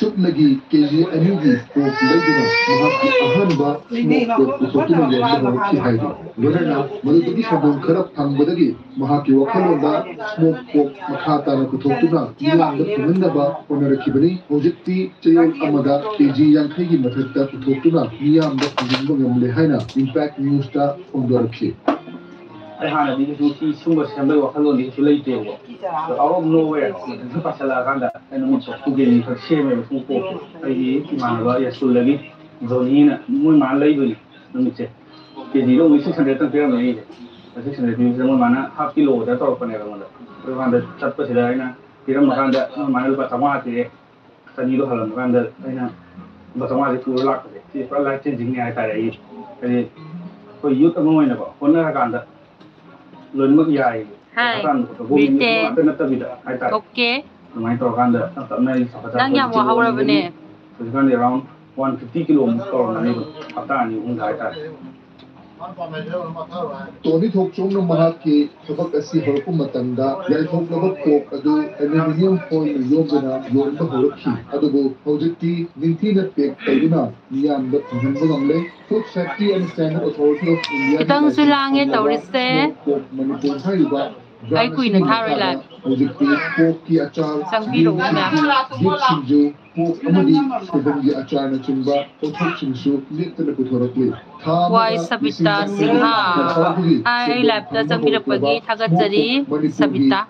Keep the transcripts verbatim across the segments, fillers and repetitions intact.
ꯆꯨꯞꯅꯒꯤ ꯀꯦ G ꯑꯅꯤꯒꯤ ꯄꯣꯛ ꯂꯩꯗꯨꯅ ꯃꯍꯥꯛꯀꯤ ꯑꯍꯥꯟꯕ ꯁ꯭ꯃꯣꯛ ꯄꯣꯛ ꯄꯨꯊꯣꯛꯇꯨꯅ ꯌꯣꯟꯕ ꯍꯧꯔꯛꯈꯤ ꯍꯥꯏꯔꯤ꯫ ꯂꯣꯏꯅꯅ ꯃꯗꯨꯗꯒꯤ ꯁꯦꯟꯗꯣꯡ ꯈꯔ ꯐꯪꯕꯗꯒꯤ ꯃꯍꯥꯛꯀꯤ ꯋꯥꯈꯜꯂꯣꯟꯗ ꯁ꯭ꯃꯣꯛ ꯄꯣꯛ ꯃꯈꯥ ꯇꯥꯅ ꯄꯨꯊꯣꯛꯇꯨꯅ ꯃꯤꯌꯥꯝꯗ ꯐꯪꯍꯟꯅꯕ ꯍꯣꯠꯅꯔꯛꯈꯤꯕꯅꯤ꯫ ꯍꯧꯖꯤꯛꯇꯤ ꯆꯌꯣꯜ ꯑꯃꯗ ꯀꯦ ꯖꯤ ꯌꯥꯡꯈꯩꯒꯤ ꯃꯊꯛꯇ ꯄꯨꯊꯣꯛꯇꯨꯅ ꯃꯤꯌꯥꯝꯗ ꯐꯪꯍꯟꯕ ꯉꯝꯂꯦ ꯍꯥꯏꯅ ꯏꯝꯄꯦꯛ ꯅ꯭ꯌꯨꯁꯇ ꯐꯣꯡꯗꯣꯔꯛꯈꯤ꯫ ꯑꯩ ꯍꯥꯟꯅꯗꯤ ꯀꯩꯁꯨ ꯁꯤ ꯁꯨꯝꯕ ꯁꯦꯝꯕꯒꯤ ꯋꯥꯈꯜꯂꯣꯟꯗꯤ ꯀꯩꯁꯨ ꯂꯩꯇꯦꯕꯀꯣ꯫ ꯑꯗꯣ out of nowhere ꯃꯊꯟꯇ ꯄꯥꯁꯜꯂꯛꯑꯀꯥꯟꯗ ꯑꯩꯅ ꯃꯤꯠꯇꯣ ꯇꯨ ꯀꯦ ꯖꯤ ꯈꯛ ꯁꯦꯝꯃꯦꯕ ꯁꯨꯝ ꯄꯣꯛꯇꯣ꯫ ꯑꯩꯒꯤ ꯏꯃꯥꯟꯅꯕ ꯌꯥꯏꯁ꯭ꯀꯨꯜꯗꯒꯤ ꯖꯣꯅꯤꯅ ꯃꯣꯏ ꯃꯥꯅ ꯂꯩꯗꯣꯏꯅꯦ ꯅꯨꯃꯤꯠꯁꯦ꯫ ꯀꯦ ꯖꯤꯗ only six hundred ꯇꯪ ꯄꯤꯔꯝꯃꯦ ꯑꯩꯒꯤꯁꯦ꯫ Six hundred ꯄꯤꯕꯁꯤꯗ ꯃꯣꯏ ꯃꯥꯅ half kilo order ꯇꯧꯔꯛꯄꯅꯦꯕ ꯑꯩꯉꯣꯟꯗ꯫ ꯑꯗꯨꯀꯥꯟꯗ ꯆꯠꯄꯁꯤꯗ ꯑꯩꯅ ꯄꯤꯔꯝꯃꯀꯥꯟꯗ ꯃꯣꯏ ꯃꯥꯅ ꯂꯨꯄꯥ ꯆꯥꯝꯃꯉꯥ ꯄꯤꯔꯛꯑꯦ꯫ ꯆꯅꯤꯗꯣ ꯍꯜꯂꯝꯃꯀꯥꯟꯗ ꯑꯩꯅ ꯂꯨꯄꯥ ꯆꯥꯝꯃꯉꯥꯁꯦ ꯄꯨꯔ ꯂꯥꯛꯄꯁꯦ ꯁꯤ ꯄꯨꯔꯥ life changingꯅꯦ ꯍꯥꯏꯇꯥꯔꯦ ꯑꯩꯒꯤ꯫ ꯍꯥꯏꯗꯤ ꯑꯩꯈꯣꯏ youth ꯑꯃ ꯑꯣꯏꯅꯀꯣ ꯍꯣꯠꯅꯔꯀꯥꯟꯗ ꯂꯣꯏꯅꯃꯛ ꯌꯥꯏꯌꯦꯕ꯫ ꯍꯥꯏ, ꯄꯩꯁꯥ ꯇꯥꯟꯕ ꯈꯣꯠꯄ ꯒꯣꯔꯃꯦꯟꯒꯤ ꯕ꯭ꯔꯤꯇꯦꯟ꯫ ꯉꯥꯛꯇ ꯅꯠꯇꯕꯤꯗ ꯍꯥꯏꯇꯥꯔꯦ꯫ ꯑꯣꯀꯦ꯫ ꯑꯗꯨꯃꯥꯏꯅ ꯇꯧꯔꯀꯥꯟꯗ ꯇꯞ ꯇꯞꯅ ꯑꯩ ꯆꯥꯎꯈꯠ ꯅꯪ ꯌꯥꯝ ꯆꯥꯎꯈꯠꯂꯛꯄꯗꯒꯤ ꯋꯥꯍꯧꯔꯕꯅꯦ꯫ ꯍꯧꯖꯤꯛꯀꯥꯟꯗꯤ around one fifty ꯀꯤꯂꯣꯃꯨꯛ ꯇꯧꯔꯝꯃꯅꯤ ꯑꯗꯨꯝ ꯍꯞꯇꯥ ꯑꯅꯤ ꯑꯍꯨꯝꯗ ꯍꯥꯏꯇꯥꯔꯦ꯫ ꯇꯣꯅꯤ ꯊꯣꯛꯆꯣꯝꯅ ꯃꯍꯥꯛꯀꯤ ꯊꯕꯛ ꯑꯁꯤ ꯍꯧꯔꯛꯄ ꯃꯇꯝꯗ ꯌꯥꯏꯊꯣꯛꯂꯕ ꯄꯣꯛ ꯑꯗꯨ aluminium foilꯅ ꯌꯣꯝꯗꯨꯅ ꯌꯣꯟꯕ ꯍꯧꯔꯛꯈꯤ꯫ ꯑꯗꯨꯕꯨ ꯍꯧꯖꯤꯛꯇꯤ ꯅꯤꯡꯊꯤꯅ pack ꯇꯧꯗꯨꯅ ꯃꯤꯌꯥꯝꯗ ꯐꯪꯍꯟꯕ ꯉꯝꯂꯦ꯫ Food safety and Standard Authority of India ꯈꯤꯇꯪꯁꯨ ꯂꯥꯡꯉꯦ ꯇꯧꯔꯤꯁꯦ꯫ ꯄꯣꯛ ꯃꯅꯤꯄꯨꯔ ꯍꯥꯏꯔꯤꯕ brand ꯑꯩ ꯀꯨꯏꯅ ꯑꯁꯤꯒꯤ ꯊꯥꯔꯣꯏ ꯃꯈꯥꯗ live꯫ ꯍꯧꯖꯤꯛꯇꯤ ꯄꯣꯛꯀꯤ ꯑꯆꯥꯔ, ꯆꯪꯕꯤꯔꯛꯑꯣꯅꯦ꯫ ꯕꯤꯠ ꯁꯤꯡꯖꯨ, ꯄꯣꯛ ꯑꯃꯗꯤ ꯁꯣꯏꯕꯨꯝꯒꯤ ꯑꯆꯥꯔꯅꯆꯤꯡꯕ ꯄꯣꯠꯊꯣꯛꯁꯤꯡꯁꯨ ꯂꯦꯞꯇꯅ ꯄꯨꯊꯣꯔꯛꯂꯤ꯫ ꯊꯥ ꯑꯃꯗ ꯋꯥꯏ ꯁꯕꯤꯇꯥ ꯂꯤꯁꯤꯡ ꯁꯤꯡꯍꯥ꯫ ꯃꯉꯥ ꯍꯥꯏ, ꯑꯩ liveꯇ ꯆꯪꯕꯤꯔꯛꯄꯒꯤ ꯊꯥꯒꯠꯆꯔꯤ, ꯁꯕꯤꯇꯥ꯫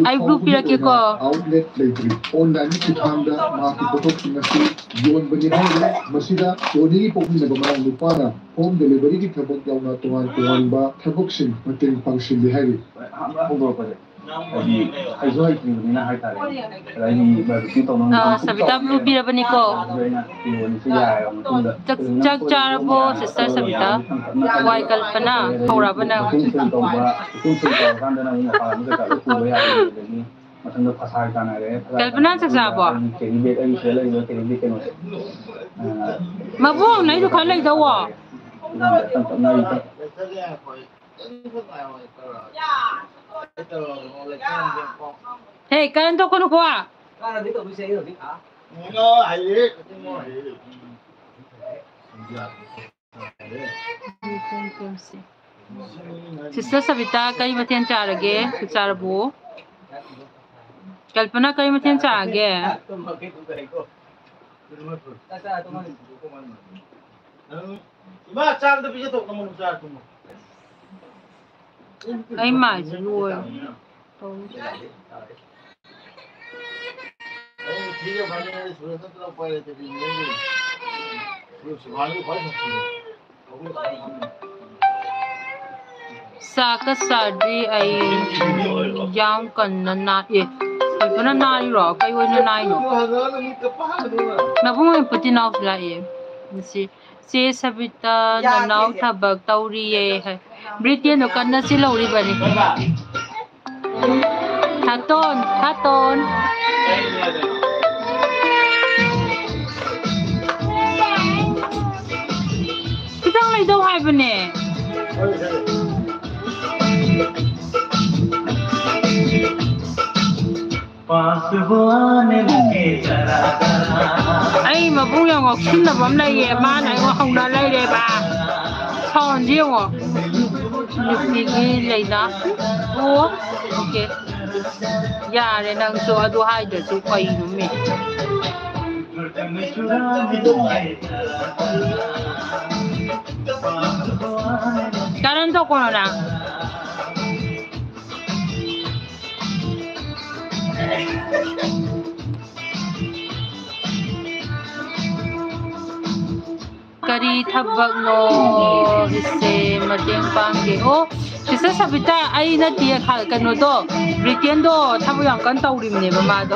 ꯑꯩ blue ꯄꯤꯔꯛꯀꯦꯀꯣ꯫ Outlet ꯂꯩꯇ꯭ꯔꯤ꯫ Onlineꯒꯤ ꯈꯨꯠꯊꯥꯡꯗ ꯃꯍꯥꯛꯀꯤ ꯄꯣꯠꯊꯣꯛꯁꯤꯡ ꯑꯁꯤ ꯌꯣꯟꯕꯅꯤ ꯍꯥꯏꯔꯤ꯫ ꯃꯁꯤꯗ ꯇꯣꯅꯤꯒꯤ ꯄꯣꯛꯃꯤꯟꯅꯕ ꯃꯅꯥꯎ ꯅꯨꯄꯥꯅ home deliveryꯒꯤ ꯊꯕꯛ ꯌꯥꯎꯅ ꯇꯣꯉꯥꯟ ꯇꯣꯉꯥꯟꯕ ꯊꯕꯛꯁꯤꯡ ꯃꯇꯦꯡ ꯄꯥꯡꯁꯤꯜꯂꯤ ꯍꯥꯏꯔꯤ꯫ ꯑꯍꯥꯟꯕ ꯍꯧꯗꯣꯔꯛꯄꯁꯦ ꯍꯥꯏꯗꯤ ꯍꯩꯁꯨ ꯍꯩꯇ꯭ꯔꯤꯕꯅꯤꯅ ꯍꯥꯏꯇꯥꯔꯦ꯫ ꯑꯗ ꯑꯩꯒꯤ barbecue ꯇꯧꯅꯕ ꯑꯥ, ꯁꯕꯤꯇꯥ blue ꯄꯤꯔꯕꯅꯤꯀꯣ꯫ ꯑꯗꯨꯗ ꯑꯩꯅ ꯌꯣꯟꯕꯁꯦ ꯌꯥꯔꯕ ꯃꯇꯨꯡꯗ ꯆꯥꯛ, ꯆꯥꯛ ꯆꯥꯔꯕꯣ, sister ꯁꯕꯤꯇꯥ? ꯋꯥꯏ ꯀꯜꯄꯅꯥ ꯍꯧꯔꯕ ꯅꯪ? ꯏꯀꯨꯝ ꯁꯣꯏ ꯇꯧꯕ, ꯏꯀꯨꯝ ꯁꯣꯏ ꯇꯧꯔꯀꯥꯟꯗꯅ ꯑꯃꯨꯛ ꯃꯄꯥꯟ ꯂꯝꯗ ꯆꯠꯂꯒ ꯄꯨꯕ ꯌꯥꯔꯦ꯫ ꯑꯗꯒꯤ ꯃꯊꯪꯗ ꯐꯁꯥꯏ ꯇꯥꯟꯅꯔꯦ꯫ ꯐꯁꯥꯏ ꯃꯕꯨꯡ, ꯅꯪꯁꯨ ꯈꯔ ꯂꯩꯗꯧꯋꯣ꯫ ꯇꯞ ꯇꯞꯅ ꯑꯩ ꯍꯦ, ꯀꯔꯟ ꯇꯧꯒꯅꯨꯀꯣ꯫ ꯁꯤꯁꯇꯔ ꯁꯕꯤꯇꯥ, ꯀꯩ ꯃꯊꯦꯜ ꯆꯥꯔꯒꯦ? ꯆꯥꯔꯕꯣ? ꯀꯜꯄꯅꯥ, ꯀꯩ ꯃꯊꯦꯜ ꯆꯥꯔꯒꯦ? ꯏꯃꯥ, ꯆꯥꯛ ꯑꯝꯇ ꯄꯤꯖꯊꯣꯛ, ꯅꯃꯧ ꯆꯥ ꯇꯨꯝꯃꯣ꯫ ꯑꯩ ꯃꯥꯏꯁꯦ ꯂꯣꯏꯔꯦ꯫ ꯇꯧꯔꯤꯁꯦ꯫ ꯆꯥꯛꯀ ꯆꯥꯗ꯭ꯔꯤ ꯑꯩ꯫ ꯌꯥꯝ ꯀꯟꯅ ꯅꯥ-, ꯑꯦ, ꯀꯜꯄꯅ ꯅꯥꯔꯤꯔꯣ? ꯀꯩ ꯑꯣꯏꯅ ꯅꯥꯏꯅꯣ? ꯃꯕꯨꯡ ꯑꯣꯏꯅ ꯄꯨꯇꯤꯅꯥꯎꯁꯨ ꯂꯥꯛꯑꯦ꯫ ꯉꯁꯤ ꯆꯦ ꯁꯕꯤꯇꯥ, ꯅꯅꯥꯎ ꯊꯕꯛ ꯇꯧꯔꯤꯌꯦ ꯍꯥꯏ꯫ ꯕ꯭ꯔꯤꯇꯦꯟꯗꯣ ꯀꯟꯅ ꯆꯤꯜꯍꯧꯔꯤꯕꯅꯤ꯫ ꯊꯥꯇꯣꯟ, ꯊꯥꯇꯣꯟ꯫ ꯈꯤꯇꯪ ꯂꯩꯗꯧ ꯍꯥꯏꯕꯅꯦ꯫ ꯑꯩ ꯃꯕꯨꯡ ꯌꯥꯝ ꯉꯥꯎꯁꯤꯟꯅꯕ ꯑꯃ ꯂꯩꯌꯦ, ꯃꯥꯅ ꯑꯩꯉꯣꯟꯗ ꯍꯧꯅ ꯂꯩꯔꯦꯕ꯫ ꯁꯥꯎꯟꯁꯦ ꯌꯦꯡꯉꯣ꯫ ꯅꯨꯄꯤꯒꯤ ꯂꯩꯅꯥ꯫ ꯑꯣ, ꯑꯣꯀꯦ꯫ ꯌꯥꯔꯦ ꯅꯪꯁꯨ ꯑꯗꯨ ꯍꯥꯏꯗ꯭ꯔꯁꯨ ꯀꯩꯅꯣꯃꯤ꯫ ꯀꯔꯝ ꯇꯧꯀꯣꯅꯣ ꯅꯪ? ꯀꯔꯤ ꯊꯕꯛꯅꯣ? ꯏꯆꯦ ꯃꯇꯦꯡ ꯄꯥꯡꯒꯦ꯫ ꯑꯣ, ꯁꯤꯁꯇꯔ ꯁꯕꯤꯇꯥ, ꯑꯩ ꯅꯠꯇꯦ, ꯈ-, ꯀꯩꯅꯣꯗꯣ, ꯕ꯭ꯔꯤꯇꯦꯟꯗꯣ ꯊꯕꯛ ꯌꯥꯝ ꯀꯟꯅ ꯇꯧꯔꯤꯕꯅꯦꯕ ꯃꯥꯗꯣ꯫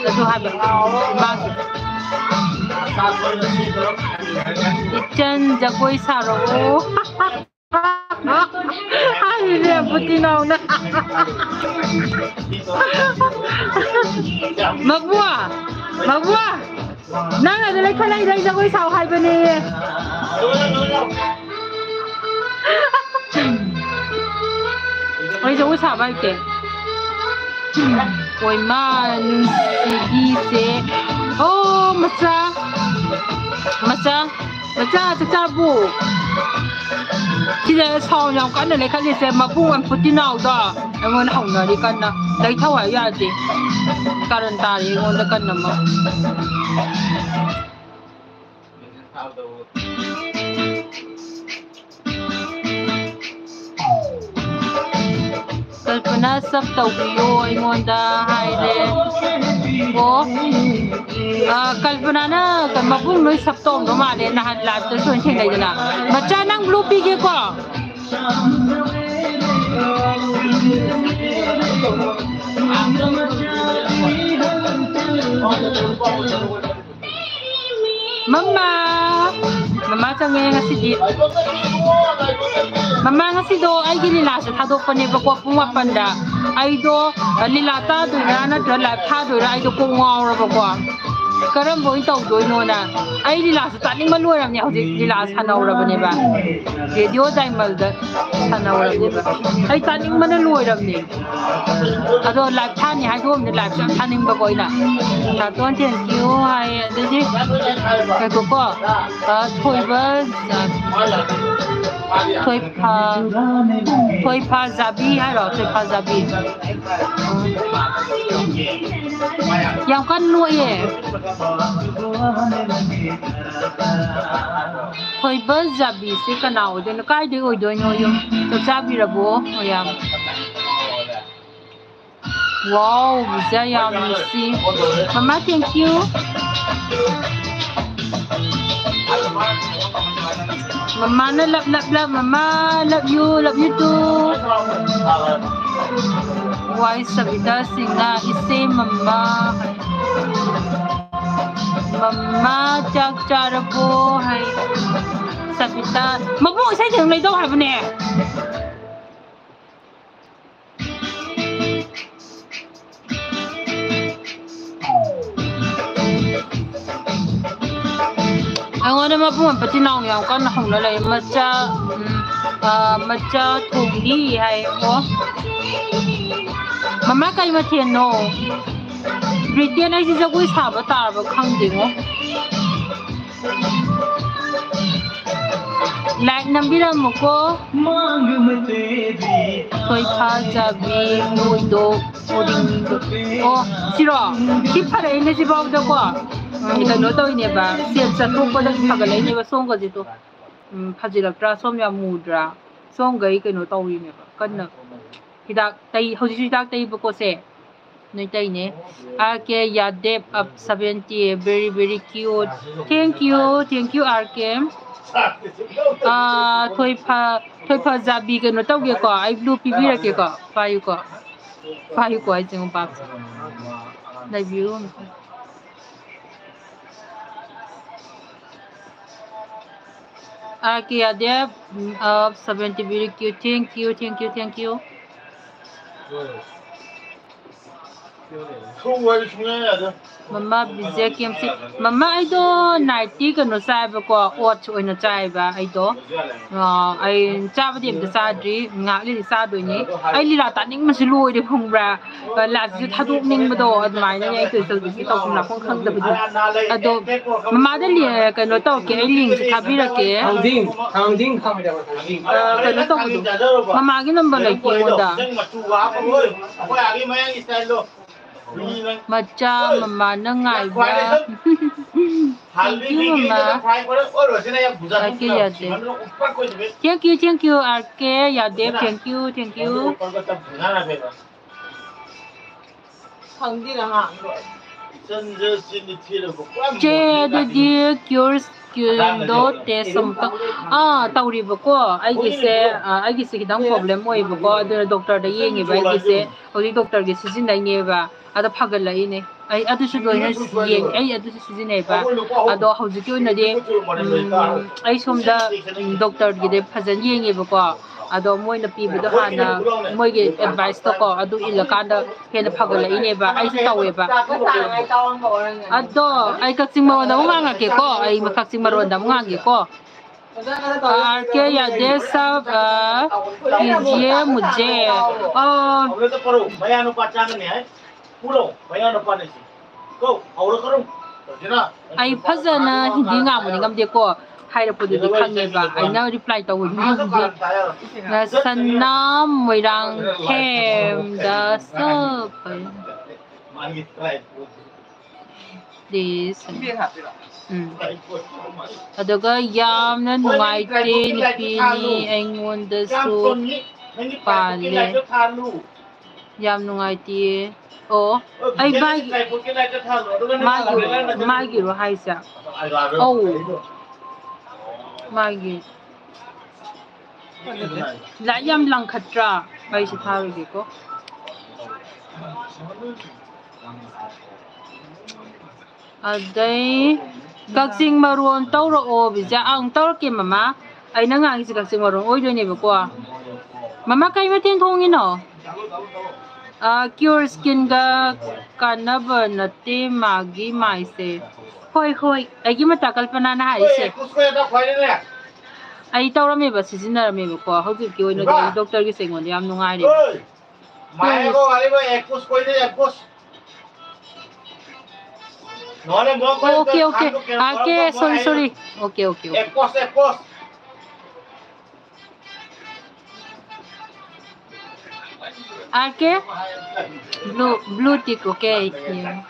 ꯑꯗꯨ ꯍꯥꯏꯕ꯫ ꯃꯥꯒꯤ꯫ ꯏꯆꯟ ꯖꯒꯣꯏ ꯁꯥꯔꯛꯑꯣ꯫ ꯍꯥꯏꯔꯤꯅꯦ ꯕꯨꯇꯤ ꯅꯥꯎꯅ꯫ ꯃꯕꯨ, ꯃꯕꯨ, ꯅꯪ ꯑꯗꯨ ꯂꯩꯈꯠꯂꯛꯏꯗꯣ ꯑꯩ ꯖꯒꯣꯏ ꯁꯥꯎ ꯍꯥꯏꯕꯅꯦ꯫ ꯑꯩ ꯖꯒꯣꯏ ꯁꯥꯕ ꯍꯩꯇꯦ꯫ ꯑꯣꯏꯃꯥ ꯅꯨꯡꯁꯤꯕꯤꯁꯦ꯫ ꯆꯥ ꯆꯥꯛ ꯆꯥꯕꯨ꯫ ꯁꯤꯗ ꯁꯥꯎꯟ ꯌꯥꯝ ꯀꯟꯅ ꯂꯩꯈꯠꯂꯤꯁꯦ ꯃꯕꯨꯡ ꯑꯝꯄꯨꯇꯤ ꯅꯥꯎꯗꯣ ꯑꯩꯉꯣꯟꯗ ꯍꯧꯅꯔꯤ ꯀꯟꯅ꯫ ꯂꯩꯊꯧ ꯍꯥꯏ ꯌꯥꯗꯦ꯫ ꯀꯥꯔꯟ ꯇꯥꯔꯤ ꯑꯩꯉꯣꯟꯗ ꯀꯟꯅ ꯑꯃ꯫ ꯀꯜꯄꯅꯥ ꯁꯞ ꯇꯧꯕꯤꯌꯣ ꯑꯩꯉꯣꯟꯗ ꯍꯥꯏꯔꯦ꯫ ꯑꯣ꯫ ꯑ, ꯀꯜꯄꯅꯥꯅ ꯃꯕꯨꯡ ꯂꯣꯏ ꯁꯞ ꯇꯧꯔꯝꯗꯧ ꯃꯥꯜꯂꯦ ꯅꯍꯥꯟ ꯂꯥꯏꯞꯇꯁꯨ ꯑꯣꯏꯅ ꯊꯦꯡꯅꯩꯗꯅ꯫ ꯃꯆꯥ ꯅꯪ ꯕ꯭ꯂꯨ ꯄꯤꯒꯦꯀꯣ꯫ ꯃꯃꯥ! ꯃꯃꯥ ꯆꯪꯉꯦ ꯉꯁꯤꯗꯤ꯫ ꯃꯃꯥ ꯉꯁꯤꯗꯣ ꯑꯩꯒꯤ ꯂꯤꯂꯥꯁꯦ ꯊꯥꯗꯣꯛꯄꯅꯦꯕꯀꯣ ꯄꯨꯡ ꯃꯥꯄꯟꯗ꯫ ꯑꯩꯗꯣ ꯂꯤꯂꯥ ꯇꯥꯗꯣꯏꯔꯥ ꯅꯠꯇ꯭ꯔꯒ ꯂꯥꯏꯚ ꯊꯥꯗꯣꯏꯔꯥ ꯑꯩꯗꯣ ꯀꯣꯛ ꯉꯥꯎꯔꯕꯀꯣ꯫ ꯀꯔꯝꯕ ꯑꯣꯏꯅ ꯇꯧꯗꯣꯏꯅꯣꯅ꯫ ꯑꯩ ꯂꯤꯂꯥꯁꯦ ꯇꯥꯅꯤꯡꯕ ꯂꯣꯏꯔꯕꯅꯦ ꯍꯧꯖꯤꯛ ꯂꯤꯂꯥ ꯁꯥꯟꯅꯧꯔꯕꯅꯦꯕ꯫ ꯔꯦꯗꯤꯑꯣ ꯗꯥꯏꯃꯜꯗ ꯁꯥꯟꯅꯧꯔꯕꯅꯦꯕ꯫ ꯑꯩ ꯇꯥꯅꯤꯡꯕꯅ ꯂꯣꯏꯔꯕꯅꯦ꯫ ꯑꯗꯣ ꯂꯥꯏꯚ ꯊꯥꯅꯤ ꯍꯥꯏꯗꯣꯛꯑꯝꯅꯦ ꯂꯥꯏꯚꯁꯨ ꯌꯥꯝ ꯊꯥꯅꯤꯡꯕꯀꯣ ꯑꯩꯅ꯫ ꯇꯥꯇꯣꯟ thank you ꯍꯥꯏꯌꯦ꯫ ꯑꯗꯨꯗꯤ ꯉꯥꯏꯈꯣꯀꯣ꯫ ꯑ, ꯊꯣꯏꯕ, ꯑ, ꯊꯣꯏꯐ-, ꯊꯣꯏꯐꯖꯥꯕꯤ ꯍꯥꯏꯔꯣ? ꯊꯣꯏꯐꯖꯥꯕꯤ꯫ ꯌꯥꯝ ꯀꯟꯅ ꯅꯣꯛꯑꯦ꯫ ꯊꯣꯏꯕꯖꯥꯕꯤꯁꯦ ꯀꯅꯥ ꯑꯣꯏꯗꯣꯏꯅꯣ? ꯀꯥꯏꯗꯩ ꯑꯣꯏꯗꯣꯏꯅꯣ? ꯌꯨꯝ ꯆꯥꯛ ꯆꯥꯕꯤꯔꯕꯣ? ꯃꯌꯥꯝ꯫ Wow, ꯕꯤꯖꯥ ꯌꯥꯝ ꯅꯨꯡꯁꯤ꯫ ꯃꯃꯥ, thank you꯫ ꯃꯃꯥꯅ love, love, love, ꯃꯃꯥ, love you, love you too꯫ ꯋꯥꯏ ꯁꯕꯤꯇꯥ ꯁꯤꯡꯅ ꯏꯆꯦ ꯃꯃꯥ ꯍꯥꯏ꯫ ꯃꯃꯥ ꯆꯥꯛ ꯆꯥꯔꯕꯣ ꯍꯥꯏ꯫ ꯁꯕꯤꯇꯥ, ꯃꯕꯨꯡ ꯏꯁꯩ ꯈꯤꯇꯪ ꯂꯩꯗꯧ ꯍꯥꯏꯕꯅꯦ꯫ ꯑꯩꯉꯣꯟꯗ ꯃꯕꯨꯡ ꯑꯝꯄꯇꯤ ꯅꯥꯎꯅ ꯌꯥꯝ ꯀꯟꯅ ꯍꯧꯅ ꯂꯩ꯫ ꯃꯆꯥ, ꯎꯝ, ꯑ, ꯃꯆꯥ ꯊꯣꯡꯕꯤ ꯍꯥꯏ꯫ ꯑꯣ꯫ ꯃꯃꯥ ꯀꯩ ꯃꯊꯦꯜꯅꯣ? ꯕ꯭ꯔꯤꯇꯦꯟ ꯑꯩꯁꯦ ꯖꯒꯣꯏ ꯁꯥꯕ ꯇꯥꯔꯕ ꯈꯪꯗꯦꯉꯣ꯫ Like ꯅꯝꯕꯤꯔꯝꯃꯨꯀꯣ꯫ ꯊꯣꯏꯐꯥꯖꯥꯕꯤ ꯃꯣꯏꯗꯣ ꯑꯣꯔꯤꯡꯗꯣ꯫ ꯑꯣ, ꯁꯤꯔꯣ? ꯁꯤ ꯐꯔꯛꯏꯅꯦ ꯁꯤꯐꯥꯎꯗꯀꯣ꯫ ꯎꯝ, ꯀꯩꯅꯣ ꯇꯧꯔꯤꯅꯦꯕ, ꯁꯦꯠ ꯆꯠꯊꯣꯛꯄꯗꯒꯤ ꯐꯒꯠꯂꯛꯏꯅꯦꯕ ꯁꯣꯝꯒꯁꯦ ꯇꯣ꯫ ꯎꯝ, ꯐꯖꯤꯜꯂꯛꯇ꯭ꯔꯥ? ꯁꯣꯝ ꯌꯥꯝ ꯃꯨꯗ꯭ꯔꯥ? ꯁꯣꯝꯒꯩ ꯀꯩꯅꯣ ꯇꯧꯔꯤꯅꯦꯕ ꯀꯟꯅ꯫ ꯍꯤꯗꯥꯛ ꯇꯩ, ꯍꯧꯖꯤꯛꯁꯨ ꯍꯤꯗꯥꯛ ꯇꯩꯕꯀꯣ ꯁꯦ꯫ ꯅꯣꯏ ꯇꯩꯅꯦ꯫ R K Yadev up seventy, very very cute. Thank you, thank you R K꯫ ꯑꯥ, ꯊꯣꯏꯐ-, ꯊꯣꯏꯐꯖꯥꯕꯤ ꯀꯩꯅꯣ ꯇꯧꯒꯦꯀꯣ, ꯑꯩ blue ꯄꯤꯕꯤꯔꯛꯀꯦꯀꯣ, ꯄꯥꯏꯌꯨꯀꯣ, ꯄꯥꯏꯌꯨꯀꯣ, ꯑꯩ ꯆꯤꯡ ꯄꯥꯛ ꯂꯩꯕꯤꯌꯨ꯫ R K Yadev, mm, up seventy, very cute. Thank you, thank you, thank you. ꯃꯃꯥ ꯕꯤꯖꯦ ꯀꯦꯝꯁꯤ꯫ ꯃꯃꯥ ꯑꯩꯗꯣ ꯅꯥꯏꯠꯇꯤ ꯀꯩꯅꯣ ꯆꯥꯏꯕꯀꯣ, oats ꯑꯣꯏꯅ ꯆꯥꯏꯕ ꯑꯩꯗꯣ꯫ ꯑꯥ, ꯑꯩ ꯆꯥꯕꯗꯤ ꯑꯝꯇ ꯆꯥꯗ꯭ꯔꯤ, ꯉꯥꯏꯍꯥꯛ ꯂꯩꯔꯗꯤ ꯆꯥꯗꯣꯏꯅꯤ꯫ ꯑꯩ ꯂꯤꯂꯥ ꯇꯥꯅꯤꯡꯕꯁꯤ ꯂꯣꯏꯔꯦ ꯈꯪꯕ꯭ꯔꯥ? ꯂꯥꯏꯐꯁꯦ ꯊꯥꯗꯣꯛꯅꯤꯡꯕꯗꯣ ꯑꯗꯨꯃꯥꯏꯅꯅꯦ ꯑꯩ ꯇꯧꯔꯤꯁꯦ, ꯍꯧꯖꯤꯛꯁꯦ ꯇꯧꯐꯝ ꯂꯥꯛꯐꯝ ꯈꯪꯗꯕꯗꯣ꯫ ꯑꯗꯣ ꯃꯃꯥꯗ ꯂꯤ-, ꯀꯩꯅꯣ ꯇꯧꯔꯛꯀꯦ, ꯑꯩ linkꯁꯦ ꯊꯥꯕꯤꯔꯛꯀꯦ꯫ ꯊꯥꯡꯖꯤꯡ, ꯊꯥꯡꯖꯤꯡ ꯈꯪꯉꯦ, ꯊꯥꯡꯖꯤꯡ꯫ ꯑ, ꯀꯩꯅꯣ ꯇꯧꯕꯗꯣ, ꯃꯃꯥꯒꯤ number ꯂꯩꯇꯦ ꯑꯩꯉꯣꯟꯗ꯫ ꯃꯆꯥ ꯃꯃꯥꯅ ꯉꯥꯏꯕ꯫ Thank you, ꯃꯃꯥ꯫ ꯄꯥꯏꯔꯛꯀꯦ ꯌꯥꯗꯦ꯫ Thank you, thank you, R K ꯌꯥꯗꯦ꯫ Thank you, thank you꯫ ꯈꯪꯗꯦꯅ ꯍꯥꯡꯗꯣ꯫ ꯆꯦ, ꯑꯗꯨꯗꯤ cures, cureꯗꯣ test ꯑꯃꯨꯛꯇꯪ, ꯑꯥ, ꯇꯧꯔꯤꯕꯀꯣ꯫ ꯑꯩꯒꯤꯁꯦ, ꯑꯥ, ꯑꯩꯒꯤꯁꯦ ꯈꯤꯇꯪ problem ꯑꯣꯏꯌꯦꯕꯀꯣ, ꯑꯗꯨꯅ doctorꯗ ꯌꯦꯡꯉꯤꯕ ꯑꯩꯒꯤꯁꯦ꯫ ꯍꯧꯖꯤꯛ doctorꯒꯤ ꯁꯤꯖꯤꯟꯅꯩꯅꯦꯕ꯫ ꯑꯗꯣ ꯐꯒꯠꯂꯛꯏꯅꯦ꯫ ꯑꯩ ꯑꯗꯨꯁꯨ ꯂꯣꯏꯅ ꯌꯦꯡꯉꯦ, ꯑꯩ ꯑꯗꯨꯁꯨ ꯁꯤꯖꯤꯟꯅꯩꯕ꯫ ꯑꯗꯣ ꯍꯧꯖꯤꯛꯀꯤ ꯑꯣꯏꯅꯗꯤ, ꯎꯝ, ꯑꯩ ꯁꯣꯝꯗ, ꯎꯝ, doctorꯒꯤꯗꯤ ꯐꯖꯅ ꯌꯦꯡꯉꯦꯕꯀꯣ꯫ ꯑꯗꯣ ꯃꯣꯏꯅ ꯄꯤꯕꯗꯣ ꯍꯥꯟꯅ, ꯃꯣꯏꯒꯤ adviceꯇꯣꯀꯣ, ꯑꯗꯨ ꯏꯜꯂꯀꯥꯟꯗ ꯍꯦꯟꯅ ꯐꯒꯠꯂꯛꯏꯅꯦꯕ꯫ ꯑꯩꯁꯨ ꯇꯧꯋꯦꯕ꯫ ꯑꯗꯣ ꯑꯩ ꯀꯛꯆꯤꯡ ꯃꯔꯣꯟꯗ ꯑꯃꯨꯛ ꯉꯥꯡꯉꯛꯀꯦꯀꯣ꯫ ꯑꯩ ꯀꯛꯆꯤꯡ ꯃꯔꯣꯟꯗ ꯑꯃꯨꯛ ꯉꯥꯡꯒꯦꯀꯣ꯫ ꯑ, R K Yadev sab, ꯑ, कीजिए मुझे꯫ ꯑ, ꯑꯩ ꯐꯖꯅ ꯍꯤꯟꯗꯤ ꯉꯥꯡꯕꯗꯤ ꯉꯝꯗꯦꯀꯣ꯫ ꯍꯥꯏꯔꯛꯄꯗꯨꯗꯤ ꯈꯪꯉꯦꯕ, ꯑꯩꯅ reply ꯇꯧꯕꯗꯨꯗꯤ ꯈꯪꯗꯦ꯫ ꯅꯁꯅꯥꯝ ꯃꯣꯏꯔꯥꯡ ꯊꯦꯝꯗ ꯁꯨꯞ꯫ Please. ꯎꯝ꯫ ꯑꯗꯨꯒ ꯌꯥꯝꯅ ꯅꯨꯡꯉꯥꯏꯇꯦ, ꯅꯨꯄꯤꯅꯤ ꯑꯩꯉꯣꯟꯗꯁꯨ ꯄꯥꯜꯂꯦ꯫ ꯌꯥꯝ ꯅꯨꯡꯉꯥꯏꯇꯦ꯫ ꯑꯣ, ꯑꯩ ꯃꯥꯒꯤ, ꯃꯥꯒꯤ, ꯃꯥꯒꯤꯔꯣ ꯍꯥꯏꯁꯦ? ꯑꯧ, ꯃꯥꯒꯤ꯫ ꯂꯥꯏꯠ ꯌꯥꯝ ꯂꯪꯈꯠꯇ꯭ꯔꯥ? ꯑꯩꯁꯨ ꯊꯥꯔꯨꯒꯦꯀꯣ꯫ ꯑꯗꯩ ꯀꯛꯆꯤꯡ ꯃꯔꯣꯟ ꯇꯧꯔꯛꯑꯣ, ꯕꯤꯖꯥ꯫ ꯑꯪ, ꯇꯧꯔꯛꯀꯦ, ꯃꯃꯥ꯫ ꯑꯩꯅ ꯉꯥꯡꯉꯤꯁꯦ ꯀꯛꯆꯤꯡ ꯃꯔꯣꯟ ꯑꯣꯏꯗꯣꯏꯅꯦꯕꯀꯣ꯫ ꯃꯃꯥ, ꯀꯩ ꯃꯊꯦꯜ ꯊꯣꯡꯉꯤꯅꯣ? ꯑꯥ, Cure Skinꯒ ꯀꯥꯟꯅꯕ ꯅꯠꯇꯦ ꯃꯥꯒꯤ ꯃꯥꯏꯁꯦ꯫ ꯍꯣꯏ, ꯍꯣꯏ, ꯑꯩꯒꯤ ꯃꯇꯥ ꯀꯜꯄꯅꯥꯅ ꯍꯥꯏꯔꯤꯁꯦ꯫ ꯑꯩ ꯇꯧꯔꯝꯃꯦꯕ, ꯁꯤꯖꯤꯟꯅꯔꯝꯃꯦꯕꯀꯣ꯫ ꯍꯧꯖꯤꯛꯀꯤ ꯑꯣꯏꯅꯗꯤ ꯑꯩ doctorꯒꯤꯁꯦ ꯑꯩꯉꯣꯟꯗ ꯌꯥꯝ ꯅꯨꯡꯉꯥꯏꯔꯦ꯫ Okay, okay. Okay, sorry, sorry. Okay, okay, okay. Okay? Blue, blue tick, okay. Yeah.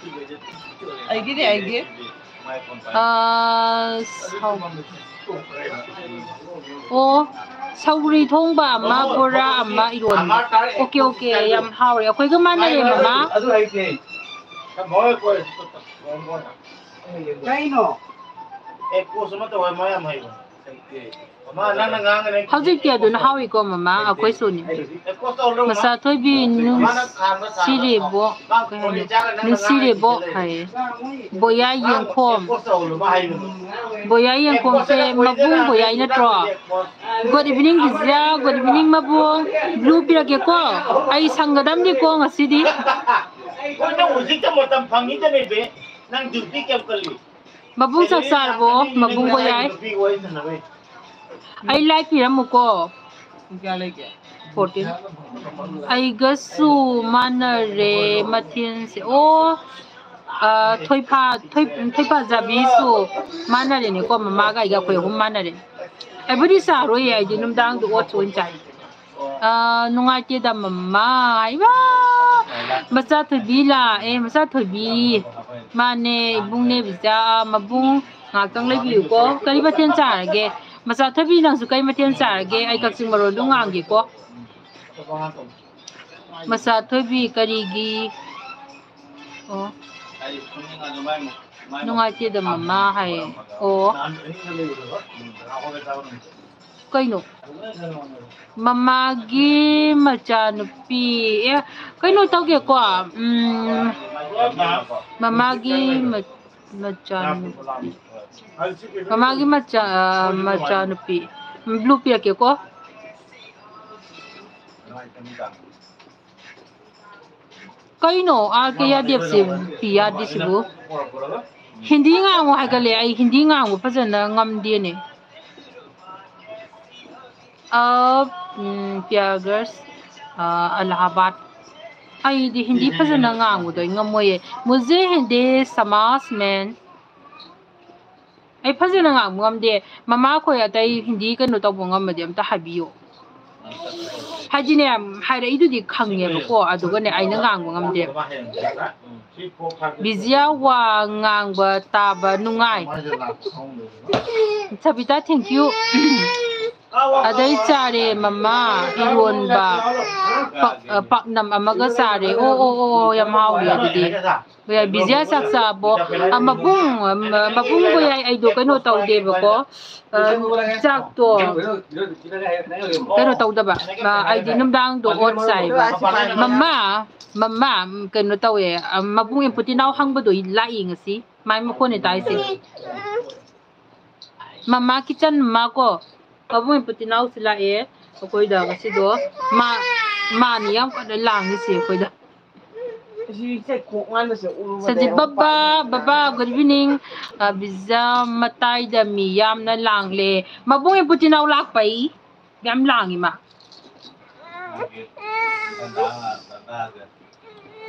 ꯑꯩꯒꯤꯅꯦ, ꯑꯩꯒꯤ꯫ ꯑꯥ, ꯁꯥꯎ-, ꯑꯣ, ꯁꯧꯒ꯭ꯔꯤ ꯊꯣꯡꯕ ꯑꯃ, ꯕꯣꯔꯥ ꯑꯃ, ꯏꯔꯣꯟꯕ꯫ Okay, okay, ꯌꯥꯝ ꯍꯥꯎꯔꯦ꯫ ꯑꯩꯈꯣꯏꯒ ꯃꯥꯟꯅꯔꯦ, ꯃꯃꯥ꯫ ꯑꯗꯨ ꯍꯩꯇꯦ꯫ ꯀꯩꯅꯣ? ꯑꯦ, course ꯑꯃ ꯇꯧꯋꯦ, ꯃꯥ ꯌꯥꯝ ꯍꯩꯕꯅꯦ꯫ ꯍꯧꯖꯤꯛꯇꯤ ꯑꯗꯨꯅ ꯍꯥꯎꯏꯀꯣ, ꯃꯃꯥ, ꯑꯩꯈꯣꯏꯁꯨꯅꯤ꯫ ꯃꯆꯥ ꯊꯣꯏꯕꯤ ꯅꯨꯡꯁꯤꯔꯦꯕꯣ, ꯀꯩ ꯍꯥꯏꯅꯤ? ꯅꯨꯡꯁꯤꯔꯦꯕꯣ ꯍꯥꯏꯌꯦ꯫ ꯕꯣꯌꯥ ꯌꯦꯡꯈꯣꯝ꯫ ꯕꯣꯌꯥ ꯌꯦꯡꯈꯣꯝꯁꯦ ꯃꯕꯨꯡ ꯕꯣꯌꯥꯏ ꯅꯠꯇ꯭ꯔꯣ? Good evening, Vijaya. Good evening, ꯃꯕꯨꯡ꯫ Blue ꯄꯤꯔꯛꯀꯦꯀꯣ꯫ ꯑꯩ ꯁꯪꯒꯗꯝꯅꯤꯀꯣ ꯉꯁꯤꯗꯤ꯫ ꯍꯣꯏ, ꯅꯪ ꯍꯧꯖꯤꯛꯇ ꯃꯇꯝ ꯐꯪꯉꯤꯗꯅꯦ, ꯕꯦ꯫ ꯅꯪ duty ꯀꯌꯥꯝ ꯀꯜꯂꯤ? ꯃꯕꯨꯡ ꯆꯥꯛ ꯆꯥꯔꯕꯣ? ꯃꯕꯨꯡ ꯕꯣꯌꯥꯏ꯫ ꯑꯩ like ꯄꯤꯔꯝꯃꯨꯀꯣ꯫ ꯄꯨꯡ ꯀꯌꯥ ꯂꯩꯒꯦ? Fourteen꯫ ꯑꯩꯒꯁꯨ ꯃꯥꯟꯅꯔꯦ ꯃꯊꯦꯜꯁꯦ꯫ ꯑꯣ, ꯑ, ꯊꯣꯏꯐꯥ ꯊꯣꯏ ꯊꯣꯏꯐꯥꯖꯥꯕꯤꯁꯨ ꯃꯥꯟꯅꯔꯦꯅꯦꯀꯣ꯫ ꯃꯃꯥꯒ ꯑꯩꯒ ꯑꯩꯈꯣꯏ ꯑꯍꯨꯝ ꯃꯥꯟꯅꯔꯦ꯫ ꯑꯩꯕꯨꯗꯤ ꯆꯥꯔꯣꯏꯌꯦ, ꯑꯩꯗꯤ ꯅꯨꯡꯗꯥꯡꯗ ꯑꯣꯠꯁ ꯑꯣꯏꯅ ꯆꯥꯏ꯫ ꯑ, ꯅꯨꯡꯉꯥꯏꯇꯦꯗ ꯃꯃꯥ꯫ ꯏꯃꯥ! ꯃꯆꯥ ꯊꯣꯏꯕꯤ ꯂꯥꯛꯑꯦ, ꯃꯆꯥ ꯊꯣꯏꯕꯤ꯫ ꯃꯥꯅꯦ, ꯏꯕꯨꯡꯅꯦ ꯕꯤꯖꯥ꯫ ꯃꯕꯨꯡ ꯉꯥꯛꯇꯪ ꯂꯩꯕꯤꯌꯨꯀꯣ꯫ ꯀꯔꯤ ꯃꯊꯦꯜ ꯆꯥꯔꯒꯦ? ꯃꯆꯥ ꯊꯣꯏꯕꯤ, ꯅꯪꯁꯨ ꯀꯔꯤ ꯃꯊꯦꯜ ꯆꯥꯔꯒꯦ? ꯑꯩ ꯀꯛꯆꯤꯡ ꯃꯔꯣꯟꯗꯣ ꯉꯥꯡꯒꯦꯀꯣ꯫ ꯃꯆꯥ ꯊꯣꯏꯕꯤ ꯀꯔꯤꯒꯤ? ꯑꯣ꯫ ꯅꯨꯡꯉꯥꯏꯇꯦꯗ ꯃꯃꯥ ꯍꯥꯏꯌꯦ꯫ ꯑꯣ꯫ ꯀꯩꯅꯣ? ꯃꯃꯥꯒꯤ ꯃꯆꯥꯅꯨꯄꯤ꯫ ꯑꯦ, ꯀꯩꯅꯣ ꯇꯧꯒꯦꯀꯣ꯫ ꯎꯝ, ꯃꯃꯥꯒꯤ ꯃ-, ꯃꯆꯥꯅꯨꯄꯤ꯫ ꯃꯃꯥꯒꯤ ꯃꯆꯥ, ꯃꯆꯥꯅꯨꯄꯤ꯫ ꯕ꯭ꯂꯨ ꯄꯤꯔꯛꯀꯦꯀꯣ꯫ ꯀꯩꯅꯣ ꯑꯥꯔ ꯀꯦ ꯌꯥꯗꯦꯞꯁꯦ ꯄꯤ ꯌꯥꯗ꯭ꯔꯤꯁꯤꯕꯨ? ꯍꯤꯟꯗꯤ ꯉꯥꯡꯉꯨ ꯍꯥꯏꯒꯠꯂꯦ꯫ ꯑꯩ ꯍꯤꯟꯗꯤ ꯉꯥꯡꯕ ꯐꯖꯅ ꯉꯝꯗꯦꯅꯦ꯫ ꯑ, ꯎꯝ, ꯄꯤꯌꯥꯒꯔꯁ, ꯑ, ꯑꯂꯥꯍꯥꯕꯥꯗ꯫ ꯑꯩꯗꯤ ꯍꯤꯟꯗꯤ ꯐꯖꯅ ꯉꯥꯡꯕꯗꯣ ꯑꯩ ꯉꯝꯃꯣꯏꯌꯦ꯫ ꯃꯨꯖꯦ ꯍꯤꯟꯗꯤ ꯁꯃꯥꯖ ꯃꯦꯟ꯫ ꯑꯩ ꯐꯖꯅ ꯉꯥꯡꯕ ꯉꯝꯗꯦ꯫ ꯃꯃꯥ ꯈꯣꯏ ꯑꯇꯩ ꯍꯤꯟꯗꯤ ꯀꯩꯅꯣ ꯇꯧꯕ ꯉꯝꯃꯗꯤ ꯑꯝꯇ ꯍꯥꯏꯕꯤꯌꯣ꯫ ꯍꯥꯏꯗꯤꯅꯦ, ꯍꯥꯏꯔꯛꯏꯗꯨꯗꯤ ꯈꯪꯉꯦꯕꯀꯣ, ꯑꯗꯨꯒꯅꯦ ꯑꯩꯅ ꯉꯥꯡꯕ ꯉꯝꯗꯦꯕ꯫ ꯕꯤꯖꯤꯌꯥ ꯋꯥ ꯉꯥꯡꯕ ꯇꯥꯕ ꯅꯨꯡꯉꯥꯏ꯫ Sabita, thank you꯫ ꯑꯗꯩ ꯆꯥꯔꯦ ꯃꯃꯥ, ꯏꯔꯣꯟꯕ, ꯄꯥꯛ-, ꯑ, ꯄꯥꯛꯅꯝ ꯑꯃꯒ ꯆꯥꯔꯦ꯫ ꯑꯣ, ꯑꯣ, ꯑꯣ, ꯌꯥꯝ ꯍꯥꯎꯋꯤ ꯑꯗꯨꯗꯤ꯫ ꯍꯣꯏ, ꯕꯤꯖꯤꯌꯥ ꯆꯥꯛ ꯆꯥꯕꯣ? ꯑ, ꯃꯕꯨꯡ, ꯑ, ꯃꯕꯨꯡ ꯍꯣꯏ, ꯑꯩ, ꯑꯩꯗꯣ ꯀꯩꯅꯣ ꯇꯧꯗꯦꯕꯀꯣ꯫ ꯑ, ꯆꯥꯛꯇꯣ ꯀꯩꯅꯣ ꯇꯧꯗꯕ꯫ ꯑ, ꯑꯩꯗꯤ ꯅꯨꯡꯗꯥꯡꯗꯣ ꯑꯣꯠ ꯆꯥꯏꯕ꯫ ꯃꯃꯥ, ꯃꯃꯥ, ꯀꯩꯅꯣ ꯇꯧꯋꯦ꯫ ꯑ, ꯃꯕꯨꯡ ꯏꯝꯄꯨꯇꯤꯅꯥꯎ ꯍꯪꯕꯗꯣ ꯂꯥꯛꯏ ꯉꯁꯤ꯫ ꯃꯥꯏ ꯃꯈꯣꯟꯅꯦ ꯇꯥꯏꯁꯦ꯫ ꯃꯃꯥ ꯀꯤꯆꯟ ꯃꯃꯥ ꯀꯣ꯫ ꯃꯕꯨꯡ ꯏꯝꯄꯨꯇꯤꯅꯥꯎꯁꯨ ꯂꯥꯛꯑꯦ ꯑꯩꯈꯣꯏꯗ ꯉꯁꯤꯗꯣ꯫ ꯃꯥ, ꯃꯥꯅꯤ ꯌꯥꯝ ꯀꯟꯅ ꯂꯥꯡꯉꯤꯁꯦ ꯑꯩꯈꯣꯏꯗ꯫ ꯁꯤ ꯆꯩꯈꯣꯛ ꯉꯥꯟꯕꯁꯦ ꯎꯔꯨꯕꯗ ꯁꯖꯤꯠ ꯌꯥꯝ ꯕꯕꯥ, ꯄꯥꯛꯑꯦ꯫ ꯕꯕꯥ, good evening꯫ ꯑ, ꯕꯤꯖꯥ ꯃꯇꯥꯏꯗ ꯃꯤ ꯌꯥꯝꯅ ꯂꯥꯡꯂꯦ꯫ ꯃꯕꯨꯡ ꯏꯝꯄꯨꯇꯤꯅꯥꯎ ꯂꯥꯛꯄꯩ ꯌꯥꯝ ꯂꯥꯡꯉꯤ ꯃꯥ꯫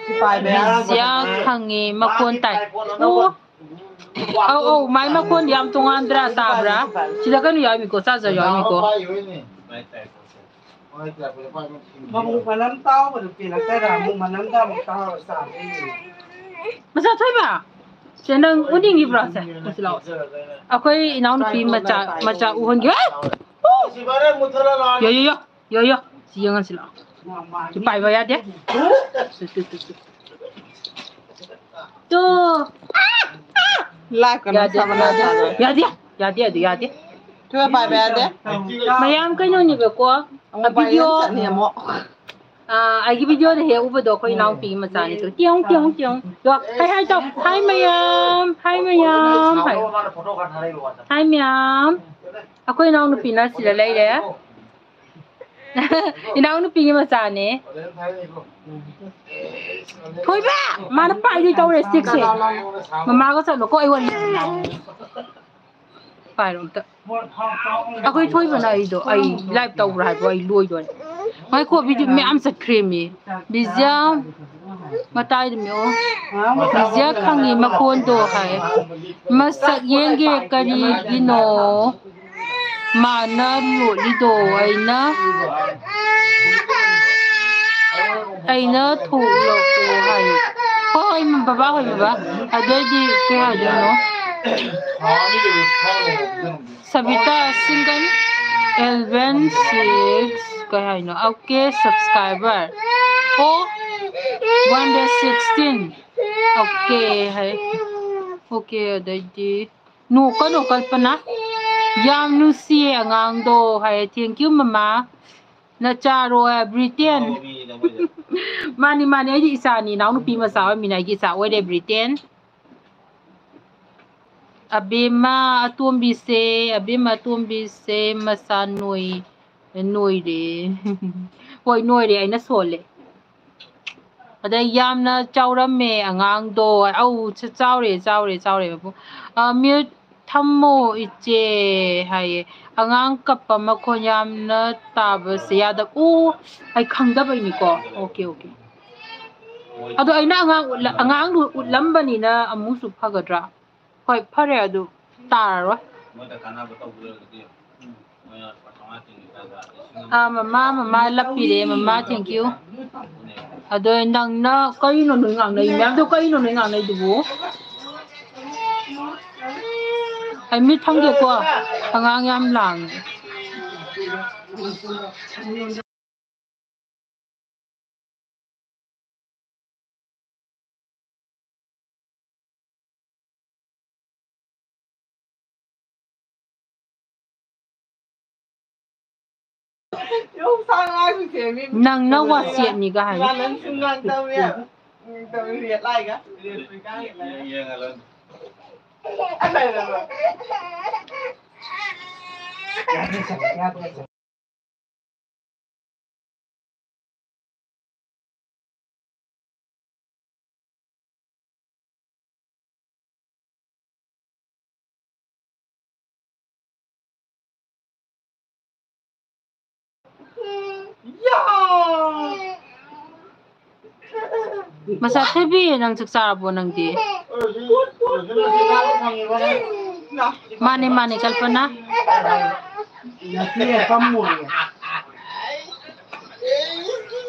ꯕꯤꯖ꯭ꯌꯥ ꯈꯪꯉꯦ, ꯃꯈꯣꯟ ꯇꯥꯏ꯫ ꯑꯣ, ꯑꯧ, ꯑꯧ, ꯃꯥꯏ ꯃꯈꯣꯟꯗꯤ ꯌꯥꯝ ꯇꯣꯉꯥꯟꯗ꯭ꯔꯥ, ꯇꯥꯕ꯭ꯔꯥ? ꯁꯤꯗ ꯀꯩꯅꯣ ꯌꯥꯎꯔꯝꯃꯤꯀꯣ, ꯆꯥꯔꯖꯔ ꯌꯥꯎꯔꯝꯃꯤꯀꯣ꯫ ꯃꯕꯨꯛ ꯃꯅꯝ ꯇꯥꯎꯕꯗꯨ ꯄꯦꯜꯂꯛꯇꯔꯥ? ꯑꯃꯨꯛ ꯃꯅꯝꯗ ꯑꯃꯨꯛ ꯇꯥꯎꯔ ꯆꯥꯗꯣꯏꯅꯦ꯫ ꯃꯆꯥ ꯊꯣꯏꯕ, ꯁꯦ ꯅꯪ ꯎꯅꯤꯡꯉꯤꯕ꯭ꯔꯣ? ꯁꯦ, ꯁꯤ ꯂꯥꯛꯑꯣ꯫ ꯑꯩꯈꯣꯏ ꯏꯅꯥꯎꯅꯨꯄꯤ ꯃꯆꯥ, ꯃꯆꯥ ꯎꯍꯟꯒꯦ꯫ ꯌꯣ, ꯌꯣ, ꯌꯣ, ꯌꯣ, ꯌꯣ, ꯁꯤ ꯌꯦꯡꯍꯟꯁꯤ ꯂꯥꯛꯑꯣ꯫ ꯁꯤ ꯄꯥꯏꯕ ꯌꯥꯗꯦ꯫ ꯇꯨ꯫ ꯂꯥꯛꯀꯅꯨ, ꯌꯥꯗꯦ, ꯁꯥꯕꯅꯥ ꯌꯥꯗꯦ, ꯁꯥꯕꯅꯥ꯫ ꯌꯥꯗꯦ, ꯌꯥꯗꯦ, ꯑꯗꯨ ꯌꯥꯗꯦ꯫ ꯇꯨ ꯄꯥꯏꯕ ꯌꯥꯗꯦ꯫ ꯃꯌꯥꯝ ꯀꯩꯅꯣꯅꯦꯕꯀꯣ, ꯑꯃꯨꯛ ꯚꯤꯗꯤꯑꯣ꯫ ꯆꯠꯅꯤ ꯑꯃꯨꯛ꯫ ꯑꯥ, ꯑꯩꯒꯤ ꯚꯤꯗꯤꯑꯣꯗ ꯍꯦꯛ ꯎꯕꯗꯣ ꯑꯩꯈꯣꯏ ꯏꯅꯥꯎꯄꯤꯒꯤ ꯃꯆꯥꯅꯤ꯫ ꯇꯨ, ꯇꯤꯌꯣꯡ, ꯇꯤꯌꯣꯡ, ꯇꯤꯌꯣꯡ꯫ ꯇꯨ, ꯍꯥꯏ, ꯍꯥꯏ ꯇꯧ꯫ ꯍꯥꯏ ꯃꯌꯥꯝ, ꯍꯥꯏ ꯃꯌꯥꯝ, ꯍꯥꯏ꯫ ꯍꯥꯏ ꯃꯌꯥꯝ꯫ ꯑꯩꯈꯣꯏ ꯏꯅꯥꯎꯅꯨꯄꯤꯅ ꯁꯤꯗ ꯂꯩꯔꯦ꯫ ꯏꯅꯥꯎꯅꯨꯄꯤꯒꯤ ꯃꯆꯥꯅꯦ꯫ ꯊꯣꯏꯕ! ꯃꯥꯅ ꯄꯥꯏꯗꯣꯏ ꯇꯧꯔꯦ stickꯁꯦ꯫ ꯃꯃꯥꯒ ꯆꯠꯂꯣꯀꯣ, ꯑꯩ ꯋꯥꯔꯤ ꯄꯥꯏꯔꯣ ꯑꯝꯇ꯫ ꯑꯩꯈꯣꯏ ꯊꯣꯏꯕꯅ ꯑꯩꯗꯣ, ꯑꯩ live ꯇꯧꯕ꯭ꯔꯥ ꯍꯥꯏꯕ, ꯑꯩ ꯂꯣꯏꯗꯣꯔꯦ꯫ ꯉꯥꯏꯈꯣ, video ꯃꯌꯥꯝ ꯆꯠꯈ꯭ꯔꯦꯃꯤ꯫ ꯕꯤꯖ꯭ꯌꯥ, ꯃꯇꯥꯏꯗ ꯃꯤꯌꯣ꯫ ꯕꯤꯖ꯭ꯌꯥ ꯈꯪꯉꯤ ꯃꯈꯣꯟꯗꯣ ꯍꯥꯏ꯫ ꯃꯁꯛ ꯌꯦꯡꯒꯦ ꯀꯔꯤꯒꯤꯅꯣ? ꯃꯥꯅ ꯂꯣꯠꯂꯤꯗꯣ ꯑꯩꯅ, ꯑꯩꯅ ꯊꯣꯛꯂꯛꯑꯣ ꯍꯥꯏ꯫ ꯍꯣꯏ, ꯍꯣꯏ, ꯕꯕꯥ, ꯍꯣꯏ, ꯕꯕꯥ꯫ ꯑꯗꯨꯑꯣꯏꯗꯤ ꯀꯩ ꯍꯥꯏꯗꯣꯏꯅꯣ? ꯁꯕꯤꯇꯥ single, Elven six, ꯀꯩ ꯍꯥꯏꯅꯣ? Okay, subscriber꯫ ꯑꯣ, one day sixteen꯫ Okay ꯍꯥꯏ꯫ Okay, ꯑꯗꯩꯗꯤ ꯅꯣꯛꯀꯅꯣ ꯀꯜꯄꯅꯥ꯫ ꯌꯥꯝ ꯅꯨꯡꯁꯤꯌꯦ ꯑꯉꯥꯡꯗꯣ ꯍꯥꯏ꯫ Thank you ꯃꯃꯥ꯫ ꯅꯆꯥꯔꯣ ꯍꯥꯏ, ꯕ꯭ꯔꯤꯇꯦꯟ꯫ ꯃꯥꯅꯤ, ꯃꯥꯅꯤ, ꯑꯩꯗꯤ ꯏꯆꯥꯅꯤ, ꯏꯅꯥꯎꯅꯨꯄꯤ ꯃꯆꯥ ꯑꯣꯏꯃꯤꯅ ꯑꯩꯒꯤ ꯏꯆꯥ ꯑꯣꯏꯔꯦ ꯕ꯭ꯔꯤꯇꯦꯟ꯫ ꯑꯕꯦꯝꯃ ꯑꯇꯣꯝꯕꯤꯁꯦ, ꯑꯕꯦꯝꯃ ꯑꯇꯣꯝꯕꯤꯁꯦ ꯃꯆꯥ ꯅꯣꯏ-, ꯅꯣꯏꯔꯦ꯫ ꯍꯣꯏ, ꯅꯣꯏꯔꯦ, ꯑꯩꯅ ꯁꯣꯜꯂꯦ꯫ ꯑꯗꯩ ꯌꯥꯝꯅ ꯆꯥꯎꯔꯝꯃꯦ ꯑꯉꯥꯡꯗꯣ꯫ ꯑꯧ, ꯆ-, ꯆꯥꯎꯔꯦ, ꯆꯥꯎꯔꯦ, ꯆꯥꯎꯔꯦ ꯃꯄꯨ꯫ ꯑ, mute ꯊꯝꯃꯣ ꯏꯆꯦ ꯍꯥꯏꯌꯦ꯫ ꯑꯉꯥꯡ ꯀꯞꯄ ꯃꯈꯣꯟ ꯌꯥꯝꯅ ꯇꯥꯕꯁꯦ ꯌꯥꯗꯕ꯫ ꯑꯣ, ꯑꯩ ꯈꯪꯗꯕꯩꯅꯤꯀꯣ꯫ Okay, okay꯫ ꯑꯗꯣ ꯑꯩꯅ ꯑꯉꯥꯡ ꯎꯠꯂ-, ꯑꯉꯥꯡꯗꯨ ꯎꯠꯂꯝꯕꯅꯤꯅ ꯑꯃꯨꯛꯁꯨ ꯐꯒꯗ꯭ꯔꯥ? ꯍꯣꯏ, ꯐꯔꯦ, ꯑꯗꯨ ꯇꯥꯔꯔꯣꯏ꯫ ꯑꯥ, ꯃꯃꯥ, ꯃꯃꯥ ꯂꯞꯄꯤꯔꯦ, ꯃꯃꯥ, thank you꯫ ꯑꯗꯣ ꯅꯪꯅ ꯀꯩꯅꯣ ꯅꯣꯏ ꯉꯥꯡꯅꯩ ꯃꯌꯥꯝꯗꯣ? ꯀꯩꯅꯣ ꯅꯣꯏ ꯉꯥꯡꯅꯩꯗꯨꯕꯨ? ꯑꯩ ꯃꯤꯠ ꯊꯝꯒꯦꯀꯣ, ꯑꯉꯥꯡ ꯌꯥꯝ ꯂꯥꯡꯉꯦ꯫ ꯅꯪꯅ ꯋꯥꯆꯦꯠꯅꯤꯒ ꯍꯥꯏ꯫ ꯃꯆꯥ ꯊꯣꯏꯕꯤ, ꯅꯪ ꯆꯥꯛ ꯆꯥꯔꯕꯣ ꯅꯪꯗꯤ? ꯃꯥꯅꯦ, ꯃꯥꯅꯦ, ꯀꯜꯄꯅꯥ꯫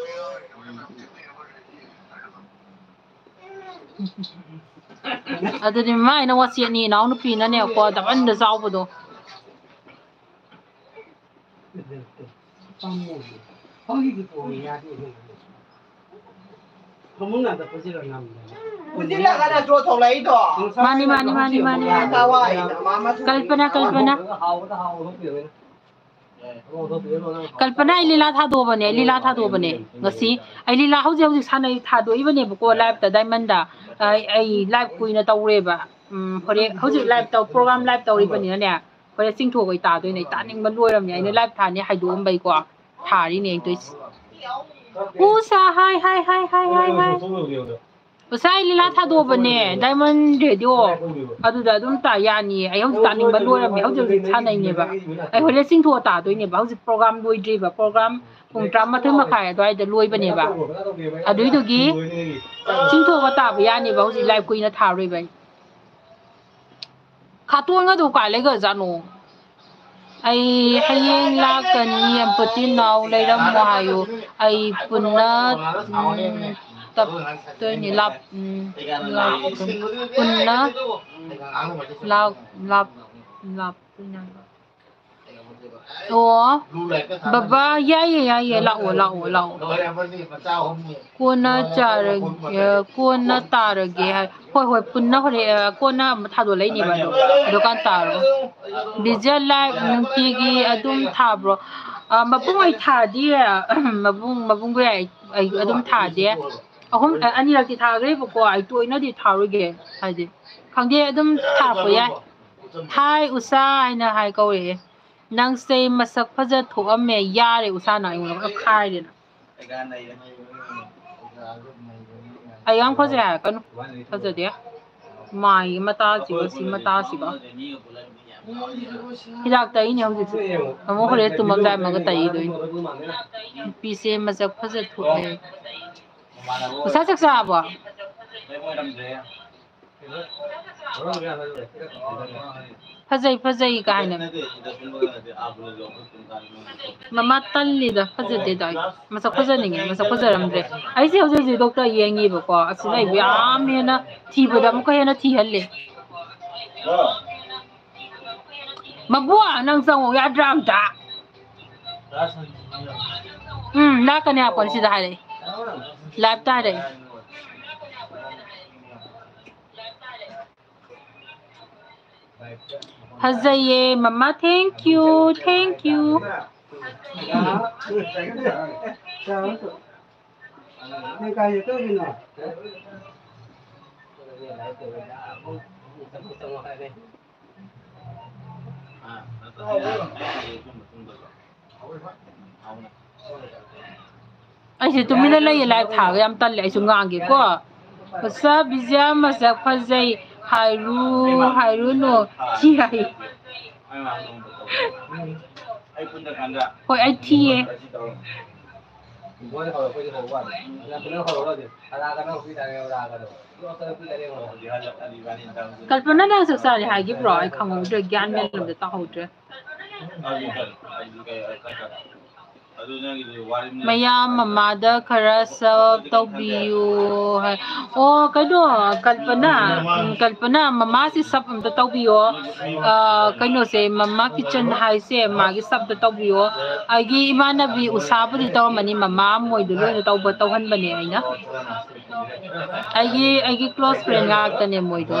ꯑꯗꯨꯗꯤ ꯃꯥꯏꯅ ꯋꯥꯆꯦꯠꯅꯤ, ꯏꯅꯥꯎꯅꯨꯄꯤꯅꯅꯦꯀꯣ, ꯗꯕꯟꯗ ꯆꯥꯎꯕꯗꯣ꯫ ꯐꯃꯨꯡ ꯉꯥꯛꯇ ꯄꯨꯁꯤꯜꯂ ꯉꯝꯗꯅ꯫ ꯄꯨꯁꯤꯜꯂꯒ ꯅꯠꯇ꯭ꯔꯣ ꯊꯣꯛꯂꯛꯏꯗꯣ? ꯃꯥꯅꯤ, ꯃꯥꯅꯤ, ꯃꯥꯅꯤ, ꯃꯥꯅꯤ, ꯃꯥꯅꯤ꯫ ꯀꯋꯥꯏꯗ ꯃꯥ ꯃꯆꯨ ꯀꯜꯄꯅꯥ, ꯀꯜꯄꯅꯥ꯫ ꯍꯥꯎꯕꯗ ꯍꯥꯎꯕ ꯊꯣꯛꯄꯤꯔꯣ꯫ ꯀꯜꯄꯅꯥ, ꯑꯩ ꯂꯤꯂꯥ ꯊꯥꯗꯣꯛꯑꯕꯅꯦ, ꯑꯩ ꯂꯤꯂꯥ ꯊꯥꯗꯣꯛꯑꯕꯅꯦ ꯉꯁꯤ꯫ ꯑꯩ ꯂꯤꯂꯥ ꯍꯧꯖꯤꯛ ꯍꯧꯖꯤꯛ ꯁꯥꯟꯅꯩ, ꯊꯥꯗꯣꯛꯏꯕꯅꯦꯕꯀꯣ, live ꯇ, ꯗꯥꯏꯃꯟꯗ꯫ ꯑꯩ, ꯑꯩ live ꯀꯨꯏꯅ ꯇꯧꯔꯦꯕ꯫ ꯎꯝ, ꯍꯣꯔꯦꯟ ꯍꯧꯖꯤꯛ live ꯇꯧ, program live ꯇꯧꯔꯤꯕꯅꯤꯅꯅꯦ, ꯍꯣꯔꯦꯟ ꯆꯤꯡꯊꯣꯛꯑꯒ ꯇꯥꯗꯣꯏꯅꯦ꯫ ꯑꯩ ꯇꯥꯅꯤꯡꯕ ꯂꯣꯏꯔꯕꯅꯦ꯫ ꯑꯩꯅ live ꯊꯥꯅꯤ ꯍꯥꯏꯗꯣꯛꯑꯝꯕꯩꯀꯣ, ꯊꯥꯔꯤꯅꯦ ꯑꯩ ꯇꯧꯏꯁꯦ꯫ ꯎꯁꯥ, ꯍꯥꯏ, ꯍꯥꯏ, ꯍꯥꯏ꯫ ꯉꯁꯥꯏ ꯂꯤꯂꯥ ꯊꯥꯗꯣꯛꯑꯕꯅꯦ, Diamond Radio꯫ ꯑꯗꯨꯗ ꯑꯗꯨꯝ ꯇꯥ ꯌꯥꯅꯤꯌꯦ꯫ ꯑꯩ ꯍꯧꯖꯤꯛ ꯇꯥꯅꯤꯡꯕ ꯂꯣꯏꯔꯝꯃꯦ꯫ ꯍꯧꯖꯤꯛ ꯍꯧꯖꯤꯛ ꯁꯥꯟꯅꯩꯅꯦꯕ꯫ ꯑꯩ ꯍꯣꯔꯦꯟ ꯆꯤꯡꯊꯣꯛꯑ ꯇꯥꯗꯣꯏꯅꯦꯕ꯫ ꯍꯧꯖꯤꯛ program ꯂꯣꯏꯗ꯭ꯔꯤꯕ꯫ Program ꯄꯨꯡ ꯇꯔꯥꯃꯥꯊꯣꯏ ꯃꯈꯥꯏ ꯑꯗꯨꯋꯥꯏꯗ ꯂꯣꯏꯕꯅꯦꯕ꯫ ꯑꯗꯨꯏꯗꯨꯒꯤ ꯆꯤꯡꯊꯣꯛꯑꯒ ꯇꯥꯕ ꯌꯥꯅꯦꯕ꯫ ꯍꯧꯖꯤꯛ live ꯀꯨꯏꯅ ꯊꯥꯔꯣꯏꯕ ꯑꯩ꯫ ꯈꯥꯇꯣꯟꯒꯗꯣ ꯀꯥꯏ ꯂꯩꯈ꯭ꯔꯖꯥꯠꯅꯣ? ꯑꯩ ꯍꯌꯦꯡ ꯂꯥꯛꯀꯅꯤ, ꯑꯝꯄꯇꯤ ꯅꯥꯎ ꯂꯩꯔꯝꯃꯣ ꯍꯥꯏꯌꯨ꯫ ꯑꯩ ꯄꯨꯟꯅ, ꯎꯝ, ꯇꯞꯇꯣꯏꯅꯤ, ꯂꯥꯞ-, ꯎꯝ, ꯂꯥꯞ-, ꯄꯨꯟꯅ ꯂꯥꯞ-, ꯂꯥꯞ-, ꯂꯥꯞꯇꯣꯏꯅꯤ꯫ ꯑꯣ, ꯕꯕꯥ, ꯌꯥꯏꯌꯦ, ꯌꯥꯏꯌꯦ, ꯂꯥꯛꯑꯣ, ꯂꯥꯛꯑꯣ, ꯂꯥꯛꯑꯣ꯫ ꯀꯣꯟꯅ ꯆꯥꯔꯒꯦ, ꯀꯣꯟꯅ ꯇꯥꯔꯒꯦ ꯍꯥꯏ꯫ ꯍꯣꯏ, ꯍꯣꯏ, ꯄꯨꯟꯅ ꯍꯣꯔꯦꯟ, ꯑ, ꯀꯣꯟꯅ ꯑꯃꯨꯛ ꯊꯥꯗꯣꯛꯂꯛꯏꯅꯦꯕ ꯑꯗꯣ꯫ ꯑꯗꯨꯀꯥꯟ ꯇꯥꯔꯣ꯫ ꯕꯤꯖꯟ live ꯅꯨꯡꯇꯤꯒꯤ ꯑꯗꯨꯝ ꯊꯥꯕ꯭ꯔꯣ? ꯑ, ꯃꯄꯨꯡ ꯑꯣꯏ ꯊꯥꯗꯤꯌꯦ꯫ ꯃꯕꯨꯡ, ꯃꯕꯨꯡ ꯒꯣꯌꯥꯏ ꯑꯩ ꯑꯗꯨꯝ ꯊꯥꯗꯦ꯫ ꯑꯍꯨꯝ, ꯑ, ꯑꯅꯤꯔꯛꯇꯤ ꯊꯥꯈ꯭ꯔꯦꯕꯀꯣ꯫ ꯑꯩ ꯇꯣꯏꯅꯗꯤ ꯊꯥꯔꯣꯏꯒꯦ꯫ ꯍꯥꯏꯗꯤ, ꯈꯪꯗꯦ, ꯑꯗꯨꯝ ꯊꯥꯔꯛꯄ ꯌꯥꯏ꯫ Hi ꯎꯁꯥ ꯍꯥꯏꯅ ꯍꯥꯏ ꯀꯧꯔꯛꯑꯦ꯫ ꯅꯪꯁꯦ ꯃꯁꯛ ꯐꯖ ꯊꯣꯛꯑꯝꯃꯦ꯫ ꯌꯥꯔꯦ ꯎꯁꯥ, ꯅꯪ ꯑꯩꯉꯣꯟꯗ ꯈꯔ ꯈꯥꯏꯔꯦꯅ꯫ ꯑꯩ ꯌꯥꯝ ꯐꯖꯩ ꯍꯥꯏꯔꯛꯀꯅꯨ꯫ ꯐꯖꯗꯦ꯫ ꯃꯥꯏꯒꯤ ꯃꯇꯥꯁꯤꯒ ꯁꯤ ꯃꯇꯥꯁꯤꯒ꯫ ꯍꯤꯗꯥꯛ ꯇꯩꯅꯦ ꯍꯧꯖꯤꯛꯁꯨ꯫ ꯑꯃꯨꯛ ꯍꯣꯔꯦꯟ ꯇꯨꯝꯃꯝꯗꯥꯏ ꯑꯃꯒ ꯇꯩꯗꯣꯏꯅꯤ꯫ ꯅꯨꯄꯤꯁꯦ ꯃꯁꯛ ꯐꯖ ꯊꯣꯛꯑꯦ꯫ ꯎꯁꯥ ꯆꯥꯛ ꯆꯥꯔꯕꯣ? ꯐꯖꯩ, ꯐꯖꯩ ꯀꯥꯏꯅ꯫ ꯃꯃꯥ ꯇꯜꯂꯤꯗ, ꯐꯖꯗꯦꯗ ꯑꯩ꯫ ꯃꯁꯛ ꯐꯖꯅꯤꯡꯉꯦ, ꯃꯁꯛ ꯐꯖꯔꯝꯗ꯭ꯔꯦ꯫ ꯑꯩꯁꯦ ꯍꯧꯖꯤꯛ ꯍꯧꯖꯤꯛ doctor ꯌꯦꯡꯉꯤꯕꯀꯣ, ꯑꯁꯤꯅ ꯑꯩꯕꯨ ꯌꯥꯝ ꯍꯦꯟꯅ ꯊꯤꯕꯗ ꯑꯃꯨꯛꯀ ꯍꯦꯟꯅ ꯊꯤꯍꯜꯂꯦ꯫ ꯃꯕꯨ, ꯅꯪ ꯆꯪꯉꯣ ꯌꯥꯗ꯭ꯔꯥ ꯑꯝꯇ? ꯎꯝ, ꯂꯥꯛꯀꯅꯤ ꯍꯥꯏꯔꯛꯄꯅꯤ ꯁꯤꯗ ꯍꯥꯏꯔꯛꯏ꯫ Live ꯇ ꯍꯥꯏꯔꯛꯏ꯫ ꯐꯖꯩꯌꯦ ꯃꯃꯥ, thank you, thank you꯫ ꯑꯩꯁꯦ ꯇꯨꯃꯤꯟꯅ ꯂꯩꯌꯦ, live ꯊꯥꯔꯒ ꯌꯥꯝ ꯇꯜꯂꯦ꯫ ꯑꯩꯁꯨ ꯉꯥꯡꯒꯦꯀꯣ꯫ What's up, Vijaya? ꯃꯁꯛ ꯐꯖꯩ ꯍꯥꯏꯔꯨ, ꯍꯥꯏꯔꯨꯅꯨ, ꯊꯤ ꯍꯥꯏ꯫ ꯍꯣꯏ, ꯑꯩ ꯊꯤꯌꯦ꯫ ꯀꯜꯄꯅ ꯅꯪ ꯆꯥꯛ ꯆꯥꯔꯦ ꯍꯥꯏꯈꯤꯕ꯭ꯔꯣ? ꯑꯩ ꯈꯪꯍꯧꯗ꯭ꯔꯦ, ꯒ꯭ꯌꯥꯟ ꯃꯦꯟ ꯑꯝꯇ ꯇꯥꯍꯧꯗ꯭ꯔꯦ꯫ ꯃꯌꯥꯝ ꯃꯃꯥꯗ ꯈꯔ ꯁꯞ ꯇꯧꯕꯤꯌꯨ ꯍꯥꯏ꯫ ꯑꯣ, ꯀꯩꯅꯣ, ꯀꯜꯄꯅ, ꯎꯝ, ꯀꯜꯄꯅ, ꯃꯃꯥꯁꯤ ꯁꯞ ꯑꯝꯇ ꯇꯧꯕꯤꯌꯣ꯫ ꯑ, ꯀꯩꯅꯣꯁꯦ, ꯃꯃꯥ ꯀꯤꯠꯆꯟ ꯍꯥꯏꯁꯦ, ꯃꯥꯒꯤ ꯁꯞꯇ ꯇꯧꯕꯤꯌꯣ꯫ ꯑꯩꯒꯤ ꯏꯃꯥꯟꯅꯕꯤ ꯎꯁꯥꯕꯨꯗꯤ ꯇꯧꯔꯝꯃꯅꯤ, ꯃꯃꯥ ꯃꯣꯏꯗꯣ ꯂꯣꯏꯅ ꯇꯧꯕ, ꯇꯧꯍꯟꯕꯅꯦ ꯑꯩꯅ꯫ ꯑꯩꯒꯤ, ꯑꯩꯒꯤ close friend ꯉꯥꯛꯇꯅꯦ ꯃꯣꯏꯗꯣ꯫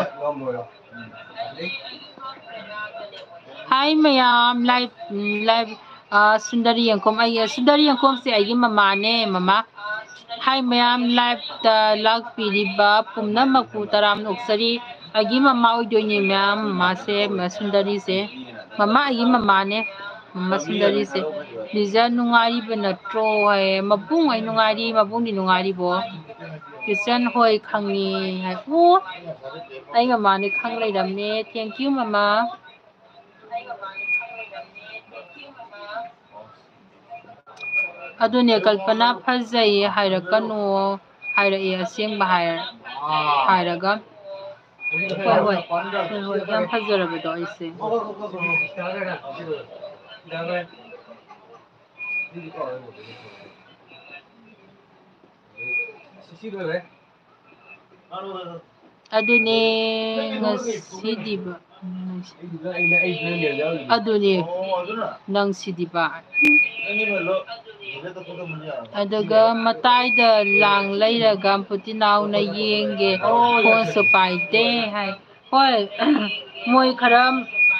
Hi ꯃꯌꯥꯝ, live, ꯎꯝ, live, ꯑ, ꯁꯨꯟꯗꯔꯤ ꯌꯦꯡꯈꯣꯝ, ꯑꯩ, ꯁꯨꯟꯗꯔꯤ ꯌꯦꯡꯈꯣꯝꯁꯦ ꯑꯩꯒꯤ ꯃꯃꯥꯅꯦ, ꯃꯃꯥ꯫ Hi ꯃꯌꯥꯝ, liveꯇ ꯂꯥꯛꯄꯤꯔꯤꯕ ꯄꯨꯝꯅꯃꯛꯄꯨ ꯇꯔꯥꯝꯅ ꯑꯣꯛꯆꯔꯤ꯫ ꯑꯩꯒꯤ ꯃꯃꯥ ꯑꯣꯏꯗꯣꯏꯅꯦ ꯃꯌꯥꯝ, ꯃꯃꯥꯁꯦ, ꯁꯨꯟꯗꯔꯤꯁꯦ꯫ ꯃꯃꯥ ꯑꯩꯒꯤ ꯃꯃꯥꯅꯦ, ꯃꯃꯥ ꯁꯨꯟꯗꯔꯤꯁꯦ꯫ ꯂꯤꯖꯥ ꯅꯨꯡꯉꯥꯏꯔꯤꯕ ꯅꯠꯇ꯭ꯔꯣ ꯍꯥꯏꯌꯦ꯫ ꯃꯕꯨꯡ ꯑꯩ ꯅꯨꯡꯉꯥꯏꯔꯤ, ꯃꯕꯨꯡꯗꯤ ꯅꯨꯡꯉꯥꯏꯔꯤꯕꯣ? ꯀꯤꯆꯟ ꯍꯣꯏ ꯈꯪꯉꯤ ꯍꯥꯏ꯫ ꯑꯣ, ꯑꯩ ꯃꯃꯥꯅꯦ ꯈꯪ ꯂꯩꯔꯝꯃꯦ꯫ Thank you ꯃꯃꯥ꯫ ꯑꯗꯨꯅꯦ, ꯀꯜꯄꯅꯥ ꯐꯖꯩ ꯍꯥꯏꯔꯛꯀꯅꯨ ꯍꯥꯏꯔꯛꯑꯦ, ꯑꯁꯦꯡꯕ ꯍꯥꯏꯔ-, ꯍꯥꯏꯔꯒ꯫ ꯍꯣꯏ, ꯍꯣꯏ, ꯍꯣꯏ, ꯍꯣꯏ, ꯌꯥꯝ ꯐꯖꯔꯕꯗꯣ ꯑꯩꯁꯦ꯫ ꯑꯗꯨꯅꯦ ꯉꯁꯤꯗꯤꯕ꯫ ꯑꯗꯨꯅꯦ ꯅꯪꯁꯤꯗꯤꯕ꯫ ꯑꯗꯨꯒ ꯃꯇꯥꯏꯗ ꯂꯥꯡ ꯂꯩꯔꯒ ꯄꯨꯇꯤꯅꯥꯎꯅ ꯌꯦꯡꯒꯦ, ꯐꯣꯟꯁꯨ ꯄꯥꯏꯗꯦ ꯍꯥꯏ꯫ ꯍꯣꯏ, ꯃꯣꯏ ꯈꯔ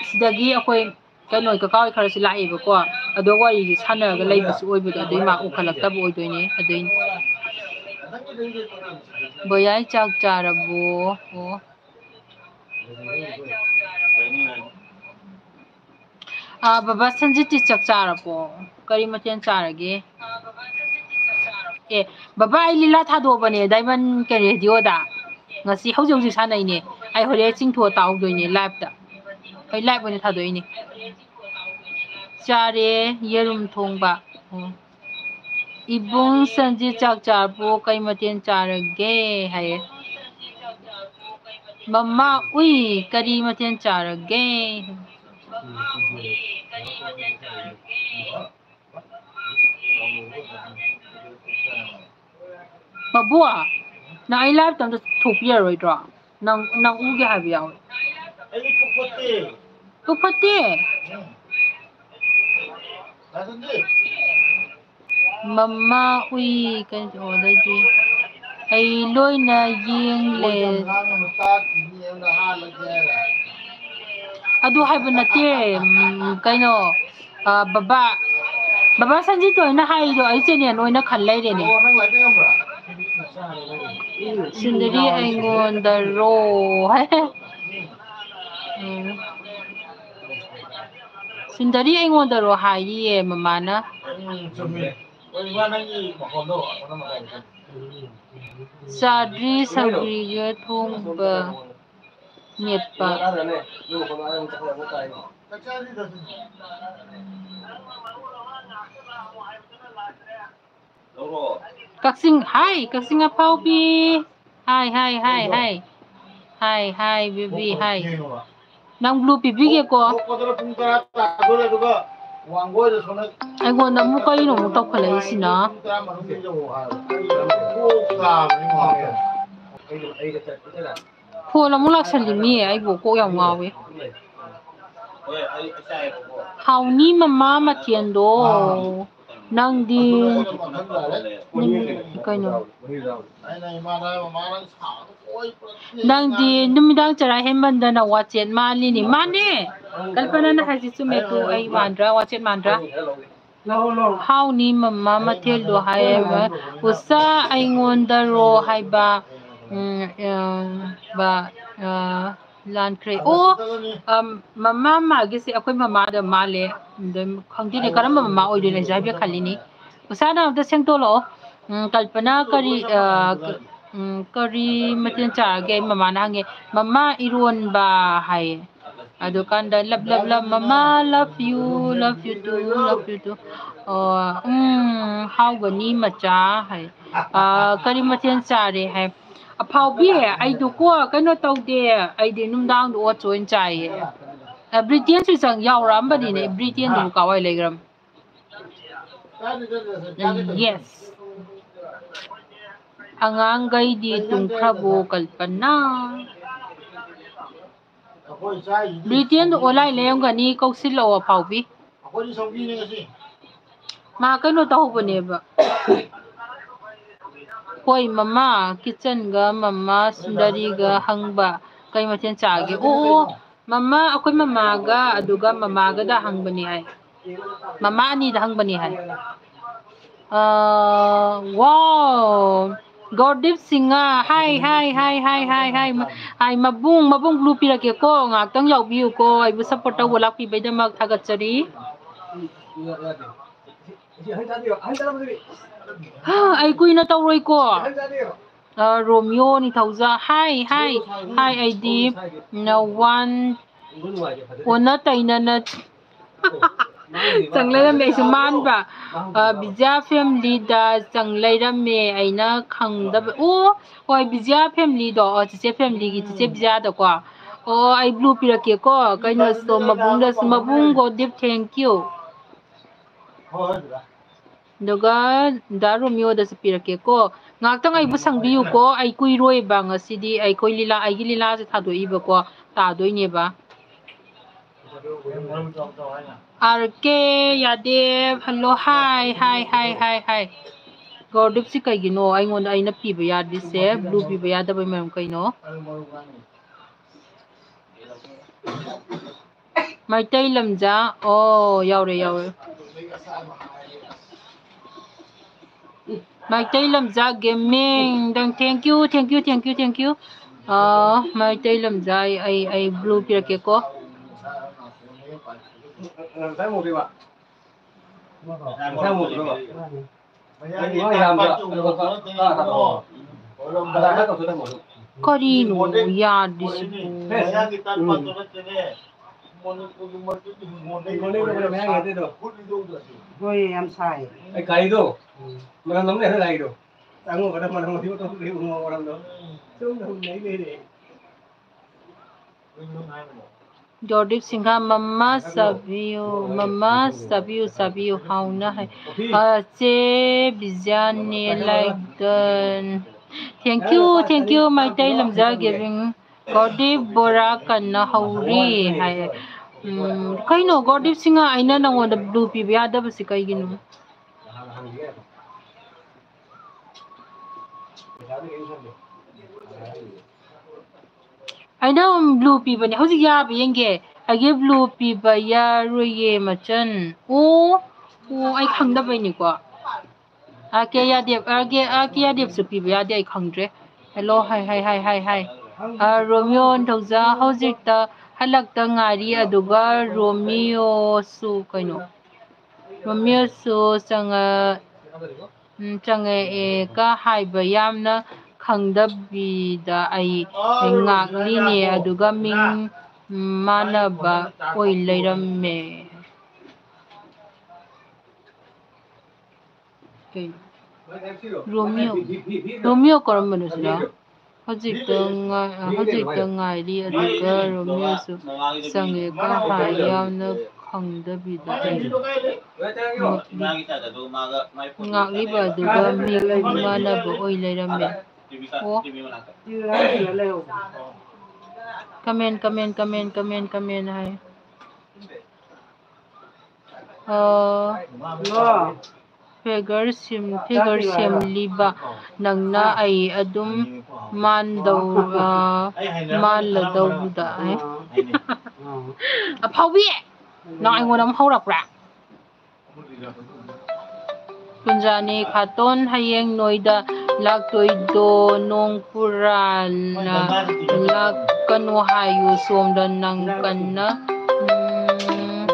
ꯁꯤꯗꯒꯤ ꯑꯩꯈꯣꯏ ꯀꯩꯅꯣ, ꯀꯀꯥ ꯍꯣꯏ ꯈꯔꯁꯨ ꯂꯥꯛꯑꯦꯕꯀꯣ, ꯑꯗꯣ ꯋꯥꯔꯤꯁꯨ ꯁꯥꯟꯅꯔꯒ ꯂꯩꯕꯁꯨ ꯑꯣꯏꯕꯗꯣ, ꯑꯗꯨꯏ ꯃꯥ ꯎꯈꯠꯂꯛꯇꯕ ꯑꯣꯏꯗꯣꯏꯅꯦ, ꯑꯗꯨꯏꯅꯦ꯫ ꯕꯣꯌꯥꯏ ꯆꯥꯛ ꯆꯥꯔꯕꯣ? ꯑꯣ꯫ ꯑꯥ, ꯕꯕꯥ ꯁꯟꯖꯤꯠꯇꯤ ꯆꯥꯛ ꯆꯥꯔꯕꯣ? ꯀꯔꯤ ꯃꯊꯦꯜ ꯆꯥꯔꯒꯦ? ꯑꯦ, ꯕꯕꯥ, ꯑꯩ ꯂꯤꯂꯥ ꯊꯥꯗꯣꯛꯑꯕꯅꯦ ꯗꯥꯏꯃꯟ ꯀꯩꯅꯣ ꯔꯦꯗꯤꯑꯣꯗ꯫ ꯉꯁꯤ ꯍꯧꯖꯤꯛ ꯍꯧꯖꯤꯛ ꯁꯥꯟꯅꯩꯅꯦ꯫ ꯑꯩ ꯍꯣꯔꯦꯟ ꯆꯤꯡꯊꯣꯛꯑ ꯇꯥꯍꯧꯗꯣꯏꯅꯦ ꯂꯥꯏꯞꯇ꯫ ꯑꯩ ꯂꯥꯏꯞ ꯑꯣꯏꯅ ꯊꯥꯗꯣꯛꯏꯅꯦ꯫ ꯆꯥꯔꯦ, ꯌꯦꯔꯨꯝ ꯊꯣꯡꯕ꯫ ꯑꯣ꯫ ꯏꯕꯨꯡ ꯁꯟꯖꯤꯠ ꯆꯥꯛ ꯆꯥꯔꯕꯣ? ꯀꯩ ꯃꯊꯦꯜ ꯆꯥꯔꯒꯦ? ꯍꯥꯏꯌꯦ꯫ ꯃꯃꯥ ꯎꯏ, ꯀꯔꯤ ꯃꯊꯦꯜ ꯆꯥꯔꯒꯦ? ꯃꯕꯨ, ꯅꯪ ꯑꯩ ꯂꯥꯏꯞꯇ ꯑꯝꯇ ꯊꯣꯛꯄꯤꯔꯔꯣꯏꯗ꯭ꯔꯣ? ꯅꯪ, ꯅꯪ ꯎꯒꯦ ꯍꯥꯏꯕ ꯌꯥꯎꯋꯦ꯫ ꯄꯨꯛ ꯐꯠꯇꯦ? ꯃꯃꯥ ꯎꯏ, ꯀꯩꯅꯣ, ꯑꯗꯩꯗꯤ ꯑꯩ ꯂꯣꯏꯅ ꯌꯦꯡꯂꯦ꯫ ꯑꯗꯨ ꯍꯥꯏꯕ ꯅꯠꯇꯦ, ꯎꯝ, ꯀꯩꯅꯣ, ꯑ, ꯕꯕꯥ, ꯕꯕꯥ ꯁꯟꯖꯤꯠꯇꯣ ꯑꯩꯅ ꯍꯥꯏꯗꯣ ꯑꯩ ꯆꯦꯅꯦꯜ ꯑꯣꯏꯅ ꯈꯟ ꯂꯩꯔꯦꯅꯦ꯫ ꯁꯤꯟꯗꯔꯤ ꯑꯩꯉꯣꯟꯗꯔꯣ ꯍꯥꯏ꯫ ꯎꯝ꯫ ꯁꯤꯟꯗꯔꯤ ꯑꯩꯉꯣꯟꯗꯔꯣ ꯍꯥꯏꯔꯤꯌꯦ ꯃꯃꯥꯅ꯫ ꯆꯥꯗ꯭ꯔꯤ ꯁꯧꯒ꯭ꯔꯤꯒ ꯊꯣꯡꯕ ꯃꯦꯠꯄ꯫ ꯀꯛꯆꯤꯡ, ꯍꯥꯏ, ꯀꯛꯆꯤꯡ ꯑꯐꯥꯎꯕꯤ꯫ ꯍꯥꯏ, ꯍꯥꯏ, ꯍꯥꯏ, ꯍꯥꯏ꯫ ꯍꯥꯏ, ꯍꯥꯏ, ꯕꯦꯕꯤ, ꯍꯥꯏ꯫ ꯅꯪ ꯕ꯭ꯂꯨ ꯄꯤꯕꯤꯒꯦꯀꯣ꯫ ꯑꯩꯉꯣꯟꯗ ꯑꯃꯨꯛ ꯀꯔꯤꯅꯣ ꯑꯃꯨꯛ ꯇꯧꯈꯠꯂꯛꯏꯁꯤꯅ꯫ ꯐꯣꯟ ꯑꯃꯨꯛ ꯂꯥꯛꯁꯜꯂꯤꯃꯤ, ꯑꯩꯕꯨ ꯀꯣꯛ ꯌꯥꯝ ꯉꯥꯎꯋꯦ꯫ ꯍꯥꯎꯅꯤ ꯃꯃꯥ ꯃꯊꯦꯜꯗꯣ꯫ ꯅꯪꯗꯤ ꯅꯨꯃꯤ-, ꯀꯩꯅꯣ? ꯅꯪꯗꯤ ꯅꯨꯃꯤꯗꯥꯡ ꯆꯔꯥ ꯍꯦꯟꯃꯟꯗꯅ ꯋꯥꯆꯦꯠ ꯃꯥꯜꯂꯤꯅꯤ꯫ ꯃꯥꯅꯦ꯫ ꯀꯜꯄꯅꯥꯅ ꯍꯥꯏꯁꯤ ꯆꯨꯝꯃꯦꯀꯣ꯫ ꯑꯩ ꯃꯥꯟꯗ꯭ꯔꯥ? ꯋꯥꯆꯦꯠ ꯃꯥꯟꯗ꯭ꯔꯥ? ꯍꯥꯎꯅꯤ ꯃꯃꯥ ꯃꯊꯦꯜꯗꯣ ꯍꯥꯏꯕ꯫ ꯎꯁꯥ ꯑꯩꯉꯣꯟꯗꯔꯣ ꯍꯥꯏꯕ꯫ ꯎꯝ, ꯑ, ꯕ, ꯑ, ꯂꯥꯟꯈ꯭ꯔꯦ꯫ ꯑꯣ, ꯑꯝ, ꯃꯃꯥ ꯃꯥꯒꯤꯁꯦ ꯑꯩꯈꯣꯏ ꯃꯃꯥꯗ ꯃꯥꯜꯂꯦ꯫ ꯑꯗꯨꯝ ꯈꯪꯗꯦꯅꯦ, ꯀꯔꯝꯕ ꯃꯃꯥ ꯑꯣꯏꯗꯣꯏꯅꯣ ꯑꯩꯁꯨ ꯍꯥꯏꯐꯦꯠ ꯈꯜꯂꯤꯅꯤ꯫ ꯎꯁꯥꯅ ꯑꯝꯇ ꯁꯦꯡꯗꯣꯛꯂꯛꯑꯣ꯫ ꯎꯝ, ꯀꯜꯄꯅꯥ ꯀꯔꯤ, ꯑ, ꯎꯝ, "ꯀꯔꯤ ꯃꯊꯦꯜ ꯆꯥꯔꯒꯦ?" ꯃꯃꯥꯅ ꯍꯪꯉꯦ꯫ "ꯃꯃꯥ, ꯏꯔꯣꯟꯕ" ꯍꯥꯏꯌꯦ꯫ ꯑꯗꯨꯀꯥꯟꯗ, "Love, love, love, ꯃꯃꯥ, love you, love you too, love you too." ꯑꯣ, "ꯎꯝ, ꯍꯥꯎꯒꯅꯤ ꯃꯆꯥ" ꯍꯥꯏ꯫ "ꯑ, ꯀꯔꯤ ꯃꯊꯦꯜ ꯆꯥꯔꯦ?" ꯍꯥꯏ꯫ "ꯑꯐꯥꯎꯕꯤ, ꯑꯩꯗꯨꯀꯣ ꯀꯩꯅꯣ ꯇꯧꯗꯦ, ꯑꯩꯗꯤ ꯅꯨꯡꯗꯥꯡꯗ oats ꯑꯣꯏꯅ ꯆꯥꯏꯌꯦ꯫ ꯑ, ꯕ꯭ꯔꯤꯇꯦꯟꯁꯨ ꯆꯪ ꯌꯥꯎꯔꯛꯑꯝꯕꯅꯤꯅꯦ, ꯕ꯭ꯔꯤꯇꯦꯟꯗꯨꯕꯨ ꯀꯥꯋꯥꯏ ꯂꯩꯈ꯭ꯔꯝ?" Yes. ꯑꯉꯥꯡꯈꯩꯗꯤ ꯇꯨꯝꯈ꯭ꯔꯕꯣ, ꯀꯜꯄꯅꯥ? ꯕ꯭ꯔꯤꯇꯦꯟꯗꯣ online ꯂꯩꯔꯝꯒꯅꯤ, ꯀꯧꯁꯤꯜꯂꯛꯑꯣ, ꯑꯐꯥꯎꯕꯤ꯫ ꯃꯥ ꯀꯩꯅꯣ ꯇꯧꯍꯧꯕꯅꯦꯕ꯫ ꯍꯣꯏ, ꯃꯃꯥ, ꯀꯤꯆꯟꯒ ꯃꯃꯥ ꯁꯨꯟꯗꯔꯤꯒ ꯍꯪꯕ, "ꯀꯩ ꯃꯊꯦꯜ ꯆꯥꯒꯦ?" ꯑꯣ, ꯑꯣ, ꯃꯃꯥ, ꯑꯩꯈꯣꯏ ꯃꯃꯥꯒ ꯑꯗꯨꯒ ꯃꯃꯥꯒꯗ ꯍꯪꯕꯅꯤ ꯍꯥꯏ꯫ ꯃꯃꯥ ꯑꯅꯤꯗ ꯍꯪꯕꯅꯤ ꯍꯥꯏ꯫ ꯑ, wow! ꯒꯧꯔꯗꯤꯞ Singh, hi, hi, hi, hi, hi, hi, ꯃ-, hi, ꯃꯕꯨꯡ, ꯃꯕꯨꯡ blue ꯄꯤꯔꯛꯀꯦꯀꯣ, ꯉꯥꯛꯇꯪ ꯌꯥꯎꯕꯤꯌꯨꯀꯣ, ꯑꯩꯕꯨ support ꯇꯧꯕ ꯂꯥꯛꯄꯤꯕꯩꯗꯃꯛ ꯊꯥꯒꯠꯆꯔꯤ꯫ ꯍꯥ, ꯑꯩ ꯀꯨꯏꯅ ꯇꯧꯔꯣꯏꯀꯣ꯫ ꯑ, ꯔꯣꯃꯤꯌꯣ ꯅꯤꯡꯊꯧꯖꯥ, hi, hi, hi, ꯑꯩꯗꯤ, ꯅ, one, ꯑꯣꯟꯅ ꯇꯩꯅꯅ ꯆꯪ ꯂꯩꯔꯝꯃꯦ, ꯑꯩꯁꯨ ꯃꯥꯟꯕ꯫ ꯑ, ꯕꯤꯖ꯭ꯌꯥ family ꯗ ꯆꯪ ꯂꯩꯔꯝꯃꯦ, ꯑꯩꯅ ꯈꯪꯗꯕ꯫ ꯑꯣ, ꯍꯣꯏ, ꯕꯤꯖ꯭ꯌꯥ family ꯗꯣ, ꯑꯣ, ꯆꯤꯆꯦ family ꯒꯤ ꯆꯤꯆꯦ ꯕꯤꯖ꯭ꯌꯥꯗꯀꯣ꯫ ꯑꯣ, ꯑꯩ blue ꯄꯤꯔꯛꯀꯦꯀꯣ꯫ ꯀꯩꯅꯣꯁꯨ ꯃꯕꯨꯡꯗꯁꯨ, ꯃꯕꯨꯡ ꯒꯣꯗꯤꯞ, thank you꯫ ꯑꯗꯨꯒ ꯗꯥ ꯔꯣꯃꯤꯌꯣꯗꯁꯨ ꯄꯤꯔꯛꯀꯦꯀꯣ꯫ ꯉꯥꯛꯇꯪ ꯑꯩꯕꯨ ꯁꯪꯕꯤꯌꯨꯀꯣ, ꯑꯩ ꯀꯨꯏꯔꯣꯏꯕ ꯉꯁꯤꯗꯤ꯫ ꯑꯩꯈꯣꯏ ꯂꯤꯂꯥ, ꯑꯩꯒꯤ ꯂꯤꯂꯥꯁꯦ ꯊꯥꯗꯣꯛꯏꯕꯀꯣ, ꯇꯥꯗꯣꯏꯅꯦꯕ꯫ ꯑꯥꯔ ꯀꯦ ꯌꯥꯗꯦꯕ, hello, hi, hi, hi, hi, hi꯫ ꯒꯧꯔꯗꯤꯞꯁꯤ ꯀꯩꯒꯤꯅꯣ ꯑꯩꯉꯣꯟꯗ ꯑꯩꯅ ꯄꯤꯕ ꯌꯥꯗ꯭ꯔꯤꯁꯦ? Blue ꯄꯤꯕ ꯌꯥꯗꯕꯩ ꯃꯔꯝ ꯀꯩꯅꯣ? ꯃꯩꯇꯩ ꯂꯝꯖꯥ, ꯑꯣ, ꯌꯥꯎꯔꯦ, ꯌꯥꯎꯔꯦ꯫ ꯃꯩꯇꯩ ꯂꯝꯖꯥ ꯒꯦꯃꯤꯡ, ꯗꯪ, thank you, thank you, thank you, thank you꯫ ꯑ, ꯃꯩꯇꯩ ꯂꯝꯖꯥ, ꯑꯩ, ꯑꯩ, ꯑꯩ blue ꯄꯤꯔꯛꯀꯦꯀꯣ꯫ ꯀꯔꯤꯅꯣ ꯌꯥꯗ꯭ꯔꯤꯁꯤꯕꯣ? ꯍꯣꯏ, ꯌꯥꯝ ꯁꯥꯏ꯫ ꯑꯩ ꯒꯥꯔꯤꯗꯣ ꯃꯅꯝ ꯅꯝ ꯂꯩꯔꯦ, ꯒꯥꯔꯤꯗꯣ꯫ ꯆꯪꯉꯨꯕꯗ ꯃꯅꯝ ꯃꯍꯤ ꯑꯣꯟꯊꯣꯛꯈ꯭ꯔꯦ ꯏꯕꯨꯡꯉꯣ, ꯃꯅꯝꯗꯣ꯫ ꯁꯨꯝ ꯅꯝ ꯂꯩ ꯂꯩꯔꯦ꯫ ꯖꯣꯔꯗꯤꯞ ꯁꯤꯡꯍ, ꯃꯃꯥ ꯆꯥꯕꯤꯌꯨ, ꯃꯃꯥ ꯆꯥꯕꯤꯌꯨ, ꯆꯥꯕꯤꯌꯨ, ꯍꯥꯎꯅ ꯍꯥꯏ꯫ ꯑ, ꯆꯦ ꯕꯤꯖ꯭ꯌꯥꯅꯦ, like done꯫ Thank you, thank you, Meitei ꯂꯝꯖꯥ ꯒꯤꯕꯤꯡ꯫ ꯖꯣꯔꯗꯤꯞ ꯕꯣꯔꯥ ꯀꯟꯅ ꯍꯧꯔꯤ ꯍꯥꯏ꯫ ꯎꯝ, ꯀꯩꯅꯣ ꯖꯣꯔꯗꯤꯞ ꯁꯤꯡꯍ, ꯑꯩꯅ ꯅꯪꯉꯣꯟꯗ blue ꯄꯤꯕ ꯌꯥꯗꯕꯁꯤ ꯀꯩꯒꯤꯅꯣ? ꯑꯩꯅ blue ꯄꯤꯕꯅꯦ꯫ ꯍꯧꯖꯤꯛ ꯌꯥꯕ ꯌꯦꯡꯒꯦ꯫ ꯑꯩꯒꯤ blue ꯄꯤꯕ ꯌꯥꯔꯣꯏꯌꯦ, ꯃꯆꯟ꯫ ꯑꯣ, ꯑꯣ, ꯑꯩ ꯈꯪꯗꯕꯩꯅꯤꯀꯣ꯫ ꯑꯥꯔ ꯀꯦ ꯌꯥꯗꯦꯕ, ꯑꯥꯔ ꯀꯦ, ꯑꯥꯔ ꯀꯦ ꯌꯥꯗꯦꯕꯁꯨ ꯄꯤꯕ ꯌꯥꯗꯦ, ꯑꯩ ꯈꯪꯗ꯭ꯔꯦ꯫ ꯍꯦꯜꯂꯣ, ꯍꯥꯏ, ꯍꯥꯏ, ꯍꯥꯏ, ꯍꯥꯏ, ꯍꯥꯏ꯫ ꯑ, ꯔꯣꯃꯤꯌꯣ ꯅꯤꯡꯊꯧꯖꯥ ꯍꯧꯖꯤꯛꯇ ꯍꯜꯂꯛꯇ ꯉꯥꯏꯔꯤ, ꯑꯗꯨꯒ ꯔꯣꯃꯤꯌꯣꯁꯨ ꯀꯩꯅꯣ? ꯔꯣꯃꯤꯌꯣꯁꯨ ꯆꯪꯉ-, ꯎꯝ, ꯆꯪꯉꯛꯑꯦꯒ ꯍꯥꯏꯕ ꯌꯥꯝꯅ ꯈꯪꯗꯕꯤꯗ ꯑꯩ ꯉꯥꯛꯂꯤꯅꯦ, ꯑꯗꯨꯒ ꯃꯤꯡ, ꯎꯝ, ꯃꯥꯟꯅꯕ ꯑꯣꯏ ꯂꯩꯔꯝꯃꯦ꯫ ꯀꯩꯅꯣ? ꯔꯣꯃꯤꯌꯣ? ꯔꯣꯃꯤꯌꯣ ꯀꯔꯝꯕꯅꯣ ꯁꯤꯅ? ꯍꯧꯖꯤꯛꯇ ꯉꯥꯏ-, ꯍꯧꯖꯤꯛꯇ ꯉꯥꯏꯔꯤ, ꯑꯗꯨꯒ ꯔꯣꯃꯤꯌꯣꯁꯨ ꯆꯪꯉꯦꯒ ꯍꯥꯏ, ꯌꯥꯝꯅ ꯈꯪꯗꯕꯤꯗ ꯑꯩ ꯉꯛꯂꯤ-, ꯉꯥꯛꯂꯤꯕ ꯑꯗꯨꯒ ꯃꯤꯡ ꯃꯥꯟꯅꯕ ꯑꯣꯏ ꯂꯩꯔꯝꯃꯦ꯫ ꯑꯣ꯫ Comment, comment, comment, comment, comment ꯍꯥꯏ꯫ ꯑ, ꯍꯜꯂꯣ꯫ Figure ꯁꯦꯝ-, figure ꯁꯦꯝꯂꯤꯕ ꯅꯪꯅ ꯑꯩ ꯑꯗꯨꯝ ꯃꯥꯟꯗꯧ-, ꯑ, ꯃꯥꯜꯂꯗꯧꯗ ꯍꯥꯏ꯫ ꯑꯐꯥꯎꯕꯤ! ꯅꯪ ꯑꯩꯉꯣꯟꯗ ꯑꯃꯨꯛ ꯍꯧꯔꯛꯄ꯭ꯔꯥ? ꯀꯨꯟꯖꯥꯅꯤ ꯈꯥꯇꯣꯟ, ꯍꯌꯦꯡ ꯅꯣꯏꯗ ꯂꯥꯛꯇꯣꯏꯗꯣ ꯅꯣꯡ ꯄꯨꯔꯥ ꯂꯥꯛꯀꯅꯨ ꯍꯥꯏꯌꯨ, ꯁꯣꯝꯗ ꯅꯪ ꯀꯟꯅ, ꯎꯝ,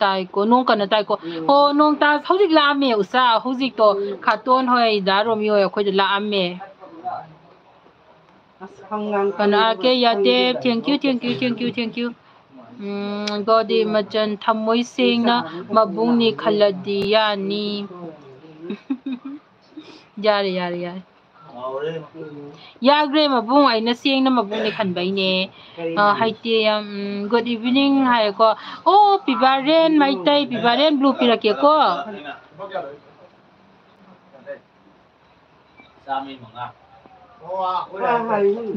ꯇꯥꯏꯀꯣ, ꯅꯣꯡ ꯀꯟꯅ ꯇꯥꯏꯀꯣ꯫ ꯍꯣ, ꯅꯣꯡ ꯇꯥ-, ꯍꯧꯖꯤꯛ ꯂꯥꯛꯑꯝꯃꯦ ꯎꯁꯥ, ꯍꯧꯖꯤꯛꯇꯣ ꯈꯥꯇꯣꯟ ꯍꯣꯏ, ꯗꯥ ꯔꯣꯃꯤꯌꯣ ꯍꯣꯏ ꯑꯩꯈꯣꯏꯗ ꯂꯥꯛꯑꯝꯃꯦ꯫ ꯑꯁ, ꯍꯪꯒꯥꯝ ꯀꯅꯥ ꯀꯦ ꯌꯥꯗꯦ? Thank you, thank you, thank you, thank you꯫ ꯎꯝ, ꯒꯣꯗꯤ ꯃꯆꯟ ꯊꯝꯃꯣꯏ ꯁꯦꯡꯅ ꯃꯕꯨꯡꯅꯤ ꯈꯜꯂꯗꯤ ꯌꯥꯅꯤ꯫ ꯌꯥꯔꯦ, ꯌꯥꯔꯦ, ꯌꯥꯔꯦ꯫ ꯌꯥꯈ꯭ꯔꯦ ꯃꯕꯨꯡ, ꯑꯩꯅ ꯁꯦꯡꯅ ꯃꯕꯨꯡꯅꯤ ꯈꯟꯕꯩꯅꯦ꯫ ꯑ, ꯍꯩꯇꯦ ꯌꯥꯝ, ꯎꯝ, good evening ꯍꯥꯏꯌꯦꯀꯣ꯫ ꯑꯣ, ꯄꯤꯕꯥꯔꯦꯟ Meitei, ꯄꯤꯕꯥꯔꯦꯟ blue ꯄꯤꯔꯛꯀꯦꯀꯣ꯫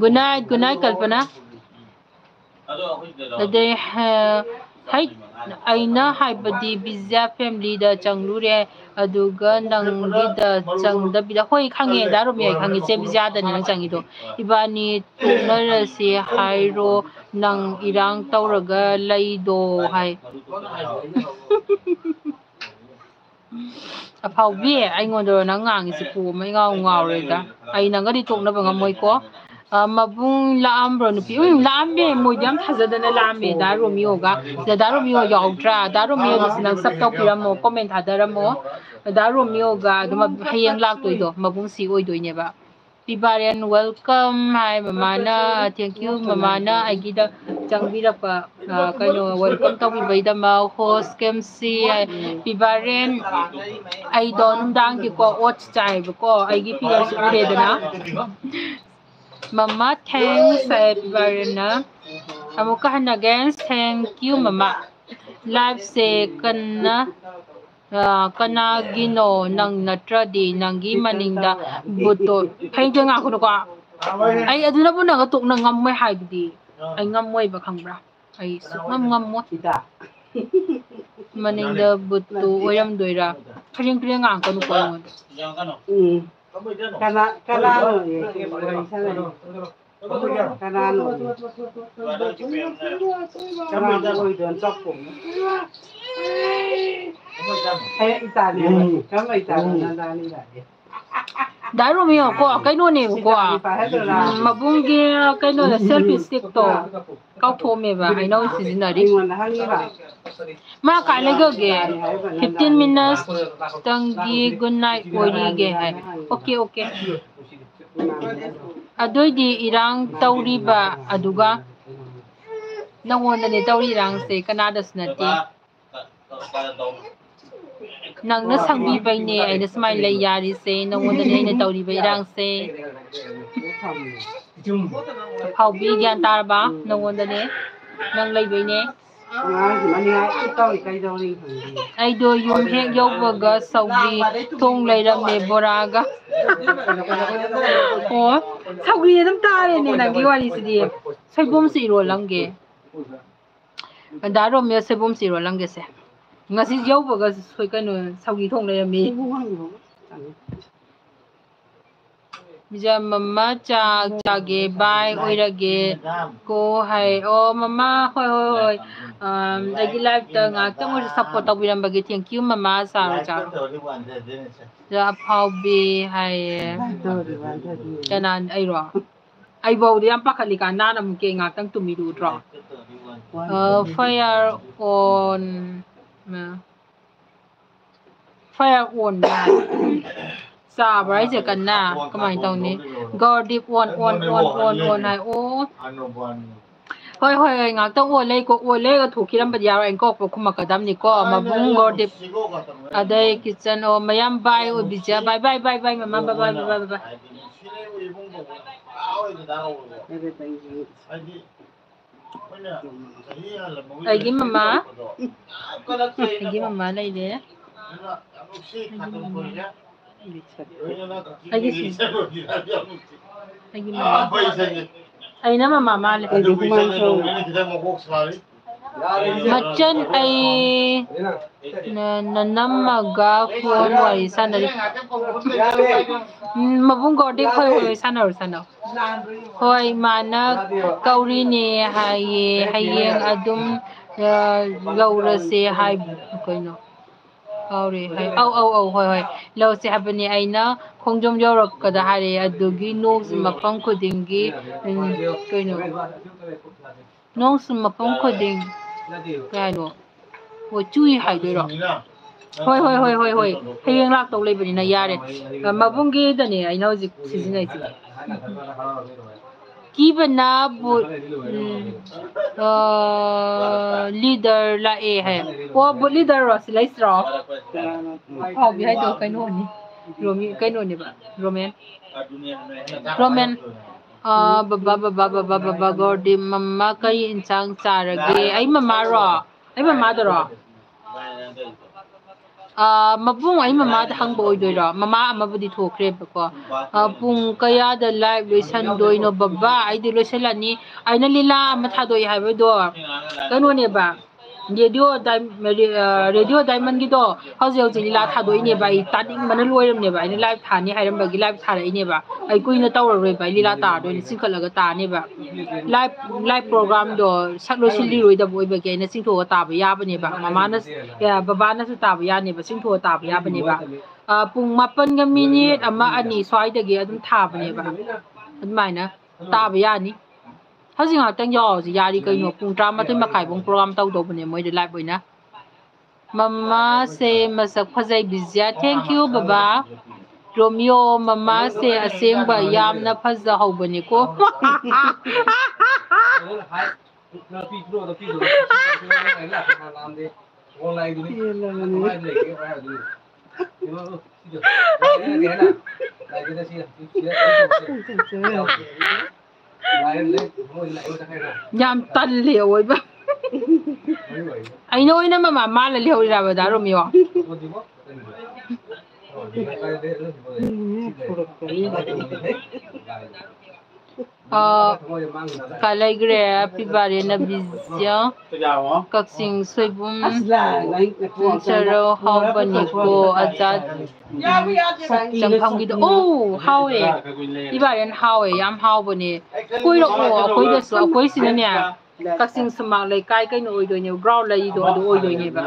Good night, good night, ꯀꯜꯄꯅꯥ꯫ ꯑꯗꯩ, ꯍ-, ꯍꯩ, ꯑꯩꯅ ꯍꯥꯏꯕꯗꯤ ꯕꯤꯖ꯭ꯌꯥ family ꯗ ꯆꯪꯂꯨꯔꯦ, ꯑꯗꯨꯒ ꯅꯪꯒꯤꯗ ꯆꯪꯗꯕꯤꯗ, ꯍꯣꯏ, ꯈꯪꯉꯦ, ꯗꯥ ꯔꯣꯃꯤ, ꯑꯩ ꯈꯪꯉꯦ, ꯆꯦ ꯕꯤꯖ꯭ꯌꯥꯗꯅꯤ ꯅꯪ ꯆꯪꯉꯤꯗꯣ꯫ ꯏꯕꯥꯅꯤ ꯇꯣꯛꯅꯔꯁꯤ ꯍꯥꯏꯔꯣ, ꯅꯪ ꯏꯔꯥꯡ ꯇꯧꯔꯒ ꯂꯩꯗꯣ ꯍꯥꯏ꯫ ꯑꯐꯥꯎꯕꯤ, ꯑꯩꯉꯣꯟꯗꯔꯣ ꯅꯪ ꯉꯥꯡꯉꯤꯁꯤ? ꯀꯣꯛ ꯑꯃ ꯏꯉꯥꯎ ꯉꯥꯎꯔꯦꯗ꯫ ꯑꯩ ꯅꯪꯒꯗꯤ ꯇꯣꯛꯅꯕ ꯉꯝꯃꯣꯏꯀꯣ꯫ ꯑ, ꯃꯕꯨꯡ ꯂꯥꯛꯑꯝꯕ꯭ꯔꯣ ꯅꯨꯄꯤ? ꯎꯝ, ꯂꯥꯛꯑꯝꯃꯦ꯫ ꯃꯣꯏꯗꯤ ꯌꯥꯝ ꯊꯥꯖꯗꯅ ꯂꯥꯛꯑꯝꯃꯦ꯫ ꯗꯥ ꯔꯣꯃꯤꯌꯣꯒ꯫ ꯁꯤꯗ ꯗꯥ ꯔꯣꯃꯤꯌꯣ ꯌꯥꯎꯗ꯭ꯔꯥ? ꯗꯥ ꯔꯣꯃꯤꯌꯣꯗꯨꯁꯨ ꯅꯪ sub ꯇꯧꯕꯤꯔꯝꯃꯣ, comment ꯊꯥꯗꯔꯝꯃꯣ꯫ ꯗꯥ ꯔꯣꯃꯤꯌꯣꯒ ꯑꯗꯨꯝ ꯍꯌꯦꯡ ꯂꯥꯛꯇꯣꯏꯗꯣ ꯃꯕꯨꯡꯁꯤ ꯑꯣꯏꯗꯣꯏꯅꯦꯕ꯫ ꯄꯤꯕꯥꯔꯦꯟ welcome ꯍꯥꯏ ꯃꯃꯥꯅ, thank you ꯃꯃꯥꯅ ꯑꯩꯒꯤꯗ ꯆꯪꯕꯤꯔꯛꯄ, ꯑ, ꯀꯩꯅꯣ, welcome ꯇꯧꯕꯤꯕꯩꯗꯃꯛ꯫ Host ꯀꯦꯝꯁꯤ ꯍꯥꯏ ꯄꯤꯕꯥꯔꯦꯟ, ꯑꯩꯗꯣ ꯅꯨꯡꯗꯥꯡꯒꯤꯀꯣ oats ꯆꯥꯏꯕꯀꯣ, ꯑꯩꯒꯤ figure ꯁꯨ ꯎꯔꯦꯗꯅ꯫ ꯃꯃꯥ thanks ꯍꯥꯏ ꯄꯤꯕꯥꯔꯦꯟꯅ꯫ ꯑꯃꯨꯛꯀ ꯍꯟꯅ again thank you ꯃꯃꯥ꯫ Live ꯁꯦ ꯀꯟꯅ ꯑ, ꯀꯅꯥꯒꯤꯅꯣ? ꯅꯪ ꯅꯠꯇ꯭ꯔꯗꯤ ꯅꯪꯒꯤ ꯃꯅꯤꯡꯗ ꯕꯨꯠꯇꯣ꯫ ꯍꯌꯦꯡ ꯉꯥꯛꯈꯣꯅꯀꯣ꯫ ꯑꯩ ꯑꯗꯨꯅꯕꯨ ꯅꯪꯒ ꯇꯣꯛꯅ ꯉꯝꯃꯣꯏ ꯍꯥꯏꯗꯨꯗꯤ꯫ ꯑꯩ ꯉꯝꯃꯣꯏꯕ, ꯈꯪꯕ꯭ꯔꯥ? ꯑꯩ ꯁꯨꯛꯉꯝ ꯉꯝꯃꯣꯏ꯫ ꯃꯅꯤꯡꯗ ꯕꯨꯠꯇꯨ ꯑꯣꯏꯔꯝꯗꯣꯏꯔꯥ? ꯐꯔꯦꯡ ꯐꯔꯦꯡ ꯉꯥꯡꯉꯛꯀꯅꯨꯀꯣ ꯑꯩꯉꯣꯟꯗ꯫ ꯎꯝ꯫ ꯀꯅꯥ, ꯀꯅꯥꯅꯣ? ꯋꯥꯔꯤ ꯁꯥꯟꯅꯔꯤ꯫ ꯀꯅꯥꯅꯣ? ꯀꯅꯥꯅ ꯑꯣꯏꯗꯣꯏꯅꯣ? ꯆꯥꯛꯈꯨꯝ꯫ ꯑꯩ ꯏꯇꯥꯅꯦ꯫ ꯎꯝ꯫ ꯀꯔꯝꯕ ꯏꯇꯥꯅꯣ? ꯎꯝ꯫ ꯅꯟꯗꯥꯅꯤ ꯏꯇꯥꯅꯦ꯫ ꯗꯥ ꯔꯣꯃꯤꯌꯣ ꯀꯣ, ꯀꯩꯅꯣꯅꯦꯕꯀꯣ, ꯎꯝ, ꯃꯕꯨꯡꯒꯤ ꯀꯩꯅꯣꯗ selfie stickꯇꯣ ꯀꯥꯎꯊꯣꯛꯑꯝꯃꯦꯕ, ꯍꯩꯅꯧ ꯁꯤꯖꯤꯟꯅꯔꯤ꯫ ꯑꯩꯉꯣꯟꯗ ꯍꯪꯉꯤꯕ? ꯃꯥ ꯀꯥꯏ ꯂꯩꯈ꯭ꯔꯒꯦ? Fifteen minutesꯇꯪꯒꯤ good night ꯑꯣꯏꯔꯤꯒꯦ ꯍꯥꯏ꯫ Okay, okay. ꯑꯗꯨꯏꯗꯤ ꯏꯔꯥꯡ ꯇꯧꯔꯤꯕ ꯑꯗꯨꯒ ꯅꯉꯣꯟꯗꯅꯦ ꯇꯧꯔꯤ ꯏꯔꯥꯡꯁꯦ, ꯀꯅꯥꯗꯁꯨ ꯅꯠꯇꯦ꯫ ꯅꯪꯅ ꯁꯪꯕꯤꯕꯩꯅꯦ ꯑꯩꯅ ꯁꯨꯃꯥꯏꯅ ꯂꯩ ꯌꯥꯔꯤꯁꯦ, ꯅꯉꯣꯟꯗꯅꯦ ꯑꯩꯅ ꯇꯧꯔꯤꯕ ꯏꯔꯥꯡꯁꯦ꯫ ꯑꯐꯥꯎꯕꯤ, ꯒ꯭ꯌꯥꯟ ꯇꯥꯔꯕ? ꯅꯉꯣꯟꯗꯅꯦ, ꯅꯪ ꯂꯩꯕꯩꯅꯦ꯫ ꯑꯉꯥꯡꯁꯤ ꯃꯅꯤꯡꯉꯥꯏ ꯇꯧꯔꯤ, ꯀꯩꯗꯧꯔꯤ ꯈꯪꯗꯦ꯫ ꯑꯩꯗꯣ ꯌꯨꯝ ꯍꯦꯛ ꯌꯧꯕꯒ ꯁꯧꯒ꯭ꯔꯤ ꯊꯣꯡ ꯂꯩꯔꯝꯃꯦ, ꯕꯣꯔꯥꯒ꯫ ꯑꯣ, ꯁꯧꯒ꯭ꯔꯤ ꯑꯗꯨꯝ ꯇꯥꯔꯦꯅꯦ ꯅꯪꯒꯤ ꯋꯥꯔꯤꯁꯤꯗꯤ꯫ ꯁꯣꯏꯕꯨꯝꯁꯨ ꯏꯔꯣꯜꯂꯝꯒꯦ꯫ ꯗꯥ ꯔꯣꯃꯤꯌꯣ, ꯁꯣꯏꯕꯨꯝꯁꯤ ꯏꯔꯣꯜꯂꯝꯒꯦꯁꯦ꯫ ꯉꯁꯤ ꯌꯧꯕꯒ ꯁꯣꯏ-, ꯀꯩꯅꯣ, ꯁꯧꯒ꯭ꯔꯤ ꯊꯣꯡ ꯂꯩꯔꯝꯃꯤ꯫ ꯕꯤꯖꯥ, "ꯃꯃꯥ ꯆꯥꯛ ꯆꯥꯒꯦ, bye ꯑꯣꯏꯔꯒꯦ ꯀꯣ" ꯍꯥꯏ꯫ ꯑꯣ, ꯃꯃꯥ, ꯍꯣꯏ, ꯍꯣꯏ, ꯍꯣꯏ꯫ ꯑꯝ, ꯑꯩꯒꯤ liveꯇ ꯉꯥꯛꯇꯪ ꯑꯣꯏꯔꯁꯨ support ꯇꯧꯕꯤꯔꯝꯕꯒꯤ thank you, ꯃꯃꯥ, ꯆꯥꯔꯣ, ꯆꯥꯔꯣ꯫ ꯑꯗ ꯑꯐꯥꯎꯕꯤ ꯍꯥꯏꯌꯦ꯫ ꯀꯅꯥ, ꯑꯩꯔꯣ? ꯑꯩꯐꯥꯎꯗꯤ ꯌꯥꯝ ꯄꯥꯈꯠꯂꯤ ꯀꯥꯟ ꯅꯍꯥꯟ ꯑꯃꯨꯛꯀꯤ ꯉꯥꯛꯇꯪ ꯇꯨꯝꯃꯤꯗꯨ ꯎꯗ꯭ꯔꯣ? ꯑ, fire on, ꯑ, fire on ꯍꯥꯏ꯫ ꯆꯥꯕ꯭ꯔꯥ ꯍꯥꯏꯁꯦ ꯀꯟꯅ? ꯀꯃꯥꯏꯅ ꯇꯧꯅꯤ? ꯒꯣꯔꯗꯤꯞ on, on, on, on, on ꯍꯥꯏ꯫ ꯑꯣ꯫ ꯍꯣꯏ, ꯍꯣꯏ, ꯍꯣꯏ, ꯉꯥꯛꯇꯪ ꯑꯣꯜ ꯂꯩꯀꯣ, ꯑꯣꯜ ꯂꯩꯔꯒ ꯊꯣꯛꯈꯤꯔꯝꯕꯗꯤ ꯌꯥꯔꯣꯏ, ꯑꯩꯅ ꯀꯧꯔꯛꯄ ꯈꯨꯝꯃꯛꯀꯗꯕꯅꯤꯀꯣ꯫ ꯃꯕꯨꯡ ꯒꯣꯔꯗꯤꯞ, ꯑꯗꯩ ꯀꯤꯆꯟ, ꯑꯣ, ꯃꯌꯥꯝ bye ꯑꯣꯏꯕꯤꯁꯦ, bye, bye, bye, bye, ꯃꯃꯥ, bye, bye, bye, bye, bye꯫ ꯑꯩꯒꯤ ꯃꯃꯥ, ꯑꯩꯒꯤ ꯃꯃꯥ ꯂꯩꯔꯦ꯫ ꯑꯩꯒꯤ ꯃꯃꯥ꯫ ꯑꯩꯒꯤ ꯁꯤ-, ꯑꯩꯒꯤ ꯃꯃꯥ꯫ ꯑꯩꯅ ꯃꯃꯥ ꯃꯥꯜꯂꯦ꯫ ꯃꯆꯟ, ꯑꯩ ꯅ-, ꯅꯅꯝꯃꯒ phone ꯋꯥꯔꯤ ꯁꯥꯟꯅꯔꯤ꯫ ꯎꯝ, ꯃꯕꯨꯡ ꯒꯣꯔꯗꯤꯞ ꯍꯣꯏ, ꯍꯣꯏ, ꯁꯥꯟꯅꯔꯣ, ꯁꯥꯟꯅꯔꯣ꯫ ꯍꯣꯏ, ꯃꯥꯅ ꯀꯧꯔꯤꯅꯦ ꯍꯥꯏꯌꯦ, ꯍꯌꯦꯡ ꯑꯗꯨꯝ, ꯑ, ꯂꯧꯔꯁꯦ ꯍꯥꯏ-, ꯀꯩꯅꯣ? ꯀꯥꯎꯔꯦ ꯍꯥꯏ꯫ ꯑꯧ, ꯑꯧ, ꯑꯧ, ꯍꯣꯏ, ꯍꯣꯏ꯫ ꯂꯧꯁꯦ ꯍꯥꯏꯕꯅꯦ ꯑꯩꯅ, ꯈꯣꯡꯖꯣꯝ ꯌꯧꯔꯛꯄꯗ ꯍꯥꯏꯔꯛꯑꯦ꯫ ꯑꯗꯨꯒꯤ ꯅꯣꯡꯁꯤ ꯃꯐꯝ ꯈꯨꯗꯤꯡꯒꯤ, ꯎꯝ, ꯀꯩꯅꯣ, ꯅꯣꯡꯁꯨ ꯃꯐꯝ ꯈꯨꯗꯤꯡ, ꯀꯩ ꯍꯥꯏꯅꯣ? ꯑꯣ, ꯆꯨꯏ ꯍꯥꯏꯗꯣꯏꯔꯣ? ꯍꯣꯏ, ꯍꯣꯏ, ꯍꯣꯏ, ꯍꯣꯏ, ꯍꯣꯏ꯫ ꯍꯌꯦꯡ ꯂꯥꯛꯇꯧ ꯂꯩꯕꯅꯤꯅ ꯌꯥꯔꯦ꯫ ꯑ, ꯃꯕꯨꯡꯒꯤꯗꯅꯦ ꯑꯩꯅ ꯍꯧꯖꯤꯛ ꯁꯤꯖꯤꯟꯅꯩꯁꯦ꯫ ꯀꯤꯕꯅ ꯕꯨꯠ, ꯎꯝ, ꯑ, ꯂꯤꯗꯔ ꯂꯥꯛꯑꯦ ꯍꯥꯏ꯫ ꯑꯣ, ꯕꯨꯠ ꯂꯤꯗꯔꯔꯣ? ꯁꯤ ꯂꯩꯁꯤꯔꯣ? ꯐꯥꯎꯕꯤ ꯍꯥꯏꯗꯣ ꯀꯩꯅꯣꯅꯤ꯫ ꯔꯣꯃꯤ-, ꯀꯩꯅꯣꯅꯦꯕ꯫ ꯔꯣꯃꯦꯟ꯫ ꯔꯣꯃꯦꯟ꯫ ꯑ, ꯕꯕꯥ, ꯕꯕꯥ, ꯕꯕꯥ, ꯕꯕꯥ, ꯒꯣꯔꯗꯤ, ꯃꯃꯥ ꯀꯔꯤ ꯏꯟꯁꯥꯡ ꯆꯥꯔꯒꯦ? ꯑꯩ ꯃꯃꯥꯔꯣ? ꯑꯩ ꯃꯃꯥꯗꯔꯣ? ꯑ, ꯃꯕꯨꯡ, ꯑꯩ ꯃꯃꯥꯗ ꯍꯪꯕ ꯑꯣꯏꯗꯣꯏꯔꯣ? ꯃꯃꯥ ꯑꯃꯕꯨꯗꯤ ꯊꯣꯛꯈ꯭ꯔꯦꯕꯀꯣ꯫ ꯑ, ꯄꯨꯡ ꯀꯌꯥꯗ live ꯂꯣꯏꯁꯟꯗꯣꯏꯅꯣ? ꯕꯕꯥ, ꯑꯩꯗꯤ ꯂꯣꯏꯁꯜꯂꯅꯤ꯫ ꯑꯩꯅ ꯂꯤꯂꯥ ꯑꯃ ꯊꯥꯗꯣꯛꯏ ꯍꯥꯏꯕꯗꯣ ꯀꯩꯅꯣꯅꯦꯕ, ꯔꯦꯗꯤꯑꯣ ꯗꯥꯏ-, ꯔꯦ-, ꯑ, ꯔꯦꯗꯤꯑꯣ ꯗꯥꯏꯃꯟꯒꯤꯗꯣ ꯍꯧꯖꯤꯛ ꯍꯧꯖꯤꯛ ꯂꯤꯂꯥ ꯊꯥꯗꯣꯛꯏꯅꯦꯕ꯫ ꯑꯩ ꯇꯥꯅꯤꯡꯕꯅ ꯂꯣꯏꯔꯝꯅꯦꯕ꯫ ꯑꯩꯅ live ꯊꯥꯅꯤ ꯍꯥꯏꯔꯝꯕꯒꯤ live ꯊꯥꯔꯛꯏꯅꯦꯕ꯫ ꯑꯩ ꯀꯨꯏꯅ ꯇꯧꯔꯔꯣꯏꯕ, ꯑꯩ ꯂꯤꯂꯥ ꯇꯥꯔꯗꯣꯏꯅꯦ, ꯆꯤꯡꯈꯠꯂꯒ ꯇꯥꯅꯦꯕ꯫ Live, live programꯗꯣ ꯁꯛ ꯂꯣꯏꯁꯤꯜꯂꯤꯔꯣꯏꯗꯕ ꯑꯣꯏꯕꯒꯤ ꯑꯩꯅ ꯆꯤꯡꯊꯣꯛꯑ ꯇꯥꯕ ꯌꯥꯕꯅꯦꯕ꯫ ꯃꯃꯥꯅ, ꯑꯦ, ꯕꯕꯥꯅꯁꯨ ꯇꯥꯕ ꯌꯥꯅꯦꯕ, ꯆꯤꯡꯊꯣꯛꯑ ꯇꯥꯕ ꯌꯥꯕꯅꯦꯕ꯫ ꯑ, ꯄꯨꯡ ꯃꯥꯄꯟꯒ ꯃꯤꯅꯤꯠ ꯑꯃ ꯑꯅꯤ ꯁ꯭ꯋꯥꯏꯗꯒꯤ ꯑꯗꯨꯝ ꯊꯥꯕꯅꯦꯕ꯫ ꯑꯗꯨꯃꯥꯏꯅ ꯇꯥꯕ ꯌꯥꯅꯤ꯫ ꯍꯧꯖꯤꯛ ꯉꯥꯛꯇꯪ ꯌꯥꯎꯔꯁꯤ ꯌꯥꯔꯤ ꯀꯩꯅꯣ꯫ ꯄꯨꯡ ꯇꯔꯥꯃꯥꯊꯣꯏ ꯃꯈꯥꯏꯐꯥꯎ program ꯇꯧꯗꯧꯕꯅꯦ ꯃꯣꯏꯗ live ꯑꯣꯏꯅ꯫ ꯃꯃꯥꯁꯦ ꯃꯁꯛ ꯐꯖꯩ, ꯕꯤꯖꯤꯌꯥ꯫ Thank you, ꯕꯕꯥ꯫ ꯔꯣꯃꯤꯌꯣ, ꯃꯃꯥꯁꯦ ꯑꯁꯦꯡꯕ ꯌꯥꯝꯅ ꯐꯖꯍꯧꯕꯅꯤꯀꯣ꯫ ꯌꯥꯝ ꯇꯜꯂꯦ ꯑꯑꯣꯏꯕ꯫ ꯑꯩꯅ ꯑꯣꯏꯅ ꯃꯃꯥ ꯃꯥꯜꯂ ꯂꯩꯍꯧꯔꯤꯔꯕ, ꯗꯥ ꯔꯣꯃꯤꯌꯣ? ꯑ, ꯀꯥꯏ ꯂꯩꯈ꯭ꯔꯦ? ꯄꯤꯕꯥꯔꯦꯅ ꯕꯤꯖꯤꯌꯥ꯫ ꯀꯛꯆꯤꯡ ꯁꯣꯏꯕꯨꯝ ꯁꯔꯧ ꯍꯥꯎꯕꯅꯤꯀꯣ, ꯑꯖꯥ ꯆꯪꯐꯝꯒꯤꯗꯣ꯫ ꯑꯣ, ꯍꯥꯎꯋꯦ꯫ ꯄꯤꯕꯥꯔꯦꯟ ꯍꯥꯎꯋꯦ, ꯌꯥꯝ ꯍꯥꯎꯕꯅꯦ꯫ ꯀꯣꯏꯔꯛꯑꯣ ꯑꯩꯈꯣꯏꯗꯁꯨ꯫ ꯑꯩꯈꯣꯏꯁꯤꯅꯅꯦ, ꯀꯛꯆꯤꯡ ꯁꯨꯃꯥꯡ ꯂꯩꯀꯥꯏ ꯀꯩꯅꯣ ꯑꯣꯏꯗꯣꯏꯅꯦꯕ, ground ꯂꯩꯔꯤꯗꯣ ꯑꯗꯨ ꯑꯣꯏꯗꯣꯏꯅꯦꯕ꯫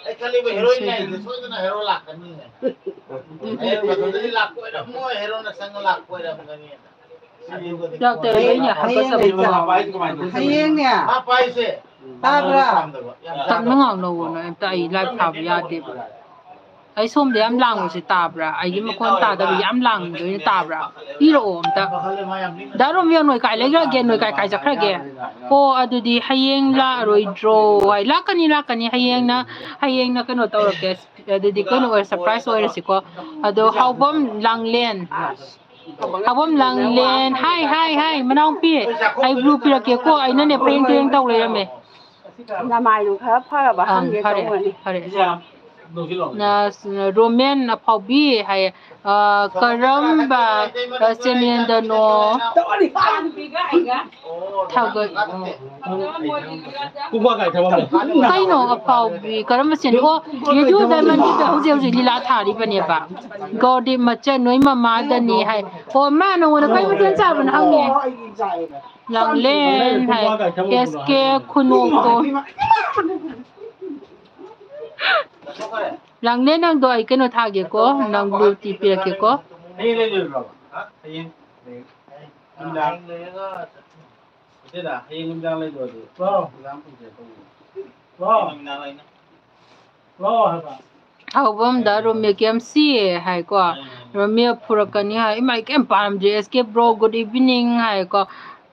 ꯑꯩ ꯈꯜꯂꯤꯕ ꯍꯦꯔꯣꯏꯟ ꯍꯥꯏꯁꯦ ꯁꯣꯏꯗꯅ ꯍꯦꯔꯣ ꯂꯥꯛꯀꯅꯤ꯫ ꯍꯌꯦꯡ ꯃꯊꯟꯇꯗꯤ ꯂꯥꯛꯄ ꯑꯣꯏꯔꯝꯃꯣꯏ, ꯍꯦꯔꯣꯅ ꯆꯪꯉ ꯂꯥꯛꯄ ꯑꯣꯏꯔꯝꯒꯅꯤ꯫ ꯗꯥꯛꯇꯔ ꯂꯣꯏꯅ ꯍꯌꯦꯡ ꯍꯥꯀꯠꯆꯕ ꯂꯩꯇ꯭ꯔꯣ? ꯍꯌꯦꯡꯅꯦ꯫ ꯃꯥ ꯄꯥꯏꯁꯦ꯫ ꯇꯥꯕ꯭ꯔꯥ? ꯌꯥꯝ ꯇꯞꯅ ꯉꯥꯡꯅꯧꯑꯣ ꯅꯣꯏ ꯑꯝꯇ, ꯑꯩ ꯂꯥꯏꯚ ꯊꯥꯕ ꯌꯥꯗꯦꯕ꯫ ꯑꯩ ꯁꯣꯝꯗ ꯌꯥꯝ ꯂꯥꯡꯕꯁꯦ ꯇꯥꯕ꯭ꯔꯥ? ꯑꯩꯒꯤ ꯃꯈꯣꯟ ꯇꯥꯗꯕ ꯌꯥꯝ ꯂꯥꯡꯕꯗ ꯑꯣꯏꯅ ꯇꯥꯕ꯭ꯔꯥ? ꯏꯔꯛꯑꯣ ꯑꯝꯇ꯫ ꯗꯥ ꯔꯣꯃꯤꯌꯣ, ꯅꯣꯏ ꯀꯥꯏ ꯂꯩꯈ꯭ꯔꯒꯦ? ꯅꯣꯏ ꯀꯥꯏ ꯀꯥꯏ ꯆꯠꯈ꯭ꯔꯒꯦ? ꯑꯣ, ꯑꯗꯨꯗꯤ ꯍꯌꯦꯡ ꯂꯥꯛꯑꯔꯣꯏꯗ꯭ꯔꯣ? ꯍꯥꯏ, ꯂꯥꯛꯀꯅꯤ, ꯂꯥꯛꯀꯅꯤ꯫ ꯍꯌꯦꯡꯅ, ꯍꯌꯦꯡꯅ ꯀꯩꯅꯣ ꯇꯧꯔꯛꯀꯦ꯫ ꯑꯗꯨꯗꯤ ꯀꯩꯅꯣ ꯑꯣꯏꯔ, ꯁꯔꯄ꯭ꯔꯥꯏꯁ ꯑꯣꯏꯔꯁꯤꯀꯣ꯫ ꯑꯗꯣ ꯍꯥꯎꯕꯝ ꯂꯥꯡꯂꯦꯟ꯫ ꯍꯥꯎꯕꯝ ꯂꯥꯡꯂꯦꯟ꯫ ꯍꯥꯏ, ꯍꯥꯏ, ꯍꯥꯏ, ꯃꯅꯥꯎꯄꯤ꯫ ꯑꯩ ꯕ꯭ꯂꯨ ꯄꯤꯔꯛꯀꯦꯀꯣ꯫ ꯑꯩꯅꯅꯦ ꯄ꯭ꯔꯦꯡ ꯄ꯭ꯔꯦꯡ ꯇꯧ ꯂꯩꯔꯝꯃꯦ꯫ ꯅꯃꯥꯏꯗꯨ ꯈꯔ ꯐꯔꯕ ꯑꯪ, ꯍꯪꯒꯦ ꯐꯔꯦ, ꯇꯧꯕꯅꯤ꯫ ꯐꯔꯦ꯫ ꯅ-, ꯔꯣꯃꯦꯟ ꯑꯐꯥꯎꯕꯤ ꯍꯥꯏ, ꯑ, ꯀꯔꯝꯕ, ꯑ, ꯆꯦꯅꯦꯜꯗꯅꯣ? ꯊꯥꯒꯠ-, ꯀꯩꯅꯣ ꯑꯐꯥꯎꯕꯤ? ꯀꯔꯝꯕ ꯆꯦꯅꯦꯜ? ꯑꯣ, ꯔꯦꯗꯤꯑꯣ ꯗꯥꯏꯃꯟꯒꯤꯗ ꯍꯧꯖꯤꯛ ꯍꯧꯖꯤꯛ ꯂꯤꯂꯥ ꯊꯥꯔꯤꯕꯅꯦꯕ꯫ ꯒꯧꯔꯗꯤꯞ ꯃꯆꯟ ꯅꯣꯏ ꯃꯃꯥꯗꯅꯤ ꯍꯥꯏ꯫ ꯑꯣ, ꯃꯥ ꯅꯉꯣꯟꯗ ꯀꯔꯤ ꯃꯊꯦꯜ ꯆꯥꯕꯅꯣ ꯍꯪꯉꯦ꯫ ꯂꯥꯡꯂꯦꯟ ꯍꯥꯏ꯫ ꯑꯦꯁ ꯀꯦ ꯈꯨꯅꯣꯛꯇꯣ꯫ ꯂꯥꯡꯂꯦꯟ, ꯅꯪꯗꯣ ꯑꯩ ꯀꯩꯅꯣ ꯊꯥꯒꯦꯀꯣ, ꯅꯪ ꯕ꯭ꯂꯨ ꯇꯤ ꯄꯤꯔꯛꯀꯦꯀꯣ꯫ ꯍꯌꯦꯡ ꯂꯩꯗꯣꯏꯕ꯭ꯔꯣ? ꯍꯥ? ꯍꯌꯦꯡ? ꯍꯌꯦꯡ ꯅꯨꯃꯤꯗꯥꯡ? ꯍꯌꯦꯡ ꯂꯩꯔꯒ ꯆꯠꯁꯤ꯫ ꯅꯠꯇꯦꯗ, ꯍꯌꯦꯡ ꯅꯨꯃꯤꯗꯥꯡ ꯂꯩꯗꯣꯏꯔꯗꯤ꯫ ꯂꯣ꯫ ꯑꯦꯛꯖꯥꯝ ꯄꯨꯡ ꯀꯌꯥ ꯇꯧꯕꯅꯣ? ꯂꯣ꯫ ꯍꯌꯦꯡ ꯅꯨꯃꯤꯗꯥꯡ ꯂꯩꯅꯤ꯫ ꯂꯣ ꯍꯥꯏꯕ꯫ ꯍꯥꯎꯕꯝꯗ ꯔꯣꯃꯤꯌꯣ ꯀꯦꯝ ꯁꯤ ꯍꯥꯏꯀꯣ꯫ ꯔꯣꯃꯤꯌꯣ ꯐꯨꯔꯛꯀꯅꯤ ꯍꯥꯏ꯫ ꯏꯃꯥ, ꯑꯩ ꯀꯩꯝ ꯄꯥꯔꯝꯗ꯭ꯔꯦ꯫ ꯑꯦꯁ ꯀꯦ ꯕ꯭ꯔꯣ, ꯒꯨꯗ ꯏꯚꯤꯅꯤꯡ ꯍꯥꯏꯀꯣ꯫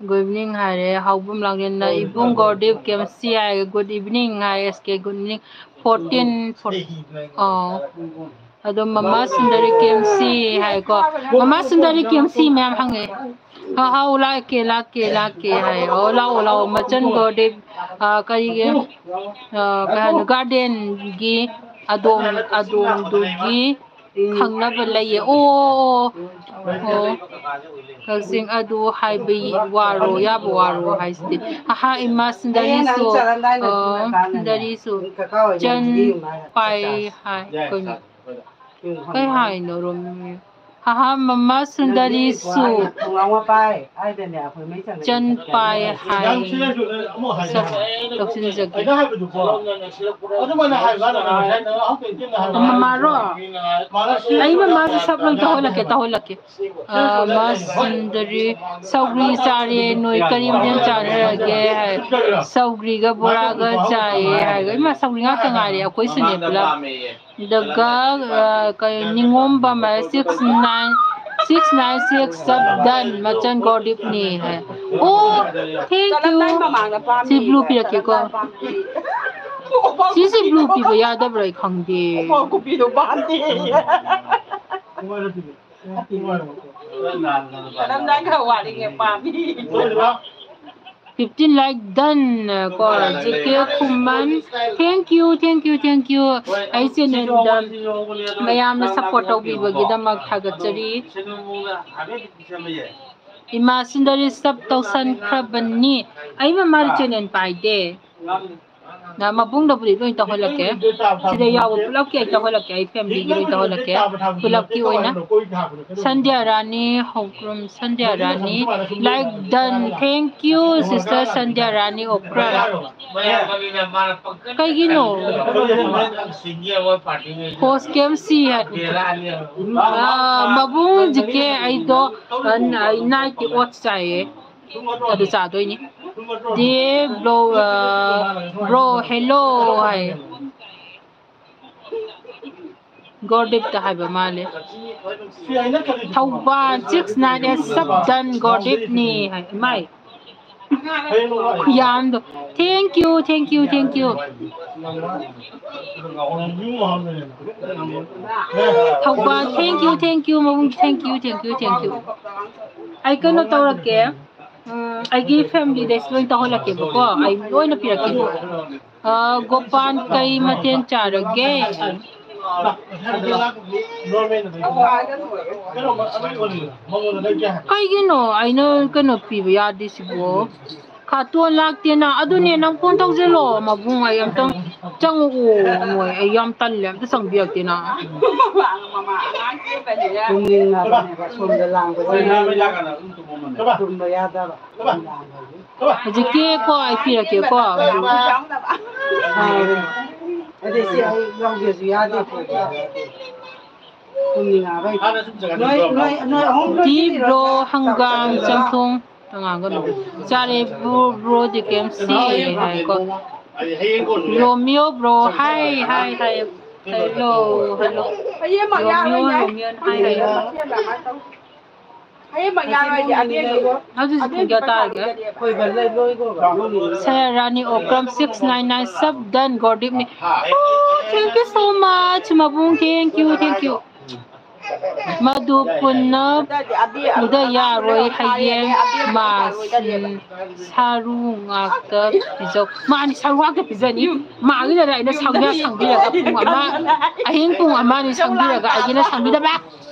ꯒꯨꯗ ꯏꯚꯤꯅꯤꯡ ꯍꯥꯏꯔꯦ꯫ ꯍꯥꯎꯕꯝ ꯂꯥꯡꯂꯦꯟꯅ ꯏꯕꯨꯡ ꯒꯧꯔꯗꯦꯕ ꯀꯦꯝ ꯁꯤ ꯍꯥꯏ꯫ ꯒꯨꯗ ꯏꯚꯤꯅꯤꯡ ꯍꯥꯏ꯫ ꯑꯦꯁ ꯀꯦ ꯒꯨꯗ ꯏꯚꯤꯅꯤꯡ꯫ Fourteen, fourteen. ꯑꯣ꯫ ꯑꯗꯣ ꯃꯃꯥ ꯁꯨꯟꯗꯔꯤ ꯀꯦꯝ ꯁꯤ ꯍꯥꯏꯀꯣ꯫ ꯃꯃꯥ ꯁꯨꯟꯗꯔꯤ ꯀꯦꯝ ꯁꯤ ꯃꯌꯥꯝ ꯍꯪꯉꯦ꯫ ꯍꯥꯎ, ꯍꯥꯎ, ꯂꯥꯛꯀꯦ, ꯂꯥꯛꯀꯦ, ꯂꯥꯛꯀꯦ ꯍꯥꯏ꯫ ꯑꯣ, ꯂꯥꯛꯑꯣ, ꯂꯥꯛꯑꯣ꯫ ꯃꯆꯟ ꯒꯧꯔꯗꯦꯕ, ꯑ, ꯀꯔꯤꯒꯤ, ꯑ, ꯀꯩ ꯍꯥꯏꯅꯣ, ꯒꯥꯔꯗꯦꯟꯒꯤ ꯑꯗꯣꯝ, ꯑꯗꯣꯝꯗꯨꯒꯤ ꯈꯪꯅꯕ ꯂꯩꯌꯦ꯫ ꯑꯣ, ꯑꯣ, ꯑꯣ꯫ ꯀꯛꯆꯤꯡ ꯑꯗꯨ ꯍꯥꯏꯕ ꯋꯥꯔꯣ, ꯌꯥꯕ ꯋꯥꯔꯣ ꯍꯥꯏꯁꯤꯗꯤ꯫ ꯑꯍꯥ, ꯏꯃꯥ ꯁꯨꯟꯗꯔꯤꯁꯨ, ꯑ, ꯁꯨꯟꯗꯔꯤꯁꯨ ꯆꯟ ꯄꯥꯏ ꯍꯥꯏ꯫ ꯀꯩꯅꯣ? ꯀꯩ ꯍꯥꯏꯅꯣ, ꯔꯣꯃꯤꯌꯣ? ꯑꯍꯥ, ꯃꯃꯥ ꯁꯨꯟꯗꯔꯤꯁꯨ ꯆꯟ ꯄꯥꯏ ꯍꯥꯏ꯫ ꯁꯛ ꯇꯧꯁꯤꯟꯖꯒꯦ꯫ ꯃꯃꯥꯔꯣ? ꯑꯩ ꯃꯃꯥꯁꯨ ꯁꯛ ꯂꯣꯏ ꯇꯧꯍꯜꯂꯛꯀꯦ, ꯇꯧꯍꯜꯂꯛꯀꯦ꯫ ꯑ, ꯃꯥ ꯁꯨꯟꯗꯔꯤ, ꯁꯧꯒ꯭ꯔꯤ ꯆꯥꯔꯦ, ꯅꯣꯏ ꯀꯔꯤ ꯃꯊꯦꯜ ꯆꯥꯟꯅꯔꯒꯦ ꯍꯥꯏ꯫ ꯁꯧꯒ꯭ꯔꯤꯒ ꯕꯣꯔꯥꯒ ꯆꯥꯏꯌꯦ ꯍꯥꯏꯔꯒ, ꯏꯃꯥ, ꯁꯧꯒ꯭ꯔꯤ ꯉꯥꯛꯇ ꯉꯥꯏꯔꯦ ꯑꯩꯈꯣꯏ ꯁꯤꯅꯦ ꯄꯨꯂꯞ꯫ ꯑꯗꯨꯒ, ꯑ, ꯀꯩ, ꯅꯤꯉꯣꯝꯕꯝ ꯍꯥꯏ, six nine, six nine six, sub done, ꯃꯆꯟ ꯒꯣꯔꯗꯤꯞꯅꯤ ꯍꯥꯏ꯫ ꯑꯣ, thank you꯫ ꯁꯤ blue ꯄꯤꯔꯛꯀꯦꯀꯣ꯫ ꯁꯤꯁꯦ blue ꯄꯤꯕ ꯌꯥꯗꯕ꯭ꯔꯥ? ꯑꯩ ꯈꯪꯗꯦ꯫ ꯀꯣꯄꯤꯗꯣ ꯄꯥꯝꯗꯦ꯫ ꯀꯔꯝꯅ ꯈꯔ ꯋꯥꯠꯂꯤꯉꯦ ꯄꯥꯝꯃꯤ꯫ Fifteen like done ꯀꯣ, J K Khuman, thank you, thank you, thank you꯫ ꯑꯩ channelꯗ ꯃꯌꯥꯝꯅ support ꯇꯧꯕꯤꯕꯒꯤꯗꯃꯛ ꯊꯥꯒꯠꯆꯔꯤ꯫ ꯏꯃꯥ ꯁꯨꯟꯗꯔꯤ sub ꯇꯧꯁꯟꯈ꯭ꯔꯕꯅꯤ꯫ ꯑꯩ ꯃꯃꯥꯗꯤ channel ꯄꯥꯏꯗꯦ꯫ ꯅ ꯃꯕꯨꯡꯗꯕꯨꯗꯤ ꯂꯣꯏ ꯇꯧꯍꯜꯂꯛꯀꯦ꯫ ꯁꯤꯗ ꯌꯥꯎꯕ ꯄꯨꯂꯞꯀꯤ ꯑꯩ ꯇꯧꯍꯜꯂꯛꯀꯦ꯫ ꯑꯩ familyꯒꯤ ꯂꯣꯏ ꯇꯧꯍꯜꯂꯛꯀꯦ꯫ ꯄꯨꯂꯞꯀꯤ ꯑꯣꯏꯅ꯫ ꯁꯟꯙ꯭ꯌꯥ ꯔꯥꯅꯤ, ꯍꯧꯈ꯭ꯔꯝ ꯁꯟꯙ꯭ꯌꯥ ꯔꯥꯅꯤ꯫ Like done. Thank you, sister ꯁꯟꯙ꯭ꯌꯥ ꯔꯥꯅꯤ ꯑꯣꯀ꯭ꯔꯝ꯫ ꯀꯩꯒꯤꯅꯣ? Host ꯀꯦꯝ ꯁꯤ ꯍꯥꯏ꯫ ꯑ, ꯃꯕꯨꯡ ꯖꯤ ꯀꯦ ꯑꯩꯗꯣ, ꯑ, night oats ꯆꯥꯏꯌꯦ꯫ ꯑꯗꯨ ꯆꯥꯗꯣꯏꯅꯤ꯫ ꯗꯦ ꯕ꯭ꯔꯣ, ꯑ, ꯕ꯭ꯔꯣ, hello ꯍꯥꯏ꯫ ꯒꯣꯔꯗꯤꯞꯇ ꯍꯥꯏꯕ ꯃꯥꯜꯂꯦ꯫ Thoubal six nine eight sub done ꯒꯣꯔꯗꯤꯞꯅꯤ ꯍꯥꯏ꯫ ꯏꯃꯥꯏ꯫ ꯈꯨꯌꯥꯝꯗꯣ꯫ Thank you, thank you, thank you꯫ Thoubal, thank you, thank you, ꯃꯕꯨꯡ, thank you, thank you, thank you꯫ ꯑꯩ ꯀꯩꯅꯣ ꯇꯧꯔꯛꯀꯦ꯫ ꯎꯝ, ꯑꯩꯒꯤ familyꯗꯩꯁꯨ ꯂꯣꯏ ꯇꯧꯍꯜꯂꯛꯀꯦꯕꯀꯣ꯫ ꯑꯩ ꯂꯣꯏꯅ ꯄꯤꯔꯛꯀꯦ꯫ ꯑ, ꯒꯣꯄꯥꯟ ꯀꯩ ꯃꯊꯦꯜ ꯆꯥꯔꯒꯦ? ꯀꯩꯒꯤꯅꯣ ꯑꯩꯅ ꯀꯩꯅꯣ ꯄꯤꯕ ꯌꯥꯗ꯭ꯔꯤꯁꯤꯕꯣ? ꯈꯥꯇꯣꯟ ꯂꯥꯛꯇꯦꯅ꯫ ꯑꯗꯨꯅꯦ, ꯅꯪ phone ꯇꯧꯁꯤꯜꯂꯣ ꯃꯕꯨꯡ, ꯑꯩ ꯑꯝꯇꯪ꯫ ꯆꯪꯉꯛꯑꯣ ꯃꯣꯏ, ꯑꯩ ꯌꯥꯝ ꯇꯜꯂꯦ, ꯑꯝꯇ ꯆꯪꯕꯤꯔꯛꯇꯦꯅ꯫ ꯃꯃꯥ, ꯃꯃꯥ, ꯑꯉꯥꯡ ꯆꯦꯟꯕꯅꯤꯅ꯫ ꯇꯨꯝꯅꯤꯡꯉꯕꯅꯦꯕ, ꯁꯣꯝꯗ ꯂꯥꯡꯕꯁꯦ꯫ ꯇꯨꯝꯕ ꯌꯥꯗꯕ꯫ ꯍꯧꯖꯤꯛꯀꯤ ꯀꯣ ꯑꯩ ꯄꯤꯔꯛꯀꯦꯀꯣ꯫ ꯑꯥ, ꯑꯗꯩ ꯁꯤ ꯑꯩ ꯂꯧꯒꯦꯁꯨ ꯌꯥꯗꯦ꯫ ꯇꯨꯝꯅꯤꯡꯉꯕꯩ꯫ ꯅꯣꯏ, ꯅꯣꯏ, ꯅꯣꯏ ꯑꯍꯨꯝ ꯇꯤ ꯂꯣꯏꯁꯤꯜꯂꯤꯔꯣ? ꯕ꯭ꯔꯣ ꯍꯪꯒꯥꯝ ꯆꯝꯊꯣꯡ꯫ ꯇꯣꯉꯥꯟꯒꯅꯨ꯫ ꯆꯥꯔꯦ ꯕ꯭ꯔꯣ, ꯕ꯭ꯔꯣꯗꯤ ꯀꯩꯝ ꯁꯤ ꯍꯥꯏꯀꯣ꯫ Romeo bro, hi, hi, hi. Hello, hello. Romeo, Romeo, hi, hi. ꯍꯌꯦꯡꯃꯛ ꯌꯥꯔꯣꯏꯗꯤ ꯑꯕꯦꯒꯤꯀꯣ꯫ ꯍꯧꯖꯤꯛ ꯄꯨꯡ ꯀꯌꯥ ꯇꯥꯔꯒꯦ? ꯁꯌꯥ ꯔꯥꯅꯤ Okram six nine nine sub done ꯒꯣꯔꯗꯤꯞꯅꯤ꯫ Oh, thank you so much, ꯃꯕꯨꯡ, thank you, thank you꯫ ꯃꯗꯨ ꯄꯨꯟꯅ ꯎꯗ ꯌꯥꯔꯣꯏ, ꯍꯌꯦꯡ ꯃꯥ ꯁꯥꯔꯨ ꯉꯥꯛꯇ ꯄꯤꯖꯧ꯫ ꯃꯥꯅꯤ ꯁꯥꯔꯨ ꯉꯥꯛꯇ ꯄꯤꯖꯅꯤ꯫ ꯃꯥꯒꯤꯗꯅ ꯑꯩꯅ ꯁꯪꯕꯤꯔ-, ꯁꯪꯕꯤꯔꯒ ꯄꯨꯡ ꯑꯃ, ꯑꯍꯤꯡ ꯄꯨꯡ ꯑꯃ ꯑꯅꯤ ꯁꯪꯕꯤꯔꯒ ꯑꯩꯒꯤꯅ ꯁꯪꯕꯤꯗꯕ꯫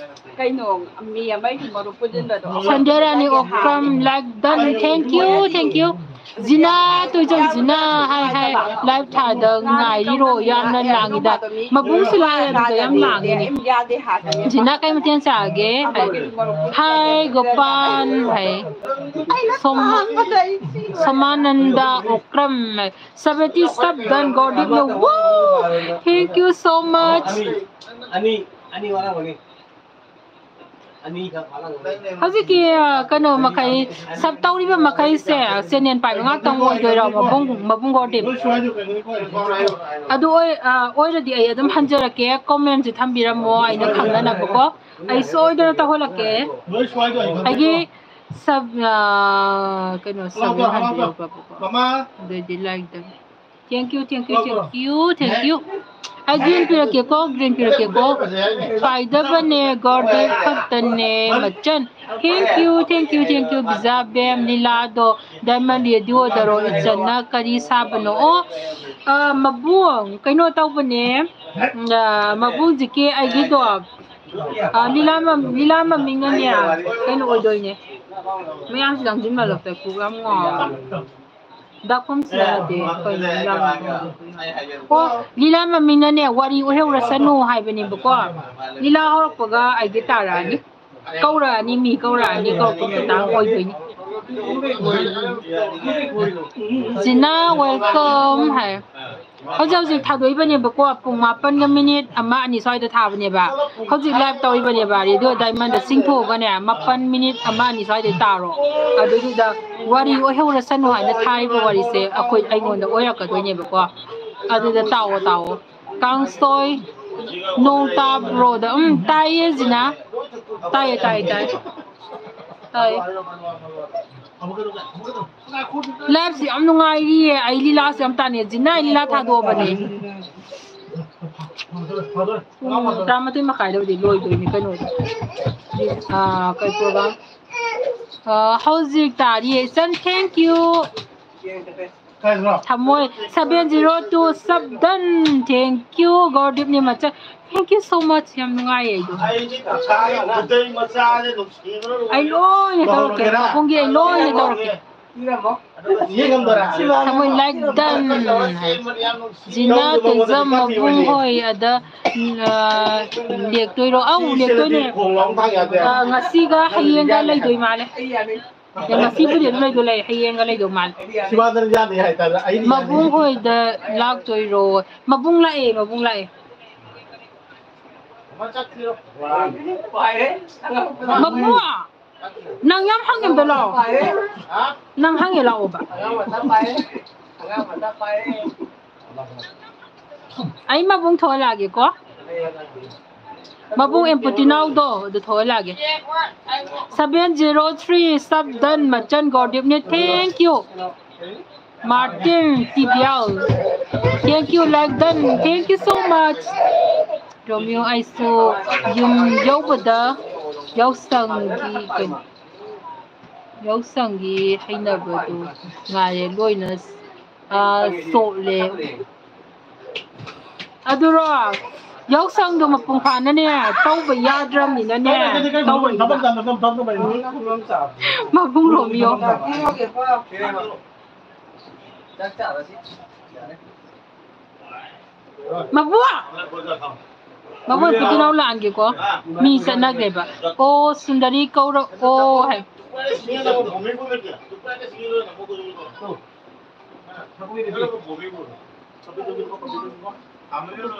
ꯀꯩꯅꯣ, ꯃꯤ ꯑꯃꯒꯤ ꯃꯔꯨꯞ ꯄꯨꯟꯁꯤꯟꯕꯗꯣ꯫ ꯁꯟꯗ꯭ꯌꯥꯔꯥꯅꯤ Okram, like done. Thank you, thank you꯫ Jina, Toijam Jina, high, high. Live ꯊꯥꯗ ꯉꯥꯏꯔꯤꯔꯣ? ꯌꯥꯝꯅ ꯂꯥꯡꯉꯤꯗ꯫ ꯃꯕꯨꯡꯁꯨ ꯂꯥꯛꯑꯦ, ꯑꯗꯨꯗ ꯌꯥꯝ ꯂꯥꯡꯉꯤꯅꯦ꯫ ꯖꯤꯅꯥ, ꯀꯩ ꯃꯊꯦꯜ ꯆꯥꯒꯦ? ꯍꯥꯏ꯫ ꯍꯥꯏ, ꯒꯣꯄꯥꯟ, ꯍꯥꯏ꯫ ꯁꯣꯃꯥ-, ꯁꯣꯃꯥꯅꯟꯗ ꯑꯣꯀ꯭ꯔꯝ, ꯍꯥꯏ꯫ Seventy sub done, ꯒꯣꯔꯗꯤꯞꯅ꯫ Woo! Thank you so much꯫ ꯑꯅꯤ, ꯑꯅꯤ ꯋꯥꯠꯂꯝꯒꯅꯤ꯫ ꯍꯧꯖꯤꯛꯀꯤ, ꯑ, ꯀꯩꯅꯣ ꯃꯈꯩ, sub ꯇꯧꯔꯤꯕ ꯃꯈꯩꯁꯦ channel ꯄꯥꯏꯕ ꯉꯥꯛꯇꯪ ꯑꯣꯏꯗꯣꯏꯔꯣ, ꯃꯕꯨꯡ, ꯃꯕꯨꯡ ꯒꯣꯔꯗꯤꯞ? ꯑꯗꯨ ꯑꯣꯏ-, ꯑ, ꯑꯣꯏꯔꯗꯤ ꯑꯩ ꯑꯗꯨꯝ ꯍꯟꯖꯔꯛꯀꯦ, comment ꯁꯨ ꯊꯝꯕꯤꯔꯝꯃꯣ, ꯑꯩꯅ ꯈꯪꯅꯅꯕꯀꯣ꯫ ꯑꯩ ꯁꯣꯏꯗꯅ ꯇꯧꯍꯜꯂꯛꯀꯦ꯫ ꯑꯩꯒꯤ sub, ꯑ, ꯀꯩꯅꯣ, sub ꯍꯟꯕꯤꯔꯛꯄꯀꯣ꯫ ꯑꯗꯨꯗꯤ like ꯇꯧ꯫ Thank you, thank you, thank you, thank you꯫ ꯑꯩ green ꯄꯤꯔꯛꯀꯦꯀꯣ, green ꯄꯤꯔꯛꯀꯦꯀꯣ꯫ ꯄꯥꯏꯗꯕꯅꯦ, ꯒꯣꯔꯗꯦꯠ ꯈꯛꯇꯅꯦ, ꯃꯆꯟ꯫ Thank you, thank you, thank you, ꯕꯤꯖꯥ ꯕꯦꯝ, ꯂꯤꯂꯥꯗꯣ, diamond radio ꯗꯔꯣ, ꯏꯆꯟꯅ ꯀꯔꯤ ꯁꯥꯕꯅꯣ? ꯑꯣ, ꯑ, ꯃꯕꯨꯡ, ꯀꯩꯅꯣ ꯇꯧꯕꯅꯦ, ꯎꯝ, ꯑ, ꯃꯕꯨꯡ ꯍꯧꯖꯤꯛꯀꯤ ꯑꯩꯒꯤꯗꯣ, ꯑ, ꯂꯤꯂꯥ ꯃ-, ꯂꯤꯂꯥ ꯃꯃꯤꯡꯅꯅꯦ, ꯀꯩꯅꯣ ꯑꯣꯏꯗꯣꯏꯅꯦ꯫ ꯃꯌꯥꯝꯁꯤ ꯂꯥꯡꯁꯤꯟꯃꯜꯂꯛꯇ ꯀꯣꯛ ꯌꯥꯝ ꯉꯥꯎꯔꯦ꯫ ꯗꯥꯛꯐꯝꯁꯨ ꯌꯥꯗꯦ꯫ ꯀꯩꯅꯣ ꯌꯥꯝ ꯇꯧꯕ꯫ ꯑꯣ, ꯂꯤꯂꯥ ꯃꯃꯤꯡꯅꯅꯦ, ꯋꯥꯔꯤ ꯑꯣꯏꯍꯧꯔꯁꯅꯨ ꯍꯥꯏꯕꯅꯦꯕꯀꯣ꯫ ꯂꯤꯂꯥ ꯍꯧꯔꯛꯄꯒ ꯑꯩꯒꯤ ꯇꯥꯔꯛꯑꯅꯤ꯫ ꯀꯧꯔꯛꯑꯅꯤ, ꯃꯤ ꯀꯧꯔꯛꯑꯅꯤ, ꯀꯧꯔꯛꯄ ꯃꯇꯥꯡ ꯑꯣꯏꯗꯣꯏꯅꯤ꯫ ꯖꯤꯅꯥ, welcome ꯍꯥꯏ꯫ ꯍꯧꯖꯤꯛ ꯍꯧꯖꯤꯛ ꯊꯥꯗꯣꯛꯏꯕꯅꯦꯕꯀꯣ, ꯄꯨꯡ ꯃꯥꯄꯟꯒ ꯃꯤꯅꯤꯠ ꯑꯃ ꯑꯅꯤ ꯁ꯭ꯋꯥꯏꯗ ꯊꯥꯕꯅꯦꯕ꯫ ꯍꯧꯖꯤꯛ live ꯇꯧꯔꯤꯕꯅꯦꯕ, ꯔꯦꯗꯤꯑꯣ ꯗꯥꯏꯃꯟꯗ ꯆꯤꯡꯊꯣꯛꯑꯒꯅꯦ, ꯃꯥꯄꯟ ꯃꯤꯅꯤꯠ ꯑꯃ ꯑꯅꯤ ꯁ꯭ꯋꯥꯏꯗ ꯇꯥꯔꯣ꯫ ꯑꯗꯨꯗꯨꯗ ꯋꯥꯔꯤ ꯑꯣꯏꯍꯧꯔꯁꯅꯨ ꯍꯥꯏꯅ ꯊꯥꯔꯤꯕ ꯋꯥꯔꯤꯁꯦ ꯑꯩꯈꯣꯏ, ꯑꯩꯉꯣꯟꯗ ꯑꯣꯏꯔꯛꯀꯗꯣꯏꯅꯦꯕꯀꯣ꯫ ꯑꯗꯨꯗ ꯇꯥꯎꯑꯣ, ꯇꯥꯎꯑꯣ꯫ ꯀꯥꯡꯁꯣꯏ, ꯅꯣꯡ ꯇꯥꯕ꯭ꯔꯣꯗ? ꯎꯝ, ꯇꯥꯏꯌꯦ ꯖꯤꯅꯥ꯫ ꯇꯥꯏꯌꯦ, ꯇꯥꯏꯌꯦ, ꯇꯥꯏꯌꯦ꯫ ꯇꯥꯏꯌꯦ꯫ Live ꯁꯤ ꯌꯥꯝ ꯅꯨꯡꯉꯥꯏꯔꯤꯌꯦ꯫ ꯑꯩ ꯂꯤꯂꯥꯁꯨ ꯌꯥꯝ ꯇꯥꯅꯤꯡꯉꯦ꯫ ꯖꯤꯅꯥ, ꯑꯩ ꯂꯤꯂꯥ ꯊꯥꯗꯣꯛꯑꯕꯅꯦ꯫ ꯄꯨꯡ ꯇꯔꯥꯃꯥꯊꯣꯏ ꯃꯈꯥꯏꯗꯕꯨꯗꯤ ꯂꯣꯏꯗꯣꯏꯅꯤ ꯀꯩꯅꯣꯗꯣ꯫ ꯑꯥ, ꯀꯩ program? ꯑꯥ, ꯍꯧꯖꯤꯛ ꯇꯥꯔꯤꯌꯦ ꯏꯆꯟ, thank you꯫ ꯊꯝꯃꯣꯏ seven zero two sub done, thank you꯫ ꯒꯧꯔꯗꯤꯞꯅꯤ ꯃꯆꯟ, thank you so much꯫ ꯌꯥꯝ ꯅꯨꯡꯉꯥꯏꯌꯦ ꯑꯩꯗꯣ꯫ ꯑꯩꯗꯤ ꯃꯆꯥꯒꯤ ꯈꯨꯗꯩ ꯃꯆꯥꯁꯦ ꯅꯨꯡꯁꯤꯕꯅ ꯂꯣꯏꯔꯦ꯫ ꯑꯩ ꯂꯣꯏꯅ ꯇꯧꯔꯛꯀꯦ, ꯂꯧꯍꯧꯔꯒꯦꯔꯥ? ꯃꯈꯣꯡꯒꯤ ꯑꯩ ꯂꯣꯏꯅ ꯇꯧꯔꯛꯀꯦ꯫ ꯊꯝꯃꯣꯏ like done ꯍꯥꯏ꯫ ꯖꯤꯅꯥ ꯇꯦꯖꯝ ꯃꯕꯨꯡ ꯍꯣꯏ ꯑꯗ, ꯑ, ꯂꯦꯛꯇꯣꯏꯔꯣ? ꯑꯧ, ꯂꯦꯛꯇꯣꯏꯅꯦ꯫ ꯑ, ꯉꯁꯤꯒ ꯍꯌꯦꯡꯒ ꯂꯩꯗꯣꯏ ꯃꯥꯜꯂꯦ꯫ ꯑꯦ, ꯉꯁꯤꯕꯨꯗꯤ ꯑꯗꯨꯝ ꯂꯩꯗꯣꯏ ꯂꯩ, ꯍꯌꯦꯡꯒ ꯂꯩꯗꯧ ꯃꯥꯜꯂꯦ꯫ ꯃꯕꯨꯡ ꯍꯣꯏꯗ ꯂꯥꯛꯇꯣꯏꯔꯣ? ꯃꯕꯨꯡ ꯂꯥꯛꯑꯦ, ꯃꯕꯨꯡ ꯂꯥꯛꯑꯦ꯫ ꯃꯕꯨꯡ! ꯅꯪ ꯌꯥꯝ ꯍꯪꯉꯦ, ꯑꯝꯇ ꯂꯥꯛꯑꯣ꯫ ꯅꯪ ꯍꯪꯉꯦ, ꯂꯥꯛꯑꯣꯕ꯫ ꯑꯩ ꯃꯕꯨꯡ ꯊꯣꯛꯍꯜꯂꯛꯑꯒꯦꯀꯣ꯫ ꯃꯕꯨꯡ ꯑꯦꯝꯄꯨꯇꯤꯅꯥꯎꯗꯣ ꯑꯗꯨ ꯊꯣꯛꯍꯜꯂꯛꯑꯒꯦ꯫ Seven zero three sub done ꯃꯆꯟ ꯒꯣꯔꯗꯤꯞꯅꯦ, thank you꯫ ꯃꯥꯔꯇꯤꯟ ꯇꯤꯕꯤꯌꯥꯜ, thank you, like done, thank you so much꯫ Romeo, ꯑꯩꯁꯨ ꯌꯨꯝ ꯌꯧꯕꯗ ꯌꯥꯎꯁꯪꯒꯤ ꯀꯩꯅꯣ, ꯌꯥꯎꯁꯪꯒꯤ ꯍꯩꯅꯕꯗꯨ ꯉꯥꯏꯔꯦ, ꯂꯣꯏꯅ, ꯑꯥ, ꯆꯣꯠꯂꯦ꯫ ꯑꯗꯨꯔꯣ, ꯌꯥꯎꯁꯪꯗꯣ ꯃꯄꯨꯡ ꯐꯥꯅꯅꯦ ꯇꯧꯕ ꯌꯥꯗ꯭ꯔꯕꯅꯤꯅꯅꯦ, ꯇꯧꯕꯅꯤꯗ꯫ ꯃꯕꯨꯡ ꯔꯣꯃꯤꯌꯣ꯫ ꯆꯥꯛ ꯆꯥꯔꯁꯤ꯫ ꯌꯥꯔꯦ꯫ ꯃꯕꯨ! ꯃꯕꯨ, ꯄꯤꯇꯨꯅꯥꯎ ꯂꯥꯛꯑꯟꯒꯦꯀꯣ꯫ ꯃꯤ ꯆꯠꯅꯈ꯭ꯔꯦꯕ꯫ ꯑꯣ, ꯁꯨꯟꯗꯔꯤ ꯀꯧꯔꯛꯑꯣ ꯍꯥꯏ꯫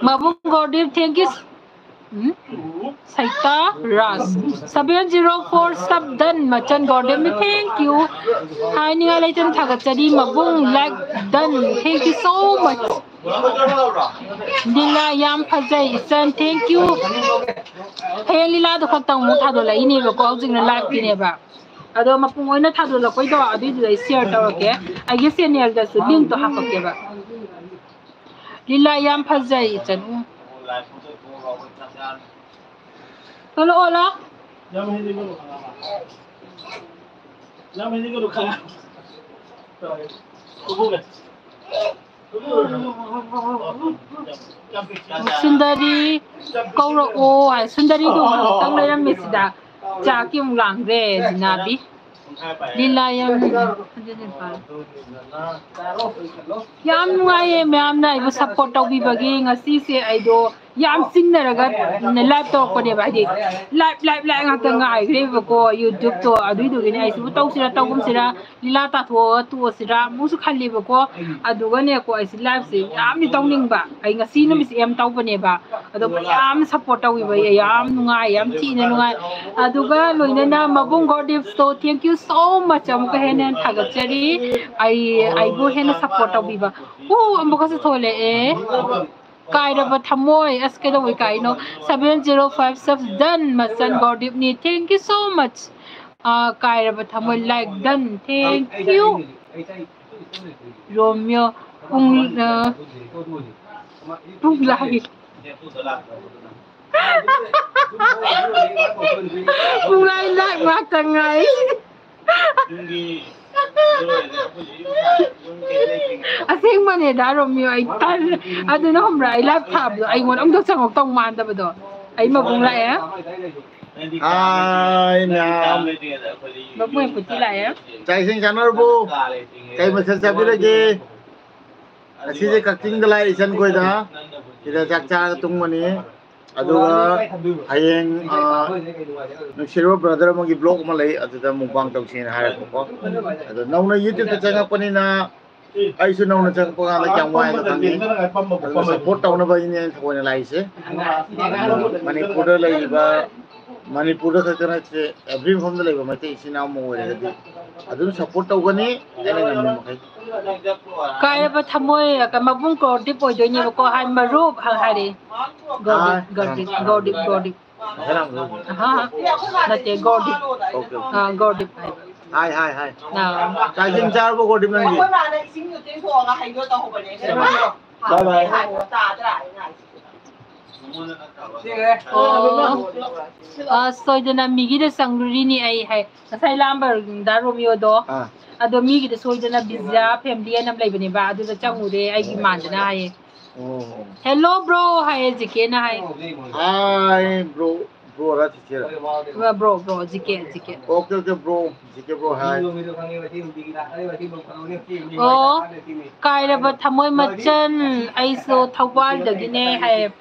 ꯃꯕꯨꯡ ꯒꯣꯔꯗꯤꯞ, thank you. Um? ꯁꯩꯇꯥ Raj. Seven zero four sub done, ꯃꯆꯟ ꯒꯣꯔꯗꯦꯟ, thank you꯫ ꯍꯥꯏꯅꯤꯡꯉꯥꯏ ꯂꯩꯇꯅ ꯊꯥꯒꯠꯆꯔꯤ꯫ ꯃꯕꯨꯡ like done, thank you so much꯫ ꯂꯤꯂꯥ ꯌꯥꯝ ꯐꯖꯩ, ꯏꯆꯟ, thank you꯫ ꯍꯌꯦꯡ ꯂꯤꯂꯥꯗꯣ ꯈꯛꯇꯪ ꯑꯃꯨꯛ ꯊꯥꯗꯣꯛꯂꯛꯏꯅꯦꯕꯀꯣ, ꯍꯧꯖꯤꯛꯅ live ꯀꯤꯅꯦꯕ꯫ ꯑꯗꯣ ꯃꯄꯨꯡ ꯑꯣꯏꯅ ꯊꯥꯗꯣꯛꯂꯛꯄꯩꯗꯣ ꯑꯗꯨꯏꯗꯨꯗ ꯑꯩ share ꯇꯧꯔꯛꯀꯦ꯫ ꯑꯩꯒꯤ channel ꯗꯁꯨ link ꯇꯣ ꯍꯥꯞꯄꯛꯀꯦꯕ꯫ ꯂꯤꯂꯥ ꯌꯥꯝ ꯐꯖꯩ, ꯏꯆꯟ꯫ ꯊꯣꯛꯂꯛꯑꯣ, ꯂꯥꯎ꯫ ꯁꯨꯟꯗꯔꯤ ꯀꯧꯔꯛꯑꯣ ꯍꯥꯏ꯫ ꯁꯨꯟꯗꯔꯤꯗꯣ ꯉꯥꯏꯍꯥꯛꯇꯪ ꯂꯩꯔꯝꯃꯦ ꯁꯤꯗ꯫ ꯆꯥꯛꯀꯤ ꯑꯃꯨꯛ ꯂꯥꯡꯈ꯭ꯔꯦ, ꯖꯤꯅꯥꯕꯤ꯫ ꯂꯤꯂꯥ ꯌꯥꯝ, ꯌꯥꯝ ꯅꯨꯡꯉꯥꯏꯌꯦ ꯃꯌꯥꯝꯅ ꯑꯩꯕꯨ support ꯇꯧꯕꯤꯕꯒꯤ꯫ ꯉꯁꯤꯁꯦ ꯑꯩꯗꯣ ꯌꯥꯝ ꯆꯤꯡꯅꯔꯒ live ꯇꯧꯔꯛꯄꯅꯦꯕ, ꯍꯥꯏꯗꯤ live, live, live ꯉꯥꯛꯇ ꯉꯥꯏꯈ꯭ꯔꯦꯕꯀꯣ YouTube ꯇꯣ꯫ ꯑꯗꯨꯏꯗꯨꯒꯤꯅꯦ ꯑꯩꯁꯤꯕꯨ ꯇꯧꯁꯤꯔꯥ ꯇꯧꯒꯨꯝꯁꯤꯔꯥ, ꯂꯤꯂꯥ ꯇꯥꯊꯣꯛꯑꯒ ꯇꯣꯛꯑꯁꯤꯔꯥ ꯑꯃꯨꯛꯁꯨ ꯈꯜꯂꯦꯕꯀꯣ꯫ ꯑꯗꯨꯒꯅꯦꯀꯣ, ꯑꯩꯁꯤ live ꯁꯦ ꯌꯥꯝꯗꯤ ꯇꯧꯅꯤꯡꯕ, ꯑꯩ ꯉꯁꯤ ꯅꯨꯃꯤꯠꯁꯦ aim ꯇꯧꯕꯅꯦꯕ꯫ ꯑꯗꯣ ꯃꯌꯥꯝ support ꯇꯧꯕꯤꯕ, ꯑꯩ ꯌꯥꯝ ꯅꯨꯡꯉꯥꯏ, ꯌꯥꯝ ꯊꯤꯅ ꯅꯨꯡꯉꯥꯏ꯫ ꯑꯗꯨꯒ ꯂꯣꯏꯅꯅ ꯃꯕꯨꯡ ꯒꯣꯔꯗꯤꯞꯁꯇꯣ, thank you so much, ꯑꯃꯨꯛꯀ ꯍꯦꯟꯅ ꯍꯦꯟꯅ ꯊꯥꯒꯠꯆꯔꯤ꯫ ꯑꯩ, ꯑꯩꯕꯨ ꯍꯦꯟꯅ support ꯇꯧꯕꯤꯕ꯫ ꯎ, ꯑꯃꯨꯛꯀꯁꯨ ꯊꯣꯛꯂꯛꯑꯦ꯫ ꯀꯥꯏꯔꯕ ꯊꯃꯣꯏ, ꯑꯁ, ꯀꯩꯗꯧꯕꯩ ꯀꯥꯏꯅꯣ? Seven zero five subs done, ꯃꯆꯟ ꯒꯣꯔꯗꯤꯞꯅꯤ, thank you so much꯫ ꯑꯥ, ꯀꯥꯏꯔꯕ ꯊꯃꯣꯏ, like done, thank you꯫ ꯔꯣꯃꯤꯌꯣ, ꯄꯨꯡ, ꯑ, ꯄꯨꯡ ꯂꯥꯏ꯫ ꯄꯨꯡ ꯂꯥꯏ live ꯉꯥꯛꯇ ꯉꯥꯏ꯫ ꯑꯁꯦꯡꯕꯅꯦꯗ, ꯔꯣꯃꯤꯌꯣ, ꯑꯩ ꯇꯜꯂꯦ꯫ ꯑꯗꯨꯅ ꯈꯪꯕ꯭ꯔꯥ, ꯑꯩ live ꯊꯥꯕꯗꯣ ꯑꯩꯉꯣꯟꯗ ꯑꯝꯇ ꯆꯪꯉꯛꯇꯧ ꯃꯥꯟꯗꯕꯗꯣ꯫ ꯑꯩ ꯃꯕꯨꯡ ꯂꯥꯛꯑꯦ꯫ ꯍꯥꯏ ꯃꯌꯥꯝ꯫ ꯃꯕꯨꯡ ꯄꯨꯊꯤ ꯂꯥꯛꯑꯦ꯫ ꯆꯥꯛ ꯏꯁꯤꯡ ꯆꯥꯅꯔꯕꯣ? ꯀꯩ ꯃꯊꯦꯜ ꯆꯥꯕꯤꯔꯒꯦ? ꯉꯁꯤꯁꯦ ꯀꯛꯆꯤꯡꯗ ꯂꯥꯛꯑꯦ ꯏꯆꯟꯈꯣꯏꯗ꯫ ꯁꯤꯗ ꯆꯥꯛ ꯆꯥꯔꯒ ꯇꯨꯝꯒꯅꯤ꯫ ꯑꯗꯨꯒ ꯍꯌꯦꯡ, ꯑ, ꯅꯨꯡꯁꯤꯔꯕ brother ꯑꯃꯒꯤ vlog ꯑꯃ ꯂꯩ, ꯑꯗꯨꯗ mukbang ꯇꯧꯁꯦꯅ ꯍꯥꯏꯔꯛꯄꯀꯣ꯫ ꯑꯗꯣ ꯅꯧꯅ YouTube-ꯇ ꯆꯪꯉꯛꯄꯅꯤꯅ ꯑꯩꯁꯨ ꯅꯧꯅ ꯆꯪꯉꯛꯄ ꯀꯥꯟꯗ ꯀꯌꯥꯝ ꯋꯥꯏꯅ ꯈꯪꯉꯤ꯫ ꯑꯗꯨꯅ support ꯇꯧꯅꯕꯒꯤꯅꯦ ꯑꯩꯅ ꯊꯑꯣꯏꯅ ꯂꯥꯛꯏꯁꯦ꯫ ꯃꯅꯤꯄꯨꯔꯗ ꯂꯩꯔꯤꯕ, ꯃꯅꯤꯄꯨꯔꯗ ꯈꯛꯇ ꯅꯠꯇꯦ, every ꯃꯐꯝꯗ ꯂꯩꯕ ꯃꯩꯇꯩ ꯏꯆꯤꯟ ꯏꯅꯥꯎ ꯑꯃ ꯑꯣꯏꯔꯒꯗꯤ ꯑꯗꯨꯝ support ꯇꯧꯒꯅꯤ ꯑꯩꯅ ꯉꯝꯕ ꯃꯈꯩ꯫ ꯀꯥꯏꯔꯕ ꯊꯃꯣꯏ, ꯃꯕꯨꯡ ꯒꯣꯔꯗꯤꯞ ꯑꯣꯏꯗꯣꯏꯅꯦꯕꯀꯣ, ꯍꯥꯏ ꯃꯔꯨꯞ ꯍꯥꯏ-, ꯍꯥꯏꯔꯦ꯫ ꯒꯣꯔꯗꯤꯞ, ꯍꯥꯏ꯫ ꯒꯣꯔꯗꯤꯞ, ꯒꯣꯔꯗꯤꯞ, ꯒꯣꯔꯗꯤꯞ꯫ ꯃꯁꯥꯅ ꯑꯃꯨꯛ ꯑꯍꯥ, ꯅꯠꯇꯦ, ꯒꯣꯔꯗꯤꯞ꯫ Okay, okay. ꯑꯥ, ꯒꯣꯔꯗꯤꯞ ꯍꯥꯏꯕ꯫ ꯍꯥꯏ, ꯍꯥꯏ, ꯍꯥꯏ꯫ ꯑꯥ꯫ ꯆꯥꯛ ꯏꯁꯤꯡ ꯆꯥꯔꯕꯣ, ꯒꯣꯔꯗꯤꯞ, ꯅꯪꯗꯤ? ꯑꯩꯈꯣꯏ ꯃꯥꯅ ꯏꯁꯤꯡꯗꯨ ꯇꯦꯡꯊꯣꯛꯑꯒ ꯍꯩꯗꯣ ꯇꯧꯍꯧꯕꯅꯦ꯫ ꯕꯥꯏ ꯕꯥꯏ꯫ ꯇꯥꯗ꯭ꯔꯥ ꯑꯩꯅ ꯍꯥꯏꯁꯦ? ꯑꯣ꯫ ꯑ, ꯁꯣꯏꯗꯅ ꯃꯤꯒꯤꯗ ꯆꯪꯂꯨꯔꯤꯅꯤ ꯑꯩ ꯍꯥꯏ꯫ ꯉꯁꯥꯏ ꯂꯥꯛꯑꯝꯕ ꯗꯥ ꯔꯣꯃꯤꯌꯣꯗꯣ꯫ ꯑꯥ꯫ ꯑꯗꯣ ꯃꯤꯒꯤꯗ ꯁꯣꯏꯗꯅ ꯕꯤꯖꯤꯌꯥ ꯐꯦꯃꯤꯂꯤ ꯍꯥꯏꯅ ꯑꯃ ꯂꯩꯕꯅꯦꯕ꯫ ꯑꯗꯨꯗ ꯆꯪꯉꯨꯔꯦ ꯑꯩꯒꯤ ꯏꯃꯥꯟꯗꯅ ꯍꯥꯏꯌꯦ꯫ ꯑꯣ꯫ Hello bro ꯍꯥꯏꯌꯦ ꯖꯤꯀꯦꯅ ꯍꯥꯏ꯫ Hi bro, bro ꯔ ꯆꯤꯆꯦꯔ? Bro, bro, GK, GK. Okay, okay, bro, GK bro, hi꯫ ꯑꯣ, ꯀꯥꯏꯔꯕ ꯊꯃꯣꯏ ꯃꯆꯟ, ꯑꯩꯁꯨ ꯊꯧꯕꯥꯜꯗꯒꯤꯅꯦ ꯍꯥꯏꯌꯦ꯫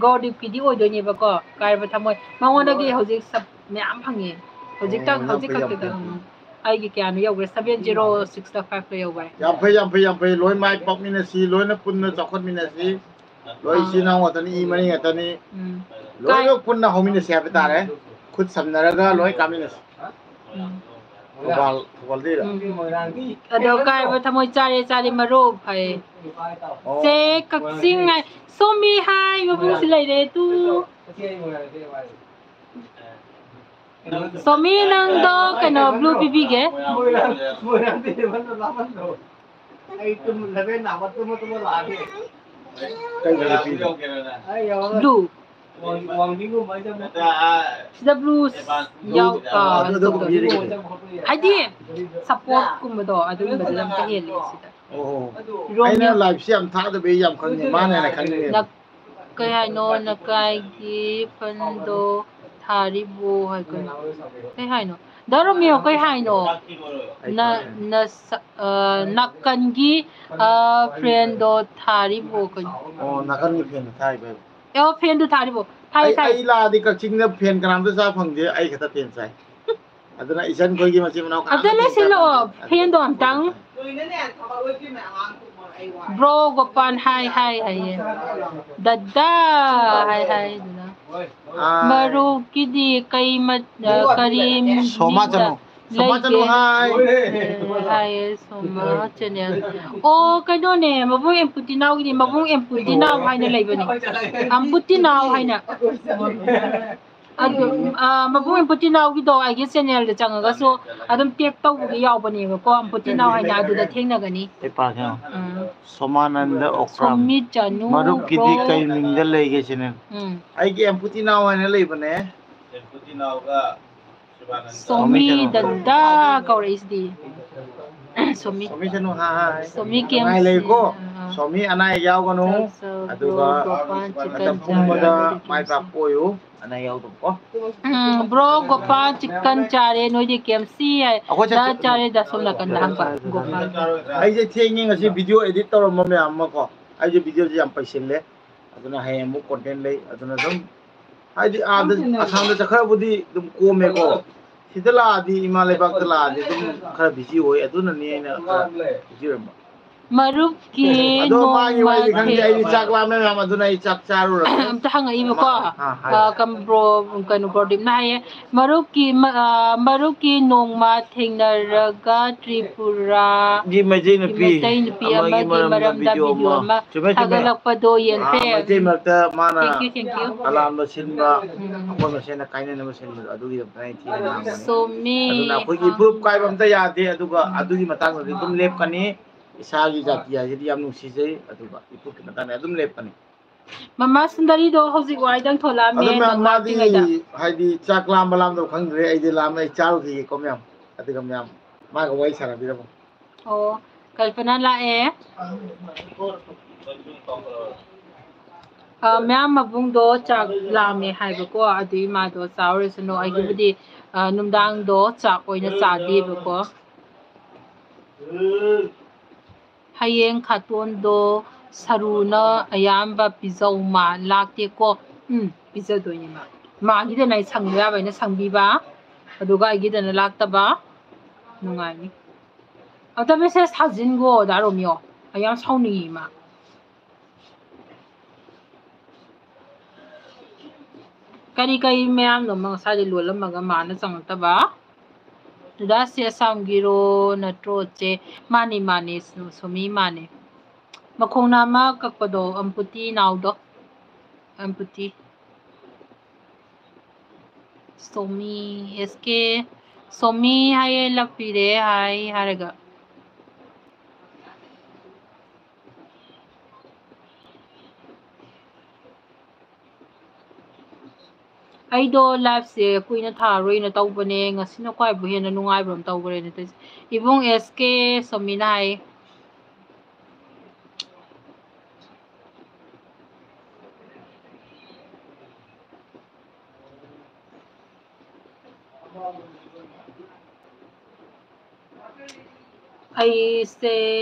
ꯒꯣꯔꯗꯤꯞꯀꯤꯗꯤ ꯑꯣꯏꯗꯣꯏꯅꯦꯕꯀꯣ, ꯀꯥꯏꯔꯕ ꯊꯃꯣꯏ꯫ ꯃꯉꯣꯟꯗꯒꯤ ꯍꯧꯖꯤꯛ sub ꯃꯌꯥꯝ ꯐꯪꯉꯦ꯫ ꯍꯧꯖꯤꯛꯇꯪ, ꯑꯣ, ꯌꯥꯝ ꯍꯧꯖꯤꯛ ꯐꯩ, ꯌꯥꯝ ꯈꯛꯇꯗ, ꯐꯩ꯫ ꯎꯝ꯫ ꯑꯩꯒꯤ ꯀꯌꯥꯅꯣ ꯌꯧꯈ꯭ꯔꯦ? Seven zero six five ꯇ ꯌꯧꯈ꯭ꯔꯦ꯫ ꯌꯥꯝ ꯐꯩ, ꯌꯥꯝ ꯐꯩ, ꯌꯥꯝ ꯐꯩ꯫ ꯂꯣꯏ ꯃꯥꯏ ꯄꯥꯛꯃꯤꯟꯅꯁꯤ, ꯂꯣꯏꯅ ꯄꯨꯟꯅ ꯆꯥꯎꯈꯠꯃꯤꯟꯅꯁꯤ꯫ ꯂꯣꯏ ꯑꯥ꯫ ꯏꯆꯤꯟ ꯏꯅꯥꯎ ꯉꯥꯛꯇꯅꯤ, ꯏ ꯃꯔꯤ ꯉꯥꯛꯇꯅꯤ꯫ ꯎꯝ꯫ ꯂꯣꯏꯅ ꯀꯥꯏ- ꯄꯨꯟꯅ ꯍꯧꯃꯤꯟꯅꯁꯤ ꯍꯥꯏꯕ ꯇꯥꯔꯦ꯫ ꯎꯝ꯫ ꯈꯨꯠ ꯁꯝꯅꯔꯒ ꯂꯣꯏ ꯀꯥꯃꯤꯟꯅꯁꯤ꯫ ꯎꯝ꯫ ꯊꯧꯕꯥꯜ, ꯊꯧꯕꯥꯜꯗꯩꯔ? ꯎꯝ꯫ ꯑꯗꯣ ꯀꯥꯏꯕ ꯊꯃꯣꯏ ꯆꯥꯔꯦ, ꯆꯥꯔꯦ ꯃꯔꯨꯞ ꯍꯥꯏꯌꯦ꯫ ꯑꯣ꯫ ꯆꯦ ꯀꯛꯆꯤꯡ ꯍꯥꯏ꯫ ꯁꯣꯝꯃꯤ ꯍꯥꯏ, ꯃꯕꯨꯡꯁꯤ ꯂꯩꯔꯦ ꯇꯨ꯫ ꯁꯣꯃꯤ, ꯅꯪꯗꯣ ꯀꯩꯅꯣ blue ꯄꯤꯕꯤꯒꯦ꯫ ꯑꯩ ꯇꯨꯝ ꯂꯩꯕꯩ ꯅꯥꯕ ꯇꯨꯝꯃ ꯇꯨꯝꯃ ꯂꯥꯛꯑꯒꯦ꯫ ꯀꯩ ꯀꯩ ꯄꯤꯔꯤꯅꯣ? ꯑꯩ ꯌꯥꯎꯔꯣꯏ꯫ Blue꯫ ꯋꯥꯡ-, ꯋꯥꯡꯖꯤꯡꯒꯨꯝꯕ ꯍꯥꯏꯁꯦ ꯑꯃꯨꯛ ꯁꯤꯗ blue ꯌꯥꯎ-, ꯑꯥ, ꯑꯗꯨ ꯑꯗꯨꯝ ꯇꯧꯗꯣꯏꯅꯤ꯫ ꯄꯤꯔꯤꯅꯦ꯫ ꯍꯥꯏꯗꯤ support ꯀꯨꯝꯕꯗꯣ ꯑꯗꯨꯒꯨꯝꯕꯗꯨꯅ ꯑꯃꯨꯛꯀ ꯍꯦꯜꯂꯦ ꯁꯤꯗ꯫ ꯑꯣ꯫ ꯔꯣꯃꯤꯌꯣ꯫ ꯑꯩꯅ live ꯁꯤ ꯌꯥꯝ ꯊꯥꯗꯕꯩ ꯌꯥꯝ ꯈꯪꯗꯦ꯫ ꯃꯥꯅ ꯍꯦꯟꯅ ꯈꯪꯉꯦ꯫ ꯅꯛ-, ꯀꯩ ꯍꯥꯏꯅꯣ? ꯅꯀꯥꯏꯒꯤ fund ꯗꯣ ꯊꯥꯔꯤꯕꯣ ꯍꯥꯏ ꯀꯩꯅꯣ? ꯀꯩ ꯍꯥꯏꯅꯣ? ꯗꯥ ꯔꯣꯃꯤꯌꯣ, ꯀꯩ ꯍꯥꯏꯅꯣ? ꯅ-, ꯅ-, ꯑ, ꯅꯥꯀꯟꯒꯤ, ꯑ, friendꯗꯣ ꯊꯥꯔꯤꯕꯣ ꯀꯩꯅꯣ? ꯑꯣ, ꯅꯥꯀꯟꯒꯤ friendꯗꯣ ꯊꯥꯔꯤꯕ꯫ ꯑꯦ, ꯑꯣ, friendꯗꯣ ꯊꯥꯔꯤꯕꯣ? ꯊꯥꯏ, ꯑꯩ, ꯊꯥꯏ꯫ ꯑꯩ ꯂꯥꯛꯑꯗꯤ ꯀꯛꯆꯤꯡꯗ fan ꯀꯅꯥꯝꯇ ꯆꯥ ꯐꯪꯗꯦ, ꯑꯩ ꯈꯛꯇ fan ꯆꯥꯏ꯫ ꯑꯗꯨꯅ ꯏꯆꯟ ꯈꯣꯏꯒꯤ ꯃꯆꯤꯟ ꯃꯅꯥꯎ ꯑꯝꯇ ꯀꯅꯥꯝꯇ fan ꯆꯥ ꯂꯩꯁꯤꯜꯂꯛꯑꯣ, ꯐꯪꯗꯦ꯫ Fanꯗꯣ ꯑꯝꯇꯪ꯫ ꯕ꯭ꯔꯣ ꯒꯣꯄꯥꯟ ꯍꯥꯏ ꯍꯥꯏ ꯍꯥꯏꯌꯦ꯫ ꯗꯗꯥ ꯍꯥꯏ ꯍꯥꯏ ꯑꯗꯨꯅ꯫ ꯑꯥ꯫ ꯃꯔꯨꯞꯀꯤꯗꯤ ꯀꯩ ꯃ-, ꯑ, ꯀꯔꯤ ꯁꯣꯃꯥ ꯃꯤꯠꯇ ꯆꯅꯨ꯫ ꯁꯣꯃꯥ ꯆꯅꯨ ꯂꯩꯒꯦ? ꯍꯥꯏ꯫ ꯑꯦ, ꯍꯥꯏꯌꯦ ꯁꯣꯃꯥ channel꯫ ꯑꯣ, ꯀꯩꯅꯣꯅꯦ, ꯃꯕꯨꯡ ꯑꯦꯝꯄꯨꯇꯤꯅꯥꯎꯒꯤꯅꯦ, ꯃꯕꯨꯡ ꯑꯦꯝꯄꯨꯇꯤꯅꯥꯎ ꯍꯥꯏꯅ ꯂꯩꯕꯅꯦ꯫ ꯑꯝꯄꯨꯇꯤꯅꯥꯎ ꯍꯥꯏꯅ꯫ ꯑꯗꯨ, ꯑ, ꯃꯕꯨꯡ ꯑꯦꯝꯄꯨꯇꯤꯅꯥꯎꯒꯤꯗꯣ ꯑꯩꯒꯤ channelꯗ ꯆꯪꯉꯒꯁꯨ ꯑꯗꯨꯝ tag ꯇꯧꯕꯒꯤ ꯌꯥꯎꯕꯅꯦꯕꯀꯣ, ꯑꯝꯄꯨꯇꯤꯅꯥꯎ ꯍꯥꯏꯅ, ꯑꯗꯨꯗ ꯊꯦꯡꯅꯒꯅꯤ꯫ ꯑꯩ ꯄꯥꯒꯦ꯫ ꯎꯝ꯫ ꯁꯣꯃꯥꯅꯟꯗ ꯑꯣꯀ꯭ꯔꯥꯝ꯫ ꯁꯣꯃꯤꯠ ꯆꯅꯨ ꯃꯔꯨꯞꯀꯤꯗꯤ ꯕ꯭ꯔꯣ꯫ ꯀꯩ ꯃꯤꯡꯗ ꯂꯩꯒꯦ channel? ꯎꯝ꯫ ꯑꯩꯒꯤ ꯑꯦꯝꯄꯨꯇꯤꯅꯥꯎ ꯍꯥꯏꯅ ꯂꯩꯕꯅꯦ꯫ ꯑꯦꯝꯄꯨꯇꯤꯅꯥꯎꯒ ꯁꯣꯃꯤ ꯁꯣꯃꯤ ꯆꯅꯨ꯫ ꯗꯗꯥ ꯀꯧꯔꯛꯏꯁꯤꯗꯤ꯫ ꯁꯣꯃꯤ꯫ ꯁꯣꯃꯤ ꯆꯅꯨ, ꯍꯥꯏ꯫ ꯁꯣꯃꯤ ꯀꯦꯝ ꯅꯨꯡꯉꯥꯏ ꯂꯩꯀꯣ꯫ ꯑꯥ꯫ ꯁꯣꯃꯤ ꯑꯅꯥ ꯑꯌꯦꯛ ꯌꯥꯎꯒꯅꯨ꯫ ꯆꯥꯛ ꯆꯥꯕ꯭ꯔꯣ? ꯑꯗꯨꯒ ꯒꯣꯄꯥꯟ ꯃꯇꯝ ꯆꯤꯛꯀꯟ ꯄꯨꯝꯕꯗ ꯆꯥꯕ꯭ꯔꯣ? ꯃꯥꯏ ꯄꯥꯛꯄ ꯑꯣꯏꯌꯨ꯫ ꯑꯅꯥ ꯌꯥꯎꯗꯕꯀꯣ꯫ ꯎꯝ, ꯕ꯭ꯔꯣ, ꯒꯣꯄꯥꯟ ꯆꯤꯛꯀꯟ ꯆꯥꯔꯦ, ꯅꯣꯏꯗꯤ ꯀꯦꯝ ꯁꯤ ꯍꯥꯏ꯫ ꯑꯩꯈꯣꯏ ꯆꯠ-, ꯗꯥ ꯆꯥꯔꯦ, ꯗꯥ ꯁꯣꯝ ꯅꯥꯀꯟꯗ ꯍꯪꯕ, ꯒꯣꯄꯥꯟ꯫ ꯑꯩꯁꯦ ꯊꯦꯡꯉꯦ ꯉꯁꯤ video edit ꯇꯧꯔꯝꯕ ꯃꯌꯥꯝ ꯑꯃ ꯀꯣ꯫ ꯑꯩꯁꯦ videoꯁꯦ ꯌꯥꯝ ꯄꯩꯁꯤꯜꯂꯦ꯫ ꯑꯗꯨꯅ ꯍꯌꯦꯡ ꯑꯃꯨꯛ content ꯂꯩ꯫ ꯑꯗꯨꯅ ꯑꯗꯨꯝ ꯍꯥꯏꯗꯤ ꯑꯥꯗ ꯑꯁꯥꯝꯗ ꯆꯠꯈ꯭ꯔꯕꯨꯗꯤ ꯑꯗꯨꯝ ꯀꯣꯝꯃꯦꯀꯣ꯫ ꯁꯤꯗ ꯂꯥꯛꯑꯗꯤ, ꯏꯃꯥ ꯂꯩꯕꯥꯛꯇ ꯂꯥꯛꯑꯗꯤ ꯑꯗꯨꯝ ꯈꯔ busy ꯑꯣꯏ꯫ ꯑꯗꯨꯅꯅꯦ ꯑꯩꯅ ꯈꯔ busy ꯑꯣꯏꯔꯝꯕ꯫ ꯃꯔꯨꯞꯀꯤ ꯑꯗꯣ ꯃꯥꯒꯤ ꯅꯣꯡꯃ ꯋꯥꯔꯤꯗꯤ ꯈꯪꯗꯦ꯫ ꯊꯦꯡ-, ꯑꯩꯗꯤ ꯆꯥꯛ ꯂꯥꯝꯃꯦ ꯃꯌꯥꯝ, ꯑꯗꯨꯅ ꯑꯩ ꯆꯥꯛ ꯆꯥꯔꯨꯔꯒꯦ꯫ ꯑꯝꯇ ꯍꯪꯉꯛꯏꯕꯀꯣ꯫ ꯑꯥ, ꯍꯥꯏꯌꯣ꯫ ꯑ, ꯀꯝ-, ꯕ꯭ꯔꯣ, ꯀꯩꯅꯣ, ꯄ꯭ꯔꯗꯤꯞꯅ ꯍꯥꯏꯌꯦ, ꯃꯔꯨꯞꯀꯤ ꯃ-, ꯑ, ꯃꯔꯨꯞꯀꯤ ꯅꯣꯡꯃ ꯊꯦꯡꯅꯔꯒ ꯇ꯭ꯔꯤꯄꯨꯔꯥ ꯒꯤ ꯃꯩꯇꯩ ꯅꯨꯄꯤ ꯃꯩꯇꯩ ꯅꯨꯄꯤ ꯑꯃꯒꯤ ꯑꯃꯒꯤ ꯃꯔꯝꯗ ꯃꯔꯝꯗ video video ꯑꯃ꯫ ꯑꯃ ꯆꯨꯝꯃꯦ, ꯆꯨꯝꯃꯦ꯫ ꯊꯥꯒꯠꯂꯛꯄꯗꯣ ꯑꯥ, ꯌꯦꯡꯈ꯭ꯔꯦ꯫ ꯃꯩꯇꯩ ꯃꯔꯛꯇ ꯃꯥꯅ thank you, thank you꯫ ꯑꯂꯥꯟꯕ ꯁꯤꯟꯕ, ꯎꯝ꯫ ꯑꯩꯈꯣꯏ ꯃꯁꯦꯟꯅ ꯀꯥꯏꯅꯅꯕ ꯁꯤꯟꯕꯗꯣ, ꯑꯗꯨꯒꯤꯗꯃꯛꯇ ꯑꯩ ꯊꯤꯅ ꯉꯥꯡꯕꯅꯤ꯫ ꯆꯨꯝꯃꯤ꯫ ꯑꯗꯨꯅ ꯑꯩꯈꯣꯏꯒꯤ ꯑꯥ꯫ ꯏꯐꯨꯔꯨꯞ ꯀꯥꯏꯕ ꯑꯝꯇ ꯌꯥꯗꯦ, ꯑꯗꯨꯒ ꯎꯝ꯫ ꯑꯗꯨꯒꯤ ꯃꯇꯥꯡꯗꯗꯤ ꯑꯗꯨꯝ ꯂꯦꯞꯀꯅꯤ꯫ ꯏꯁꯥꯒꯤ ꯖꯥꯇꯤ ꯍꯥꯏꯁꯤꯗꯤ ꯌꯥꯝ ꯅꯨꯡꯁꯤꯖꯩ, ꯑꯗꯨꯒ ꯏꯐꯨꯔꯨꯞꯀꯤ ꯃꯇꯥꯡꯗ ꯑꯗꯨꯝ ꯂꯦꯞꯀꯅꯤ꯫ ꯃꯃꯥ ꯁꯨꯟꯗꯔꯤꯗꯣ ꯍꯧꯖꯤꯛ ꯋꯥꯏꯗꯪ ꯊꯣꯛꯂꯛꯑꯝꯃꯦ, ꯑꯗꯣ ꯃꯌꯥꯝ, ꯃꯥꯗꯤ ꯅꯣꯡꯉꯥꯜꯂꯛꯇ꯭ꯔꯤꯉꯩꯗ꯫ ꯍꯥꯏꯗꯤ ꯆꯥꯛ ꯂꯥꯝꯕ ꯂꯥꯝꯗꯕ ꯈꯪꯗ꯭ꯔꯦ, ꯑꯩꯗꯤ ꯂꯥꯝꯃꯦ, ꯑꯩ ꯆꯥꯔꯨꯈꯤꯒꯦꯀꯣ ꯃꯌꯥꯝ, ꯑꯗꯨꯒ ꯃꯌꯥꯝ ꯃꯥꯒ ꯋꯥꯔꯤ ꯁꯥꯟꯅꯕꯤꯔꯝꯃꯣ꯫ ꯑꯣ, ꯀꯜꯄꯅꯥ ꯂꯥꯛꯑꯦ꯫ ꯑ, ꯃꯌꯥꯝ ꯃꯕꯨꯡꯗꯣ ꯆꯥꯛ ꯂꯥꯝꯃꯦ ꯍꯥꯏꯕꯀꯣ, ꯑꯗꯨ ꯏꯃꯥꯗꯣ ꯆꯥꯔꯨꯔꯁꯅꯨ, ꯑꯩꯒꯤꯕꯨꯗꯤ, ꯑ, ꯅꯨꯡꯗꯥꯡꯗꯣ ꯆꯥꯛ ꯑꯣꯏꯅ ꯆꯥꯗꯦꯕꯀꯣ꯫ ꯍꯌꯦꯡ ꯈꯥꯇꯣꯟꯗꯣ ꯁꯔꯨꯅ ꯑꯌꯥꯝꯕ ꯄꯤꯖꯧ, ꯃꯥ ꯂꯥꯛꯇꯦꯀꯣ꯫ ꯎꯝ, ꯄꯤꯖꯗꯣꯏꯅꯦ ꯃꯥ꯫ ꯃꯥꯒꯤꯗꯅ ꯑꯩ ꯁꯪꯕ ꯌꯥꯕ ꯑꯩꯅ ꯁꯪꯕꯤꯕ, ꯑꯗꯨꯒ ꯑꯩꯒꯤꯗꯅ ꯂꯥꯛꯇꯕ꯫ ꯅꯨꯡꯉꯥꯏꯅꯤ꯫ ꯑꯝꯇ message ꯊꯥꯖꯤꯟꯒꯣ, ꯗꯥ ꯔꯣꯃꯤꯌꯣ꯫ ꯑꯩ ꯌꯥꯝ ꯁꯥꯎꯅꯤꯡꯉꯤ ꯃꯥ꯫ ꯀꯔꯤ ꯀꯔꯤ ꯃꯌꯥꯝꯅꯣ ꯃꯥ ꯉꯁꯥꯏꯗꯩ ꯂꯣꯜꯂꯝꯃꯒ ꯃꯥꯅ ꯆꯪꯉꯛꯇꯕ? ꯗꯗꯥꯁꯦ ꯑꯁꯥꯝꯒꯤꯔꯣ ꯅꯠꯇ꯭ꯔꯣ ꯆꯦ? ꯃꯥꯅꯦ, ꯃꯥꯅꯦ, ꯁꯣ-, ꯁꯣꯃꯤ ꯃꯥꯅꯦ꯫ ꯃꯈꯣꯡ ꯅꯥꯝꯃ ꯀꯛꯄꯗꯣ, ꯑꯝꯄꯨꯇꯤ ꯅꯥꯎꯗꯣ꯫ ꯑꯝꯄꯨꯇꯤ꯫ ꯁꯣꯃꯤ, S K, ꯁꯣꯃꯤ ꯍꯥꯏꯌꯦ, ꯂꯥꯛꯄꯤꯔꯦ ꯍꯥꯏ ꯍꯥꯏꯔꯒ꯫ ꯑꯩꯗꯣ liveꯁꯦ ꯀꯨꯏꯅ ꯊꯥꯔꯣꯏꯅ ꯇꯧꯕꯅꯦ, ꯉꯁꯤꯅ ꯈ꯭ꯋꯥꯏꯕꯨ ꯍꯦꯟꯅ ꯅꯨꯡꯉꯥꯏꯕ ꯑꯃ ꯇꯧꯈ꯭ꯔꯦꯅꯦ ꯇꯧꯔꯤꯁꯦ꯫ ꯏꯕꯨꯡ S K ꯁꯣꯃꯤꯅ ꯍꯥꯏ꯫ ꯑꯩꯁꯦ,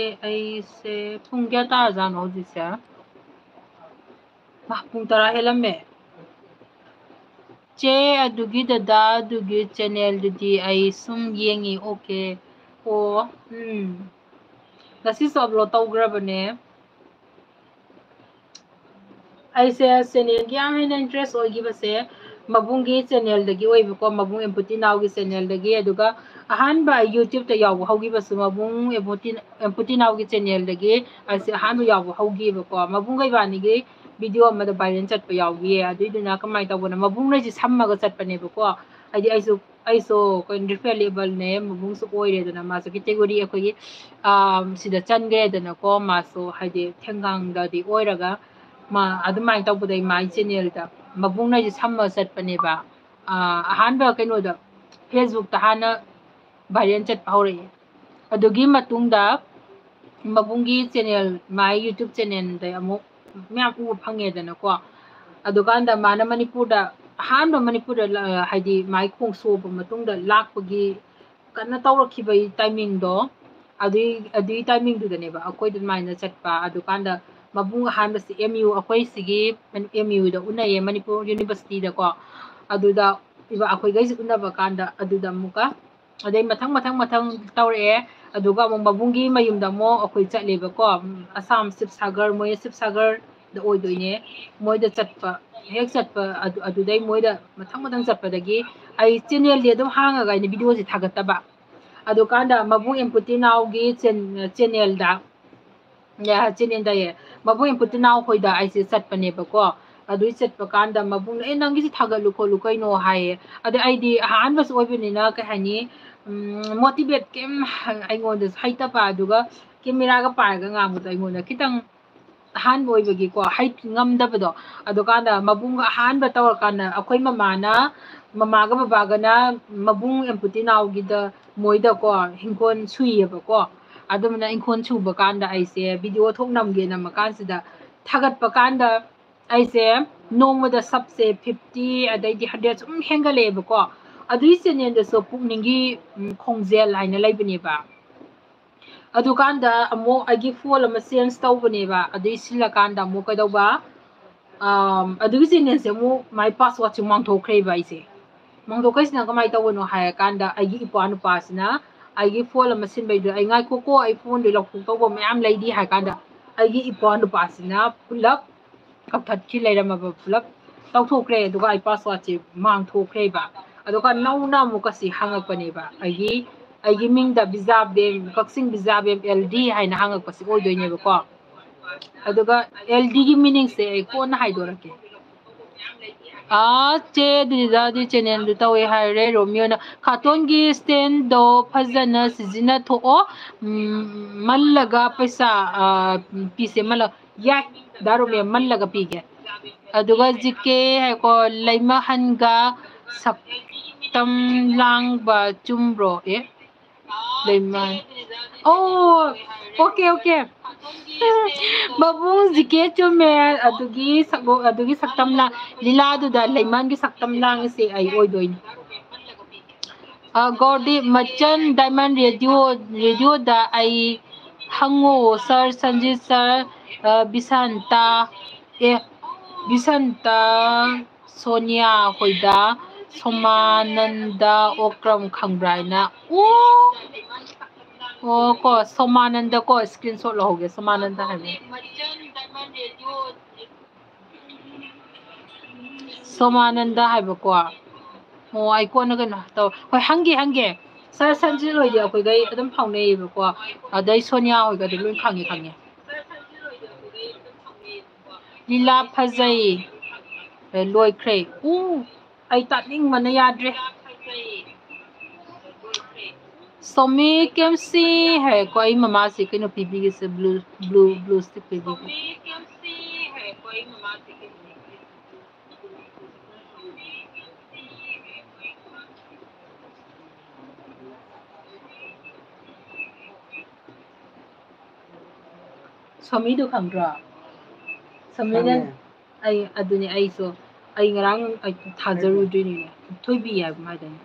ꯑꯩꯁꯦ ꯄꯨꯡ ꯀꯌꯥ ꯇꯥꯔꯖꯥꯠꯅꯣ ꯍꯧꯖꯤꯛꯁꯦ? ꯃꯥ, ꯄꯨꯡ ꯇꯔꯥ ꯍꯦꯜꯂꯝꯃꯦ꯫ ꯆꯦ, ꯑꯗꯨꯒꯤ ꯗꯗꯥ ꯑꯗꯨꯒꯤ channelꯗꯨꯗꯤ ꯑꯩ ꯁꯨꯝ ꯌꯦꯡꯉꯤ꯫ OK꯫ ꯑꯣ, ꯎꯝ꯫ ꯉꯁꯤꯁꯨ upload ꯇꯧꯈ꯭ꯔꯕꯅꯦ꯫ ꯑꯩꯁꯦ channelꯒꯤ ꯌꯥꯝ ꯍꯦꯟꯅ interest ꯑꯣꯏꯈꯤꯕꯁꯦ ꯃꯕꯨꯡꯒꯤ channelꯗꯒꯤ ꯑꯣꯏꯕꯀꯣ, ꯃꯕꯨꯡ ꯑꯦꯝꯄꯨꯇꯤ ꯅꯥꯎꯒꯤ channelꯗꯒꯤ꯫ ꯑꯗꯨꯒ ꯑꯍꯥꯟꯕ YouTubeꯇ ꯌꯥꯎꯕ ꯍꯧꯈꯤꯕꯁꯨ ꯃꯕꯨꯡ ꯑꯦꯝꯄꯨꯇꯤ, ꯑꯦꯝꯄꯨꯇꯤ ꯅꯥꯎꯒꯤ channelꯗꯒꯤ ꯑꯩꯁꯦ ꯑꯍꯥꯟꯕ ꯌꯥꯎꯕ ꯍꯧꯈꯤꯕꯀꯣ꯫ ꯃꯕꯨꯡꯒ ꯏꯕꯥꯅꯤꯒꯤ video ꯑꯃꯗ viral ꯆꯠꯄ ꯌꯥꯎꯈꯤꯌꯦ꯫ ꯑꯗꯨꯏꯗꯨꯅ ꯀꯃꯥꯏꯅ ꯇꯧꯕꯅꯣ, ꯃꯕꯨꯡꯅ ꯑꯩꯁꯦ ꯁꯝꯃꯒ ꯆꯠꯄꯅꯦꯕꯀꯣ꯫ ꯍꯥꯏꯗꯤ ꯑꯩꯁꯨ, ꯑꯩꯁꯨ ꯑꯩꯈꯣꯏ different levelꯅꯦ, ꯃꯕꯨꯡꯁꯨ ꯑꯣꯏꯔꯦꯗꯅ, ꯃꯥꯁꯨ category ꯑꯩꯈꯣꯏꯒꯤ, ꯑꯥ, ꯁꯤꯗ ꯆꯟꯈ꯭ꯔꯦꯗꯅꯀꯣ꯫ ꯃꯥꯁꯨ ꯍꯥꯏꯗꯤ ꯊꯦꯡꯒꯥꯡꯗꯗꯤ ꯑꯣꯏꯔꯒ ꯃꯥ ꯑꯗꯨꯃꯥꯏꯅ ꯇꯧꯕꯗꯩ ꯃꯥꯏ channelꯗ ꯃꯕꯨꯡꯅ ꯑꯩꯁꯦ ꯁꯝꯃꯒ ꯆꯠꯄꯅꯦꯕ꯫ ꯑꯥ, ꯑꯍꯥꯟꯕ ꯀꯩꯅꯣꯗ Facebookꯇ ꯍꯥꯟꯅ viral ꯆꯠꯄ ꯍꯧꯔꯛꯑꯦ꯫ ꯑꯗꯨꯒꯤ ꯃꯇꯨꯡꯗ ꯃꯕꯨꯡꯒꯤ channel, ꯃꯥꯏ YouTube channelꯗꯩ ꯑꯃꯨꯛ ꯃꯌꯥꯝ ꯎꯕ ꯐꯪꯉꯦꯗꯅꯀꯣ꯫ ꯑꯗꯨꯀꯥꯟꯗ ꯃꯥꯅ ꯃꯅꯤꯄꯨꯔꯗ, ꯑꯍꯥꯟꯕ ꯃꯅꯤꯄꯨꯔꯗ ꯂ-, ꯍꯥꯏꯗꯤ ꯃꯥꯏ ꯈꯣꯡ ꯁꯣꯛꯑꯕ ꯃꯇꯨꯡꯗ ꯂꯥꯛꯄꯒꯤ ꯀꯟꯅ ꯇꯧꯔꯛꯈꯤꯕꯒꯤ timingꯗꯣ, ꯑꯗꯨꯏ, ꯑꯗꯨꯏ timingꯗꯨꯗꯅꯦꯕ ꯑꯩꯈꯣꯏꯗ ꯑꯗꯨꯃꯥꯏꯅ ꯆꯠꯄ꯫ ꯑꯗꯨꯀꯥꯟꯗ ꯃꯕꯨꯡ ꯑꯍꯥꯟꯕꯁꯤ M U, ꯑꯩꯈꯣꯏ ꯁꯤꯒꯤ M Uꯗ ꯎꯅꯩꯌꯦ, ꯃꯅꯤꯄꯨꯔ Universityꯗꯀꯣ꯫ ꯑꯗꯨꯗ ꯏꯕ-, ꯑꯩꯈꯣꯏꯈꯩꯁꯤ ꯎꯅꯕ ꯀꯥꯟꯗ ꯑꯗꯨꯗ ꯑꯃꯨꯛꯀ, ꯑꯗꯩ ꯃꯊꯪ, ꯃꯊꯪ, ꯃꯊꯪ ꯇꯧꯔꯛꯑꯦ꯫ ꯑꯗꯨꯒ ꯑꯃꯨꯛ ꯃꯕꯨꯡꯒꯤ ꯃꯌꯨꯝꯗ ꯑꯃꯨꯛ ꯑꯩꯈꯣꯏ ꯆꯠꯂꯦꯕꯀꯣ꯫ ꯎꯝ, ꯑꯁꯥꯝ ꯁꯤꯕꯁꯥꯒꯔ, ꯃꯣꯏ ꯁꯤꯕꯁꯥꯒꯔꯗ ꯑꯣꯏꯗꯣꯏꯅꯦ꯫ ꯃꯣꯏꯗ ꯆꯠꯄ, ꯍꯦꯛ ꯆꯠꯄ ꯑꯗꯨ-, ꯑꯗꯨꯗꯩ ꯃꯣꯏꯗ ꯃꯊꯪ, ꯃꯊꯪ ꯆꯠꯄꯗꯒꯤ ꯑꯩ channelꯗꯤ ꯑꯗꯨꯝ ꯍꯥꯡꯉꯒ ꯑꯩꯅ videoꯁꯤ ꯊꯥꯒꯠꯇꯕ꯫ ꯑꯗꯨꯀꯥꯟꯗ ꯃꯕꯨꯡ ꯑꯦꯝꯄꯨꯇꯤ ꯅꯥꯎꯒꯤ ꯆꯦꯟ-, channelꯗ, ꯑꯦ, channelꯗꯌꯦ, ꯃꯕꯨꯡ ꯑꯦꯝꯄꯨꯇꯤ ꯅꯥꯎ ꯍꯣꯏꯗ ꯑꯩꯁꯦ ꯆꯠꯄꯅꯦꯕꯀꯣ꯫ ꯑꯗꯨꯏ ꯆꯠꯄ ꯀꯥꯟꯗ ꯃꯕꯨꯡꯅ, "ꯑꯦ, ꯅꯪꯒꯤꯁꯤ ꯊꯥꯒꯠꯂꯨ ꯈꯣꯠꯂꯨ ꯀꯩꯅꯣ?" ꯍꯥꯏꯌꯦ꯫ ꯑꯗꯩ ꯑꯩꯗꯤ ꯑꯍꯥꯟꯕꯁꯨ ꯑꯣꯏꯕꯅꯤꯅ, ꯀꯩ ꯍꯥꯏꯅꯤ, ꯎꯝ, motivate ꯀꯩꯝ ꯑꯩꯉꯣꯟꯗꯁꯨ ꯍꯩꯇꯕ, ꯑꯗꯨꯒ cameraꯒ ꯄꯥꯏꯔꯒ ꯉꯥꯡꯕꯗꯣ ꯑꯩꯉꯣꯟꯗ ꯈꯤꯇꯪ ꯑꯍꯥꯟꯕ ꯑꯣꯏꯕꯒꯤꯀꯣ, ꯍꯩ ꯉꯝꯗꯕꯗꯣ꯫ ꯑꯗꯨꯀꯥꯟꯗ ꯃꯕꯨꯡꯒ ꯑꯍꯥꯟꯕ ꯇꯧꯔꯀꯥꯟꯗ ꯑꯩꯈꯣꯏ ꯃꯃꯥꯅ, ꯃꯃꯥꯒ ꯕꯕꯥꯒꯅ ꯃꯕꯨꯡ ꯑꯦꯝꯄꯨꯇꯤ ꯅꯥꯎꯒꯤꯗ ꯃꯣꯏꯗꯀꯣ ꯍꯤꯡꯈꯣꯜ ꯁꯨꯏꯌꯦꯕꯀꯣ꯫ ꯑꯗꯨꯝꯅ ꯏꯪꯈꯣꯜ ꯁꯨꯕ ꯀꯥꯟꯗ ꯑꯩꯁꯦ video ꯊꯣꯛ ꯅꯝꯒꯦ ꯅꯝꯃ ꯀꯥꯟꯁꯤꯗ ꯊꯥꯒꯠꯄ ꯀꯥꯟꯗ ꯑꯩꯁꯦ ꯅꯣꯡꯃꯗ subꯁꯦ fifty ꯑꯗꯩꯗꯤ hundred ꯁꯨꯝ ꯍꯦꯟꯒꯠꯂꯛꯑꯦꯕꯀꯣ꯫ ꯑꯗꯨꯏ channelꯗꯁꯨ ꯄꯨꯛꯅꯤꯡꯒꯤ, ꯎꯝ, ꯈꯣꯡꯖꯦꯜ ꯍꯥꯏꯅ ꯂꯩꯕꯅꯦꯕ꯫ ꯑꯗꯨꯀꯥꯟꯗ ꯑꯃꯨꯛ ꯑꯩꯒꯤ phone ꯑꯃ change ꯇꯧꯕꯅꯦꯕ꯫ ꯑꯗꯨꯏ ꯁꯤꯜꯂꯀꯥꯟꯗ ꯑꯃꯨꯛ ꯀꯩꯗꯧꯕ? ꯑꯝ, ꯑꯗꯨꯒꯤ channelꯁꯦ ꯑꯃꯨꯛ ꯃꯥꯏ passwordꯁꯦ ꯃꯥꯡꯊꯣꯛꯈ꯭ꯔꯦꯕ ꯑꯩꯁꯦ꯫ ꯃꯥꯡꯊꯣꯛꯈ꯭ꯔꯤꯁꯤꯅ ꯀꯃꯥꯏꯅ ꯇꯧꯕꯅꯣ ꯍꯥꯏꯔꯀꯥꯟꯗ, ꯑꯩꯒꯤ ꯏꯄ꯭ꯋꯥ ꯅꯨꯄꯥꯁꯤꯅ ꯑꯩꯒꯤ phone ꯑꯃ ꯁꯤꯟꯕꯩꯗꯨꯗ, "ꯑꯩ ꯉꯥꯏꯈꯣꯀꯣ, ꯑꯩ phoneꯗꯨ ꯂꯧꯊꯣꯛꯇꯧꯕ ꯃꯌꯥꯝ ꯂꯩꯔꯤ" ꯍꯥꯏ ꯀꯥꯟꯗ, ꯑꯩꯒꯤ ꯏꯄ꯭ꯋꯥ ꯅꯨꯄꯥꯁꯤꯅ ꯄꯨꯂꯞ ꯀꯛꯊꯠꯈꯤ ꯂꯩꯔꯝꯃꯕ, ꯄꯨꯂꯞ ꯇꯧꯊꯣꯛꯈ꯭ꯔꯦ꯫ ꯑꯗꯨꯒ ꯑꯩ passwordꯁꯦ ꯃꯥꯡꯊꯣꯛꯈ꯭ꯔꯦꯕ꯫ ꯑꯗꯨꯒ ꯅꯧꯅ ꯑꯃꯨꯛꯀ ꯁꯤ ꯍꯥꯡꯉꯛꯄꯅꯦꯕ꯫ ꯑꯩꯒꯤ, ꯑꯩꯒꯤ ꯃꯤꯡꯗ ꯕꯤꯖꯥꯕꯦꯝ, ꯀꯛꯆꯤꯡ ꯕꯤꯖꯥꯕꯦꯝ L D ꯍꯥꯏꯅ ꯍꯥꯡꯉꯛꯄꯁꯤ ꯑꯣꯏꯗꯣꯏꯅꯦꯕꯀꯣ꯫ ꯑꯗꯨꯒ L Dꯒꯤ meaningꯁꯦ ꯑꯩ ꯀꯣꯟꯅ ꯍꯥꯏꯗꯣꯔꯛꯀꯦ꯫ ꯑꯥ, ꯆꯦ ꯑꯗꯨꯗꯤ channelꯗꯨ ꯇꯧꯋꯦ ꯍꯥꯏꯔꯦ꯫ ꯔꯣꯃꯤꯌꯣꯅ, "ꯈꯥꯇꯣꯟꯒꯤ standꯗꯣ ꯐꯖꯅ ꯁꯤꯖꯤꯟꯅꯊꯣꯛꯑꯣ꯫ ꯎꯝ, ꯃꯜꯂꯒ ꯄꯩꯁꯥ, ꯑꯥ, ꯄꯤꯁꯦ, ꯃꯜꯂ-", ꯌꯥꯏ, ꯗꯥ ꯔꯣꯃꯤꯌꯣ, ꯃꯜꯂꯒ ꯄꯤꯒꯦ꯫ ꯑꯗꯨꯒ G K ꯍꯥꯏꯀꯣ, ꯂꯩꯃꯍꯟꯒ ꯁꯛꯇꯝ ꯂꯥꯡꯕ ꯆꯨꯝꯕ꯭ꯔꯣ? ꯑꯦ? ꯂꯩꯃꯍꯟ-, ꯑꯣ, okay, okay꯫ ꯃꯕꯨꯡ ꯖꯤ ꯀꯦ ꯆꯨꯝꯃꯦ꯫ ꯑꯗꯨꯒꯤ ꯁꯛꯂꯣ-, ꯑꯗꯨꯒꯤ ꯁꯛꯇꯝ ꯂꯥꯡ-, ꯂꯤꯂꯥꯗꯨꯗ ꯂꯩꯃꯥꯟꯒꯤ ꯁꯛꯇꯝ ꯂꯥꯡꯉꯤꯁꯦ ꯑꯩ ꯑꯣꯏꯗꯣꯏꯅꯤ꯫ ꯑ, ꯒꯣꯔꯗꯤ ꯃꯆꯟ ꯗꯥꯏꯃꯟ ꯔꯦꯗꯤꯑꯣ, ꯔꯦꯗꯤꯑꯣꯗ ꯑꯩ ꯍꯪꯉꯣ, ꯁꯥꯔ ꯁꯟꯖꯤꯠ, ꯁꯥꯔ, ꯑ, ꯕꯤꯁꯥꯟꯇ, ꯑꯦ, ꯕꯤꯁꯥꯟꯇ, ꯁꯣꯅꯤꯌꯥ ꯍꯣꯏꯗ, ꯁꯣꯃꯥꯅꯟꯗ ꯑꯣꯀ꯭ꯔꯝ ꯈꯪꯕ꯭ꯔꯥ ꯍꯥꯏꯅ꯫ ꯑꯣ! ꯑꯣ ꯀꯣ, ꯁꯣꯃꯥꯅꯟꯗ ꯀꯣ, screenshot ꯂꯧꯍꯧꯒꯦ, ꯁꯣꯃꯥꯅꯟꯗ ꯍꯥꯏꯕ꯫ ꯁꯣꯃꯥꯅꯟꯗ ꯍꯥꯏꯕꯀꯣ꯫ ꯑꯣ, ꯑꯩ ꯀꯣꯟꯅ ꯀꯩꯅꯣ ꯇꯧ-, ꯍꯣꯏ, ꯍꯪꯒꯦ, ꯍꯪꯒꯦ꯫ ꯁꯥꯔ ꯁꯟꯖꯤꯠ ꯍꯣꯏꯗꯤ ꯑꯩꯈꯣꯏꯒꯩ ꯑꯗꯨꯝ ꯐꯥꯎꯅꯩꯌꯦꯕꯀꯣ꯫ ꯑꯗꯩ ꯁꯣꯅꯤꯌꯥ ꯍꯣꯏꯒꯗꯤ ꯂꯣꯏ ꯈꯪꯉꯦ, ꯈꯪꯉꯦ꯫ ꯂꯤꯂꯥ ꯐꯖꯩ꯫ ꯑꯦ, ꯂꯣꯏꯈ꯭ꯔꯦ꯫ ꯎ, ꯑꯩ ꯇꯥꯅꯤꯡꯕꯅ ꯌꯥꯗ꯭ꯔꯦ꯫ ꯁꯣꯃꯤ ꯀꯦꯝꯁꯤ ꯍꯥꯏꯀꯣ, ꯑꯩ ꯃꯃꯥꯁꯤ ꯀꯩꯅꯣ ꯄꯤꯕꯤꯒꯦꯁꯦ, blue, blue, blue stick ꯄꯤꯕꯤꯒꯦ꯫ ꯁꯣꯃꯤꯗꯨ ꯈꯪꯗ꯭ꯔꯣ? ꯁꯣꯃꯤꯅ ꯈꯪꯉꯦ꯫ ꯑꯩ, ꯑꯗꯨꯅꯦ ꯑꯩꯁꯨ, ꯑꯩ ꯉꯔꯥꯡ ꯑꯩ ꯊꯥꯖꯔꯨꯗ꯭ꯔꯤꯅꯤꯅꯦ꯫ ꯊꯣꯏꯕꯤ ꯍꯥꯏꯕ ꯃꯥꯏꯗꯅꯦ꯫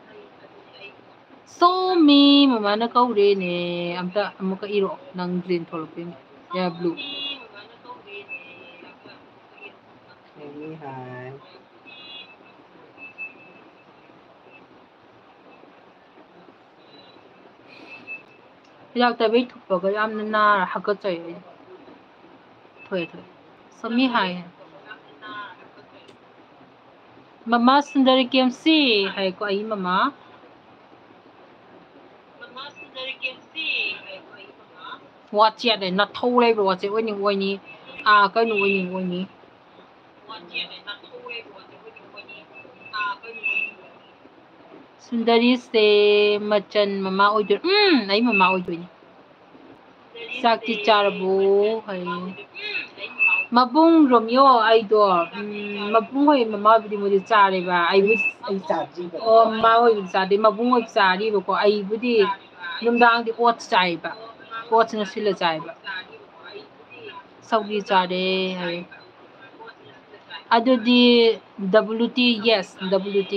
ꯁꯣꯃꯤ, ꯃꯃꯥꯅ ꯀꯧꯔꯦꯅꯦ꯫ ꯑꯝꯇ ꯑꯃꯨꯛꯀ ꯏꯔꯣ꯫ ꯅꯪ green ꯊꯣꯛꯂꯛꯄꯩꯅꯦ꯫ ꯌꯥ, blue꯫ ꯁꯣꯃꯤ ꯍꯥꯏ꯫ ꯍꯤꯗꯥꯛ ꯇꯕꯩ ꯊꯨꯞꯄꯒ ꯌꯥꯝꯅ ꯅꯥꯔ ꯍꯥꯀꯠꯆꯩ ꯑꯩ꯫ ꯊꯣꯛꯑꯦ, ꯊꯣꯛꯑꯦ꯫ ꯁꯣꯃꯤ ꯍꯥꯏ꯫ ꯃꯃꯥ ꯁꯨꯟꯗꯔꯤ ꯀꯦꯝꯁꯤ ꯍꯥꯏꯀꯣ, ꯑꯩ ꯃꯃꯥ꯫ ꯋꯥꯆꯦꯠ ꯍꯥꯏ, ꯅꯊꯧ ꯂꯩꯕ ꯋꯥꯆꯦꯠ ꯑꯣꯏꯅꯤꯡ ꯑꯣꯏꯅꯤ꯫ ꯑꯥ, ꯀꯩꯅꯣ ꯑꯣꯏꯅꯤꯡ ꯑꯣꯏꯅꯤ꯫ ꯁꯨꯟꯗꯔꯤꯁꯦ ꯃꯆꯟ ꯃꯃꯥ ꯑꯣꯏꯗꯣꯏ-, ꯎꯝ, ꯑꯩ ꯃꯃꯥ ꯑꯣꯏꯗꯣꯏꯅꯤ꯫ ꯆꯥꯛꯇꯤ ꯆꯥꯔꯕꯣ? ꯍꯥꯏꯌꯦ꯫ ꯃꯕꯨꯡ ꯔꯣꯃꯤꯌꯣ, ꯑꯩꯗꯣ, ꯎꯝ, ꯃꯕꯨꯡ ꯍꯣꯏ ꯃꯃꯥꯕꯨꯗꯤ ꯃꯣꯏꯗꯤ ꯆꯥꯔꯦꯕ꯫ ꯑꯩꯕꯨ-, ꯑꯩ ꯆꯥꯗ꯭ꯔꯤꯕ꯫ ꯑꯣ, ꯃꯃꯥ ꯍꯣꯏꯕꯨꯗꯤ ꯆꯥꯗꯦ, ꯃꯕꯨꯡ ꯍꯣꯏ ꯆꯥꯔꯤꯕꯀꯣ꯫ ꯑꯩꯕꯨꯗꯤ ꯅꯨꯡꯗꯥꯡꯗꯤ oats ꯆꯥꯏꯕ꯫ Oatsꯅ ꯁꯤꯜꯂ ꯆꯥꯏꯕ꯫ ꯁꯧꯒ꯭ꯔꯤ ꯆꯥꯔꯦ ꯍꯥꯏ꯫ ꯑꯗꯨꯗꯤ W T, yes, W T꯫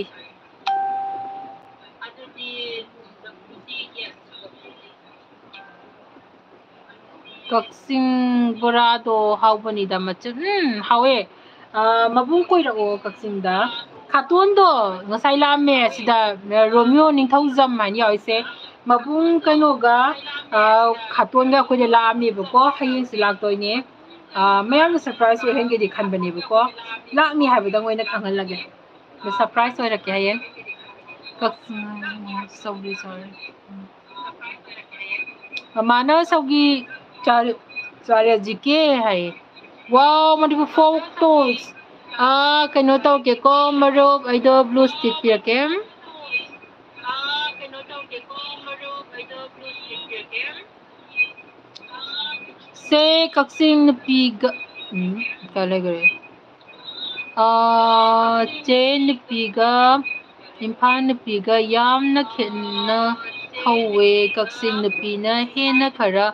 ꯀꯛꯆꯤꯡ ꯕꯣꯔꯥꯗꯣ ꯍꯥꯎꯕꯅꯤꯗ ꯃꯆꯜ꯫ ꯎꯝ, ꯍꯥꯎꯋꯦ꯫ ꯑ, ꯃꯕꯨꯡ ꯀꯣꯏꯔꯛꯑꯣ ꯀꯛꯆꯤꯡꯗ꯫ ꯈꯥꯇꯣꯟꯗꯣ ꯉꯁꯥꯏ ꯂꯥꯛꯑꯝꯃꯦ ꯁꯤꯗ, ꯔꯣꯃꯤꯌꯣ ꯅꯤꯡꯊꯧꯖꯝ ꯍꯥꯏꯅ ꯌꯥꯎꯔꯤꯁꯦ꯫ ꯃꯕꯨꯡ ꯀꯩꯅꯣꯒ, ꯑ, ꯈꯥꯇꯣꯟꯒ ꯑꯩꯈꯣꯏꯗ ꯂꯥꯛꯑꯝꯃꯦꯕꯀꯣ꯫ ꯍꯌꯦꯡꯁꯨ ꯂꯥꯛꯇꯣꯏꯅꯦ꯫ ꯑ, ꯃꯌꯥꯝꯅ surprise ꯑꯣꯏꯍꯟꯒꯦꯗꯤ ꯈꯟꯕꯅꯦꯕꯀꯣ꯫ ꯂꯥꯛꯅꯤ ꯍꯥꯏꯕꯗꯪ ꯑꯣꯏꯅ ꯈꯪꯍꯜꯂꯒꯦ꯫ ꯑꯗꯣ surprise ꯑꯣꯏꯔꯛꯀꯦ ꯍꯌꯦꯡ꯫ ꯀꯛꯆꯤꯡ, sorry, sorry꯫ ꯎꯝ꯫ ꯃꯃꯥꯅ ꯁꯧꯒꯤ ꯆꯥꯔ-, ꯆꯥꯔꯁꯤꯒꯦ ꯍꯥꯏꯌꯦ꯫ Wow, Manipur folk ꯇꯣꯜꯁ꯫ ꯑꯥ, ꯀꯩꯅꯣ ꯇꯧꯒꯦꯀꯣ, ꯃꯔꯨꯞ, ꯑꯩꯗꯣ blue stick ꯄꯤꯔꯛꯀꯦ꯫ ꯁꯦ ꯀꯛꯆꯤꯡ ꯅꯨꯄꯤꯒ, ꯎꯝ, ꯀꯥꯏ ꯂꯩꯈ꯭ꯔꯦ? ꯑꯥ, ꯆꯦ ꯅꯨꯄꯤꯒ ꯏꯝꯐꯥꯜ ꯅꯨꯄꯤꯒ ꯌꯥꯝꯅ ꯈꯦꯠꯅꯍꯧꯋꯦ꯫ ꯀꯛꯆꯤꯡ ꯅꯨꯄꯤꯅ ꯍꯦꯟꯅ ꯈꯔ,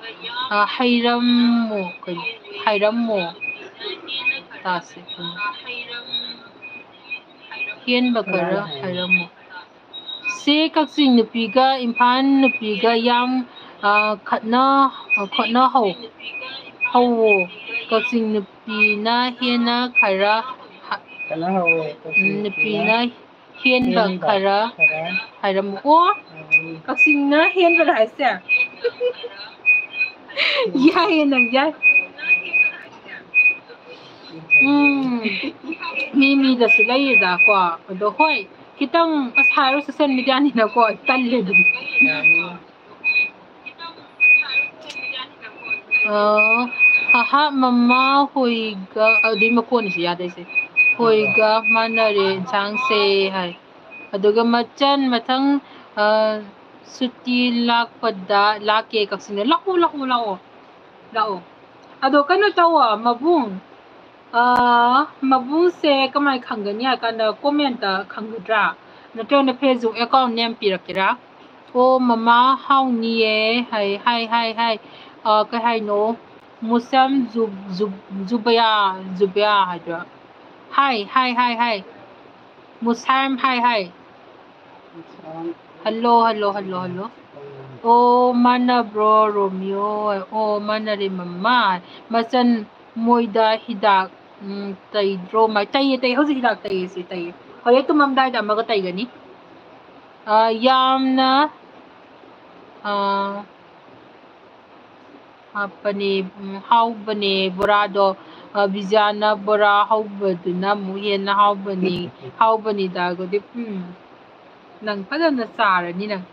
ꯑꯥ, ꯍꯩꯔꯝꯃꯣ, ꯀꯩꯅꯣ, ꯍꯥꯏꯔꯝꯃꯣ꯫ ꯇꯥꯁꯦ꯫ ꯍꯦꯟꯕ ꯈꯔ ꯍꯥꯏꯔꯝꯃꯣ꯫ ꯁꯤ ꯀꯛꯆꯤꯡ ꯅꯨꯄꯤꯒ ꯏꯝꯐꯥꯜ ꯅꯨꯄꯤꯒ ꯌꯥꯝ, ꯑ, ꯈꯠꯅ-, ꯈꯠꯅꯍꯧ-, ꯍꯧꯋꯣ꯫ ꯀꯛꯆꯤꯡ ꯅꯨꯄꯤꯅ ꯍꯦꯟꯅ ꯈꯔ ꯍ-, ꯈꯠꯅꯍꯧꯋꯦ, ꯀꯛꯆꯤꯡ ꯎꯝ, ꯅꯨꯄꯤꯅ ꯅꯨꯄꯤꯅ ꯍꯦꯟꯕ ꯍꯦꯟꯕ ꯈꯔ ꯈꯔ ꯍꯥꯏꯔꯝꯃꯨꯀꯣ꯫ ꯎꯝ꯫ ꯀꯛꯆꯤꯡꯅ ꯍꯦꯟꯕꯔ ꯍꯥꯏꯁꯦ? ꯌꯥꯏꯌꯦ ꯅꯪ, ꯌꯥꯏ꯫ ꯎꯝ꯫ ꯃꯤ ꯃꯤꯗꯁꯨ ꯂꯩꯌꯦꯗꯀꯣ꯫ ꯑꯗꯣ ꯍꯣꯏ, ꯈꯤꯇꯪ ꯑꯁ ꯍꯥꯏꯔꯣ social mediaꯅꯤꯅꯀꯣ, ꯇꯜꯂꯦ ꯑꯗꯨꯗꯤ꯫ ꯌꯥꯅꯤ꯫ ꯑ, ꯍꯥꯍꯥ, ꯃꯃꯥ ꯍꯣꯏꯒ, ꯑꯗꯨꯏ ꯃꯈꯣꯟꯁꯤ ꯌꯥꯗꯩꯁꯦ꯫ ꯍꯣꯏꯒ ꯃꯥꯟꯅꯔꯦ ꯏꯟꯁꯥꯡꯁꯦ ꯍꯥꯏ꯫ ꯑꯗꯨꯒ ꯃꯆꯟ ꯃꯊꯪ, ꯑ, ꯁꯨꯇꯤ ꯂꯥꯛꯄꯗ ꯂꯥꯛꯀꯦ ꯀꯛꯆꯤꯡꯗ꯫ ꯂꯥꯛꯑꯣ, ꯂꯥꯛꯑꯣ, ꯂꯥꯛꯑꯣ꯫ ꯂꯥꯛꯑꯣ꯫ ꯑꯗꯣ ꯀꯩꯅꯣ ꯇꯧꯋꯣ, ꯃꯕꯨꯡ꯫ ꯑ, ꯃꯕꯨꯡꯁꯦ ꯀꯃꯥꯏ ꯈꯪꯒꯅꯤ ꯍꯥꯏ ꯀꯥꯟꯗ commentꯇ ꯈꯪꯒꯗ꯭ꯔꯥ? ꯅꯠꯇ꯭ꯔꯒꯅ Facebook account name ꯄꯤꯔꯛꯀꯦꯔꯥ? ꯑꯣ, ꯃꯃꯥ ꯍꯥꯎꯅꯤꯌꯦ꯫ ꯍꯥꯏ, ꯍꯥꯏ, ꯍꯥꯏ, ꯍꯥꯏ꯫ ꯑ, ꯀꯩ ꯍꯥꯏꯅꯣ? ꯃꯨꯁꯝ ꯖꯨ-, ꯖꯨ-, ꯖꯨꯕꯌꯥ, ꯖꯨꯕꯌꯥ ꯍꯥꯏꯗ꯭ꯔꯣ? Hi, hi, hi, hi. ꯃꯨꯁꯥꯝ, hi, hi. Hello, hello, hello, hello. ꯑꯣ, ꯃꯥꯟꯅꯕ꯭ꯔꯣ, ꯔꯣꯃꯤꯌꯣ? ꯑꯣ, ꯃꯥꯟꯅꯔꯦ, ꯃꯃꯥ꯫ ꯃꯆꯟ ꯃꯣꯏꯗ ꯍꯤꯗꯥꯛ, ꯎꯝ, ꯇꯩꯗ꯭ꯔꯣ? ꯃꯥ-, ꯇꯩꯌꯦ, ꯇꯩꯌꯦ, ꯍꯧꯖꯤꯛ ꯍꯤꯗꯥꯛ ꯇꯩꯌꯦ, ꯁꯤ ꯇꯩꯌꯦ꯫ ꯍꯣꯔꯦꯟ ꯇꯨꯝꯃꯝꯗꯥꯏꯗ ꯑꯃꯒ ꯇꯩꯒꯅꯤ꯫ ꯑ, ꯌꯥꯝꯅ, ꯑ, ꯍꯥꯞꯄꯅꯦ, ꯎꯝ, ꯍꯥꯎꯕꯅꯦ ꯕꯣꯔꯥꯗꯣ꯫ ꯑ, ꯕꯤꯖꯤꯌꯥꯅ ꯕꯣꯔꯥ ꯍꯧꯕꯗꯨꯅ ꯑꯃꯨꯛ ꯍꯦꯟꯅ ꯍꯥꯎꯕꯅꯤ, ꯍꯥꯎꯕꯅꯤꯗ꯫ ꯑꯗꯨꯗꯤ, ꯎꯝ, ꯅꯪ ꯐꯖꯅ ꯆꯥꯔꯅꯤ ꯅꯪ꯫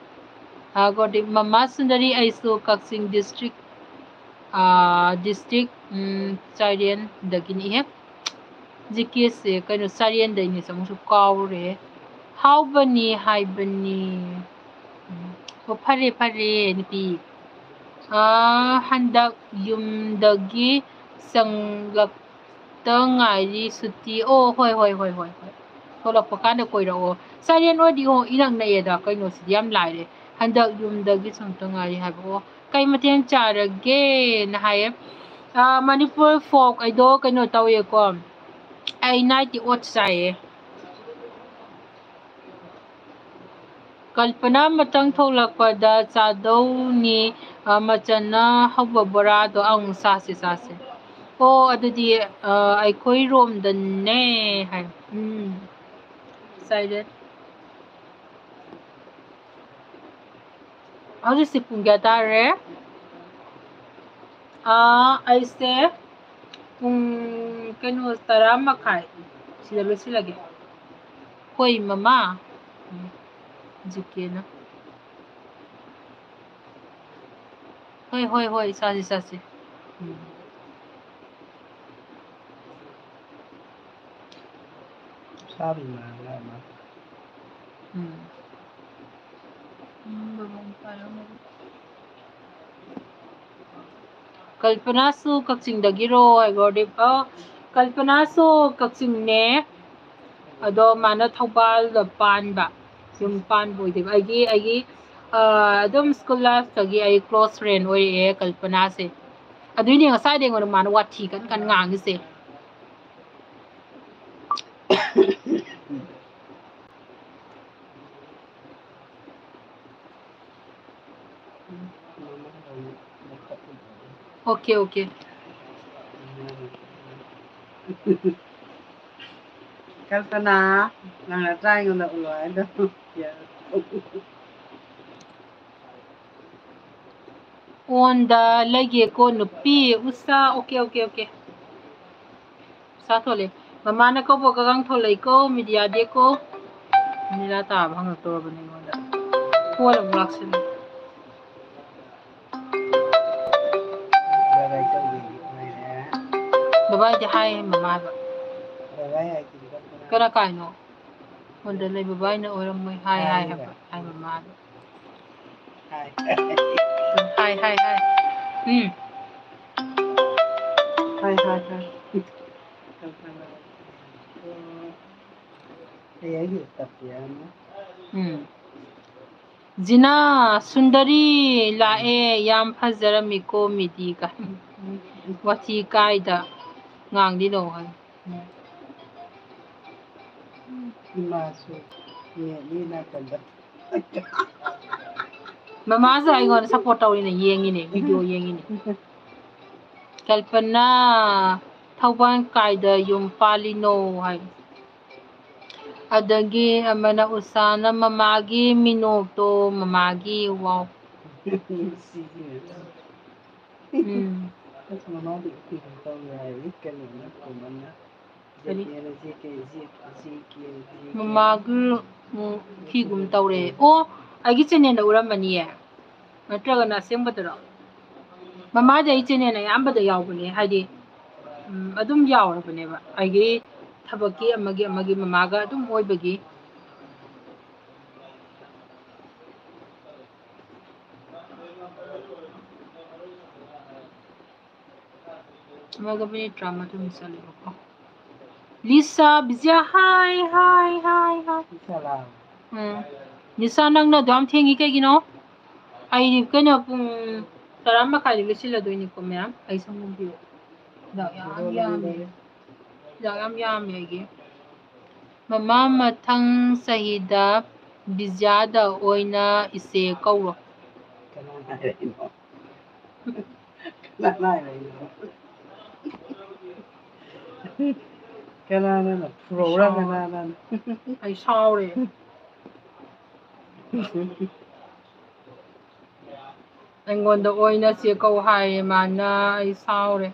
ꯑ, ꯒꯣꯗꯤ ꯃꯃꯥ ꯁꯨꯟꯗꯔꯤ, ꯑꯩꯁꯨ ꯀꯛꯆꯤꯡ district, ꯑ, district, ꯎꯝ, ꯆꯥꯏꯔꯦꯟꯗꯒꯤꯅꯤ꯫ ꯏꯍꯦ, ꯖꯤ ꯀꯦꯁꯦ ꯀꯩꯅꯣ, ꯆꯥꯏꯔꯦꯟꯗꯩꯅꯦꯁꯦ ꯑꯃꯨꯛꯁꯨ ꯀꯥꯎꯔꯦ꯫ ꯍꯥꯎꯕꯅꯤ ꯍꯥꯏꯕꯅꯤ꯫ ꯎꯝ꯫ ꯑꯣ, ꯐꯔꯦ, ꯐꯔꯦ, ꯅꯨꯄꯤ꯫ ꯑꯥ, ꯍꯟꯗꯛ ꯌꯨꯝꯗꯒꯤ ꯆꯪꯂꯛꯇ ꯉꯥꯏꯔꯤ, ꯁꯨꯇꯤ꯫ ꯑꯣ, ꯍꯣꯏ, ꯍꯣꯏ, ꯍꯣꯏ, ꯍꯣꯏ, ꯍꯣꯏ꯫ ꯊꯣꯛꯂꯛꯄ ꯀꯥꯟꯗ ꯀꯣꯏꯔꯛꯑꯣ꯫ ꯆꯥꯏꯔꯦꯟ ꯑꯣꯏꯗꯤ, ꯑꯣ, ꯏꯅꯛ ꯅꯛꯑꯦꯗ꯫ ꯀꯩꯅꯣ, ꯁꯤꯗꯤ ꯌꯥꯝ ꯂꯥꯏꯔꯦ꯫ ꯍꯟꯗꯛ ꯌꯨꯝꯗꯒꯤ ꯆꯪꯂꯛꯇ ꯉꯥꯏꯔꯤ ꯍꯥꯏꯕ꯫ ꯑꯣ, ꯀꯩ ꯃꯊꯦꯜ ꯆꯥꯔꯒꯦꯅ ꯍꯥꯏꯌꯦ꯫ ꯑꯥ, ꯃꯅꯤꯄꯨꯔ folk ꯑꯩꯗꯣ ꯀꯩꯅꯣ ꯇꯧꯋꯦꯀꯣ꯫ ꯑꯩ night oats ꯆꯥꯏꯌꯦ꯫ ꯀꯜꯄꯅꯥ ꯃꯊꯪ ꯊꯣꯛꯂꯛꯄꯗ ꯆꯥꯗꯧꯅꯤ, ꯑ, ꯃꯆꯟꯅ ꯍꯧꯕ ꯕꯣꯔꯥꯗꯣ꯫ ꯑꯪ, ꯆꯥꯁꯦ, ꯆꯥꯁꯦ꯫ ꯑꯣ, ꯑꯗꯨꯗꯤ, ꯑ, ꯑꯩꯈꯣꯏꯔꯣꯝꯗꯅꯦ ꯍꯥꯏ꯫ ꯎꯝ, excited꯫ ꯍꯧꯖꯤꯛꯁꯤ ꯄꯨꯡ ꯀꯌꯥ ꯇꯥꯔꯦ? ꯑꯥ, ꯑꯩꯁꯦ ꯄꯨꯡ, ꯀꯩꯅꯣ, ꯇꯔꯥ ꯃꯈꯥꯏ ꯁꯤꯗ ꯂꯣꯏꯁꯤꯜꯂꯒꯦ꯫ ꯍꯣꯏ, ꯃꯃꯥ꯫ ꯎꯝ, ꯖꯤ ꯀꯦꯅ꯫ ꯍꯣꯏ, ꯍꯣꯏ, ꯍꯣꯏ, ꯆꯥꯁꯤ, ꯆꯥꯁꯤ꯫ ꯎꯝ꯫ ꯁꯥꯕꯒꯤ ꯃꯔꯝ ꯂꯩꯔꯝꯃꯣꯏ꯫ ꯎꯝ꯫ ꯎꯝ, ꯕꯕꯥ ꯄꯥꯏꯔꯝꯃꯣꯏ꯫ ꯀꯜꯄꯅꯥꯁꯨ ꯀꯛꯆꯤꯡꯗꯒꯤꯔꯣ? ꯑꯩꯒꯣꯔꯗꯤ, ꯑꯣ, ꯀꯜꯄꯅꯥꯁꯨ ꯀꯛꯆꯤꯡꯅꯦ꯫ ꯑꯗꯣ ꯃꯥꯅ ꯊꯧꯕꯥꯜꯗ ꯄꯥꯟꯕ, ꯌꯨꯝ ꯄꯥꯟꯕ ꯑꯣꯏꯗꯣꯏꯕ꯫ ꯑꯩꯒꯤ, ꯑꯩꯒꯤ, ꯑ, ꯑꯗꯨꯝ school lifeꯇꯒꯤ ꯑꯩ close friend ꯑꯣꯏꯔꯛꯑꯦ ꯀꯜꯄꯅꯥꯁꯦ꯫ ꯑꯗꯨꯏꯅꯦ ꯉꯁꯥꯏꯗꯩ ꯑꯩꯉꯣꯟꯗ ꯃꯥꯅ ꯋꯥꯊꯤ ꯀꯟ ꯀꯟ ꯉꯥꯡꯉꯤꯁꯦ꯫ Okay, okay. ꯀꯜꯄꯅꯥ, ꯅꯪ ꯅꯆꯥ ꯑꯩꯉꯣꯟꯗ ꯎꯠꯂꯣ ꯍꯥꯏꯗꯣ꯫ On ꯗ ꯂꯩꯒꯦꯀꯣ ꯅꯨꯄꯤ꯫ ꯎꯁꯥ, okay, okay, okay. ꯎꯁꯥ ꯊꯣꯛꯂꯛꯑꯦ꯫ ꯃꯃꯥꯅ ꯀꯧꯕꯒ ꯊꯣꯛꯂꯛꯏꯀꯣ, ꯃꯤꯗꯤꯌꯥꯗꯦꯀꯣ꯫ ꯅꯤꯂꯥ ꯇꯥꯕ ꯍꯪꯉꯛꯇꯧꯔꯕꯅꯦ ꯑꯩꯉꯣꯟꯗ꯫ Call ꯑꯃꯨꯛ ꯂꯥꯛꯁꯤꯜꯂꯦ꯫ ꯕꯕꯥꯏꯗꯤ ꯍꯥꯏ ꯃꯃꯥꯗ꯫ ꯀꯅꯥ ꯀꯥꯏꯅꯣ? ꯑꯣꯟꯗ ꯂꯩ ꯕꯕꯥꯏꯅ ꯑꯣꯏꯔꯝꯃꯣꯏ ꯍꯥꯏ ꯍꯥꯏ ꯍꯥꯏꯕ, ꯍꯥꯏ ꯃꯃꯥꯗ꯫ ꯍꯥꯏ, ꯍꯥꯏ, ꯍꯥꯏ꯫ ꯎꯝ꯫ ꯍꯥꯏ, ꯍꯥꯏ, ꯍꯥꯏ꯫ ꯎꯝ꯫ ꯖꯤꯅꯥ ꯁꯨꯟꯗꯔꯤ ꯂꯥꯛꯑꯦ, ꯌꯥꯝ ꯐꯖꯔꯝꯃꯤꯀꯣ ꯃꯤꯗꯤ ꯀꯥꯏ꯫ ꯋꯥꯊꯤ ꯀꯥꯏꯗ ꯉꯥꯡꯂꯤꯅꯣ ꯍꯥꯏ꯫ ꯏꯃꯥꯁꯨ ꯃꯦꯠꯂꯤ ꯅꯥꯀꯟꯗ꯫ ꯃꯃꯥꯁꯨ ꯑꯩꯉꯣꯟꯗ support ꯇꯧꯔꯤꯅꯦ, ꯌꯦꯡꯉꯤꯅꯦ, video ꯌꯦꯡꯉꯤꯅꯦ꯫ ꯀꯜꯄꯅꯥ, ꯊꯧꯕꯥꯜ ꯀꯥꯏꯗ ꯌꯨꯝ ꯄꯥꯜꯂꯤꯅꯣ ꯍꯥꯏ꯫ ꯑꯗꯒꯤ ꯑꯃꯅ ꯎꯁꯥꯅ ꯃꯃꯥꯒꯤ ꯃꯤꯅꯣꯛꯇꯣ ꯃꯃꯥꯒꯤ ꯋꯥꯎ꯫ ꯎꯝ꯫ ꯃꯃꯥꯗꯤ ꯎꯈꯤꯒꯨꯝ ꯇꯧꯔꯦ ꯍꯥꯏ, ꯀꯩꯅꯣꯅ, ꯀꯣꯃꯟꯅ꯫ ꯀꯔꯤ? ꯃꯃꯥꯒꯤ, ꯎꯝ, ꯎꯈꯤꯒꯨꯝ ꯇꯧꯔꯦ꯫ ꯑꯣ, ꯑꯩꯒꯤ channelꯗ ꯎꯔꯝꯃꯅꯤꯌꯦ꯫ ꯅꯠꯇ꯭ꯔꯒꯅ ꯑꯁꯦꯡꯕꯗꯔꯣ? ꯃꯃꯥꯗꯤ ꯑꯩ channel ꯑꯌꯥꯝꯕꯗ ꯌꯥꯎꯕꯅꯦ, ꯍꯥꯏꯗꯤ, ꯎꯝ, ꯑꯗꯨꯝ ꯌꯥꯎꯔꯕꯅꯦꯕ꯫ ꯑꯩꯒꯤ ꯊꯕꯛꯀꯤ ꯑꯃꯒꯤ ꯑꯃꯒꯤ ꯃꯃꯥꯒ ꯑꯗꯨꯝ ꯑꯣꯏꯕꯒꯤ꯫ ꯑꯃꯒ minute ꯇꯔꯥꯃꯥꯊꯣꯏꯃꯨꯛ ꯆꯠꯂꯦꯕꯀꯣ꯫ Lisa, Vijaya, hi, hi, hi, hi꯫ ꯎꯝ꯫ ꯂꯤꯁꯥ, ꯅꯪꯅ ꯑꯗꯨ ꯌꯥꯝ ꯊꯦꯡꯉꯤ ꯀꯩꯒꯤꯅꯣ? ꯑꯩ ꯀꯩꯅꯣ ꯄꯨꯡ ꯇꯔꯥ ꯃꯈꯥꯏꯗ ꯂꯣꯏꯁꯤꯜꯂꯗꯣꯏꯅꯤꯀꯣ, ꯃꯌꯥꯝ꯫ ꯑꯩ ꯁꯪꯒꯣꯝ ꯄꯤꯔꯛꯑꯣ꯫ ꯍꯤꯗꯥꯛ ꯌꯥꯝ ꯌꯥꯝꯃꯦ꯫ ꯍꯤꯗꯥꯛ ꯌꯥꯝ ꯌꯥꯝꯃꯦ ꯑꯩꯒꯤ꯫ ꯃꯃꯥ, ꯃꯊꯪ ꯆꯍꯤꯗ ꯕꯤꯖ꯭ꯌꯥꯗ ꯑꯣꯏꯅ ꯏꯆꯦ ꯀꯧꯔꯣ꯫ ꯀꯅꯥꯅ ꯍꯥꯏꯔꯛꯏꯅꯣ? ꯀꯅꯥꯅ ꯍꯥꯏꯔꯛꯏꯅꯣ? ꯀꯅꯥꯅꯅꯣ? ꯐꯨꯔꯧꯔꯥ ꯁꯥꯎꯔꯦ꯫ ꯀꯅꯥꯅꯅꯣ? ꯑꯩ ꯁꯥꯎꯔꯦ꯫ ꯑꯩꯉꯣꯟꯗ ꯑꯣꯏꯅ ꯆꯦ ꯀꯧ ꯍꯥꯏꯌꯦ ꯃꯥꯅ꯫ ꯑꯩ ꯁꯥꯎꯔꯦ꯫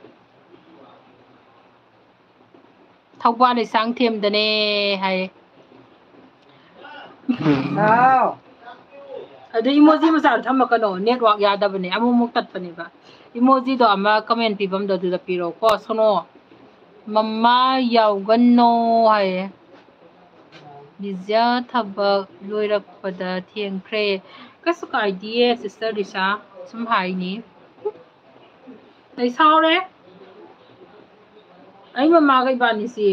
ꯊꯧꯕꯥꯜ ꯂꯩꯁꯥꯡꯊꯦꯝꯗꯅꯦ ꯍꯥꯏꯌꯦ꯫ ꯍꯥꯎ꯫ ꯑꯗꯨ emoji ꯃꯆꯥꯗꯣ ꯊꯝꯃꯛꯀꯅꯣ, network ꯌꯥꯗꯕꯅꯦ, ꯑꯃꯨꯛ ꯑꯃꯨꯛ ꯇꯠꯄꯅꯦꯕ꯫ Emojiꯗꯣ ꯑꯃ comment ꯄꯤꯐꯝꯗꯣ ꯑꯗꯨꯗ ꯄꯤꯔꯛꯑꯣꯀꯣ, ꯁꯣꯅꯣ꯫ ꯃꯃꯥ ꯌꯥꯎꯒꯅꯣ ꯍꯥꯏꯌꯦ꯫ ꯕꯤꯖ꯭ꯌꯥ ꯊꯕꯛ ꯂꯣꯏꯔꯛꯄꯗ ꯊꯦꯡꯈ꯭ꯔꯦ꯫ ꯀꯩꯁꯨ ꯀꯥꯏꯗꯤꯌꯦ sister ꯂꯤꯁꯥ, ꯁꯨꯝ ꯍꯥꯏꯅꯤ꯫ ꯑꯩ ꯁꯥꯎꯔꯦ꯫ ꯑꯩ ꯃꯃꯥꯒ ꯏꯕꯥꯅꯤꯁꯤ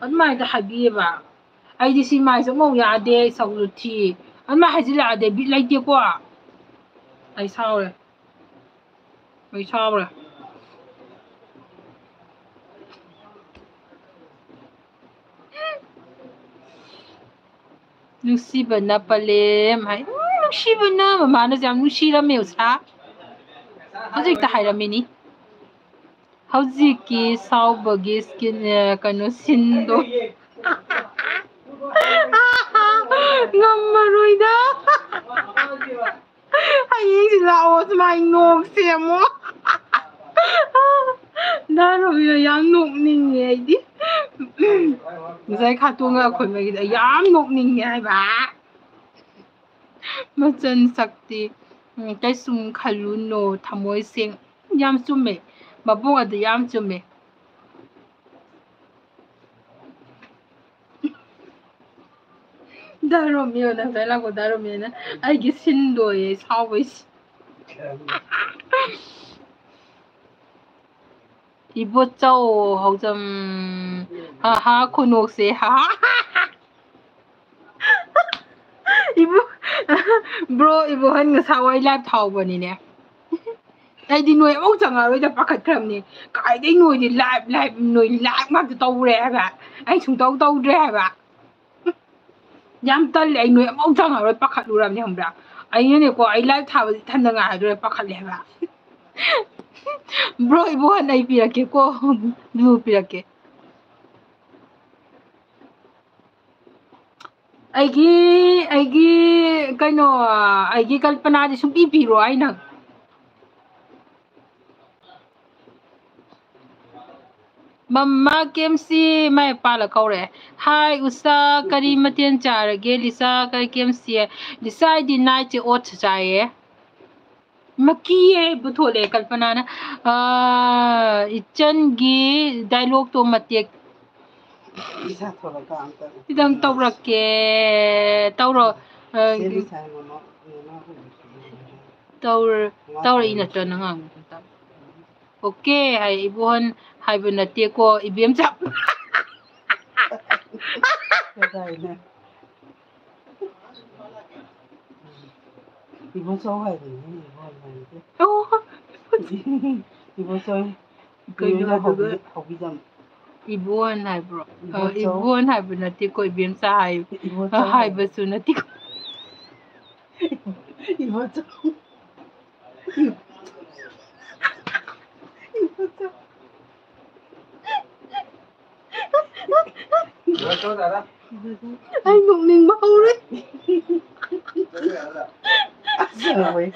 ꯑꯗꯨꯃꯥꯏꯅ ꯍꯥꯏꯕꯤꯌꯦꯕ꯫ ꯑꯩꯗꯤ ꯁꯤ ꯃꯥꯏꯁꯦ ꯑꯃꯨꯛ ꯌꯥꯗꯦ, ꯁꯛꯁꯨ ꯊꯤ꯫ ꯑꯗꯨꯃꯥꯏꯅ ꯍꯥꯏꯖꯤꯜꯂꯛꯑꯗꯤ ꯕꯤꯠ ꯂꯩꯇꯦꯀꯣ꯫ ꯑꯩ ꯁꯥꯎꯔꯦ꯫ ꯑꯩ ꯁꯥꯎꯔꯦ꯫ ꯅꯨꯡꯁꯤꯕꯅ ꯄꯂꯦꯝ ꯍꯥꯏ꯫ ꯎꯝ, ꯅꯨꯡꯁꯤꯕꯅ ꯃꯃꯥꯅꯁꯨ ꯌꯥꯝ ꯅꯨꯡꯁꯤꯔꯝꯃꯦ ꯎꯁꯥ꯫ ꯍꯧꯖꯤꯛꯇ ꯍꯥꯏꯔꯝꯃꯤꯅꯤ꯫ ꯍꯧꯖꯤꯛꯀꯤ ꯁꯥꯎꯕꯒꯤ skin, ꯑ, ꯀꯩꯅꯣ, sceneꯗꯣ꯫ ꯉꯝꯃꯔꯣꯏꯗ꯫ ꯍꯌꯦꯡꯁꯤ ꯂꯥꯛꯑꯣ, ꯁꯨꯃꯥꯏꯅ ꯅꯣꯛꯁꯦ ꯑꯃꯨꯛ꯫ ꯗꯥ ꯔꯣꯃꯤꯌꯣ ꯌꯥꯝ ꯅꯣꯛꯅꯤꯡꯉꯦ ꯑꯩꯗꯤ꯫ ꯉꯁꯥꯏ ꯈꯥꯇꯣꯡꯒ ꯑꯩꯈꯣꯏ ꯃꯔꯤꯗ ꯌꯥꯝ ꯅꯣꯛꯅꯤꯡꯉꯦ ꯍꯥꯏꯕ꯫ ꯃꯆꯟ ꯁꯛꯇꯤ, ꯎꯝ, ꯀꯩꯁꯨꯝ ꯈꯜꯂꯨꯅꯣ, ꯊꯃꯣꯏ ꯁꯦꯡ-, ꯌꯥꯝ ꯆꯨꯝꯃꯦ꯫ ꯃꯕꯨꯡ ꯑꯗꯨ ꯌꯥꯝ ꯆꯨꯝꯃꯦ꯫ ꯗꯥ ꯔꯣꯃꯤꯌꯣꯅ ꯉꯁꯥꯏ ꯂꯥꯛꯄ ꯗꯥ ꯔꯣꯃꯤꯌꯣꯅ ꯑꯩꯒꯤ sceneꯗꯣꯌꯦ ꯁꯥꯎꯕꯩꯁꯤ꯫ ꯏꯕꯣꯆꯧ ꯍꯧꯖꯝ, ꯍꯥ ꯍꯥ, ꯈꯨꯅꯣꯛꯁꯦ, ꯍꯥ ꯍꯥ꯫ ꯏꯕꯨ-, bro, ꯏꯕꯣꯍꯟ ꯉꯁꯥꯏ ꯋꯥꯏ live ꯊꯥꯎꯕꯅꯤꯅꯦ꯫ ꯑꯩꯗꯤ ꯅꯣꯏ ꯑꯃꯨꯛ ꯆꯪꯉꯛꯑꯔꯣꯏꯗ ꯄꯥꯈꯠꯈ꯭ꯔꯕꯅꯦ꯫ ꯀꯥꯏꯗꯩ ꯅꯣꯏꯗꯤ live live ꯅꯣꯏ live ꯉꯥꯛꯇ ꯇꯧꯔꯦ ꯍꯥꯏꯕ꯫ ꯑꯩ ꯁꯨꯡꯇꯧ ꯇꯧꯗ꯭ꯔꯦ ꯍꯥꯏꯕ꯫ ꯌꯥꯝ ꯇꯜꯂꯦ꯫ ꯑꯩ ꯅꯣꯏ ꯑꯃꯨꯛ ꯆꯪꯉꯛꯑꯔꯣꯏ ꯄꯥꯈꯠꯂꯨꯔꯕꯅꯦ ꯈꯪꯕ꯭ꯔꯥ? ꯑꯩꯅꯅꯦꯀꯣ, ꯑꯩ live ꯊꯥꯕꯁꯦ ꯏꯊꯟꯗ ꯉꯥꯏꯗꯣꯏꯔꯦ ꯄꯥꯈꯠꯂꯦ ꯍꯥꯏꯕ꯫ Bro, ꯏꯕꯣꯍꯟ ꯑꯩ ꯄꯤꯔꯛꯀꯦꯀꯣ꯫ Blue ꯄꯤꯔꯛꯀꯦ꯫ ꯑꯩꯒꯤ, ꯑꯩꯒꯤ ꯀꯩꯅꯣ, ꯑꯩꯒꯤ ꯀꯜꯄꯅꯥꯗꯤ ꯁꯨꯡꯄꯤ ꯄꯤꯔꯣ ꯑꯩ ꯅꯪ꯫ ꯃꯃꯥ ꯀꯦꯝꯁꯤ ꯃꯥꯏ ꯄꯥꯜꯂ ꯀꯧꯔꯦ꯫ Hi ꯎꯁꯥ, ꯀꯔꯤ ꯃꯊꯦꯜ ꯆꯥꯔꯒꯦ? ꯂꯤꯁꯥ ꯀꯔꯤ ꯀꯦꯝꯁꯤ? ꯂꯤꯁꯥ ꯑꯩꯗꯤ night ꯁꯦ oats ꯆꯥꯏꯌꯦ꯫ ꯃꯀꯤꯌꯦ ꯄꯨꯊꯣꯛꯂꯦ ꯀꯜꯄꯅꯥꯅ꯫ ꯑꯥ, ꯏꯆꯟꯒꯤ dialogue ꯇꯣ ꯃꯇꯦꯛ ꯏꯁꯥ ꯊꯣꯛꯂꯛꯄ ꯑꯝꯇ ꯈꯤꯇꯪ ꯇꯧꯔꯛꯀꯦ꯫ ꯇꯧꯔꯣ꯫ ꯑ, ꯁꯦ ꯂꯤꯁꯥ ꯃꯃꯥ, ꯃꯃꯥ ꯍꯧꯖꯤꯛ ꯇꯧꯔ-, ꯃꯃꯥ ꯇꯧꯔꯛꯏ ꯍꯧꯖꯤꯛ ꯅꯠꯇ꯭ꯔꯣ ꯅꯪ ꯉꯥꯡꯕꯗꯣ? Okay ꯍꯥꯏ, ꯏꯕꯣꯍꯟ ꯍꯥꯏꯕ ꯅꯠꯇꯦꯀꯣ, ꯏꯕꯦꯝꯆꯥ꯫ ꯀꯗꯥꯏꯅ? ꯏꯕꯣꯆꯧ ꯍꯥꯏꯕꯅꯤ, ꯏꯕꯣꯍꯟ ꯍꯥꯏꯕꯗꯤ꯫ ꯑꯣ꯫ ꯏꯕꯣꯆꯧ꯫ ꯀꯩꯅꯣ ꯏꯕꯣꯆꯧ ꯑꯗꯨꯒ ꯍꯧꯕꯤ-, ꯍꯧꯕꯤꯖꯝ꯫ ꯏꯕꯣꯍꯟ ꯍꯥꯏꯕ꯭ꯔꯣ? ꯑ, ꯏꯕꯣꯆꯧ꯫ ꯏꯕꯣꯍꯟ ꯍꯥꯏꯕ ꯅꯠꯇꯦꯀꯣ, ꯏꯕꯦꯝꯆꯥ ꯍꯥꯏ-, ꯏꯕꯣꯆꯧ ꯍꯥꯏꯕ꯫ ꯍꯥꯏꯕꯁꯨ ꯅꯠꯇꯦꯀꯣ꯫ ꯏꯕꯣꯆꯧ꯫ ꯏꯕꯣꯆꯧ꯫ ꯑꯩ ꯅꯣꯛꯅꯤꯡꯕ ꯍꯧꯔꯦ꯫ ꯑꯁ, ꯍꯣꯏ꯫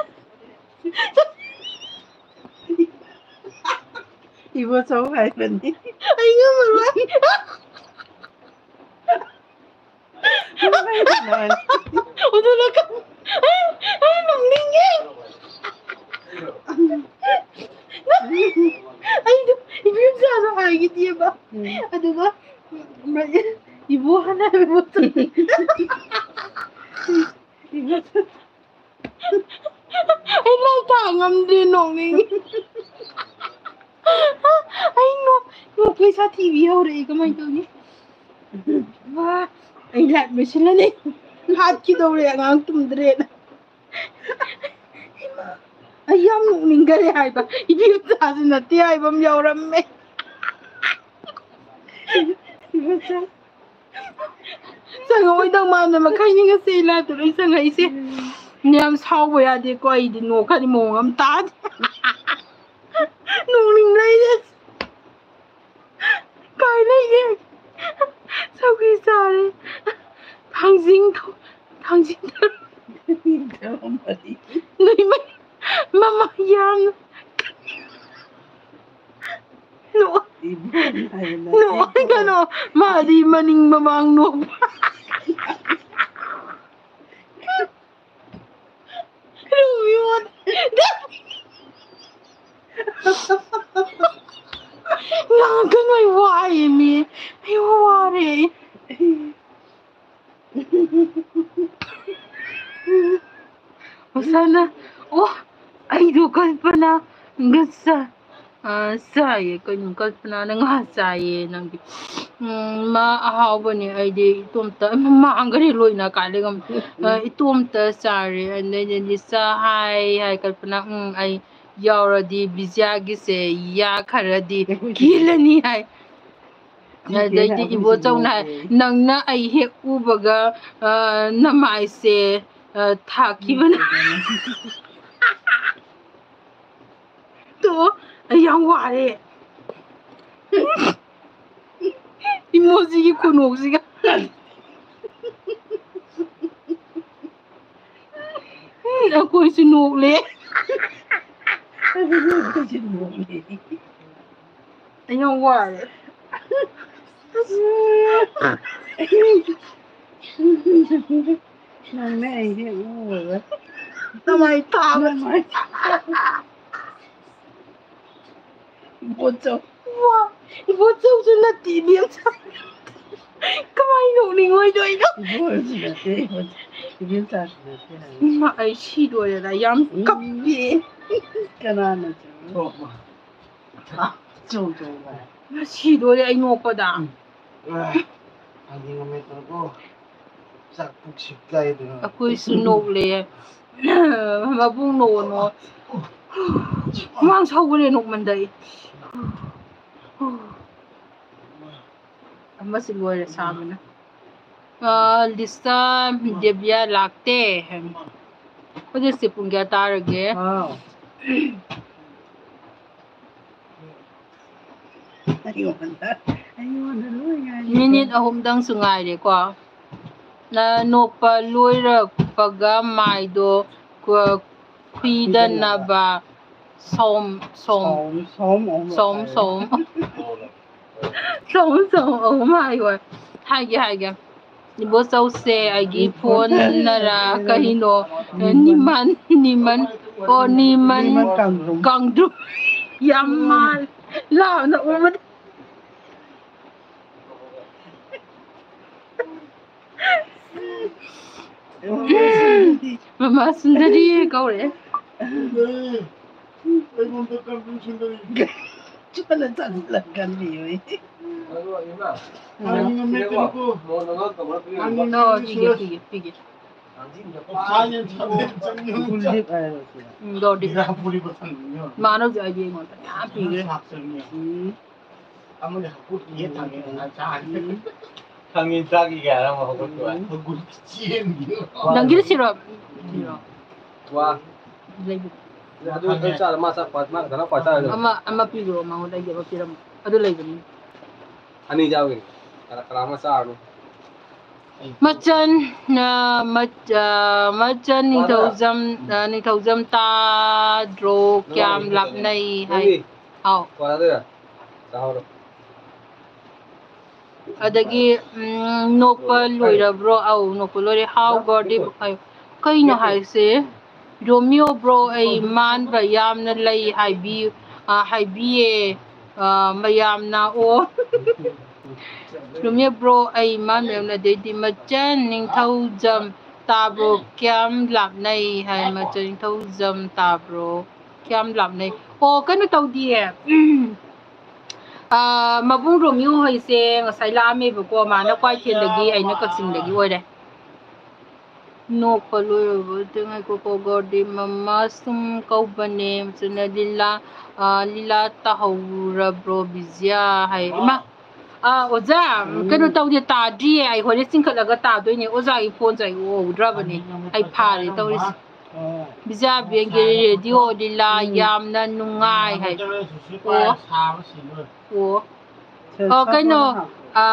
ꯏꯕꯣꯆꯧ ꯍꯥꯏꯕꯅꯤ꯫ ꯑꯩ ꯉꯝꯃꯔꯣꯏ꯫ ꯑꯗꯨꯅ ꯀ-, ꯑꯩ, ꯑꯩ ꯅꯣꯛꯅꯤꯡꯉꯦ꯫ ꯑꯩꯗꯣ ꯏꯕꯦꯝꯆꯥꯁꯨ ꯍꯥꯏꯈꯤꯗꯦꯕ꯫ ꯎꯝ꯫ ꯑꯗꯨꯒ ꯏꯕꯣ ꯍꯥꯟꯅ ꯍꯥꯏꯕ ꯃꯇꯝꯗ ꯑꯩ ꯂꯥꯏ ꯇꯥ ꯉꯝꯗ꯭ꯔꯦ, ꯅꯣꯛꯅꯤꯡꯉꯤ꯫ ꯑꯩ ꯅꯣꯛ-, ꯅꯣꯛꯄꯩ ꯁꯥꯊꯤꯕꯤ ꯍꯧꯔꯛꯑꯦ, ꯀꯃꯥꯏꯅ ꯇꯧꯅꯤ? ꯋꯥ, ꯑꯩ live ꯂꯣꯏꯁꯤꯜꯂꯅꯤ꯫ ꯍꯥꯠꯈꯤꯗꯧꯔꯦ, ꯑꯉꯥꯡ ꯇꯨꯝꯗ꯭ꯔꯦꯅ꯫ ꯑꯩ ꯌꯥꯝ ꯅꯣꯛꯅꯤꯡꯒꯔꯦ ꯍꯥꯏꯕ, ꯏꯕꯦꯝꯆꯥꯁꯨ ꯅꯠꯇꯦ ꯍꯥꯏꯕ ꯑꯃ ꯌꯥꯎꯔꯝꯃꯦ꯫ ꯏꯕꯦꯝꯆꯥ꯫ ꯆꯪꯉꯛꯑꯣꯏꯗꯧ ꯃꯥꯟꯗ ꯃꯈꯩꯅꯤ ꯉꯁꯤ live ꯇ ꯂꯣꯏ ꯆꯪꯉꯛꯏꯁꯦ꯫ ꯎꯝ꯫ ꯌꯥꯝ ꯁꯥꯎꯕ ꯌꯥꯗꯦꯀꯣ, ꯑꯩꯗꯤ ꯅꯣꯛꯀꯅꯤ ꯃꯑꯣꯡ ꯑꯃ ꯇꯥꯗꯦ꯫ ꯅꯣꯛꯅꯤꯡ ꯂꯩꯔꯦ꯫ ꯀꯥꯏ ꯂꯩꯒꯦ? ꯁꯧꯒ꯭ꯔꯤ ꯆꯥꯔꯦ꯫ ꯊꯥꯡꯖꯤꯡ ꯊꯣ-, ꯊꯥꯡꯖꯤꯡ ꯊꯔꯣ-, ꯅꯣꯏ ꯃ-, ꯃꯃꯥ ꯌꯥꯝꯅ ꯅꯣꯛ-, ꯏꯕꯨꯡ ꯍꯥꯏꯕ ꯅꯠꯇꯦ꯫ ꯅꯣꯛꯑꯣꯏ ꯀꯩꯅꯣ꯫ ꯃꯥꯗꯤ ꯃꯅꯤꯡ ꯃꯃꯥꯡ ꯅꯣꯛꯄ꯫ ꯔꯣꯃꯤꯌꯣ꯫ ꯉꯥꯡꯒꯅꯨ, ꯑꯩ ꯋꯥꯏꯌꯦꯃꯤ꯫ ꯑꯩ ꯋꯥꯔꯦ꯫ ꯃꯁꯥꯅ, ꯑꯣ, ꯑꯩꯗꯣ ꯀꯜꯄꯅꯥ ꯒ ꯆꯥ-, ꯑ, ꯆꯥꯏꯌꯦ꯫ ꯀꯩꯅꯣ, ꯀꯜꯄꯅꯥꯅ ꯉꯥ ꯆꯥꯏꯌꯦ ꯅꯪꯗꯤ꯫ ꯎꯝ, ꯃꯥ ꯑꯍꯥꯎꯕꯅꯦ, ꯑꯩꯗꯤ ꯏꯇꯣꯝꯇ, ꯑꯩ ꯃꯥꯡꯈ꯭ꯔꯦ ꯂꯣꯏꯅ ꯀꯥꯏꯗꯒꯤ ꯑꯃꯨꯛ꯫ ꯑ, ꯏꯇꯣꯝꯇ ꯆꯥꯔꯦ꯫ ꯑꯗꯩꯗꯤ ꯂꯤꯆꯥ ꯍꯥꯏ, ꯍꯥꯏ ꯀꯜꯄꯅꯥ, ꯎꯝ, ꯑꯩ ꯌꯥꯎꯔꯗꯤ ꯕꯤꯖꯤꯌꯥꯒꯤꯁꯦ ꯌꯥ ꯈꯔꯗꯤ ꯀꯦꯜꯂꯅꯤ ꯍꯥꯏ꯫ ꯑꯗꯩꯗꯤ ꯏꯕꯣꯆꯧꯅ ꯍꯥꯏ, "ꯅꯪꯅ ꯑꯩ ꯍꯦꯛ ꯎꯕꯒ, ꯑ, ꯅꯃꯥꯏꯁꯦ, ꯑ, ꯊꯥꯛꯈꯤꯕꯅ"꯫ ꯇꯣ, ꯑꯩ ꯌꯥꯝ ꯋꯥꯔꯦ꯫ ꯏꯃꯣꯖꯤꯒꯤ ꯈꯨꯅꯣꯛꯁꯤꯒ꯫ ꯎꯝ, ꯑꯩꯈꯣꯏꯁꯨ ꯅꯣꯛꯂꯦ꯫ ꯑꯗꯨꯅꯦ ꯑꯩꯈꯣꯏꯁꯨ ꯅꯣꯛꯂꯦ꯫ ꯑꯩ ꯌꯥꯝ ꯋꯥꯔꯦ꯫ ꯅꯪꯅꯦ ꯑꯩꯁꯦ ꯎꯔꯒ꯫ ꯅꯃꯥꯏ ꯊꯥꯕ꯫ ꯅꯃꯥꯏ ꯊꯥꯕ꯫ ꯏꯕꯣꯆꯧ꯫ ꯋꯥ, ꯏꯕꯣꯆꯧꯁꯨ ꯅꯠꯇꯦ, ꯏꯕꯦꯝꯆꯥ꯫ ꯀꯃꯥꯏꯅ ꯅꯣꯛꯅꯤꯡꯉꯣꯏꯗꯣꯏꯅꯣ? ꯏꯕꯣꯁꯨ ꯅꯠꯇꯦ, ꯏꯕꯣ-, ꯏꯕꯦꯝꯆꯥꯁꯨ ꯅꯠꯇꯦ ꯍꯥꯏꯕ꯫ ꯏꯃꯥ, ꯑꯩ ꯁꯤꯗꯣꯔꯦꯗ, ꯌꯥꯝ ꯀꯞꯄꯦ꯫ ꯀꯅꯥꯅꯣ ꯆꯨꯝꯃꯤ? ꯆꯨꯝ, ꯆꯨꯝ ꯍꯥꯏ꯫ ꯏꯃꯥ, ꯁꯤꯗꯣꯔꯦ ꯑꯩ ꯅꯣꯛꯄꯗ꯫ ꯎꯝ꯫ ꯑ, ꯐꯥꯒꯤ ꯉꯝꯃꯦ ꯇꯧꯔꯣ꯫ ꯆꯥꯛ ꯄꯨꯛꯁꯤ ꯀꯥꯏꯗꯅ꯫ ꯑꯩꯈꯣꯏꯁꯨ ꯅꯣꯛꯂꯦ꯫ ꯃꯕꯨꯡ ꯅꯣꯛꯑꯣ ꯅꯣꯛꯑꯣ꯫ ꯍꯨꯃꯥꯡ ꯁꯧꯒ꯭ꯔꯦ ꯅꯣꯛꯃꯟꯗ ꯑꯩ꯫ ꯑꯃꯁꯤ ꯂꯣꯏꯔꯦ ꯁꯥꯕꯅ꯫ ꯑ, ꯂꯤꯁꯥ ꯗꯦꯕꯤꯌꯥ ꯂꯥꯛꯇꯦ ꯍꯥꯏꯕꯅꯤ꯫ ꯍꯧꯖꯤꯛꯁꯦ ꯄꯨꯡ ꯀꯌꯥ ꯇꯥꯔꯒꯦ? ꯑꯥ꯫ ꯑꯩꯉꯣꯟꯗ, ꯑꯩꯉꯣꯟꯗ ꯂꯣꯏ ꯉꯥꯏꯔꯦ꯫ ꯃꯤꯅꯤꯠ ꯑꯍꯨꯝꯗꯪꯁꯨ ꯉꯥꯏꯔꯦꯀꯣ꯫ ꯅ-, ꯅꯣꯛꯄ ꯂꯣꯏꯔꯛꯄꯒ ꯃꯥꯏꯗꯣ ꯀ-, ꯈꯨꯏꯗꯅꯕ ꯁꯣꯝ, ꯁꯣꯝ, ꯁꯣꯝ, ꯁꯣꯝ ꯑꯍꯨꯝ ꯁꯣꯝ, ꯍꯥꯏꯌꯣ꯫ ꯁꯣꯝ꯫ ꯁꯣꯝ, ꯁꯣꯝ ꯑꯍꯨꯝ ꯍꯥꯏꯌꯣ꯫ ꯍꯥꯏꯒꯦ, ꯍꯥꯏꯒꯦ꯫ ꯏꯕꯣꯆꯧꯁꯦ ꯑꯩꯒꯤ ꯐꯣꯟꯅꯔ ꯀꯩꯅꯣ? ꯅꯤꯃꯟ, ꯅꯤꯃꯟ, ꯑꯣ, ꯅꯤꯃꯟ ꯅꯤꯃꯟ ꯀꯥꯡꯗ꯭ꯔꯨꯝ꯫ ꯀꯥꯡꯗ꯭ꯔꯨꯝ꯫ ꯌꯥꯝ ꯃꯥꯜ-, ꯂꯥꯎꯅ ꯎꯕꯗ꯫ ꯃꯃꯥ ꯁꯨꯟꯗꯔꯤ ꯀꯧꯔꯦ꯫ ꯆꯠꯂ ꯆꯠꯂ ꯀꯜꯂꯤꯌꯣ꯫ ꯅꯣ, ꯄꯤꯒꯦ, ꯄꯤꯒꯦ, ꯄꯤꯒꯦ꯫ ꯎꯝ, ꯗꯣꯗꯤ꯫ ꯃꯥꯅ ꯍꯧꯖꯤꯛ ꯑꯩꯗꯤ ꯑꯩꯉꯣꯟꯗ ꯃꯌꯥꯝ ꯄꯤꯈ꯭ꯔꯦ꯫ ꯎꯝ꯫ ꯎꯝ꯫ ꯊꯥꯡꯖꯤꯡ ꯆꯥꯈꯤꯒꯦ ꯍꯥꯏꯔꯝꯃꯣ ꯍꯧꯒꯠꯄ꯫ ꯎꯝ꯫ ꯅꯪꯒꯤꯗꯤ ꯁꯤꯔꯣ? ꯁꯤꯔꯣ? ꯋꯥ꯫ ꯂꯩꯕꯅꯤ꯫ ꯑꯗꯨ, ꯑꯗꯨ ꯆꯥꯔ ꯃꯥ ꯆꯥ-, ꯃꯥ ꯈꯛꯇꯅ ꯄꯥ ꯆꯥꯔ ꯑꯗꯨꯝ꯫ ꯑꯃ, ꯑꯃ ꯄꯤꯈ꯭ꯔꯣ ꯃꯉꯣꯟꯗ, ꯑꯩꯒꯤ ꯑꯃ ꯄꯤꯔꯝꯃꯣ꯫ ꯑꯗꯨ ꯂꯩꯕꯅꯤ꯫ ꯑꯅꯤ ꯆꯥꯕꯒꯤꯅꯤ꯫ ꯀꯅꯥ, ꯀꯅꯥ ꯑꯃ ꯆꯥꯔꯅꯨ꯫ ꯃꯆꯟ, ꯑ, ꯃꯆ-, ꯑ, ꯃꯆꯟ ꯅꯤꯡꯊꯧꯖꯝ, ꯑ, ꯅꯤꯡꯊꯧꯖꯝ ꯇꯥꯗ꯭ꯔꯣ? ꯀꯌꯥꯝ ꯂꯥꯞꯅꯩ ꯍꯥꯏ? ꯅꯪꯒꯤ ꯑꯥꯎ꯫ ꯀ꯭ꯋꯥ ꯆꯥꯗꯣꯏꯔꯥ? ꯆꯥꯍꯧꯔꯣ꯫ ꯑꯗꯒꯤ, ꯎꯝ, ꯅꯣꯛꯄ ꯂꯣꯏꯔꯕ꯭ꯔꯣ? ꯑꯧ, ꯅꯣꯛꯄ ꯂꯣꯏꯔꯦ꯫ How got it? ꯀꯩꯅꯣ ꯍꯥꯏꯁꯦ? ꯔꯣꯃꯤꯌꯣ ꯕ꯭ꯔꯣ, ꯑꯩ ꯃꯥꯟꯕ ꯌꯥꯝꯅ ꯂꯩ ꯍꯥꯏꯕꯤ-, ꯑ, ꯍꯥꯏꯕꯤꯌꯦ, ꯑ, ꯃꯌꯥꯝꯅ꯫ ꯑꯣ꯫ ꯔꯣꯃꯤꯌꯣ ꯕ꯭ꯔꯣ, ꯑꯩ ꯃꯥꯟꯕ ꯌꯥꯝꯅ, ꯑꯗꯩꯗꯤ ꯃꯆꯟ ꯅꯤꯡꯊꯧꯖꯝ ꯇꯥꯕ꯭ꯔꯣ? ꯀꯌꯥꯝ ꯂꯥꯞꯅꯩ ꯍꯥꯏ, ꯃꯆꯟ ꯅꯤꯡꯊꯧꯖꯝ ꯇꯥꯕ꯭ꯔꯣ? ꯀꯌꯥꯝ ꯂꯥꯞꯅꯩ? ꯑꯣ, ꯀꯩꯅꯣ ꯇꯧꯗꯤꯌꯦ꯫ ꯑ, ꯃꯕꯨꯡ ꯔꯣꯃꯤꯌꯣ ꯍꯣꯏꯁꯦ ꯉꯁꯥꯏ ꯂꯥꯛꯑꯝꯃꯦꯕꯀꯣ, ꯃꯥꯅ ꯀ꯭ꯋꯥꯏꯊꯦꯜꯗꯒꯤ, ꯑꯩꯅ ꯀꯛꯆꯤꯡꯗꯒꯤ ꯑꯣꯏꯔꯦ꯫ ꯅꯣꯛꯄ ꯂꯣꯏꯔꯕ ꯉꯥꯏꯈꯣꯀꯣ꯫ ꯒꯣꯔꯗꯤ ꯃꯃꯥ ꯁꯨꯝ ꯀꯧꯕꯅꯦ꯫ ꯃꯆꯟꯅ ꯂꯤꯂꯥ, ꯑ, ꯂꯤꯂꯥ ꯇꯥꯍꯧꯔꯕ꯭ꯔꯣ ꯕꯤꯖꯤꯌꯥ? ꯍꯥꯏ꯫ ꯏꯃꯥ! ꯑ, ꯑꯣꯖꯥ, ꯎꯝ꯫ ꯀꯩꯅꯣ ꯇꯧꯗꯦ, ꯇꯥꯗ꯭ꯔꯤꯌꯦ꯫ ꯑꯩ ꯍꯣꯔꯦꯟ ꯆꯤꯡꯈꯠꯂꯒ ꯇꯥꯗꯣꯏꯅꯦ꯫ ꯑꯣꯖꯥꯒꯤ ꯐꯣꯟꯁꯦ ꯑꯩ ꯎꯍꯧꯗ꯭ꯔꯕꯅꯦ꯫ ꯑꯩ ꯐꯥꯔꯦ ꯇꯧꯔꯤꯁꯦ꯫ ꯕꯤꯖꯤꯌꯥ ꯕꯦꯡꯒꯤ ꯔꯦꯗꯤꯑꯣ ꯂꯤꯂꯥ ꯎꯝ꯫ ꯌꯥꯝꯅ ꯅꯨꯡꯉꯥꯏ ꯍꯥꯏ꯫ ꯑꯣ꯫ ꯑꯣ꯫ ꯑ, ꯀꯩꯅꯣ, ꯑ,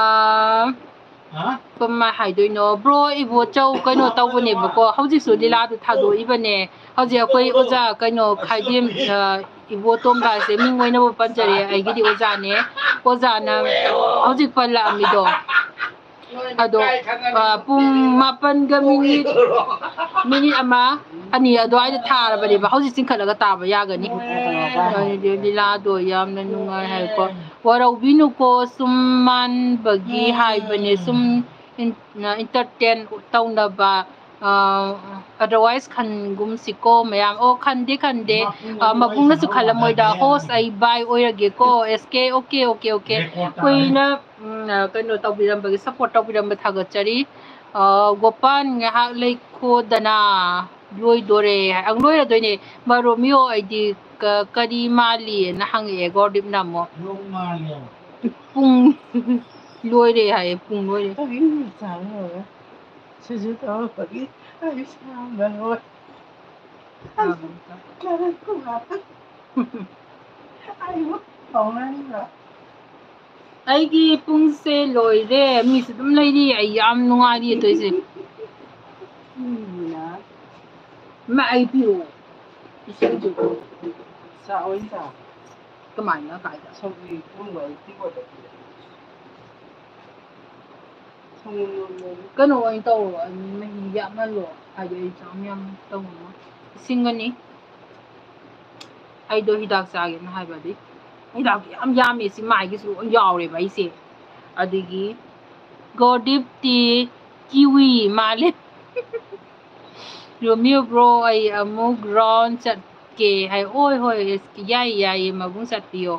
ꯀꯃꯥꯏ ꯍꯥꯏꯗꯣꯏꯅꯣ? ꯕ꯭ꯔꯣ ꯏꯕꯣꯆꯧ ꯀꯩꯅꯣ ꯇꯧꯕꯅꯦꯕꯀꯣ꯫ ꯍꯧꯖꯤꯛꯁꯨ ꯂꯤꯂꯥꯗꯨ ꯊꯥꯗꯣꯛꯏꯕꯅꯦ꯫ ꯍꯧꯖꯤꯛ ꯑꯩꯈꯣꯏ ꯑꯣꯖꯥ ꯀꯩꯅꯣ ꯈꯥꯏꯗꯦꯝ, ꯑ, ꯏꯕꯣꯇꯣꯝꯕ ꯍꯥꯏꯁꯦ ꯃꯤꯡ ꯑꯣꯏꯅꯕꯨ ꯄꯟꯖꯔꯦ꯫ ꯑꯩꯒꯤꯗꯤ ꯑꯣꯖꯥꯅꯦ꯫ ꯑꯣꯖꯥꯅ ꯍꯧꯖꯤꯛ ꯄꯜꯂꯛꯑꯝꯃꯤꯗꯣ꯫ ꯑꯗꯣ, ꯑ, ꯄꯨꯡ ꯃꯥꯄꯟꯒ ꯃꯤꯅꯤꯠ, ꯃꯤꯅꯤꯠ ꯑꯃ, ꯑꯅꯤ ꯑꯗꯨꯋꯥꯏꯗ ꯊꯥꯔꯕꯅꯦꯕ꯫ ꯍꯧꯖꯤꯛ ꯆꯤꯡꯈꯠꯂꯒ ꯇꯥꯕ ꯌꯥꯒꯅꯤ꯫ ꯑꯗꯨꯗꯤ ꯂꯤꯂꯥꯗꯣ ꯌꯥꯝꯅ ꯅꯨꯡꯉꯥꯏ ꯍꯥꯏꯀꯣ꯫ ꯋꯥꯔꯧꯕꯤꯅꯨꯀꯣ, ꯁꯨꯝ ꯃꯥꯟꯕꯒꯤ ꯍꯥꯏꯕꯅꯦ, ꯁꯨꯝ ꯏꯟ-, entertain ꯇꯧꯅꯕ꯫ ꯑ, otherwise ꯈꯟꯒꯨꯝꯁꯤꯀꯣ ꯃꯌꯥꯝ꯫ ꯑꯣ, ꯈꯟꯗꯦ, ꯈꯟꯗꯦ꯫ ꯑ, ꯃꯕꯨꯡꯅꯁꯨ ꯈꯜꯂꯝꯃꯣꯏꯗ꯫ Host ꯑꯩ bye ꯑꯣꯏꯔꯒꯦꯀꯣ꯫ ꯑꯦꯁ ꯀꯦ, okay, okay, okay꯫ ꯀꯨꯏꯅ, ꯎꯝ, ꯑ, ꯀꯩꯅꯣ ꯇꯧꯕꯤꯔꯝꯕꯒꯤ, support ꯇꯧꯕꯤꯔꯝꯕ ꯊꯥꯒꯠꯆꯔꯤ꯫ ꯑ, ꯒꯣꯄꯥꯟ ꯉꯥꯏꯍꯥꯛ ꯂꯩꯈꯣꯗꯅ꯫ ꯂꯣꯏꯗꯣꯔꯦ꯫ ꯑꯪ, ꯂꯣꯏꯔꯗꯣꯏꯅꯦ꯫ ꯃꯥ ꯔꯣꯃꯤꯌꯣ ꯑꯩꯗꯤ ꯀ-, ꯀꯔꯤ ꯃꯥꯜꯂꯤꯅ ꯍꯪꯉꯛꯑꯦ ꯒꯣꯔꯗꯤꯞꯅ ꯑꯃꯨꯛ꯫ ꯌꯣꯡ ꯃꯥꯜꯂꯦ꯫ ꯄꯨꯡ ꯂꯣꯏꯔꯦ ꯍꯥꯏꯌꯦ, ꯄꯨꯡ ꯂꯣꯏꯔꯦ꯫ ꯀꯔꯤꯅꯣ ꯆꯥꯔꯒ? ꯁꯤꯁꯨ ꯇꯧꯔꯛꯄꯒꯤ ꯑꯩ ꯁꯥꯎꯅ ꯂꯣꯏ꯫ ꯑꯩ ꯀꯔꯤ ꯈꯨꯉꯥꯡ-, ꯑꯩꯕꯨ ꯁꯥꯎꯅꯔꯤꯕ? ꯑꯩꯒꯤ ꯄꯨꯡꯁꯦ ꯂꯣꯏꯔꯦ꯫ ꯃꯤꯁꯨ ꯑꯗꯨꯝ ꯂꯩꯔꯤ꯫ ꯑꯩ ꯌꯥꯝ ꯅꯨꯡꯉꯥꯏꯔꯤ ꯇꯧꯔꯤꯁꯦ꯫ ꯎꯝ꯫ ꯏꯃꯥ, ꯑꯩ ꯄꯤꯔꯛꯑꯣ꯫ ꯏꯁꯤꯡꯁꯨ꯫ ꯆꯥ ꯑꯣꯏꯅ ꯆꯥ꯫ ꯀꯃꯥꯏꯅ? ꯀꯥꯏꯗ? ꯁꯧꯒ꯭ꯔꯤ ꯊꯣꯡꯕ ꯑꯩ ꯇꯦꯡꯀꯣꯠꯇ ꯄꯤꯔꯛꯑꯦ꯫ ꯁꯪꯒꯣꯝ ꯂꯣꯟꯕ ꯑꯣꯏꯅ꯫ ꯀꯩꯅꯣ ꯑꯣꯏꯅ ꯇꯧꯔꯣ, ꯃꯍꯤ ꯌꯥꯝꯍꯜꯂꯣ꯫ ꯍꯥꯏꯗꯤ ꯑꯩ ꯆꯥꯛ ꯌꯥꯝ ꯇꯧꯅꯤꯡꯉꯣꯏ꯫ ꯏꯁꯤꯡꯒꯅꯤ꯫ ꯑꯩꯗꯣ ꯍꯤꯗꯥꯛ ꯆꯥꯒꯦꯅ ꯍꯥꯏꯕ ꯑꯗꯨꯏ꯫ ꯍꯤꯗꯥꯛꯇꯤ ꯌꯥꯝ ꯌꯥꯝꯃꯦ꯫ ꯁꯤ ꯃꯥꯏꯒꯤꯁꯨ ꯂꯣꯏ ꯌꯥꯎꯔꯦꯕ ꯑꯩꯁꯦ꯫ ꯑꯗꯒꯤ ꯒꯣꯔꯗꯤꯞꯇꯤ ꯀꯤꯋꯤ ꯃꯥꯜꯂꯦ꯫ ꯔꯣꯃꯤꯌꯣ ꯕ꯭ꯔꯣ, ꯑꯩ ꯑꯃꯨꯛ ꯔꯥꯎꯟ ꯆꯠꯀꯦ ꯍꯥꯏ꯫ ꯍꯣꯏ, ꯍꯣꯏ, ꯌꯥꯏꯌꯦ, ꯌꯥꯏꯌꯦ, ꯃꯕꯨꯡ ꯆꯠꯄꯤꯌꯣ꯫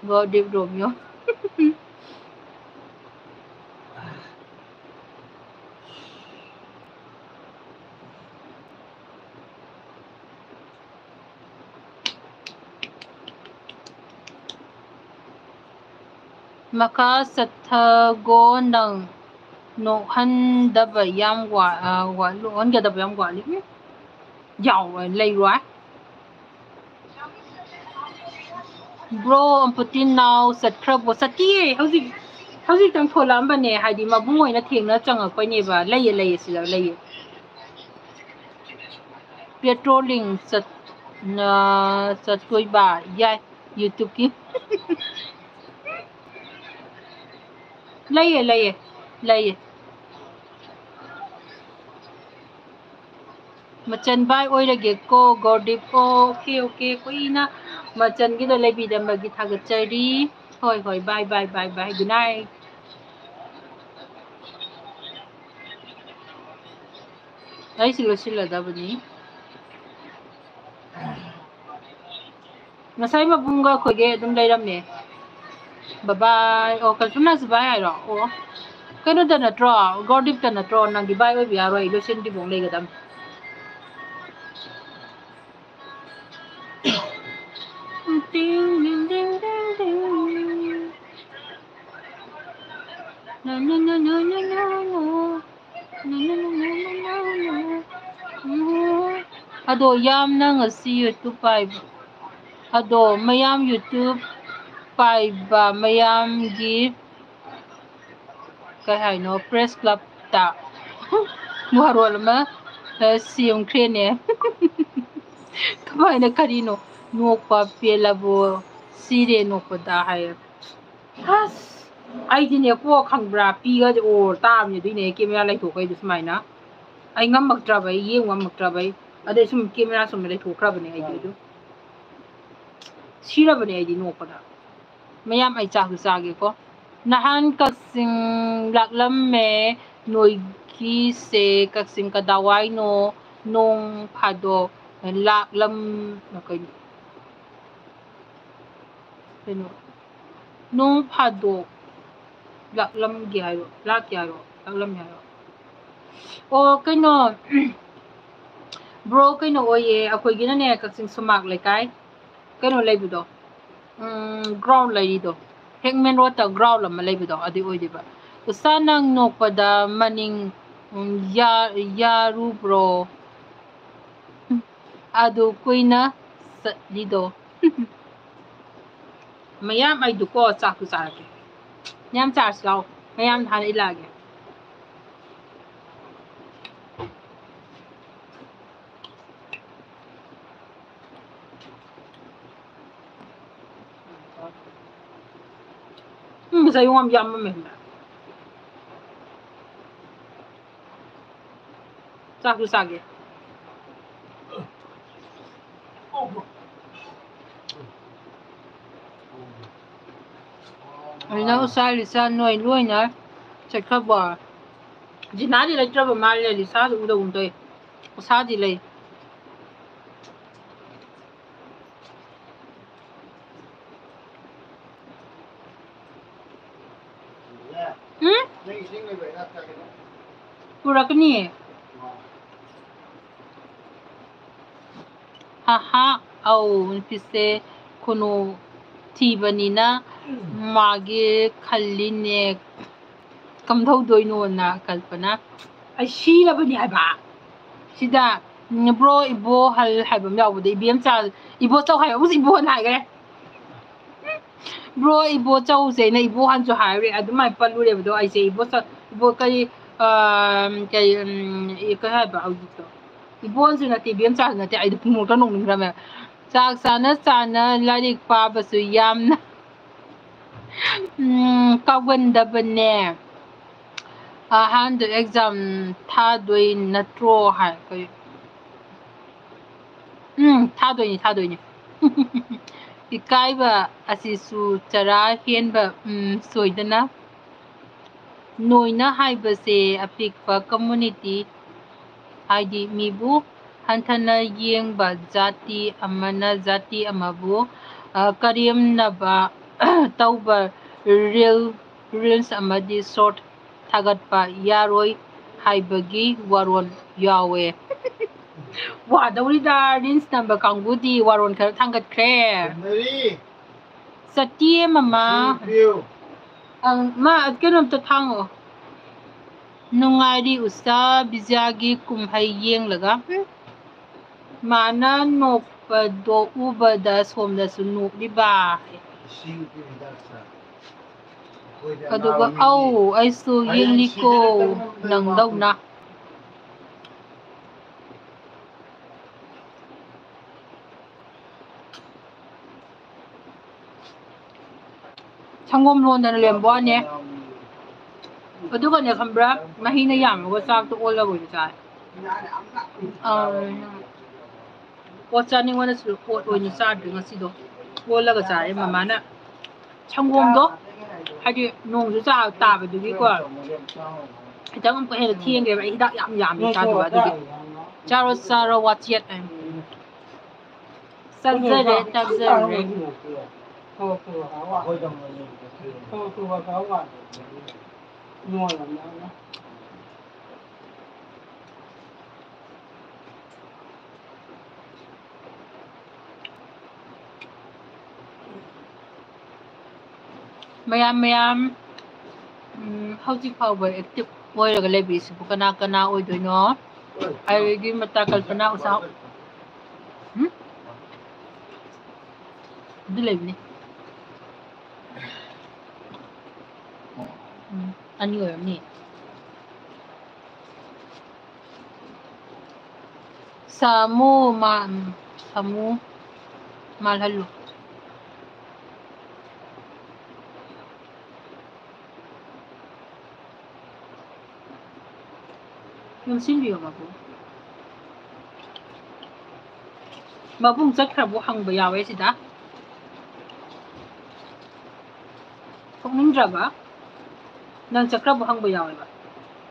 ꯒꯣꯔꯗꯤꯞ ꯔꯣꯃꯤꯌꯣ꯫ ꯃꯈꯥ ꯆꯠꯊꯒꯣ ꯅꯪ꯫ ꯅꯣꯛꯍꯟꯗꯕ ꯌꯥꯝ ꯋꯥ-, ꯑ, ꯋꯥ-, ꯅꯣꯛꯍꯟꯒꯗꯕ ꯌꯥꯝ ꯋꯥꯠꯂꯤ꯫ ꯎꯝ꯫ ꯌꯥꯎꯔꯣꯏ, ꯂꯩꯔꯣꯏ꯫ Bro, ꯑꯝꯄꯨꯇꯤꯟ ꯅꯥꯎ ꯆꯠꯈ꯭ꯔꯕꯣ? ꯆꯠꯇꯤꯌꯦ꯫ ꯍꯧꯖꯤꯛ, ꯍꯧꯖꯤꯛꯇꯪ ꯊꯣꯛꯂꯛꯑꯝꯕꯅꯦ꯫ ꯍꯥꯏꯗꯤ ꯃꯕꯨꯡ ꯑꯣꯏꯅ ꯊꯦꯡꯅ ꯆꯪꯉꯛꯄꯩꯅꯦꯕ꯫ ꯂꯩꯌꯦ, ꯂꯩꯌꯦ, ꯁꯤꯗ ꯂꯩꯌꯦ꯫ Patrolling ꯆꯠ-, ꯅ-, ꯆꯠꯇꯣꯏꯕ? ꯌꯥꯏ, YouTube-ꯀꯤ꯫ ꯂꯩꯌꯦ, ꯂꯩꯌꯦ, ꯂꯩꯌꯦ꯫ ꯃꯆꯟ ꯚꯥꯏ ꯑꯣꯏꯔꯒꯦꯀꯣ, ꯒꯣꯔꯗꯤꯞ꯫ OK, OK, ꯀꯨꯏꯅ ꯃꯆꯟꯒꯤꯗꯣ ꯂꯩꯕꯤꯔꯝꯕꯒꯤ ꯊꯥꯒꯠꯆꯔꯤ꯫ ꯍꯣꯏ, ꯍꯣꯏ, bye, bye, bye, bye, good night꯫ ꯑꯩꯁꯨ ꯂꯣꯏꯁꯤꯜꯂꯗꯕꯅꯤ꯫ ꯉꯁꯥꯏ ꯃꯕꯨꯡꯒ ꯑꯩꯈꯣꯏꯒꯤ ꯑꯗꯨꯝ ꯂꯩꯔꯝꯃꯦ꯫ Bye bye꯫ ꯑꯣ, ꯀꯜꯄꯅꯥꯁꯨ bye ꯍꯥꯏꯔꯣ? ꯑꯣ, ꯀꯩꯅꯣꯗ ꯅꯠꯇ꯭ꯔꯣ? ꯒꯣꯔꯗꯤꯞꯇ ꯅꯠꯇ꯭ꯔꯣ? ꯅꯪꯗꯤ bye ꯑꯣꯏꯕ ꯌꯥꯔꯣꯏ, ꯂꯣꯏꯁꯤꯟꯗ꯭ꯔꯤꯐꯥꯎ ꯂꯩꯒꯗꯝ꯫ ꯑꯗꯣ ꯌꯥꯝꯅ ꯉꯁꯤ YouTube ꯄꯥꯏꯕ, ꯑꯗꯣ ꯃꯌꯥꯝ YouTube ꯄꯥꯏꯕ ꯃꯌꯥꯝꯒꯤ ꯀꯩ ꯍꯥꯏꯅꯣ, press club-ꯇ ꯋꯥꯔꯣꯜ ꯑꯃ, ꯑ, ꯁꯦꯝꯈ꯭ꯔꯦꯅꯦ꯫ ꯀꯃꯥꯏꯅ, ꯀꯔꯤꯅꯣ? "ꯅꯣꯛꯄ ꯄꯦꯜꯂꯕꯣ? ꯁꯤꯔꯦ ꯅꯣꯛꯄꯗ" ꯍꯥꯏꯌꯦ꯫ ꯑꯁ, ꯑꯩꯗꯤꯅꯦꯀꯣ, ꯈꯪꯕ꯭ꯔꯥ, ꯄꯤꯒꯁꯦ ꯑꯣꯔ ꯇꯥꯕꯅꯦ, ꯑꯗꯨꯏꯅꯦ camera ꯂꯩꯊꯣꯛꯈꯩꯗꯣ ꯁꯨꯃꯥꯏꯅ꯫ ꯑꯩ ꯉꯝꯃꯛꯇ꯭ꯔꯕ, ꯑꯩ ꯌꯦꯡ ꯉꯝꯃꯛꯇ꯭ꯔꯕ, ꯑꯩ ꯑꯗꯩ ꯁꯨꯝ camera ꯁꯨꯝ ꯂꯩꯊꯣꯛꯈ꯭ꯔꯕꯅꯦ ꯑꯩꯗꯤ ꯑꯗꯨꯝ꯫ ꯁꯤꯔꯕꯅꯦ ꯑꯩꯗꯤ ꯅꯣꯛꯄꯗ꯫ ꯃꯌꯥꯝ, ꯑꯩ ꯆꯥꯛꯁꯨ ꯆꯥꯒꯦꯀꯣ꯫ ꯅꯍꯥꯟ ꯀꯛꯆꯤꯡ ꯂꯥꯛꯂꯝꯃꯦ꯫ ꯅꯣꯏꯒꯤꯁꯦ ꯀꯛꯆꯤꯡ ꯀꯗꯥꯋꯥꯏꯅꯣ? ꯅꯣꯡ ꯐꯥꯗꯣꯛ ꯂꯥꯛꯂꯝ-, ꯀꯩꯅꯣ? ꯀꯩꯅꯣ? ꯅꯣꯡ ꯐꯥꯗꯣꯛ ꯂꯥꯛꯂꯝꯒꯦ ꯍꯥꯏꯔꯣ? ꯂꯥꯛꯀꯦ ꯍꯥꯏꯔꯣ? ꯂꯥꯛꯂꯝꯃꯦ ꯍꯥꯏꯔꯣ? ꯑꯣ, ꯀꯩꯅꯣ, bro, ꯀꯩꯅꯣ ꯑꯣꯏꯌꯦ, ꯑꯩꯈꯣꯏꯒꯤꯅꯅꯦ, ꯀꯛꯆꯤꯡ ꯁꯨꯃꯥꯛ ꯂꯩꯀꯥꯏ, ꯀꯩꯅꯣ ꯂꯩꯕꯗꯣ, ꯎꯝ, ground ꯂꯩꯔꯤꯗꯣ, ꯍꯦꯛꯃꯦꯟ ꯔꯣꯗꯇ ꯒ꯭ꯔꯥꯎꯟ ꯑꯃ ꯂꯩꯕꯗꯣ ꯑꯗꯨ ꯑꯣꯏꯗꯣꯏꯕ꯫ ꯎꯁꯥ, ꯅꯪ ꯅꯣꯛꯄꯗ ꯃꯅꯤꯡ, ꯎꯝ, ꯌꯥ-, ꯌꯥꯔꯨꯕ꯭ꯔꯣ? ꯑꯗꯨ ꯀꯨꯏꯅ ꯆꯠꯂꯤꯗꯣ꯫ ꯃꯌꯥꯝ ꯑꯩꯗꯨꯀꯣ ꯆꯥꯛꯇꯨ ꯆꯥꯔꯛꯀꯦ꯫ ꯃꯌꯥꯝ ꯆꯥꯔꯁꯤ ꯂꯥꯛꯑꯣ꯫ ꯃꯌꯥꯝ ꯍꯥꯟꯅ ꯏꯜꯂꯛꯑꯒꯦ꯫ ꯎꯝ, ꯉꯁꯥꯏ ꯌꯣꯡ ꯌꯥꯝ ꯌꯥꯝꯃꯝꯃꯦ꯫ ꯆꯥꯛꯁꯨ ꯆꯥꯒꯦ꯫ ꯑꯩꯅ ꯎꯁꯥ ꯂꯤꯁꯥ ꯅꯣꯏ ꯂꯣꯏꯅ ꯆꯠꯈ꯭ꯔꯕꯣ? ꯖꯤꯅꯥꯗꯤ ꯂꯩꯇ꯭ꯔꯕ ꯃꯥꯜꯂꯦ, ꯂꯤꯁꯥꯁꯨ ꯎꯗꯒꯨꯝ ꯇꯧꯏ꯫ ꯎꯁꯥꯗꯤ ꯂꯩ꯫ ꯎꯝ? ꯄꯨꯔꯛꯀꯅꯤꯌꯦ꯫ ꯍꯥ ꯍꯥ, ꯑꯧ, ꯅꯨꯄꯤꯁꯦ ꯈꯨꯅꯨ ꯊꯤꯕꯅꯤꯅ ꯃꯥꯒꯤ ꯈꯜꯂꯤꯅꯦ꯫ ꯀꯝꯗꯧꯗꯣꯏꯅꯣꯅ ꯀꯜꯄꯅ꯫ ꯑꯩ ꯁꯤꯔꯕꯅꯤ ꯍꯥꯏꯕ꯫ ꯁꯤꯗ, ꯎꯝ, ꯕ꯭ꯔꯣ, ꯏꯕꯣꯍꯜ ꯍꯥꯏꯕ ꯑꯃ ꯌꯥꯎꯕꯗ ꯏꯕꯦꯝꯆꯥ, ꯏꯕꯣꯆꯧ ꯍꯥꯏꯕ ꯑꯃꯁꯨ ꯏꯕꯣꯍꯜ ꯍꯥꯏꯈ꯭ꯔꯦ꯫ ꯕ꯭ꯔꯣ, ꯏꯕꯣꯆꯧꯁꯦ ꯑꯩꯅ ꯏꯕꯣꯍꯜꯁꯨ ꯍꯥꯏꯔꯨꯔꯦ, ꯑꯗꯨꯃꯥꯏꯅ ꯄꯜꯂꯨꯔꯦꯕꯗꯣ ꯑꯩꯁꯦ ꯏꯕꯣꯆꯧ, ꯏꯕꯣ ꯀꯔꯤ, ꯑ, ꯀꯔꯤ, ꯎꯝ, ꯀꯔꯤ ꯍꯥꯏꯕ ꯍꯧꯖꯤꯛꯇꯣ? ꯏꯕꯣꯍꯜꯁꯨ ꯅꯠꯇꯦ, ꯏꯕꯦꯝꯆꯥꯁꯨ ꯅꯠꯇꯦ, ꯑꯩꯗꯣ ꯄꯨꯡꯅꯣꯛꯇ ꯅꯣꯛꯅꯤꯡꯈ꯭ꯔꯕ꯫ ꯆꯥꯛ ꯆꯥꯅ ꯆꯥꯅ ꯂꯥꯏꯔꯤꯛ ꯄꯥꯕꯁꯨ ꯌꯥꯝꯅ ꯎꯝ, ꯀꯥꯎꯒꯟꯗꯕꯅꯦ꯫ ꯑꯍꯥꯟꯕ ꯑꯦꯛꯖꯥꯝ ꯊꯥꯗꯣꯏ ꯅꯠꯇ꯭ꯔꯣ ꯍꯥꯏ꯫ ꯀꯩ-, ꯎꯝ, ꯊꯥꯗꯣꯏꯅꯤ, ꯊꯥꯗꯣꯏꯅꯤ꯫ ꯏꯀꯥꯏꯕ ꯑꯁꯤꯁꯨ ꯆꯔꯥ ꯍꯦꯟꯕ, ꯎꯝ, ꯁꯣꯏꯗꯅ꯫ ꯅꯣꯏꯅ ꯍꯥꯏꯕꯁꯦ ꯑꯄꯤꯛꯄ ꯀꯝꯃꯨꯅꯤꯇꯤ, ꯍꯥꯏꯗꯤ ꯃꯤꯕꯨ ꯍꯟꯊꯅ ꯌꯦꯡꯕ ꯖꯥꯇꯤ ꯑꯃꯅ ꯖꯥꯇꯤ ꯑꯃꯕꯨ, ꯑ, ꯀꯔꯦꯝꯅꯕ ꯇꯧꯕ ꯔꯤꯜ, ꯔꯤꯜꯁ ꯑꯃꯗꯤ ꯁꯣꯔꯠ ꯊꯥꯒꯠꯄ ꯌꯥꯔꯣꯏ ꯍꯥꯏꯕꯒꯤ ꯋꯥꯔꯣꯜ ꯌꯥꯎꯋꯦ꯫ ꯋꯥꯗꯧꯔꯤꯗ, ꯔꯤꯜꯁ ꯅꯝꯕ ꯀꯥꯡꯕꯨꯗꯤ ꯋꯥꯔꯣꯜ ꯈꯔ ꯊꯥꯡꯒꯠꯈ꯭ꯔꯦ꯫ ꯆꯨꯝꯅꯔꯤ꯫ ꯆꯠꯇꯤꯌꯦ ꯃꯃꯥ꯫ ꯑꯪ, ꯃꯥ ꯀꯩꯅꯣꯝꯇ ꯊꯥꯡꯉꯛꯑꯣ꯫ ꯅꯨꯡꯉꯥꯏꯔꯤ ꯎꯁꯥ ꯕꯤꯖ꯭ꯌꯥꯒꯤ ꯀꯨꯝꯍꯩ ꯌꯦꯡꯂꯒ꯫ ꯍꯨꯝ꯫ ꯃꯥꯅ ꯅꯣꯛꯄꯗꯣ ꯎꯕꯗ ꯁꯣꯝꯗꯁꯨ ꯅꯣꯛꯂꯤꯕ꯫ ꯑꯗꯨꯒ ꯑꯧ ꯑꯩꯁꯨ ꯌꯦꯡꯂꯤꯀꯣ ꯅꯪꯗꯧꯅ꯫ ꯁꯪꯒꯣꯝ ꯂꯣꯟꯗꯅ ꯂꯩꯔꯝꯕ ꯋꯥꯅꯦ꯫ ꯑꯗꯨꯒꯅꯦ ꯈꯪꯕ꯭ꯔꯥ, ꯃꯍꯤꯅ ꯌꯥꯝꯃꯒ ꯆꯥꯛꯇꯣ ꯑꯣꯜꯂꯒ ꯑꯣꯏꯅ ꯆꯥꯏ꯫ ꯑꯝ, ꯑꯣꯠ ꯆꯥꯅꯤꯡꯕꯅꯁꯨ ꯑꯣꯠ ꯑꯣꯏꯅ ꯆꯥꯗ꯭ꯔꯦ ꯉꯁꯤꯗꯣ, ꯑꯣꯜꯂꯒ ꯆꯥꯔꯦ ꯃꯃꯥꯅ꯫ ꯁꯪꯒꯣꯝꯗꯣ ꯍꯥꯏꯗꯤ ꯅꯣꯡꯁꯨ ꯆꯥ ꯇꯥꯕꯗꯨꯒꯤꯀꯣ ꯈꯤꯇꯪ ꯑꯃꯨꯛꯀ ꯍꯦꯟꯅ ꯊꯦꯡꯈ꯭ꯔꯦꯕ꯫ ꯑꯩ ꯍꯤꯗꯥꯛ ꯌꯥꯝ ꯌꯥꯝꯃꯤ ꯆꯥꯗꯕ ꯑꯗꯨꯒꯤ꯫ ꯆꯥꯔꯣ ꯆꯥꯔꯣ ꯋꯥꯆꯦꯠ ꯍꯥꯏꯅ꯫ ꯆꯥꯖꯔꯦ ꯆꯥꯖꯔꯦ꯫ ꯃꯌꯥꯝ ꯃꯌꯥꯝ, ꯎꯝ, ꯍꯧꯖꯤꯛ ꯐꯥꯎꯕ ꯑꯦꯛꯇꯤꯚ ꯑꯣꯏꯔꯒ ꯂꯩꯕꯤꯁꯤꯕꯨ ꯀꯅꯥ ꯀꯅꯥ ꯑꯣꯏꯗꯣꯏꯅꯣ? ꯑꯩꯒꯤ ꯃꯇꯥ ꯀꯜꯄꯅꯥ ꯎꯁꯥ, ꯎꯝ? ꯑꯗꯨ ꯂꯩꯕꯅꯤ꯫ ꯎꯝ, ꯑꯅꯤ ꯑꯣꯏꯔꯝꯅꯤ꯫ ꯁꯥꯃꯨ ꯃꯥ-, ꯁꯥꯃꯨ ꯃꯥꯜꯍꯜꯂꯨ꯫ ꯌꯣꯝꯁꯤꯟꯕꯤꯌꯣ ꯃꯕꯨꯡ꯫ ꯃꯕꯨꯡ ꯆꯠꯈ꯭ꯔꯕꯣ ꯍꯪꯕ ꯌꯥꯎꯋꯦ ꯁꯤꯗ꯫ ꯊꯣꯛꯅꯤꯡꯗ꯭ꯔꯕ? ꯅꯪ ꯆꯠꯈ꯭ꯔꯕꯣ ꯍꯪꯕ ꯌꯥꯎꯋꯦꯕ꯫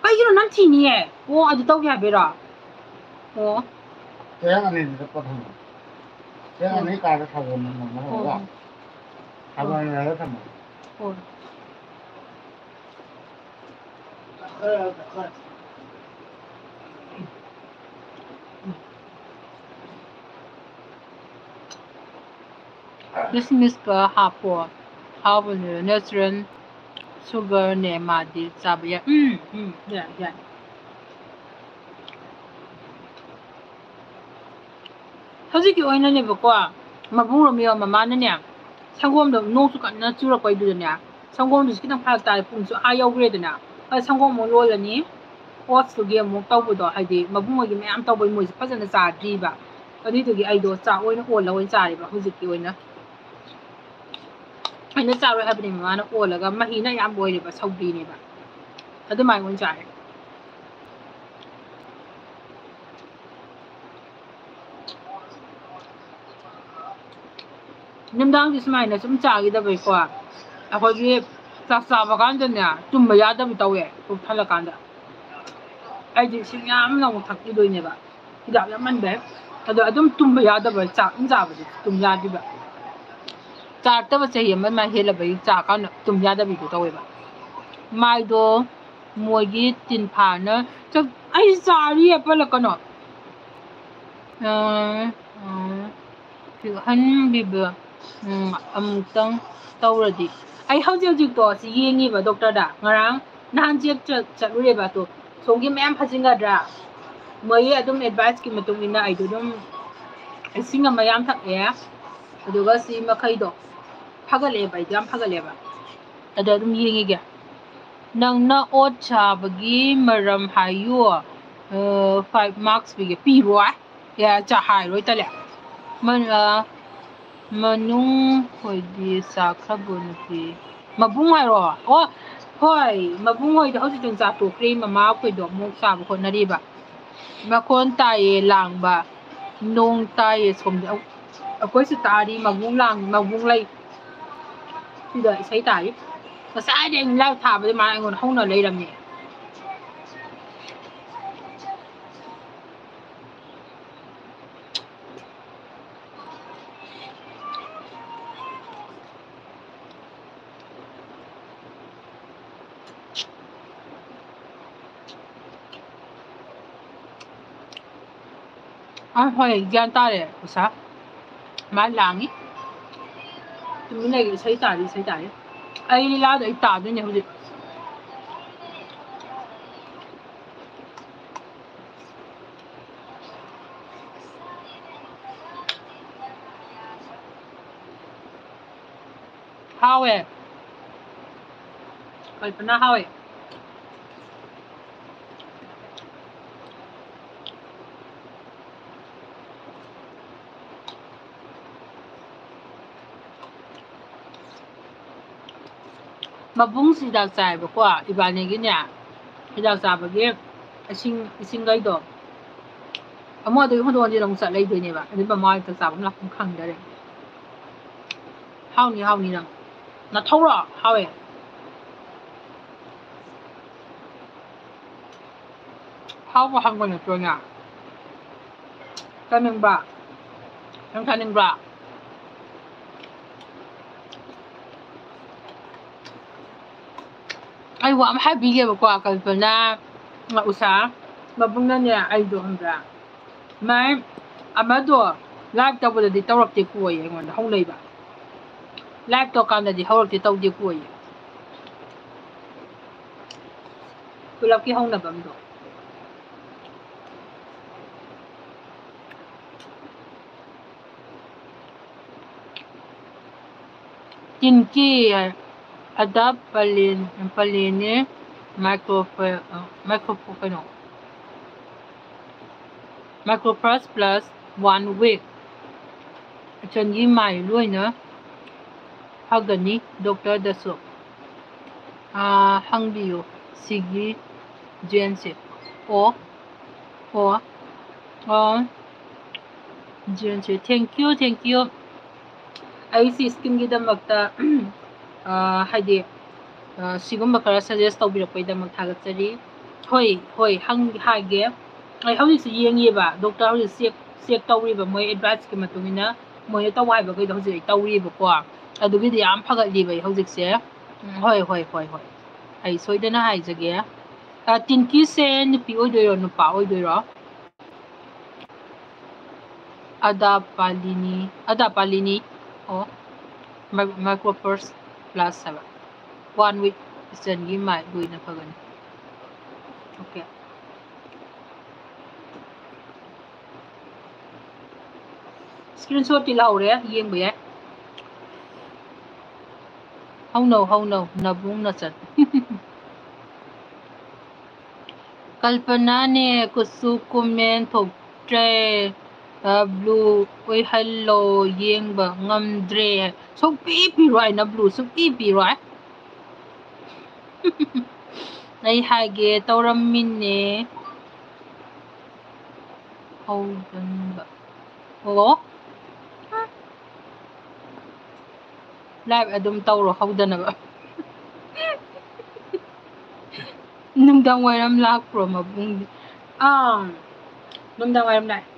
ꯀꯩꯒꯤꯅꯣ ꯅꯪ ꯊꯤꯅꯤꯌꯦ? ꯑꯣ, ꯑꯗꯨ ꯇꯧꯒꯦ ꯍꯥꯏꯕꯩꯔꯣ? ꯑꯣ꯫ ꯆꯦꯔꯪ ꯑꯅꯤꯗꯨꯗ ꯄꯣꯠ ꯊꯝꯃꯣ꯫ ꯆꯦꯔꯪ ꯑꯅꯤ ꯀꯥꯗ ꯊꯝꯃꯣ, ꯅꯪ ꯅꯪ ꯍꯣꯏ, ꯍꯣꯏ꯫ ꯊꯝꯃꯣ꯫ ꯍꯣꯏ꯫ ꯀꯤꯁꯃꯤꯁꯀ ꯍꯥꯞꯄꯣ, ꯍꯥꯎꯕꯅꯦ, natural sugarꯅꯦ, ꯃꯥꯗꯤ ꯆꯥꯕ ꯌꯥꯏ꯫ ꯎꯝ, ꯎꯝ, ꯌꯥꯏ, ꯌꯥꯏ꯫ ꯍꯧꯖꯤꯛꯀꯤ ꯑꯣꯏꯅꯅꯦꯕꯀꯣ, ꯃꯕꯨꯡ ꯔꯣꯃꯤꯌꯣ ꯃꯃꯥꯅꯅꯦ, ꯁꯪꯒꯣꯝꯗꯣ ꯅꯣꯡꯁꯨ ꯀꯟꯅ ꯆꯨꯔꯛꯄꯩꯗꯨꯗꯅꯦ, ꯁꯪꯒꯣꯝꯗꯨꯁꯨ ꯈꯤꯇꯪ ꯐꯔꯛ ꯇꯥꯔꯦ, ꯄꯨꯡꯁꯨ ꯑꯥ ꯌꯧꯈ꯭ꯔꯦꯗꯅ꯫ ꯑ, ꯁꯪꯒꯣꯝ ꯑꯃꯨꯛ ꯂꯣꯜꯂꯅꯤ, oatsꯇꯨꯒꯤ ꯑꯃꯨꯛ ꯇꯧꯕꯗꯣ, ꯍꯥꯏꯗꯤ ꯃꯕꯨꯡ ꯍꯣꯏꯒꯤ ꯃꯌꯥꯝ ꯇꯧꯕꯩ ꯃꯣꯏꯁꯨ ꯐꯖꯅ ꯆꯥꯗ꯭ꯔꯤꯕ, ꯑꯗꯨꯏꯗꯨꯒꯤ ꯑꯩꯗꯣ ꯆꯥꯛ ꯑꯣꯏꯅ ꯑꯣꯜꯂ ꯑꯣꯏꯅ ꯆꯥꯔꯦꯕ ꯍꯧꯖꯤꯛꯀꯤ ꯑꯣꯏꯅ꯫ ꯑꯩꯅ ꯆꯥꯔꯣꯏ ꯍꯥꯏꯕꯅꯤ, ꯃꯃꯥꯅ ꯑꯣꯜꯂꯒ, ꯃꯍꯤꯅ ꯑꯌꯥꯝꯕ ꯑꯣꯏꯔꯦꯕ, ꯁꯧꯒ꯭ꯔꯤꯅꯦꯕ, ꯑꯗꯨꯃꯥꯏꯅ ꯑꯣꯏꯅ ꯆꯥꯔꯦ꯫ ꯅꯨꯡꯗꯥꯡꯁꯦ ꯁꯨꯃꯥꯏꯅ ꯁꯨꯝ ꯆꯥꯈꯤꯗꯕꯩꯀꯣ, ꯑꯩꯈꯣꯏꯒꯤ ꯆꯥꯛ ꯆꯥꯕ ꯀꯥꯟꯗꯅꯦ ꯇꯨꯝꯕ ꯌꯥꯗꯕꯤ ꯇꯧꯋꯦ, ꯄꯨꯛ ꯊꯜꯂꯀꯥꯟꯗ꯫ ꯑꯩꯗꯤ ꯏꯁꯤꯡ ꯌꯥꯝꯅ ꯑꯃꯨꯛ ꯊꯛꯈꯤꯗꯣꯏꯅꯦꯕ, ꯍꯤꯗꯥꯛ ꯌꯥꯝꯃꯟꯕꯩ꯫ ꯑꯗꯣ ꯑꯗꯨꯝ ꯇꯨꯝꯕ ꯌꯥꯗꯕ, ꯆꯥꯛ ꯑꯗꯨꯝ ꯆꯥꯕꯗꯤ ꯇꯨꯝ ꯌꯥꯗ꯭ꯔꯤꯕ꯫ ꯆꯥꯔꯛꯇꯕ ꯆꯍꯤ ꯑꯃ ꯃꯌꯥ ꯍꯦꯜꯂꯕꯒꯤ ꯆꯥꯔꯀꯥꯟꯗ ꯇꯨꯝ ꯌꯥꯗꯕꯤꯗꯣ ꯇꯧꯋꯦꯕ꯫ ꯃꯥꯏꯗꯣ ꯃꯣꯏꯒꯤ ꯇꯤꯟꯐꯥꯅ ꯆꯥꯛ-, ꯑꯩ ꯆꯥꯔꯤꯌꯦ ꯄꯜꯂꯛꯀꯅꯣ꯫ ꯑ, ꯑ, ꯄꯤꯛꯍꯟꯕꯤꯕ, ꯎꯝ, ꯑꯃꯨꯛꯇꯪ ꯇꯧꯔꯗꯤ꯫ ꯑꯩ ꯍꯧꯖꯤꯛ ꯍꯧꯖꯤꯛꯇꯣ ꯁꯤ ꯌꯦꯡꯉꯤꯕ ꯗꯣꯛꯇꯔꯗ꯫ ꯉꯔꯥꯡ ꯅꯍꯥꯟ ꯆꯦꯛ ꯆꯠ-, ꯆꯠꯂꯨꯔꯦꯕ꯫ ꯑꯗꯣ ꯁꯣꯝꯒꯤ ꯃꯌꯥꯝ ꯐꯖꯤꯟꯒꯗ꯭ꯔꯥ? ꯃꯣꯏꯒꯤ ꯑꯗꯨꯝ adviceꯀꯤ ꯃꯇꯨꯡ ꯏꯟꯅ ꯑꯩꯗꯣ ꯑꯗꯨꯝ ꯏꯁꯤꯡ ꯑꯃ ꯌꯥꯝ ꯊꯛꯑꯦ꯫ ꯑꯗꯨꯒ ꯁꯤ ꯃꯈꯩꯗꯣ ꯐꯒꯠꯂꯛꯑꯦꯕ, ꯑꯩꯗꯣ ꯌꯥꯝ ꯐꯒꯠꯂꯛꯑꯦꯕ꯫ ꯑꯗꯣ ꯑꯗꯨꯝ ꯌꯦꯡꯉꯤꯒꯦ꯫ ꯅꯪꯅ oat ꯆꯥꯕꯒꯤ ꯃꯔꯝ ꯍꯥꯏꯌꯨ꯫ ꯑ, five marks ꯄꯤꯒꯦ꯫ ꯄꯤꯔꯣꯏ꯫ ꯑꯦ, ꯆꯥ ꯍꯥꯏꯔꯣꯏ ꯇꯜꯂꯦ꯫ ꯃ-, ꯑ, ꯃꯅꯨꯡ ꯈꯣꯏꯗꯤ ꯆꯥꯈ꯭ꯔꯕꯣ ꯅꯨꯄꯤ? ꯃꯕꯨꯡ ꯍꯥꯏꯔꯣ? ꯑꯣ, ꯍꯣꯏ, ꯃꯕꯨꯡ ꯍꯣꯏꯗꯣ ꯍꯧꯖꯤꯛꯇꯪ ꯆꯥ ꯇꯣꯛꯈ꯭ꯔꯦ, ꯃꯃꯥ ꯑꯩꯈꯣꯏꯗꯣ ꯑꯃꯨꯛ ꯆꯥꯕ ꯍꯣꯠꯅꯔꯤꯕ꯫ ꯃꯈꯣꯟ ꯇꯥꯏꯌꯦ ꯂꯥꯡꯕ, ꯅꯣꯡ ꯇꯥꯏꯌꯦ ꯁꯣꯝꯗ꯫ ꯑꯩꯈꯣꯏꯁꯨ ꯇꯥꯔꯤ, ꯃꯕꯨꯡ ꯂꯥꯡ-, ꯃꯕꯨꯡ ꯂꯩ꯫ ꯁꯤꯗ ꯏꯁꯩ ꯇꯥꯔꯤ꯫ ꯉꯁꯥꯏꯗꯩ ꯑꯩꯅ live ꯊꯥꯕꯗꯩ ꯃꯥꯅ ꯑꯩꯉꯣꯟꯗ ꯍꯧꯅ ꯂꯩꯔꯝꯃꯦ꯫ ꯑ, ꯍꯣꯏ, ꯒ꯭ꯌꯥꯟ ꯇꯥꯔꯦ, ꯎꯁꯥ꯫ ꯃꯥ ꯂꯥꯡꯉꯤ꯫ ꯇꯨꯃꯤꯟ ꯂꯩꯒꯦ, ꯏꯁꯩ ꯇꯥꯔꯤ, ꯏꯁꯩ ꯇꯥꯔꯤ꯫ ꯑꯩ ꯂꯤꯂꯥꯗꯣ ꯑꯩ ꯇꯥꯗꯣꯏꯅꯦ ꯍꯧꯖꯤꯛ꯫ ꯍꯥꯎꯋꯦ꯫ ꯀꯜꯄꯅꯥ ꯍꯥꯎꯋꯦ꯫ ꯃꯕꯨꯡꯁꯤ ꯍꯤꯗꯥꯛ ꯆꯥꯏꯕꯀꯣ, ꯏꯕꯥꯅꯤꯒꯤꯅꯦ, ꯍꯤꯗꯥꯛ ꯆꯥꯕꯒꯤ ꯏꯁꯤꯡ, ꯏꯁꯤꯡꯈꯩꯗꯣ ꯑꯃꯨꯛ ꯑꯗꯨꯒꯤ ꯍꯣꯟꯗꯣꯛ ꯍꯣꯟꯖꯤꯟ ꯑꯃꯨꯛ ꯆꯠ ꯂꯩꯗꯣꯏꯅꯦꯕ꯫ ꯑꯗꯨ ꯃꯃꯥ ꯍꯣꯏ ꯆꯥꯛ ꯆꯥꯐꯝ ꯂꯥꯛꯐꯝ ꯈꯪꯗꯔꯦ꯫ ꯍꯥꯎꯅꯤ, ꯍꯥꯎꯅꯤ ꯅꯪ꯫ ꯅꯊꯧꯔꯣ? ꯍꯥꯎꯋꯦ꯫ ꯍꯥꯎꯕ ꯍꯪꯕ ꯅꯠꯇ꯭ꯔꯣꯅꯦ? ꯆꯥꯅꯤꯡꯕ꯭ꯔꯥ? ꯅꯪ ꯆꯥꯅꯤꯡꯕ꯭ꯔꯥ? ꯑꯩ ꯋꯥ ꯑꯃ ꯍꯥꯏꯕꯤꯒꯦꯕꯀꯣ, ꯀꯜꯄꯅꯥ, ꯎꯁꯥ, ꯃꯕꯨꯡꯅꯅꯦ, ꯑꯩꯗꯣ ꯈꯪꯕ꯭ꯔꯥ? ꯃꯥꯏ ꯑꯃꯗꯣ live ꯇꯧꯕꯗꯗꯤ ꯇꯧꯔꯛꯇꯦ ꯀꯣꯏꯌꯦ ꯑꯩꯉꯣꯟꯗ ꯍꯧꯅꯩꯕ꯫ Live ꯇꯧꯀꯥꯟꯗꯗꯤ ꯍꯧꯔꯛꯇꯦ, ꯇꯧꯗꯦ ꯀꯣꯏꯌꯦ꯫ ꯄꯨꯂꯞꯀꯤ ꯍꯧꯅꯕ ꯑꯃꯗꯣ꯫ ꯇꯤꯟꯀꯤ ꯑꯗꯥ ꯄꯂꯦꯟ-, ꯄꯂꯦꯟꯅꯦ ꯃꯥꯏꯀ꯭ꯔꯣ-, ꯑ, ꯃꯥꯏꯀ꯭ꯔꯣ-, ꯀꯩꯅꯣ, Microphus plus one week꯫ ꯏꯆꯟꯒꯤ ꯃꯥꯏ ꯂꯣꯏꯅ ꯐꯒꯅꯤ ꯗꯣꯛꯇꯔꯗꯁꯨ, ꯑꯥ, ꯍꯪꯕꯤꯌꯨ ꯁꯤꯒꯤ ꯖꯦꯟꯁꯦ꯫ ꯑꯣ, ꯑꯣ, ꯑꯣ, ꯖꯦꯟꯁꯦ, thank you, thank you꯫ ꯑꯩꯁꯤ skinꯒꯤꯗꯃꯛꯇ, ꯑꯥ, ꯍꯥꯏꯗꯤ, ꯑꯥ, ꯁꯤꯒꯨꯝꯕ ꯈꯔ suggest ꯇꯧꯕꯤꯔꯛꯄꯒꯤꯗꯃꯛ ꯊꯥꯒꯠꯆꯔꯤ꯫ ꯍꯣꯏ, ꯍꯣꯏ, ꯍꯪ-, ꯍꯥꯏꯒꯦ꯫ ꯑꯩ ꯍꯧꯖꯤꯛꯁꯨ ꯌꯦꯡꯉꯤꯕ, ꯗꯣꯛꯇꯔ ꯍꯧꯖꯤꯛ check, check ꯇꯧꯔꯤꯕ, ꯃꯣꯏ adviceꯀꯤ ꯃꯇꯨꯡ ꯏꯟꯅ ꯃꯣꯏꯅ ꯇꯧ ꯍꯥꯏꯕꯈꯩꯗꯣ ꯍꯧꯖꯤꯛ ꯑꯩ ꯇꯧꯔꯤꯕꯀꯣ꯫ ꯑꯗꯨꯒꯤꯗꯤ ꯌꯥꯝ ꯐꯒꯠꯂꯤꯕ ꯑꯩ ꯍꯧꯖꯤꯛꯁꯦ꯫ ꯎꯝ, ꯍꯣꯏ, ꯍꯣꯏ, ꯍꯣꯏ, ꯍꯣꯏ꯫ ꯑꯩ ꯁꯣꯏꯗꯅ ꯍꯥꯏꯖꯒꯦ꯫ ꯑ, ꯇꯤꯟꯀꯤꯁꯦ ꯅꯨꯄꯤ ꯑꯣꯏꯗꯣꯏꯔꯣ, ꯅꯨꯄꯥ ꯑꯣꯏꯗꯣꯏꯔꯣ? ꯑꯗꯥ ꯄꯥꯂꯤꯅꯤ, ꯑꯗꯥ ꯄꯥꯂꯤꯅꯤ꯫ ꯑꯣ꯫ Micro First Plus ꯍꯥꯏꯕ꯫ One week ꯏꯆꯟꯒꯤ ꯃꯥꯏ ꯂꯣꯏꯅ ꯐꯒꯅꯤ꯫ Okay꯫ Screenshot ꯇꯤ ꯂꯧꯔꯦ, ꯌꯦꯡꯕ ꯌꯥꯏ꯫ ꯍꯧꯅꯧ, ꯍꯧꯅꯧ, ꯅꯕꯨꯡ ꯅꯆꯟ꯫ ꯀꯜꯄꯅꯥꯅꯦ, ꯀꯨꯆꯨ ꯀꯨꯃꯦꯟ ꯊꯣꯛꯇ꯭ꯔꯦ꯫ ꯑ, blue ꯑꯣꯏꯍꯜꯂꯣ, ꯌꯦꯡꯕ ꯉꯝꯗ꯭ꯔꯦ꯫ ꯁꯨꯡꯄꯤ ꯄꯤꯔꯣꯏ, ꯑꯩꯅ blue ꯁꯨꯡꯄꯤ ꯄꯤꯔꯣꯏ꯫ ꯑꯩ ꯍꯥꯏꯒꯦ ꯇꯧꯔꯝꯃꯤꯅꯦ꯫ ꯍꯧꯗꯅꯕ꯫ ꯑꯣ꯫ Live ꯑꯗꯨꯝ ꯇꯧꯔꯣ, ꯍꯧꯗꯅꯕ꯫ ꯅꯨꯡꯗꯥꯡ ꯋꯥꯏꯔꯝ ꯂꯥꯛꯄ꯭ꯔꯣ, ꯃꯕꯨꯡꯗꯤ? ꯑꯥ, ꯅꯨꯡꯗꯥꯡ ꯋꯥꯏꯔꯝ ꯂꯥꯛꯑꯦ꯫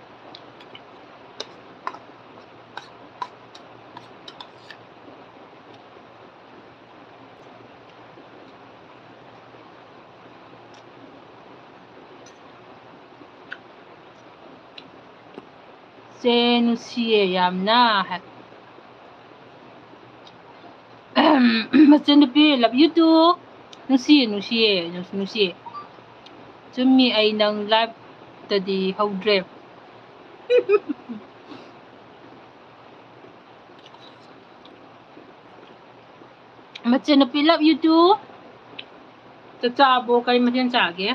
ꯆꯦ ꯅꯨꯡꯁꯤꯌꯦ ꯌꯥꯝꯅ ꯍꯥꯏ꯫ ꯃꯆꯟꯅꯨꯄꯤ, love you too꯫ ꯅꯨꯡꯁꯤꯌꯦ, ꯅꯨꯡꯁꯤꯌꯦ, ꯅꯨꯡꯁꯤ, ꯅꯨꯡꯁꯤꯌꯦ꯫ ꯆꯨꯝꯃꯤ, ꯑꯩ ꯅꯪ live ꯇꯗꯤ ꯍꯧꯗ꯭ꯔꯦ꯫ ꯃꯆꯟꯅꯨꯄꯤ, love you too꯫ ꯆꯥꯛ ꯆꯥꯕꯣ? ꯀꯔꯤ ꯃꯊꯦꯜ ꯆꯥꯒꯦ?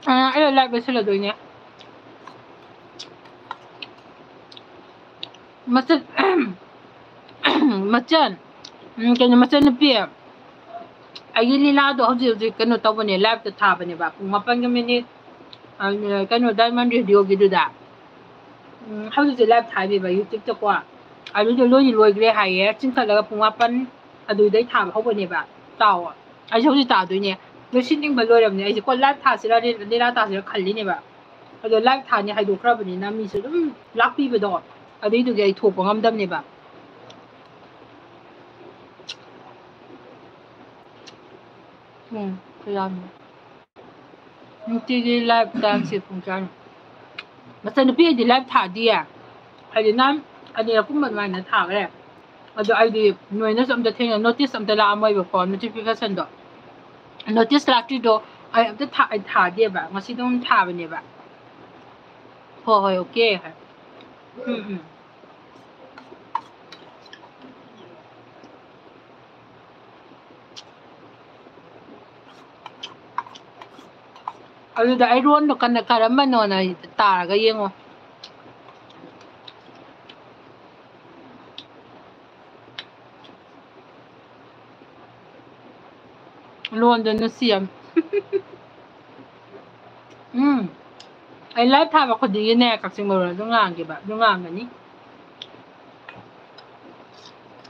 ꯑ, ꯑꯩ live ꯂꯣꯏꯁꯤꯜꯂꯗꯣꯏꯅꯦ꯫ ꯃꯆꯟ, ꯃꯆꯟ, ꯎꯝ, ꯀꯩꯅꯣ, ꯃꯆꯟꯅꯨꯄꯤ, ꯑꯩꯒꯤ ꯂꯤꯂꯥꯗꯣ ꯍꯧꯖꯤꯛ ꯍꯧꯖꯤꯛ ꯀꯩꯅꯣ ꯇꯧꯕꯅꯦ, live ꯇ ꯊꯥꯕꯅꯦꯕ, ꯄꯨꯡ ꯃꯥꯄꯟꯒ minute, ꯑ, ꯀꯩꯅꯣ, Diamond Radio ꯒꯤꯗꯨꯗ꯫ ꯎꯝ, ꯍꯧꯖꯤꯛꯁꯦ live ꯊꯥꯔꯤꯕ YouTube ꯇꯀꯣ꯫ ꯑꯗꯨꯗꯣ ꯂꯣꯏꯗꯤ ꯂꯣꯏꯈ꯭ꯔꯦ ꯍꯥꯏꯌꯦ, ꯆꯤꯡꯈꯠꯂꯒ ꯄꯨꯡ ꯃꯥꯄꯟ ꯑꯗꯨꯗꯩ ꯊꯥꯕ ꯍꯧꯕꯅꯦꯕ꯫ ꯇꯥꯎꯑꯣ, ꯑꯩꯁꯦ ꯍꯧꯖꯤꯛ ꯇꯥꯗꯣꯏꯅꯦ, ꯂꯣꯏꯁꯤꯟꯅꯤꯡꯕ ꯂꯣꯏꯔꯕꯅꯦ꯫ ꯑꯩꯁꯦ ꯀꯣ live ꯊꯥꯁꯤꯔ, ꯂꯤ-, ꯂꯤꯂꯥ ꯊꯥꯁꯤꯔ ꯈꯜꯂꯤꯅꯦꯕ꯫ ꯑꯗꯣ live ꯊꯥꯅꯤ ꯍꯥꯏꯗꯣꯛꯈ꯭ꯔꯕꯅꯤꯅ ꯃꯤꯁꯨ ꯑꯗꯨꯝ ꯂꯥꯛꯄꯤꯕꯗꯣ, ꯑꯗꯨꯏꯗꯨꯒꯤ ꯑꯩ ꯊꯣꯛꯄ ꯉꯝꯗꯕꯅꯦꯕ꯫ ꯎꯝ, ꯀꯌꯥꯅꯣ? ꯅꯨꯡꯇꯤꯒꯤ live ꯇꯥꯡꯁꯦ ꯄꯨꯡ ꯀꯌꯥꯅꯣ? ꯃꯆꯟꯅꯨꯄꯤ ꯑꯩꯗꯤ live ꯊꯥꯗꯤꯌꯦ꯫ ꯍꯥꯏꯗꯤ ꯅꯍꯥꯟ ꯑꯅꯤꯔꯛꯀꯨꯝꯕ ꯑꯗꯨꯃꯥꯏꯅ ꯊꯥꯈ꯭ꯔꯦ꯫ ꯑꯗꯣ ꯑꯩꯗꯤ ꯅꯣꯏꯅꯁꯨ ꯑꯝꯇ ꯊꯦꯡꯅ notice ꯑꯝꯇ ꯂꯥꯛꯑꯝꯃꯣꯏꯕꯀꯣ, notification ꯗꯣ꯫ Notice ꯂꯥꯛꯇ꯭ꯔꯤꯗꯣ ꯑꯩ ꯑꯝꯇ ꯊꯥ-, ꯑꯩ ꯊꯥꯗꯦꯕ꯫ ꯉꯁꯤꯗ ꯑꯃꯨꯛ ꯊꯥꯕꯅꯦꯕ꯫ ꯍꯣꯏ, ꯍꯣꯏ, okay ꯍꯥꯏ꯫ ꯎꯝ, ꯎꯝ꯫ ꯑꯗꯨꯗ ꯑꯩ ꯂꯣꯟꯗꯣ ꯀꯟꯅ ꯀꯔꯝꯕꯅꯣꯅ ꯇꯥꯔꯒ ꯌꯦꯡꯉꯣ꯫ ꯂꯣꯟꯗꯣ ꯅꯨꯡꯁꯤ ꯌꯥꯝ꯫ ꯎꯝ꯫ ꯑꯩ live ꯊꯥꯕ ꯈꯨꯗꯤꯡꯒꯤꯅꯦ, ꯀꯛꯆꯤꯡ ꯃꯔꯣꯜ ꯑꯗꯨꯝ ꯉꯥꯡꯒꯦꯕ, ꯑꯗꯨꯝ ꯉꯥꯡꯒꯅꯤ꯫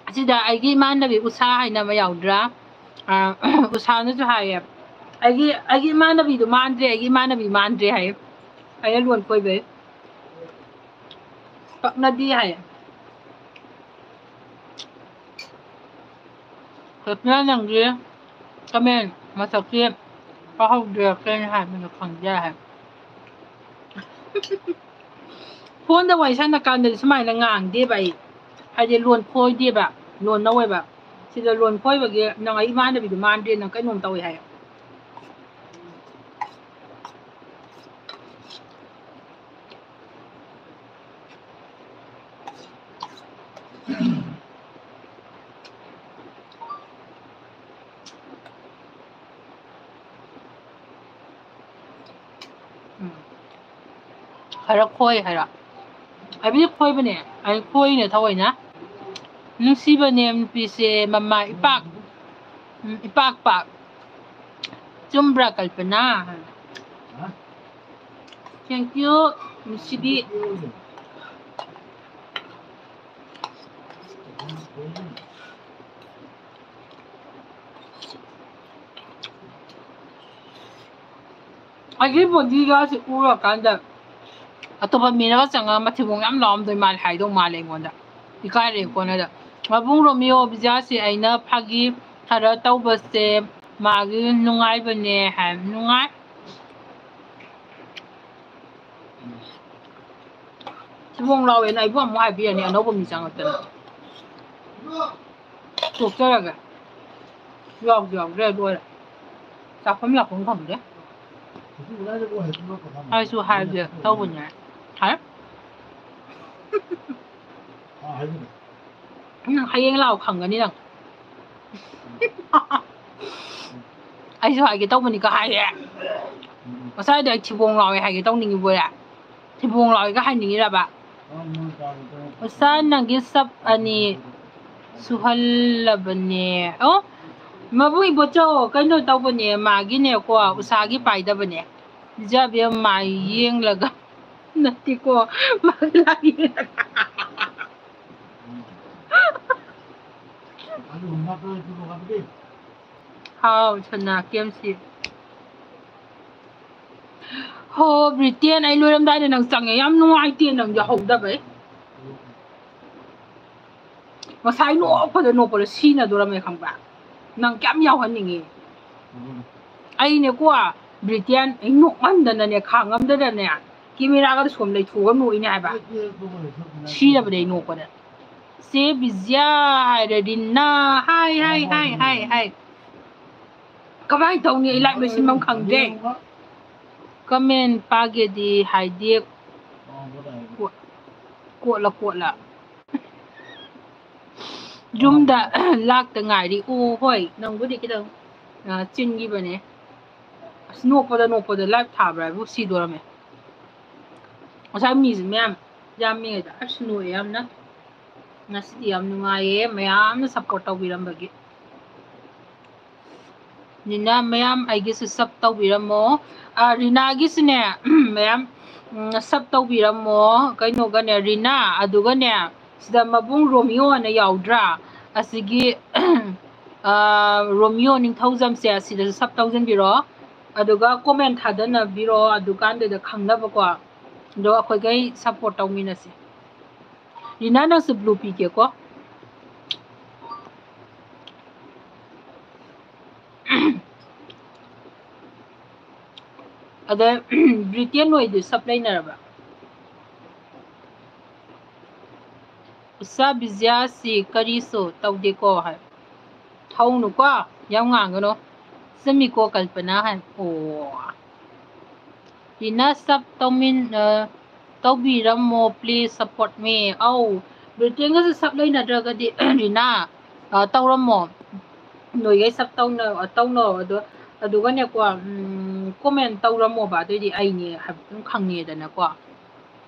ꯑꯁꯤꯗ ꯑꯩꯒꯤ ꯏꯃꯥꯟꯅꯕꯤ ꯎꯁꯥ ꯍꯥꯏꯅ ꯑꯃ ꯌꯥꯎꯗ꯭ꯔꯥ? ꯑ, ꯎꯁꯥꯅꯁꯨ ꯍꯥꯏꯌꯦ, "ꯑꯩꯒꯤ, ꯑꯩꯒꯤ ꯏꯃꯥꯟꯅꯕꯤꯗꯨ ꯃꯥꯟꯗ꯭ꯔꯦ, ꯑꯩꯒꯤ ꯏꯃꯥꯟꯅꯕꯤ ꯃꯥꯟꯗ꯭ꯔꯦ" ꯍꯥꯏꯌꯦ꯫ ꯑꯩꯅ ꯂꯣꯟ ꯈꯣꯏꯕꯩ꯫ ꯄꯛꯅꯗꯦ ꯍꯥꯏꯌꯦ꯫ ꯔꯣꯁꯅꯥ, ꯅꯪꯒꯤ comment ꯃꯁꯛꯁꯤ ꯄꯥꯍꯧꯗ꯭ꯔꯦ, ꯀꯩꯅꯣ ꯍꯥꯏꯕꯅꯣ ꯈꯪꯗꯦ ꯍꯥꯏ꯫ Phone ꯗ ꯋꯥꯔꯤ ꯁꯥꯟꯅ ꯀꯥꯟꯗꯗꯤ ꯁꯨꯃꯥꯏꯅ ꯉꯥꯡꯗꯦꯕ ꯑꯩ, ꯍꯥꯏꯗꯤ ꯂꯣꯟ ꯈꯣꯏꯗꯦꯕ, ꯂꯣꯟ ꯅꯧꯋꯦꯕ꯫ ꯁꯤꯗ ꯂꯣꯟ ꯈꯣꯏꯕꯒꯤ ꯅꯪ ꯑꯩ ꯏꯃꯥꯟꯅꯕꯤꯗꯨ ꯃꯥꯟꯗ꯭ꯔꯦ, ꯅꯪ ꯀꯩꯅꯣꯝ ꯇꯧꯋꯦ ꯍꯥꯏ꯫ ꯎꯝ꯫ ꯈꯔ ꯈꯣꯏ ꯍꯥꯏꯔꯣ? ꯑꯩꯕꯨꯗꯤ ꯈꯣꯏꯕꯅꯦ꯫ ꯑꯩ ꯈꯣꯏꯅꯦ ꯊꯑꯣꯏꯅ꯫ ꯅꯨꯡꯁꯤꯕꯅꯦ ꯅꯨꯄꯤꯁꯦ ꯃꯃꯥ ꯏꯄꯥꯛ, ꯎꯝ, ꯏꯄꯥꯛ ꯄꯥꯛ꯫ ꯆꯨꯝꯕ꯭ꯔꯥ, ꯀꯜꯄꯅꯥ? Thank you, ꯅꯨꯡꯁꯤꯕꯤ꯫ ꯑꯩꯒꯤ body ꯒꯁꯦ ꯎꯔꯀꯥꯟꯗ ꯑꯇꯣꯞꯄ ꯃꯤꯅꯒ ꯆꯪꯉꯒ ꯃꯊꯤꯕꯣꯡ ꯌꯥꯝ ꯂꯥꯎꯔꯝꯗꯣꯏ ꯃꯥꯜꯂꯦ, ꯍꯥꯏꯗꯧ ꯃꯥꯜꯂꯦ ꯑꯩꯉꯣꯟꯗ꯫ ꯏꯀꯥꯏꯔꯦ ꯀꯣꯟꯅꯗ꯫ ꯃꯕꯨꯡ ꯔꯣꯃꯤꯌꯣ, ꯕꯤꯖꯥꯁꯤ ꯑꯩꯅ ꯐꯥꯒꯤ ꯈꯔ ꯇꯧꯕꯁꯦ ꯃꯥꯒꯤ ꯅꯨꯡꯉꯥꯏꯕꯅꯦ ꯍꯥꯏ꯫ ꯅꯨꯡꯉꯥꯏ꯫ ꯊꯤꯕꯣꯡ ꯂꯥꯎꯋꯦꯅ ꯑꯩꯕꯨ ꯑꯃꯨꯛ ꯍꯥꯏꯕꯤꯔꯅꯤ, ꯑꯅꯧꯕ ꯃꯤ ꯆꯪꯉꯛꯇꯅ꯫ ꯇꯣꯛꯆꯔꯒꯦ꯫ ꯌꯥꯎꯁꯨ ꯌꯥꯎꯗ꯭ꯔꯦ, ꯂꯣꯏꯔꯦ꯫ ꯆꯥꯐꯝ ꯂꯥꯛꯐꯝ ꯈꯪꯗꯦ꯫ ꯑꯩꯁꯨ ꯍꯥꯏꯒꯦ ꯇꯧꯕꯅꯦ꯫ ꯍꯥꯏ? ꯅꯪ ꯍꯌꯦꯡ ꯂꯥꯛꯑꯣ, ꯈꯪꯒꯅꯤ ꯅꯪ꯫ ꯑꯩꯁꯨ ꯍꯥꯏꯒꯦ ꯇꯧꯕꯅꯤꯀꯣ ꯍꯥꯏꯔꯦ꯫ ꯉꯁꯥꯏꯗꯣ ꯑꯩ ꯊꯤꯕꯣꯡ ꯂꯥꯎꯋꯦ ꯍꯥꯏꯒꯦ ꯇꯧꯅꯤꯡꯉꯤꯕꯣꯏꯔꯦ꯫ ꯊꯤꯕꯣꯡ ꯂꯥꯎꯋꯦꯒ ꯍꯥꯏꯅꯤꯡꯉꯤꯔꯕ? ꯎꯁꯥ ꯅꯪꯒꯤ ꯁꯞ ꯑꯅꯤ ꯁꯨꯍꯜꯂꯕꯅꯦ꯫ ꯑꯣ, ꯃꯕꯨꯡ ꯏꯕꯣꯆꯧ, ꯀꯩꯅꯣ ꯇꯧꯕꯅꯦ, ꯃꯥꯒꯤꯅꯦꯀꯣ, ꯎꯁꯥꯒꯤ ꯄꯥꯏꯗꯕꯅꯦ꯫ ꯏꯆꯥꯕꯦꯝ ꯃꯥꯏ ꯌꯦꯡꯂꯒ ꯅꯠꯇꯦꯀꯣ, ꯃꯥꯒꯤ ꯂꯥꯏ ꯌꯦꯡꯂꯒ꯫ ꯍꯥꯎ, ꯁꯅꯥ ꯀꯦꯝꯁꯤ꯫ ꯍꯣ, ꯕ꯭ꯔꯤꯇꯦꯟ, ꯑꯩ ꯂꯣꯏꯔꯝꯗꯥꯏꯗ ꯅꯪ ꯆꯪꯉꯦ꯫ ꯌꯥꯝ ꯅꯨꯡꯉꯥꯏꯇꯦ ꯅꯪ ꯌꯥꯎꯍꯧꯗꯕꯩ꯫ ꯉꯁꯥꯏ ꯅꯣꯛꯄꯗ ꯅꯣꯛꯄꯗ ꯁꯤꯅꯗꯣꯔꯝꯃꯦ ꯈꯪꯕ꯭ꯔꯥ? ꯅꯪ ꯀꯌꯥꯝ ꯌꯥꯎꯍꯟꯅꯤꯡꯉꯤ? ꯑꯩꯅꯦꯀꯣ, ꯕ꯭ꯔꯤꯇꯦꯟ, ꯑꯩ ꯅꯣꯛꯃꯟꯗꯅꯅꯦ, ꯈꯥꯡꯉꯝꯗꯅꯅꯦ, ꯀꯦꯃꯦꯔꯥꯒꯗꯣ ꯁꯣꯝ ꯂꯩꯊꯣꯛꯑꯒ ꯅꯣꯛꯏꯅꯦ ꯍꯥꯏꯕ꯫ ꯁꯤꯔꯕꯅꯦ ꯑꯩ ꯅꯣꯛꯄꯗ꯫ ꯆꯦ ꯕꯤꯖ꯭ꯌꯥ ꯍꯥꯏꯔꯦ, ꯔꯤꯅꯥ ꯍꯥꯏ, ꯍꯥꯏ, ꯍꯥꯏ, ꯍꯥꯏ, ꯍꯥꯏ꯫ ꯀꯃꯥꯏꯅ ꯇꯧꯅꯤ? ꯑꯩ ꯂꯥꯏꯔꯤꯛ ꯂꯣꯏꯁꯤꯟꯐꯝ ꯈꯪꯗ꯭ꯔꯦ꯫ ꯀꯃꯦꯟ ꯄꯥꯒꯦꯗꯤ ꯍꯥꯏꯗꯦ꯫ ꯀꯣ-, ꯀꯣꯠꯂ ꯀꯣꯠꯂ꯫ ꯌꯨꯝꯗ ꯂꯥꯛꯇ ꯉꯥꯏꯔꯤ꯫ ꯑꯣ, ꯍꯣꯏ, ꯅꯪꯕꯨꯗꯤ ꯈꯤꯇꯪ, ꯑ, ꯆꯤꯟꯈꯤꯕꯅꯦ꯫ ꯑꯁ, ꯅꯣꯛꯄꯗ ꯅꯣꯛꯄꯗ ꯂꯥꯏꯚ ꯊꯥꯕ꯭ꯔꯥ ꯍꯥꯏꯕꯨ ꯁꯤꯗꯣꯔꯝꯃꯦ꯫ ꯉꯁꯥꯏ ꯃꯤꯁꯦ ꯃꯌꯥꯝ ꯌꯥꯝꯃꯤꯉꯩꯗ ꯑꯁ ꯅꯣꯛꯑꯦ ꯌꯥꯝꯅ꯫ ꯉꯁꯤꯗꯤ ꯌꯥꯝ ꯅꯨꯡꯉꯥꯏꯌꯦ, ꯃꯌꯥꯝꯅ ꯁꯞꯄꯣꯔꯠ ꯇꯧꯕꯤꯔꯝꯕꯒꯤ꯫ ꯔꯤꯅꯥ, ꯃꯌꯥꯝ ꯑꯩꯒꯤꯁꯨ ꯁꯞ ꯇꯧꯕꯤꯔꯝꯃꯣ꯫ ꯑ, ꯔꯤꯅꯥꯒꯤꯁꯨꯅꯦ, ꯃꯌꯥꯝ, ꯎꯝ, ꯁꯞ ꯇꯧꯕꯤꯔꯝꯃꯣ꯫ ꯀꯩꯅꯣꯒꯅꯦ, ꯔꯤꯅꯥ, ꯑꯗꯨꯒꯅꯦ, ꯁꯤꯗ ꯃꯕꯨꯡ ꯔꯣꯃꯤꯌꯣ ꯑꯅ ꯌꯥꯎꯗ꯭ꯔꯥ? ꯑꯁꯤꯒꯤ, ꯑ, ꯔꯣꯃꯤꯌꯣ ꯅꯤꯡꯊꯧꯖꯝꯁꯦ ꯑꯁꯤꯗꯁꯨ ꯁꯞ ꯇꯧꯁꯤꯟꯕꯤꯔꯣ꯫ ꯑꯗꯨꯒ ꯀꯣꯃꯦꯟ ꯊꯥꯗꯅꯕꯤꯔꯣ, ꯑꯗꯨꯀꯥꯟꯗꯨꯗ ꯈꯪꯅꯕꯀꯣ꯫ ꯑꯗꯣ ꯑꯩꯈꯣꯏꯒꯩ ꯁꯞꯄꯣꯔꯠ ꯇꯧꯃꯤꯟꯅꯁꯤ꯫ ꯔꯤꯅꯥ, ꯅꯪꯁꯨ ꯕ꯭ꯂꯨ ꯄꯤꯒꯦꯀꯣ꯫ ꯑꯗ, ꯕ꯭ꯔꯤꯇꯦꯟ ꯍꯣꯏꯗꯤ ꯁꯞ ꯂꯩꯅꯔꯕ? ꯏꯆꯥ ꯕꯤꯖ꯭ꯌꯥꯁꯤ ꯀꯔꯤꯁꯨ ꯇꯧꯗꯦꯀꯣ ꯍꯥꯏ꯫ ꯍꯧꯅꯨꯀꯣ, ꯌꯥꯝ ꯉꯥꯡꯒꯅꯨ꯫ ꯆꯨꯝꯃꯤꯀꯣ ꯀꯜꯄꯅꯥ ꯍꯥꯏ꯫ ꯑꯣ꯫ ꯔꯤꯅꯥ sub ꯇꯧꯃꯤꯟ-, ꯑ, ꯇꯧꯕꯤꯔꯝꯃꯣ, please support me꯫ ꯑꯧ, ꯕ꯭ꯔꯤꯇꯦꯟꯒꯁꯨ sub ꯂꯩꯅꯗ꯭ꯔꯒꯗꯤ, ꯔꯤꯅꯥ, ꯑ, ꯇꯧꯔꯝꯃꯣ꯫ ꯅꯣꯏꯒꯩ sub ꯇꯧꯅ-, ꯇꯧꯅꯧ꯫ ꯑꯗꯣ, ꯑꯗꯨꯒꯅꯦꯀꯣ, ꯎꯝ, comment ꯇꯧꯔꯝꯃꯣꯕ꯫ ꯑꯗꯨꯑꯣꯏꯗꯤ ꯑꯩꯅꯦ ꯍꯥꯏꯕꯗꯨ ꯑꯗꯨꯝ ꯈꯪꯉꯦꯗꯅꯀꯣ꯫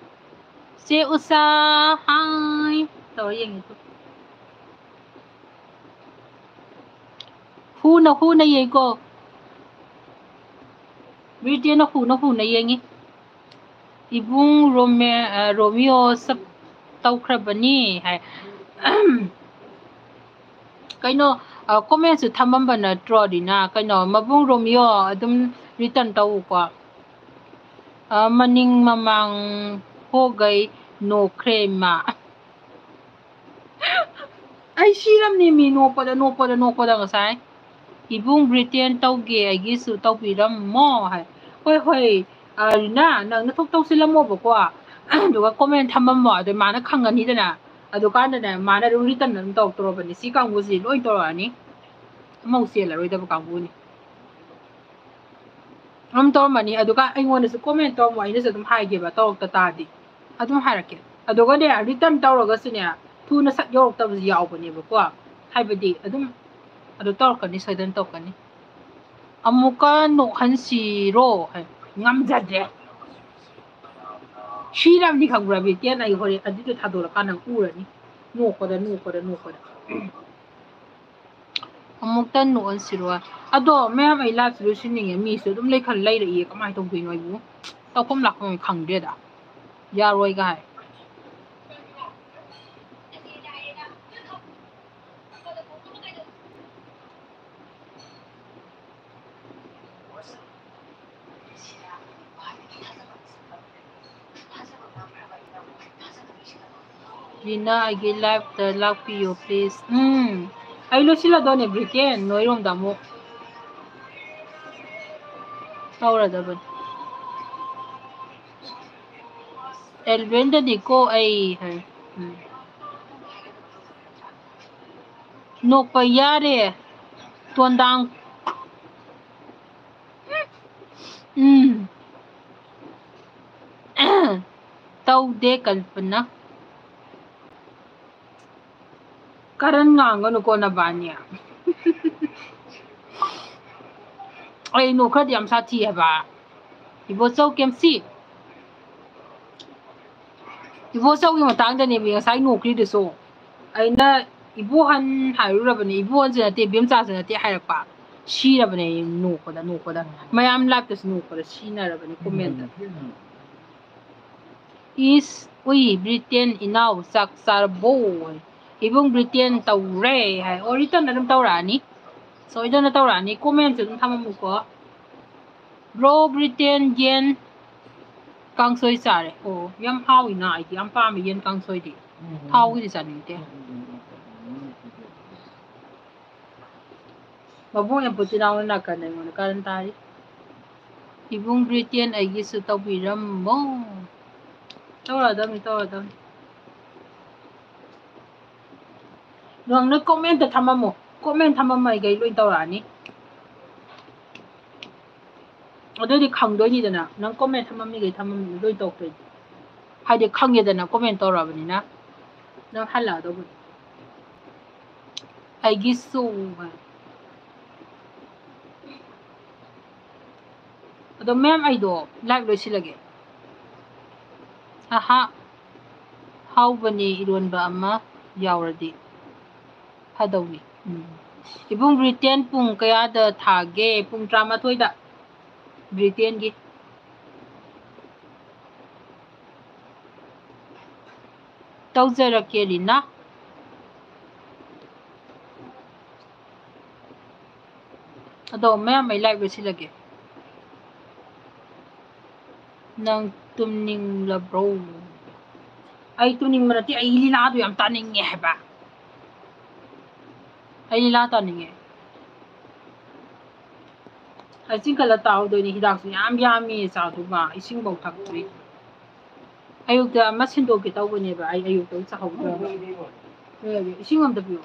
ꯆꯦ ꯎꯁꯥ, hi꯫ ꯇꯧꯔ ꯌꯦꯡꯉꯦ ꯇꯨ꯫ ꯍꯨꯅ ꯍꯨꯅ ꯌꯩꯀꯣ꯫ ꯕ꯭ꯔꯤꯇꯦꯟꯅ ꯍꯨꯅ ꯍꯨꯅ ꯌꯦꯡꯉꯤ꯫ ꯏꯕꯨꯡ ꯔꯣꯃꯦ-, ꯑ, ꯔꯣꯃꯤꯌꯣ sub ꯇꯧꯈ꯭ꯔꯕꯅꯤ ꯍꯥꯏ꯫ ꯀꯩꯅꯣ, ꯑ, commentꯁꯨ ꯊꯝꯃꯝꯕ ꯅꯠꯇ꯭ꯔꯣ, ꯔꯤꯅꯥ? ꯀꯩꯅꯣ, ꯃꯕꯨꯡ ꯔꯣꯃꯤꯌꯣ ꯑꯗꯨꯝ return ꯇꯧꯎꯀꯣ꯫ ꯑ, ꯃꯅꯤꯡ ꯃꯃꯥꯡ ꯍꯣꯒꯩ ꯅꯣꯛꯈ꯭ꯔꯦ ꯏꯃꯥ꯫ ꯑꯩ ꯁꯤꯔꯝꯅꯤ ꯃꯤ ꯅꯣꯛꯄꯗ, ꯅꯣꯛꯄꯗ, ꯅꯣꯛꯄꯗ ꯉꯁꯥꯏ꯫ ꯏꯕꯨꯡ ꯕ꯭ꯔꯤꯇꯦꯟ ꯇꯧꯒꯦ ꯑꯩꯒꯤꯁꯨ ꯇꯧꯕꯤꯔꯝꯃꯣ ꯍꯥꯏ꯫ ꯍꯣꯏ, ꯍꯣꯏ, ꯑ, ꯔꯤꯅꯥ, ꯅꯪꯅ ꯊꯣꯛ ꯇꯧꯁꯤꯜꯂꯝꯃꯣꯕꯀꯣ꯫ ꯑꯗꯨꯒ comment ꯊꯝꯃꯝꯃꯣ꯫ ꯑꯗꯨ ꯃꯥꯅ ꯈꯪꯉꯅꯤꯗꯅ꯫ ꯑꯗꯨꯀꯥꯟꯗꯅꯦ, ꯃꯥꯅ ꯑꯗꯨꯝ return ꯑꯗꯨꯝ ꯇꯧꯔꯛꯇꯧꯔꯕꯅꯤ꯫ ꯁꯤ ꯀꯥꯡꯕꯨꯁꯤ ꯂꯣꯏ ꯇꯧꯔꯛꯑꯅꯤ꯫ ꯑꯃꯧ ꯆꯦꯜꯂꯔꯣꯏꯗꯕ ꯀꯥꯡꯕꯨꯅꯤ꯫ ꯑꯗꯨꯝ ꯇꯧꯔꯝꯃꯅꯤ꯫ ꯑꯗꯨꯒ ꯑꯩꯉꯣꯟꯗꯁꯨ comment ꯇꯧꯔꯝꯃꯣ, ꯑꯩꯅꯁꯨ ꯑꯗꯨꯝ ꯍꯥꯏꯒꯦꯕ, ꯇꯧꯔꯛꯇ ꯇꯥꯔꯗꯤ꯫ ꯑꯗꯨꯝ ꯍꯥꯏꯔꯛꯀꯦ꯫ ꯑꯗꯨꯒꯅꯦ, return ꯇꯧꯔꯒꯁꯨꯅꯦ, ꯊꯨꯅ ꯁꯠ ꯌꯧꯔꯛꯇꯕꯁꯨ ꯌꯥꯎꯕꯅꯦꯕꯀꯣ꯫ ꯍꯥꯏꯕꯗꯤ ꯑꯗꯨꯝ ꯑꯗꯨ ꯇꯧꯔꯛꯀꯅꯤ, ꯁꯣꯏꯗꯅ ꯇꯧꯔꯛꯀꯅꯤ꯫ ꯑꯃꯨꯛꯀ ꯅꯣꯛꯍꯟꯁꯤꯔꯣ? ꯍꯥꯏ, ꯉꯝꯖꯗ꯭ꯔꯦ꯫ ꯁꯤꯔꯕꯅꯤ ꯈꯪꯕ꯭ꯔꯥ, ꯕꯤꯇꯦꯟ? ꯑꯩ ꯍꯣꯔꯦꯟ ꯑꯗꯨꯗꯣ ꯊꯥꯗꯣꯔꯀꯥꯟꯗ ꯎꯔꯅꯤ꯫ ꯅꯣꯛꯄꯗ, ꯅꯣꯛꯄꯗ, ꯅꯣꯛꯄꯗ꯫ ꯑꯃꯨꯛꯇ ꯅꯣꯛꯍꯟꯁꯤꯔꯣ? ꯑꯗꯣ ꯃꯌꯥꯝ, ꯑꯩ liveꯁꯦ ꯂꯣꯏꯁꯤꯟꯅꯤꯡꯉꯦ꯫ ꯃꯤꯁꯨ ꯑꯗꯨꯝ ꯂꯩꯈꯜ ꯂꯩꯔꯛꯏ꯫ ꯀꯃꯥꯏꯅ ꯇꯧꯗꯣꯏꯅꯣ ꯑꯩꯕꯨ? ꯇꯧꯐꯝ ꯂꯥꯛꯐꯝ ꯈꯪꯗꯦꯗ꯫ ꯌꯥꯔꯣꯏꯒ ꯍꯥꯏ꯫ ꯔꯤꯅꯥ, ꯑꯩꯒꯤ liveꯇ ꯂꯥꯛꯄꯤꯌꯨ, please꯫ ꯎꯝ, ꯑꯩ ꯂꯣꯏꯁꯤꯜꯂꯗꯧꯅꯦ, ꯕ꯭ꯔꯤꯇꯦꯟ, ꯅꯣꯏꯔꯣꯝꯗ ꯑꯃꯨꯛ ꯇꯧꯔꯗꯕꯅꯤ꯫ ꯑꯦꯜꯕꯦꯟꯗꯗꯤꯀꯣ ꯑꯩ ꯍꯥꯏ꯫ ꯎꯝ꯫ ꯅꯣꯛꯄ ꯌꯥꯔꯦ꯫ ꯇꯣꯟꯗꯥꯡ꯫ ꯎꯝ꯫ ꯇꯧꯗꯦ ꯀꯜꯄꯅꯥ꯫ ꯀꯔꯟ ꯉꯥꯡꯒꯅꯨꯀꯣ ꯅꯕꯥꯅꯤ꯫ ꯑꯩ ꯅꯣꯛꯈ꯭ꯔꯗꯤ ꯌꯥꯝ ꯁꯥꯊꯤ ꯍꯥꯏꯕ꯫ ꯏꯕꯣꯆꯧ ꯀꯦꯝꯁꯤ꯫ ꯏꯕꯣꯆꯧꯒꯤ ꯃꯇꯥꯡꯗꯅꯦꯃꯤ ꯉꯁꯥꯏ ꯅꯣꯛꯈ꯭ꯔꯤꯗꯨꯁꯨ꯫ ꯑꯩꯅ ꯏꯕꯣꯍꯟ ꯍꯥꯏꯔꯨꯔꯕꯅꯤ, ꯏꯕꯣꯍꯟꯁꯨ ꯅꯠꯇꯦ, ꯏꯕꯦꯝꯆꯥꯁꯨ ꯅꯠꯇꯦ ꯍꯥꯏꯔꯛꯄ꯫ ꯁꯤꯔꯕꯅꯦ ꯑꯩ ꯅꯣꯛꯄꯗ, ꯅꯣꯛꯄꯗ꯫ ꯃꯌꯥꯝ live ꯇꯁꯨ ꯅꯣꯛꯄꯗ ꯁꯤꯅꯔꯕꯅꯦ comment ꯇ꯫ Is, ꯎꯏ, Britain ꯏꯅꯥꯎ ꯆꯥꯛ ꯆꯥꯔꯕꯣ? ꯏꯕꯨꯡ Britain ꯇꯧꯔꯦ ꯍꯥꯏ꯫ ꯑꯣ, return ꯑꯗꯨꯝ ꯇꯧꯔꯛꯑꯅꯤ꯫ ꯁꯣꯏꯗꯅ ꯇꯧꯔꯛꯑꯅꯤ꯫ Comment ꯁꯨ ꯑꯗꯨꯝ ꯊꯝꯃꯝꯃꯨꯀꯣ꯫ Bro, Britain ꯌꯦꯟ ꯀꯥꯡꯁꯣꯏ ꯆꯥꯔꯦ꯫ ꯑꯣ, ꯌꯥꯝ ꯍꯥꯎꯏꯅ꯫ ꯑꯩꯗꯤ ꯌꯥꯝ ꯄꯥꯝꯃꯦ ꯌꯦꯟ ꯀꯥꯡꯁꯣꯏꯗꯤ꯫ ꯊꯥꯎꯒꯤꯗꯤ ꯆꯥꯅꯤꯡꯗꯦ꯫ ꯃꯕꯨꯡ ꯌꯥꯝ ꯄꯨꯟꯁꯤ ꯅꯥꯎꯅ ꯅꯥꯀꯟꯗ ꯑꯩꯉꯣꯟꯗ ꯀꯔꯟ ꯇꯥꯔꯤ꯫ ꯏꯕꯨꯡ Britain ꯑꯩꯒꯤꯁꯨ ꯇꯧꯕꯤꯔꯝꯃꯣ꯫ ꯇꯧꯔꯗꯝꯅꯤ, ꯇꯧꯔꯗꯝꯅꯤ꯫ ꯅꯪꯅ comment ꯇ ꯊꯝꯃꯝꯃꯣ꯫ Comment ꯊꯝꯃꯝꯃꯩꯈꯩ ꯂꯣꯏ ꯇꯧꯔꯛꯑꯅꯤ꯫ ꯑꯗꯨꯑꯣꯏꯗꯤ ꯈꯪꯗꯣꯏꯅꯤꯗꯅ, ꯅꯪ comment ꯊꯝꯃꯝꯃꯤꯈꯩ ꯊꯝꯃꯝꯃꯤ ꯂꯣꯏ ꯇꯧꯔꯛꯇꯣꯏꯅꯤ꯫ ꯍꯥꯏꯗꯤ ꯈꯪꯉꯦꯗꯅ comment ꯇꯧꯔꯛꯑꯕꯅꯤꯅ ꯅꯪ ꯍꯜꯂꯛꯑꯗꯧꯕꯅꯤ꯫ ꯑꯩꯒꯤꯁꯨ꯫ ꯑꯗꯣ ꯃꯦꯝ, ꯑꯩꯗꯣ live ꯂꯣꯏꯁꯤꯜꯂꯒꯦ꯫ ꯑꯍꯥ, ꯍꯥꯎꯕꯅꯦ ꯏꯔꯣꯟꯕ ꯑꯃ ꯌꯥꯎꯔꯗꯤ ꯐꯗꯧꯅꯤ꯫ ꯎꯝ꯫ ꯏꯕꯨꯡ Britain ꯄꯨꯡ ꯀꯌꯥꯗ ꯊꯥꯒꯦ? ꯄꯨꯡ ꯇꯔꯥꯃꯥꯊꯣꯏꯗ Britain ꯒꯤ꯫ ꯇꯧꯖꯔꯛꯀꯦ ꯔꯤꯅꯥ꯫ ꯑꯗꯣ ꯃꯌꯥꯝ ꯑꯩ live ꯂꯣꯏꯁꯤꯜꯂꯒꯦ꯫ ꯅꯪ ꯇꯨꯝꯅꯤꯡꯂꯕ꯭ꯔꯣ? ꯑꯩ ꯇꯨꯝꯅꯤꯡꯕ ꯅꯠꯇꯦ, ꯑꯩ ꯂꯤꯂꯥꯗꯣ ꯌꯥꯝ ꯇꯥꯅꯤꯡꯉꯦ ꯍꯥꯏꯕ꯫ ꯑꯩ ꯂꯤꯂꯥ ꯇꯥꯅꯤꯡꯉꯦ꯫ ꯑꯩ ꯆꯤꯡꯈꯠꯂ ꯇꯥꯍꯧꯗꯣꯏꯅꯦ, ꯍꯤꯗꯥꯛꯁꯨ ꯌꯥꯝ ꯌꯥꯝꯃꯤ ꯆꯥꯗꯨꯕ, ꯏꯁꯤꯡꯐꯧ ꯊꯛꯇ꯭ꯔꯤ꯫ ꯑꯌꯨꯛꯇ ꯑꯃ ꯁꯤꯟꯗꯣꯛꯀꯦ ꯇꯧꯕꯅꯦꯕ, ꯑꯩ ꯑꯌꯨꯛꯇ ꯆꯥꯍꯧꯗ꯭ꯔꯕ꯫ ꯅꯣꯏ ꯏꯁꯤꯡ ꯑꯝꯇ ꯄꯤꯌꯨ꯫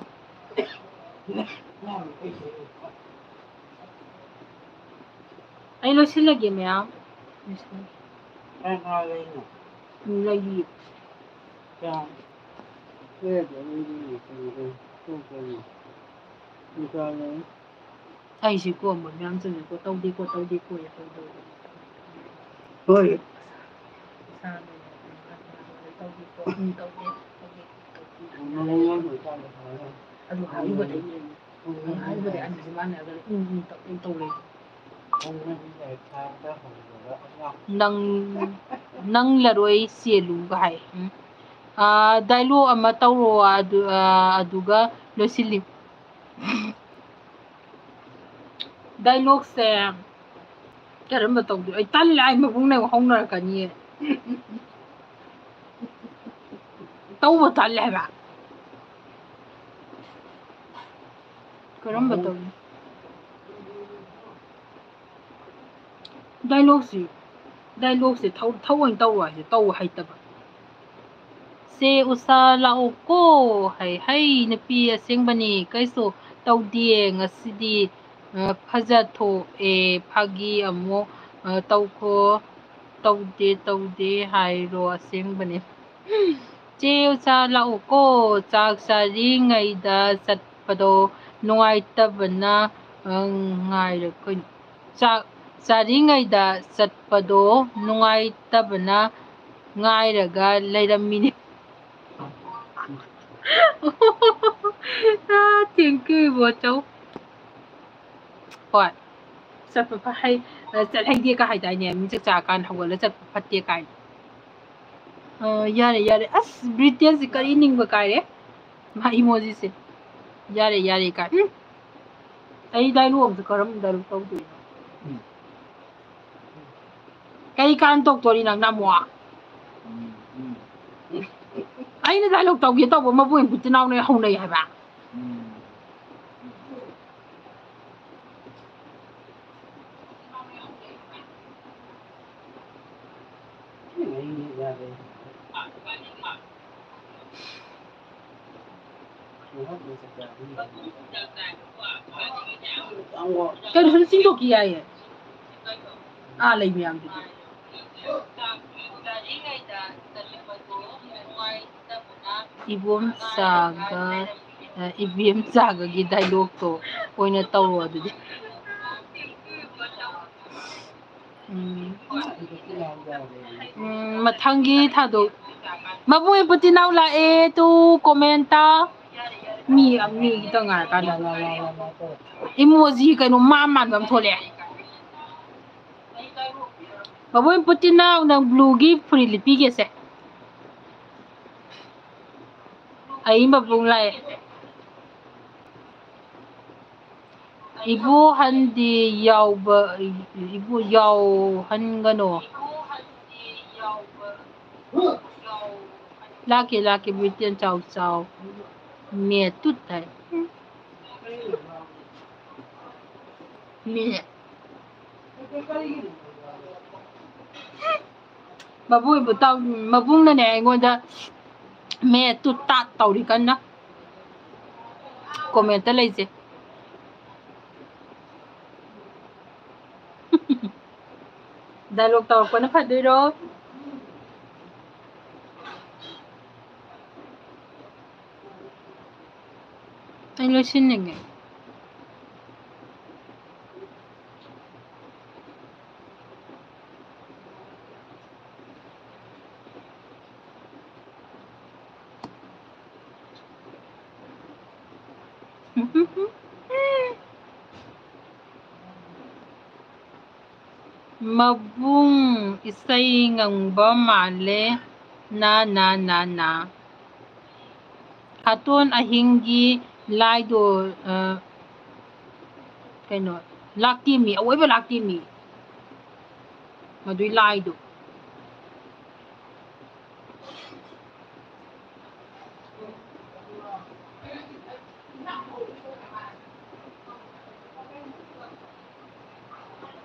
ꯑꯩ ꯂꯣꯏꯁꯤꯜꯂꯒꯦ, ꯃꯌꯥꯝ꯫ ꯂꯣꯏꯁꯤꯜꯂꯒꯦ꯫ ꯀꯅꯥ ꯂꯩꯅꯣ? ꯂꯩꯌꯦ꯫ ꯀꯌꯥꯝ? ꯀꯌꯥꯗ ꯂꯩꯔꯤꯅꯣ? ꯀꯩꯅꯣ, ꯀꯩꯅꯣ, ꯀꯩꯅꯣ? ꯅꯨꯡꯁꯥ ꯂꯩ꯫ ꯑꯩꯁꯤ ꯀꯣꯝꯕ ꯃꯌꯥꯝ ꯆꯪꯉꯦꯀꯣ, ꯇꯧꯗꯦꯀꯣ, ꯇꯧꯗꯦꯀꯣ, ꯇꯧꯗꯦꯀꯣ꯫ ꯍꯣꯏ꯫ ꯏꯁꯥꯗ ꯇꯧꯗꯦꯀꯣ, ꯎꯝ, ꯇꯧꯗꯦ, ꯇꯧꯗꯦ, ꯇꯧꯗꯦ꯫ ꯑꯗꯨ ꯍꯥꯏꯔꯨꯕꯗꯩꯅꯦ꯫ ꯑꯗꯨ ꯍꯥꯏꯔꯨꯕꯗꯩ ꯑꯅꯤꯁꯤ ꯃꯥꯟꯅꯔꯒ ꯎꯝ, ꯎꯝ, ꯇꯧ-, ꯎꯝ, ꯇꯧ ꯂꯩ꯫ ꯅꯪ, ꯅꯪ ꯂꯔꯣꯏ ꯆꯦꯜꯂꯨꯒ ꯍꯥꯏ꯫ ꯎꯝ꯫ ꯑꯥ, dialogue ꯑꯃ ꯇꯧꯔꯣ, ꯑꯗꯨ, ꯑꯥ, ꯑꯗꯨꯒ ꯂꯣꯏꯁꯤꯜꯂꯤ꯫ Dialogueꯁꯦ ꯀꯔꯝꯕ ꯇꯧꯗꯣꯏ? ꯑꯩ ꯇꯜꯂꯦ, ꯑꯩ ꯃꯕꯨꯡꯅ ꯑꯃꯨꯛ ꯍꯧꯅꯔꯛꯀꯅꯤ꯫ ꯇꯧꯕ ꯇꯜꯂꯦ ꯍꯥꯏꯕ꯫ ꯀꯔꯝꯕ ꯇꯧꯅꯤ? Dialogueꯁꯤ, dialogueꯁꯤ ꯊꯧ-, ꯊꯧꯑꯣꯏꯅ ꯇꯧꯔꯣ ꯍꯥꯏꯁꯦ, ꯇꯧ ꯍꯩꯇꯕ꯫ "ꯆꯦ ꯎꯁꯥ ꯂꯥꯛꯑꯣꯀꯣ" ꯍꯥꯏ꯫ "ꯍꯩ, ꯅꯨꯄꯤ ꯑꯁꯦꯡꯕꯅꯤ, ꯀꯩꯁꯨ ꯇꯧꯗꯤꯌꯦ ꯉꯁꯤꯗꯤ, ꯑ, ꯐꯖ ꯊꯣꯛꯑꯦ, ꯐꯥꯒꯤ ꯑꯃꯨꯛ, ꯑ, ꯇꯧꯈꯣ, ꯇꯧꯗꯦ, ꯇꯧꯗꯦ ꯍꯥꯏꯔꯣ, ꯑꯁꯦꯡꯕꯅꯤ꯫ ꯆꯦ ꯎꯁꯥ ꯂꯥꯛꯑꯣꯀꯣ, ꯆꯥꯛ ꯆꯥꯔꯤꯉꯩꯗ ꯆꯠꯄꯗꯣ ꯅꯨꯡꯉꯥꯏꯇꯕꯅ, ꯑ, ꯉꯥꯏꯔ-, ꯀꯩꯅꯣ, ꯆꯥꯛ ꯆꯥꯔꯤꯉꯩꯗ ꯆꯠꯄꯗꯣ ꯅꯨꯡꯉꯥꯏꯇꯕꯅ ꯉꯥꯏꯔꯒ ꯂꯩꯔꯝꯃꯤꯅꯤ꯫" ꯑꯥ, thank you, ꯏꯕꯣꯆꯧ꯫ ꯍꯣꯏ꯫ ꯆꯠꯄ ꯐ-, ꯍꯩ-, ꯆꯠ ꯍꯩꯗꯦ ꯀ ꯍꯥꯏꯗꯥꯏꯅꯦ? ꯃꯤ ꯆꯥꯛ ꯆꯥꯔꯀꯥꯟꯗ ꯍꯧꯒꯠꯂ ꯆꯠꯄ ꯐꯠꯇꯦ ꯀꯥꯏꯅ꯫ ꯑ, ꯌꯥꯔꯦ, ꯌꯥꯔꯦ꯫ ꯑꯁ, ꯕ꯭ꯔꯤꯇꯦꯟꯁꯤ ꯀꯔꯤ ꯅꯤꯡꯕ ꯀꯥꯏꯔꯦ? ꯃꯥ emojiꯁꯦ꯫ ꯌꯥꯔꯦ, ꯌꯥꯔꯦ ꯀꯥꯏ꯫ ꯎꯝ꯫ ꯑꯩ dialogue ꯑꯝꯁꯨ ꯀꯔꯝꯕ dialogue ꯇꯧꯗꯣꯏꯅꯣ? ꯎꯝ꯫ ꯀꯔꯤ ꯀꯥꯟ ꯇꯧꯗꯣꯔꯤ ꯅꯪꯅ ꯑꯃꯨꯛ? ꯎꯝ, ꯎꯝ꯫ ꯑꯩꯅ dialogue ꯇꯧꯒꯦ ꯇꯧꯕ ꯃꯕꯨꯡ ꯕꯨꯠꯇ ꯅꯥꯎꯅ ꯍꯧꯅꯩ ꯍꯥꯏꯕ꯫ ꯎꯝ꯫ ꯀꯩꯅꯣ ꯁꯨꯝ ꯆꯤꯡꯊꯣꯛꯈꯤ ꯌꯥꯏꯌꯦ꯫ ꯑꯥ ꯂꯩ ꯃꯌꯥꯝꯗꯨꯗꯤ꯫ ꯏꯕꯣꯝꯆꯥꯒ, ꯏꯕꯦꯝꯆꯥꯒꯒꯤ ꯗꯥꯏꯂꯣꯛꯇꯣ ꯑꯣꯏꯅ ꯇꯧꯔꯣ ꯑꯗꯨꯗꯤ꯫ ꯎꯝ꯫ ꯎꯝ, ꯃꯊꯪꯒꯤ ꯊꯥꯗꯣꯛ-, ꯃꯕꯨꯡ ꯏꯄꯨ ꯇꯤꯅꯥꯎ ꯂꯥꯛꯑꯦ ꯇꯨ ꯀꯣꯃꯦꯟꯇ꯫ ꯃꯤ, ꯃꯤ ꯈꯤꯇꯪ ꯉꯥꯏꯔꯀꯥꯟꯗ꯫ ꯏꯃꯣꯖꯤ ꯀꯩꯅꯣ ꯃꯥ ꯃꯥꯟꯕ ꯑꯃ ꯊꯣꯛꯂꯛꯑꯦ꯫ ꯃꯕꯨꯡ ꯏꯄꯨ ꯇꯤꯅꯥꯎ ꯅꯪ ꯕ꯭ꯂꯨꯒꯤ ꯐꯨꯔꯤꯠ ꯂꯤꯠꯄꯤꯒꯦꯁꯦ꯫ ꯑꯩ ꯃꯕꯨꯡ ꯂꯥꯛꯑꯦ꯫ ꯏꯕꯣꯍꯟꯗꯤ ꯌꯥꯎꯕ, ꯏꯕꯨ ꯌꯥꯎꯍꯟꯒꯅꯣ꯫ ꯂꯥꯛꯀꯦ, ꯂꯥꯛꯀꯦ, ꯕ꯭ꯔꯤꯇꯦꯟ ꯆꯥꯎ, ꯆꯥꯎ꯫ ꯃꯦ ꯇꯨꯠ ꯍꯥꯏ꯫ ꯃꯦ꯫ ꯃꯕꯨꯡ ꯏꯕꯨ ꯇꯥꯎ-, ꯃꯕꯨꯡꯅꯅꯦ ꯑꯩꯉꯣꯟꯗ ꯃꯦ ꯇꯨꯠ ꯇꯥꯠ ꯇꯧꯔꯤ ꯀꯟꯅ꯫ ꯀꯣꯃꯦꯟꯇ ꯂꯩꯁꯦ꯫ ꯗꯥꯏꯂꯣꯛ ꯇꯧꯔꯛꯄꯅ ꯐꯗꯣꯏꯔꯣ? ꯑꯩ ꯂꯣꯏꯁꯤꯟꯅꯤꯡꯉꯦ꯫ ꯃꯕꯨꯡ ꯏꯁꯩ ꯉꯪꯕ ꯃꯥꯜꯂꯦ꯫ ꯅꯥ, ꯅꯥ, ꯅꯥ, ꯅꯥ꯫ ꯍꯥꯇꯣꯟ ꯑꯍꯤꯡꯒꯤ ꯂꯥꯏꯗꯣ, ꯑ, ꯀꯩꯅꯣ, ꯂꯥꯛꯇꯦꯃꯤ, ꯑꯋꯣꯏꯕ ꯂꯥꯛꯇꯦꯃꯤ꯫ ꯃꯗꯨꯏ ꯂꯥꯏꯗꯣ꯫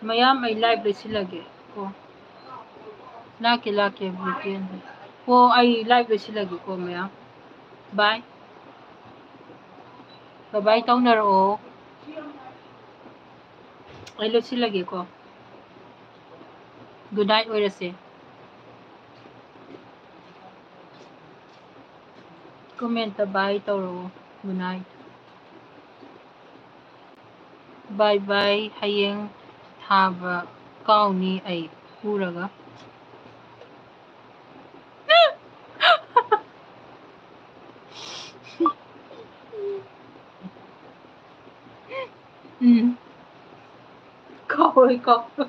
ꯃꯌꯥꯝ, ꯑꯩ live ꯂꯣꯏꯁꯤꯜꯂꯒꯦ ꯀꯣ꯫ ꯂꯥꯛꯀꯦ, ꯂꯥꯛꯀꯦ, ꯕ꯭ꯔꯤꯇꯦꯟ꯫ ꯑꯣ, ꯑꯩ live ꯂꯣꯏꯁꯤꯜꯂꯒꯦꯀꯣ, ꯃꯌꯥꯝ꯫ Bye꯫ Bye bye ꯇꯧꯅꯔꯛꯑꯣ꯫ ꯑꯩ ꯂꯣꯏꯁꯤꯜꯂꯒꯦꯀꯣ꯫ Good night ꯑꯣꯏꯔꯁꯦ꯫ Comment ꯇ bye ꯇꯧꯔꯛꯑꯣ꯫ Good night꯫ Bye bye꯫ ꯍꯌꯦꯡ ꯊꯥꯕ ꯀꯥꯎꯅꯤ ꯑꯩ ꯎꯔꯒ꯫ ꯎꯝ꯫ ꯀꯥꯎꯔꯣꯏ, ꯀꯥꯎꯔꯣꯏ꯫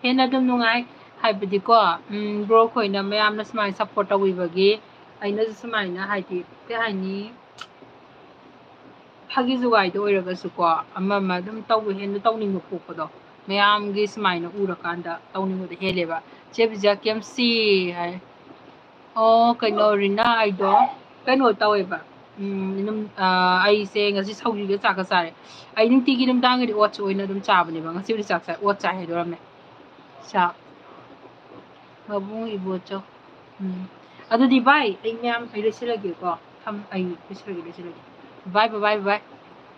ꯍꯦꯟꯅ ꯑꯗꯨꯝ ꯅꯨꯡꯉꯥꯏ꯫ ꯍꯥꯏꯕꯗꯤꯀꯣ, ꯎꯝ, bro ꯈꯣꯏꯅ ꯃꯌꯥꯝꯅ ꯁꯨꯃꯥꯏꯅ support ꯇꯧꯕꯤꯕꯒꯤ ꯑꯩꯅꯁꯨ ꯁꯨꯃꯥꯏꯅ, ꯍꯥꯏꯗꯤ, ꯀꯩ ꯍꯥꯏꯅꯤ, ꯐꯥꯒꯤ ꯖꯨꯒꯥꯏꯗ ꯑꯣꯏꯔꯒꯁꯨꯀꯣ, ꯑꯃ ꯑꯃ ꯑꯗꯨꯝ ꯇꯧꯕ, ꯍꯦꯟꯅ ꯇꯧꯅꯤꯡꯕ ꯄꯣꯛꯄꯗꯣ, ꯃꯌꯥꯝꯒꯤ ꯁꯨꯃꯥꯏꯅ ꯎꯔꯀꯥꯟꯗ ꯇꯧꯅꯤꯡꯕꯗꯣ ꯍꯦꯜꯂꯦꯕ꯫ ꯆꯦ ꯕꯤꯖꯤꯌꯥ ꯀꯦꯝ ꯁꯤ ꯍꯥꯏ꯫ ꯑꯣ, ꯀꯩꯅꯣ, ꯔꯤꯅꯥ, ꯑꯩꯗꯣ ꯀꯩꯅꯣ ꯇꯧꯋꯦꯕ꯫ ꯎꯝ, ꯑꯗꯨꯝ, ꯑ, ꯑꯩꯁꯦ ꯉꯁꯤ ꯁꯧꯒ꯭ꯔꯤꯒ ꯆꯥꯛꯀ ꯆꯥꯔꯦ꯫ ꯑꯩ ꯅꯨꯡꯇꯤꯒꯤ ꯅꯨꯡꯗꯥꯡꯒꯤꯗꯤ oats ꯑꯣꯏꯅ ꯑꯗꯨꯝ ꯆꯥꯕꯅꯦꯕ꯫ ꯉꯁꯤꯕꯨꯗꯤ ꯆꯥꯛ ꯆꯥꯏ, oats ꯆꯥꯏ ꯍꯥꯏꯗꯣꯔꯝꯃꯦ꯫ ꯆꯥꯛ꯫ ꯃꯕꯨꯡ ꯏꯕꯣꯆꯧ꯫ ꯎꯝ꯫ ꯑꯗꯨꯗꯤ bye, ꯑꯩ ꯃꯌꯥꯝ ꯑꯩ ꯂꯣꯏꯁꯤꯜꯂꯒꯦꯀꯣ꯫ ꯊꯝ-, ꯑꯩ ꯂꯣꯏꯁꯤꯜꯂꯒꯦ, ꯂꯣꯏꯁꯤꯜꯂꯒꯦ꯫ Bye, bye, bye, bye꯫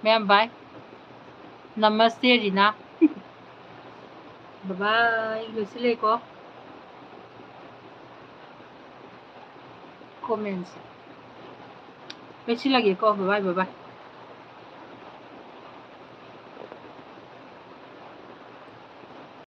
ꯃꯌꯥꯝ bye꯫ Namaste, ꯔꯤꯅꯥ꯫ Bye bye, ꯂꯣꯏꯁꯤꯜꯂꯦꯀꯣ꯫ Comment ꯁꯦ꯫ ꯂꯣꯏꯁꯤꯜꯂꯒꯦꯀꯣ꯫ Bye bye, bye bye꯫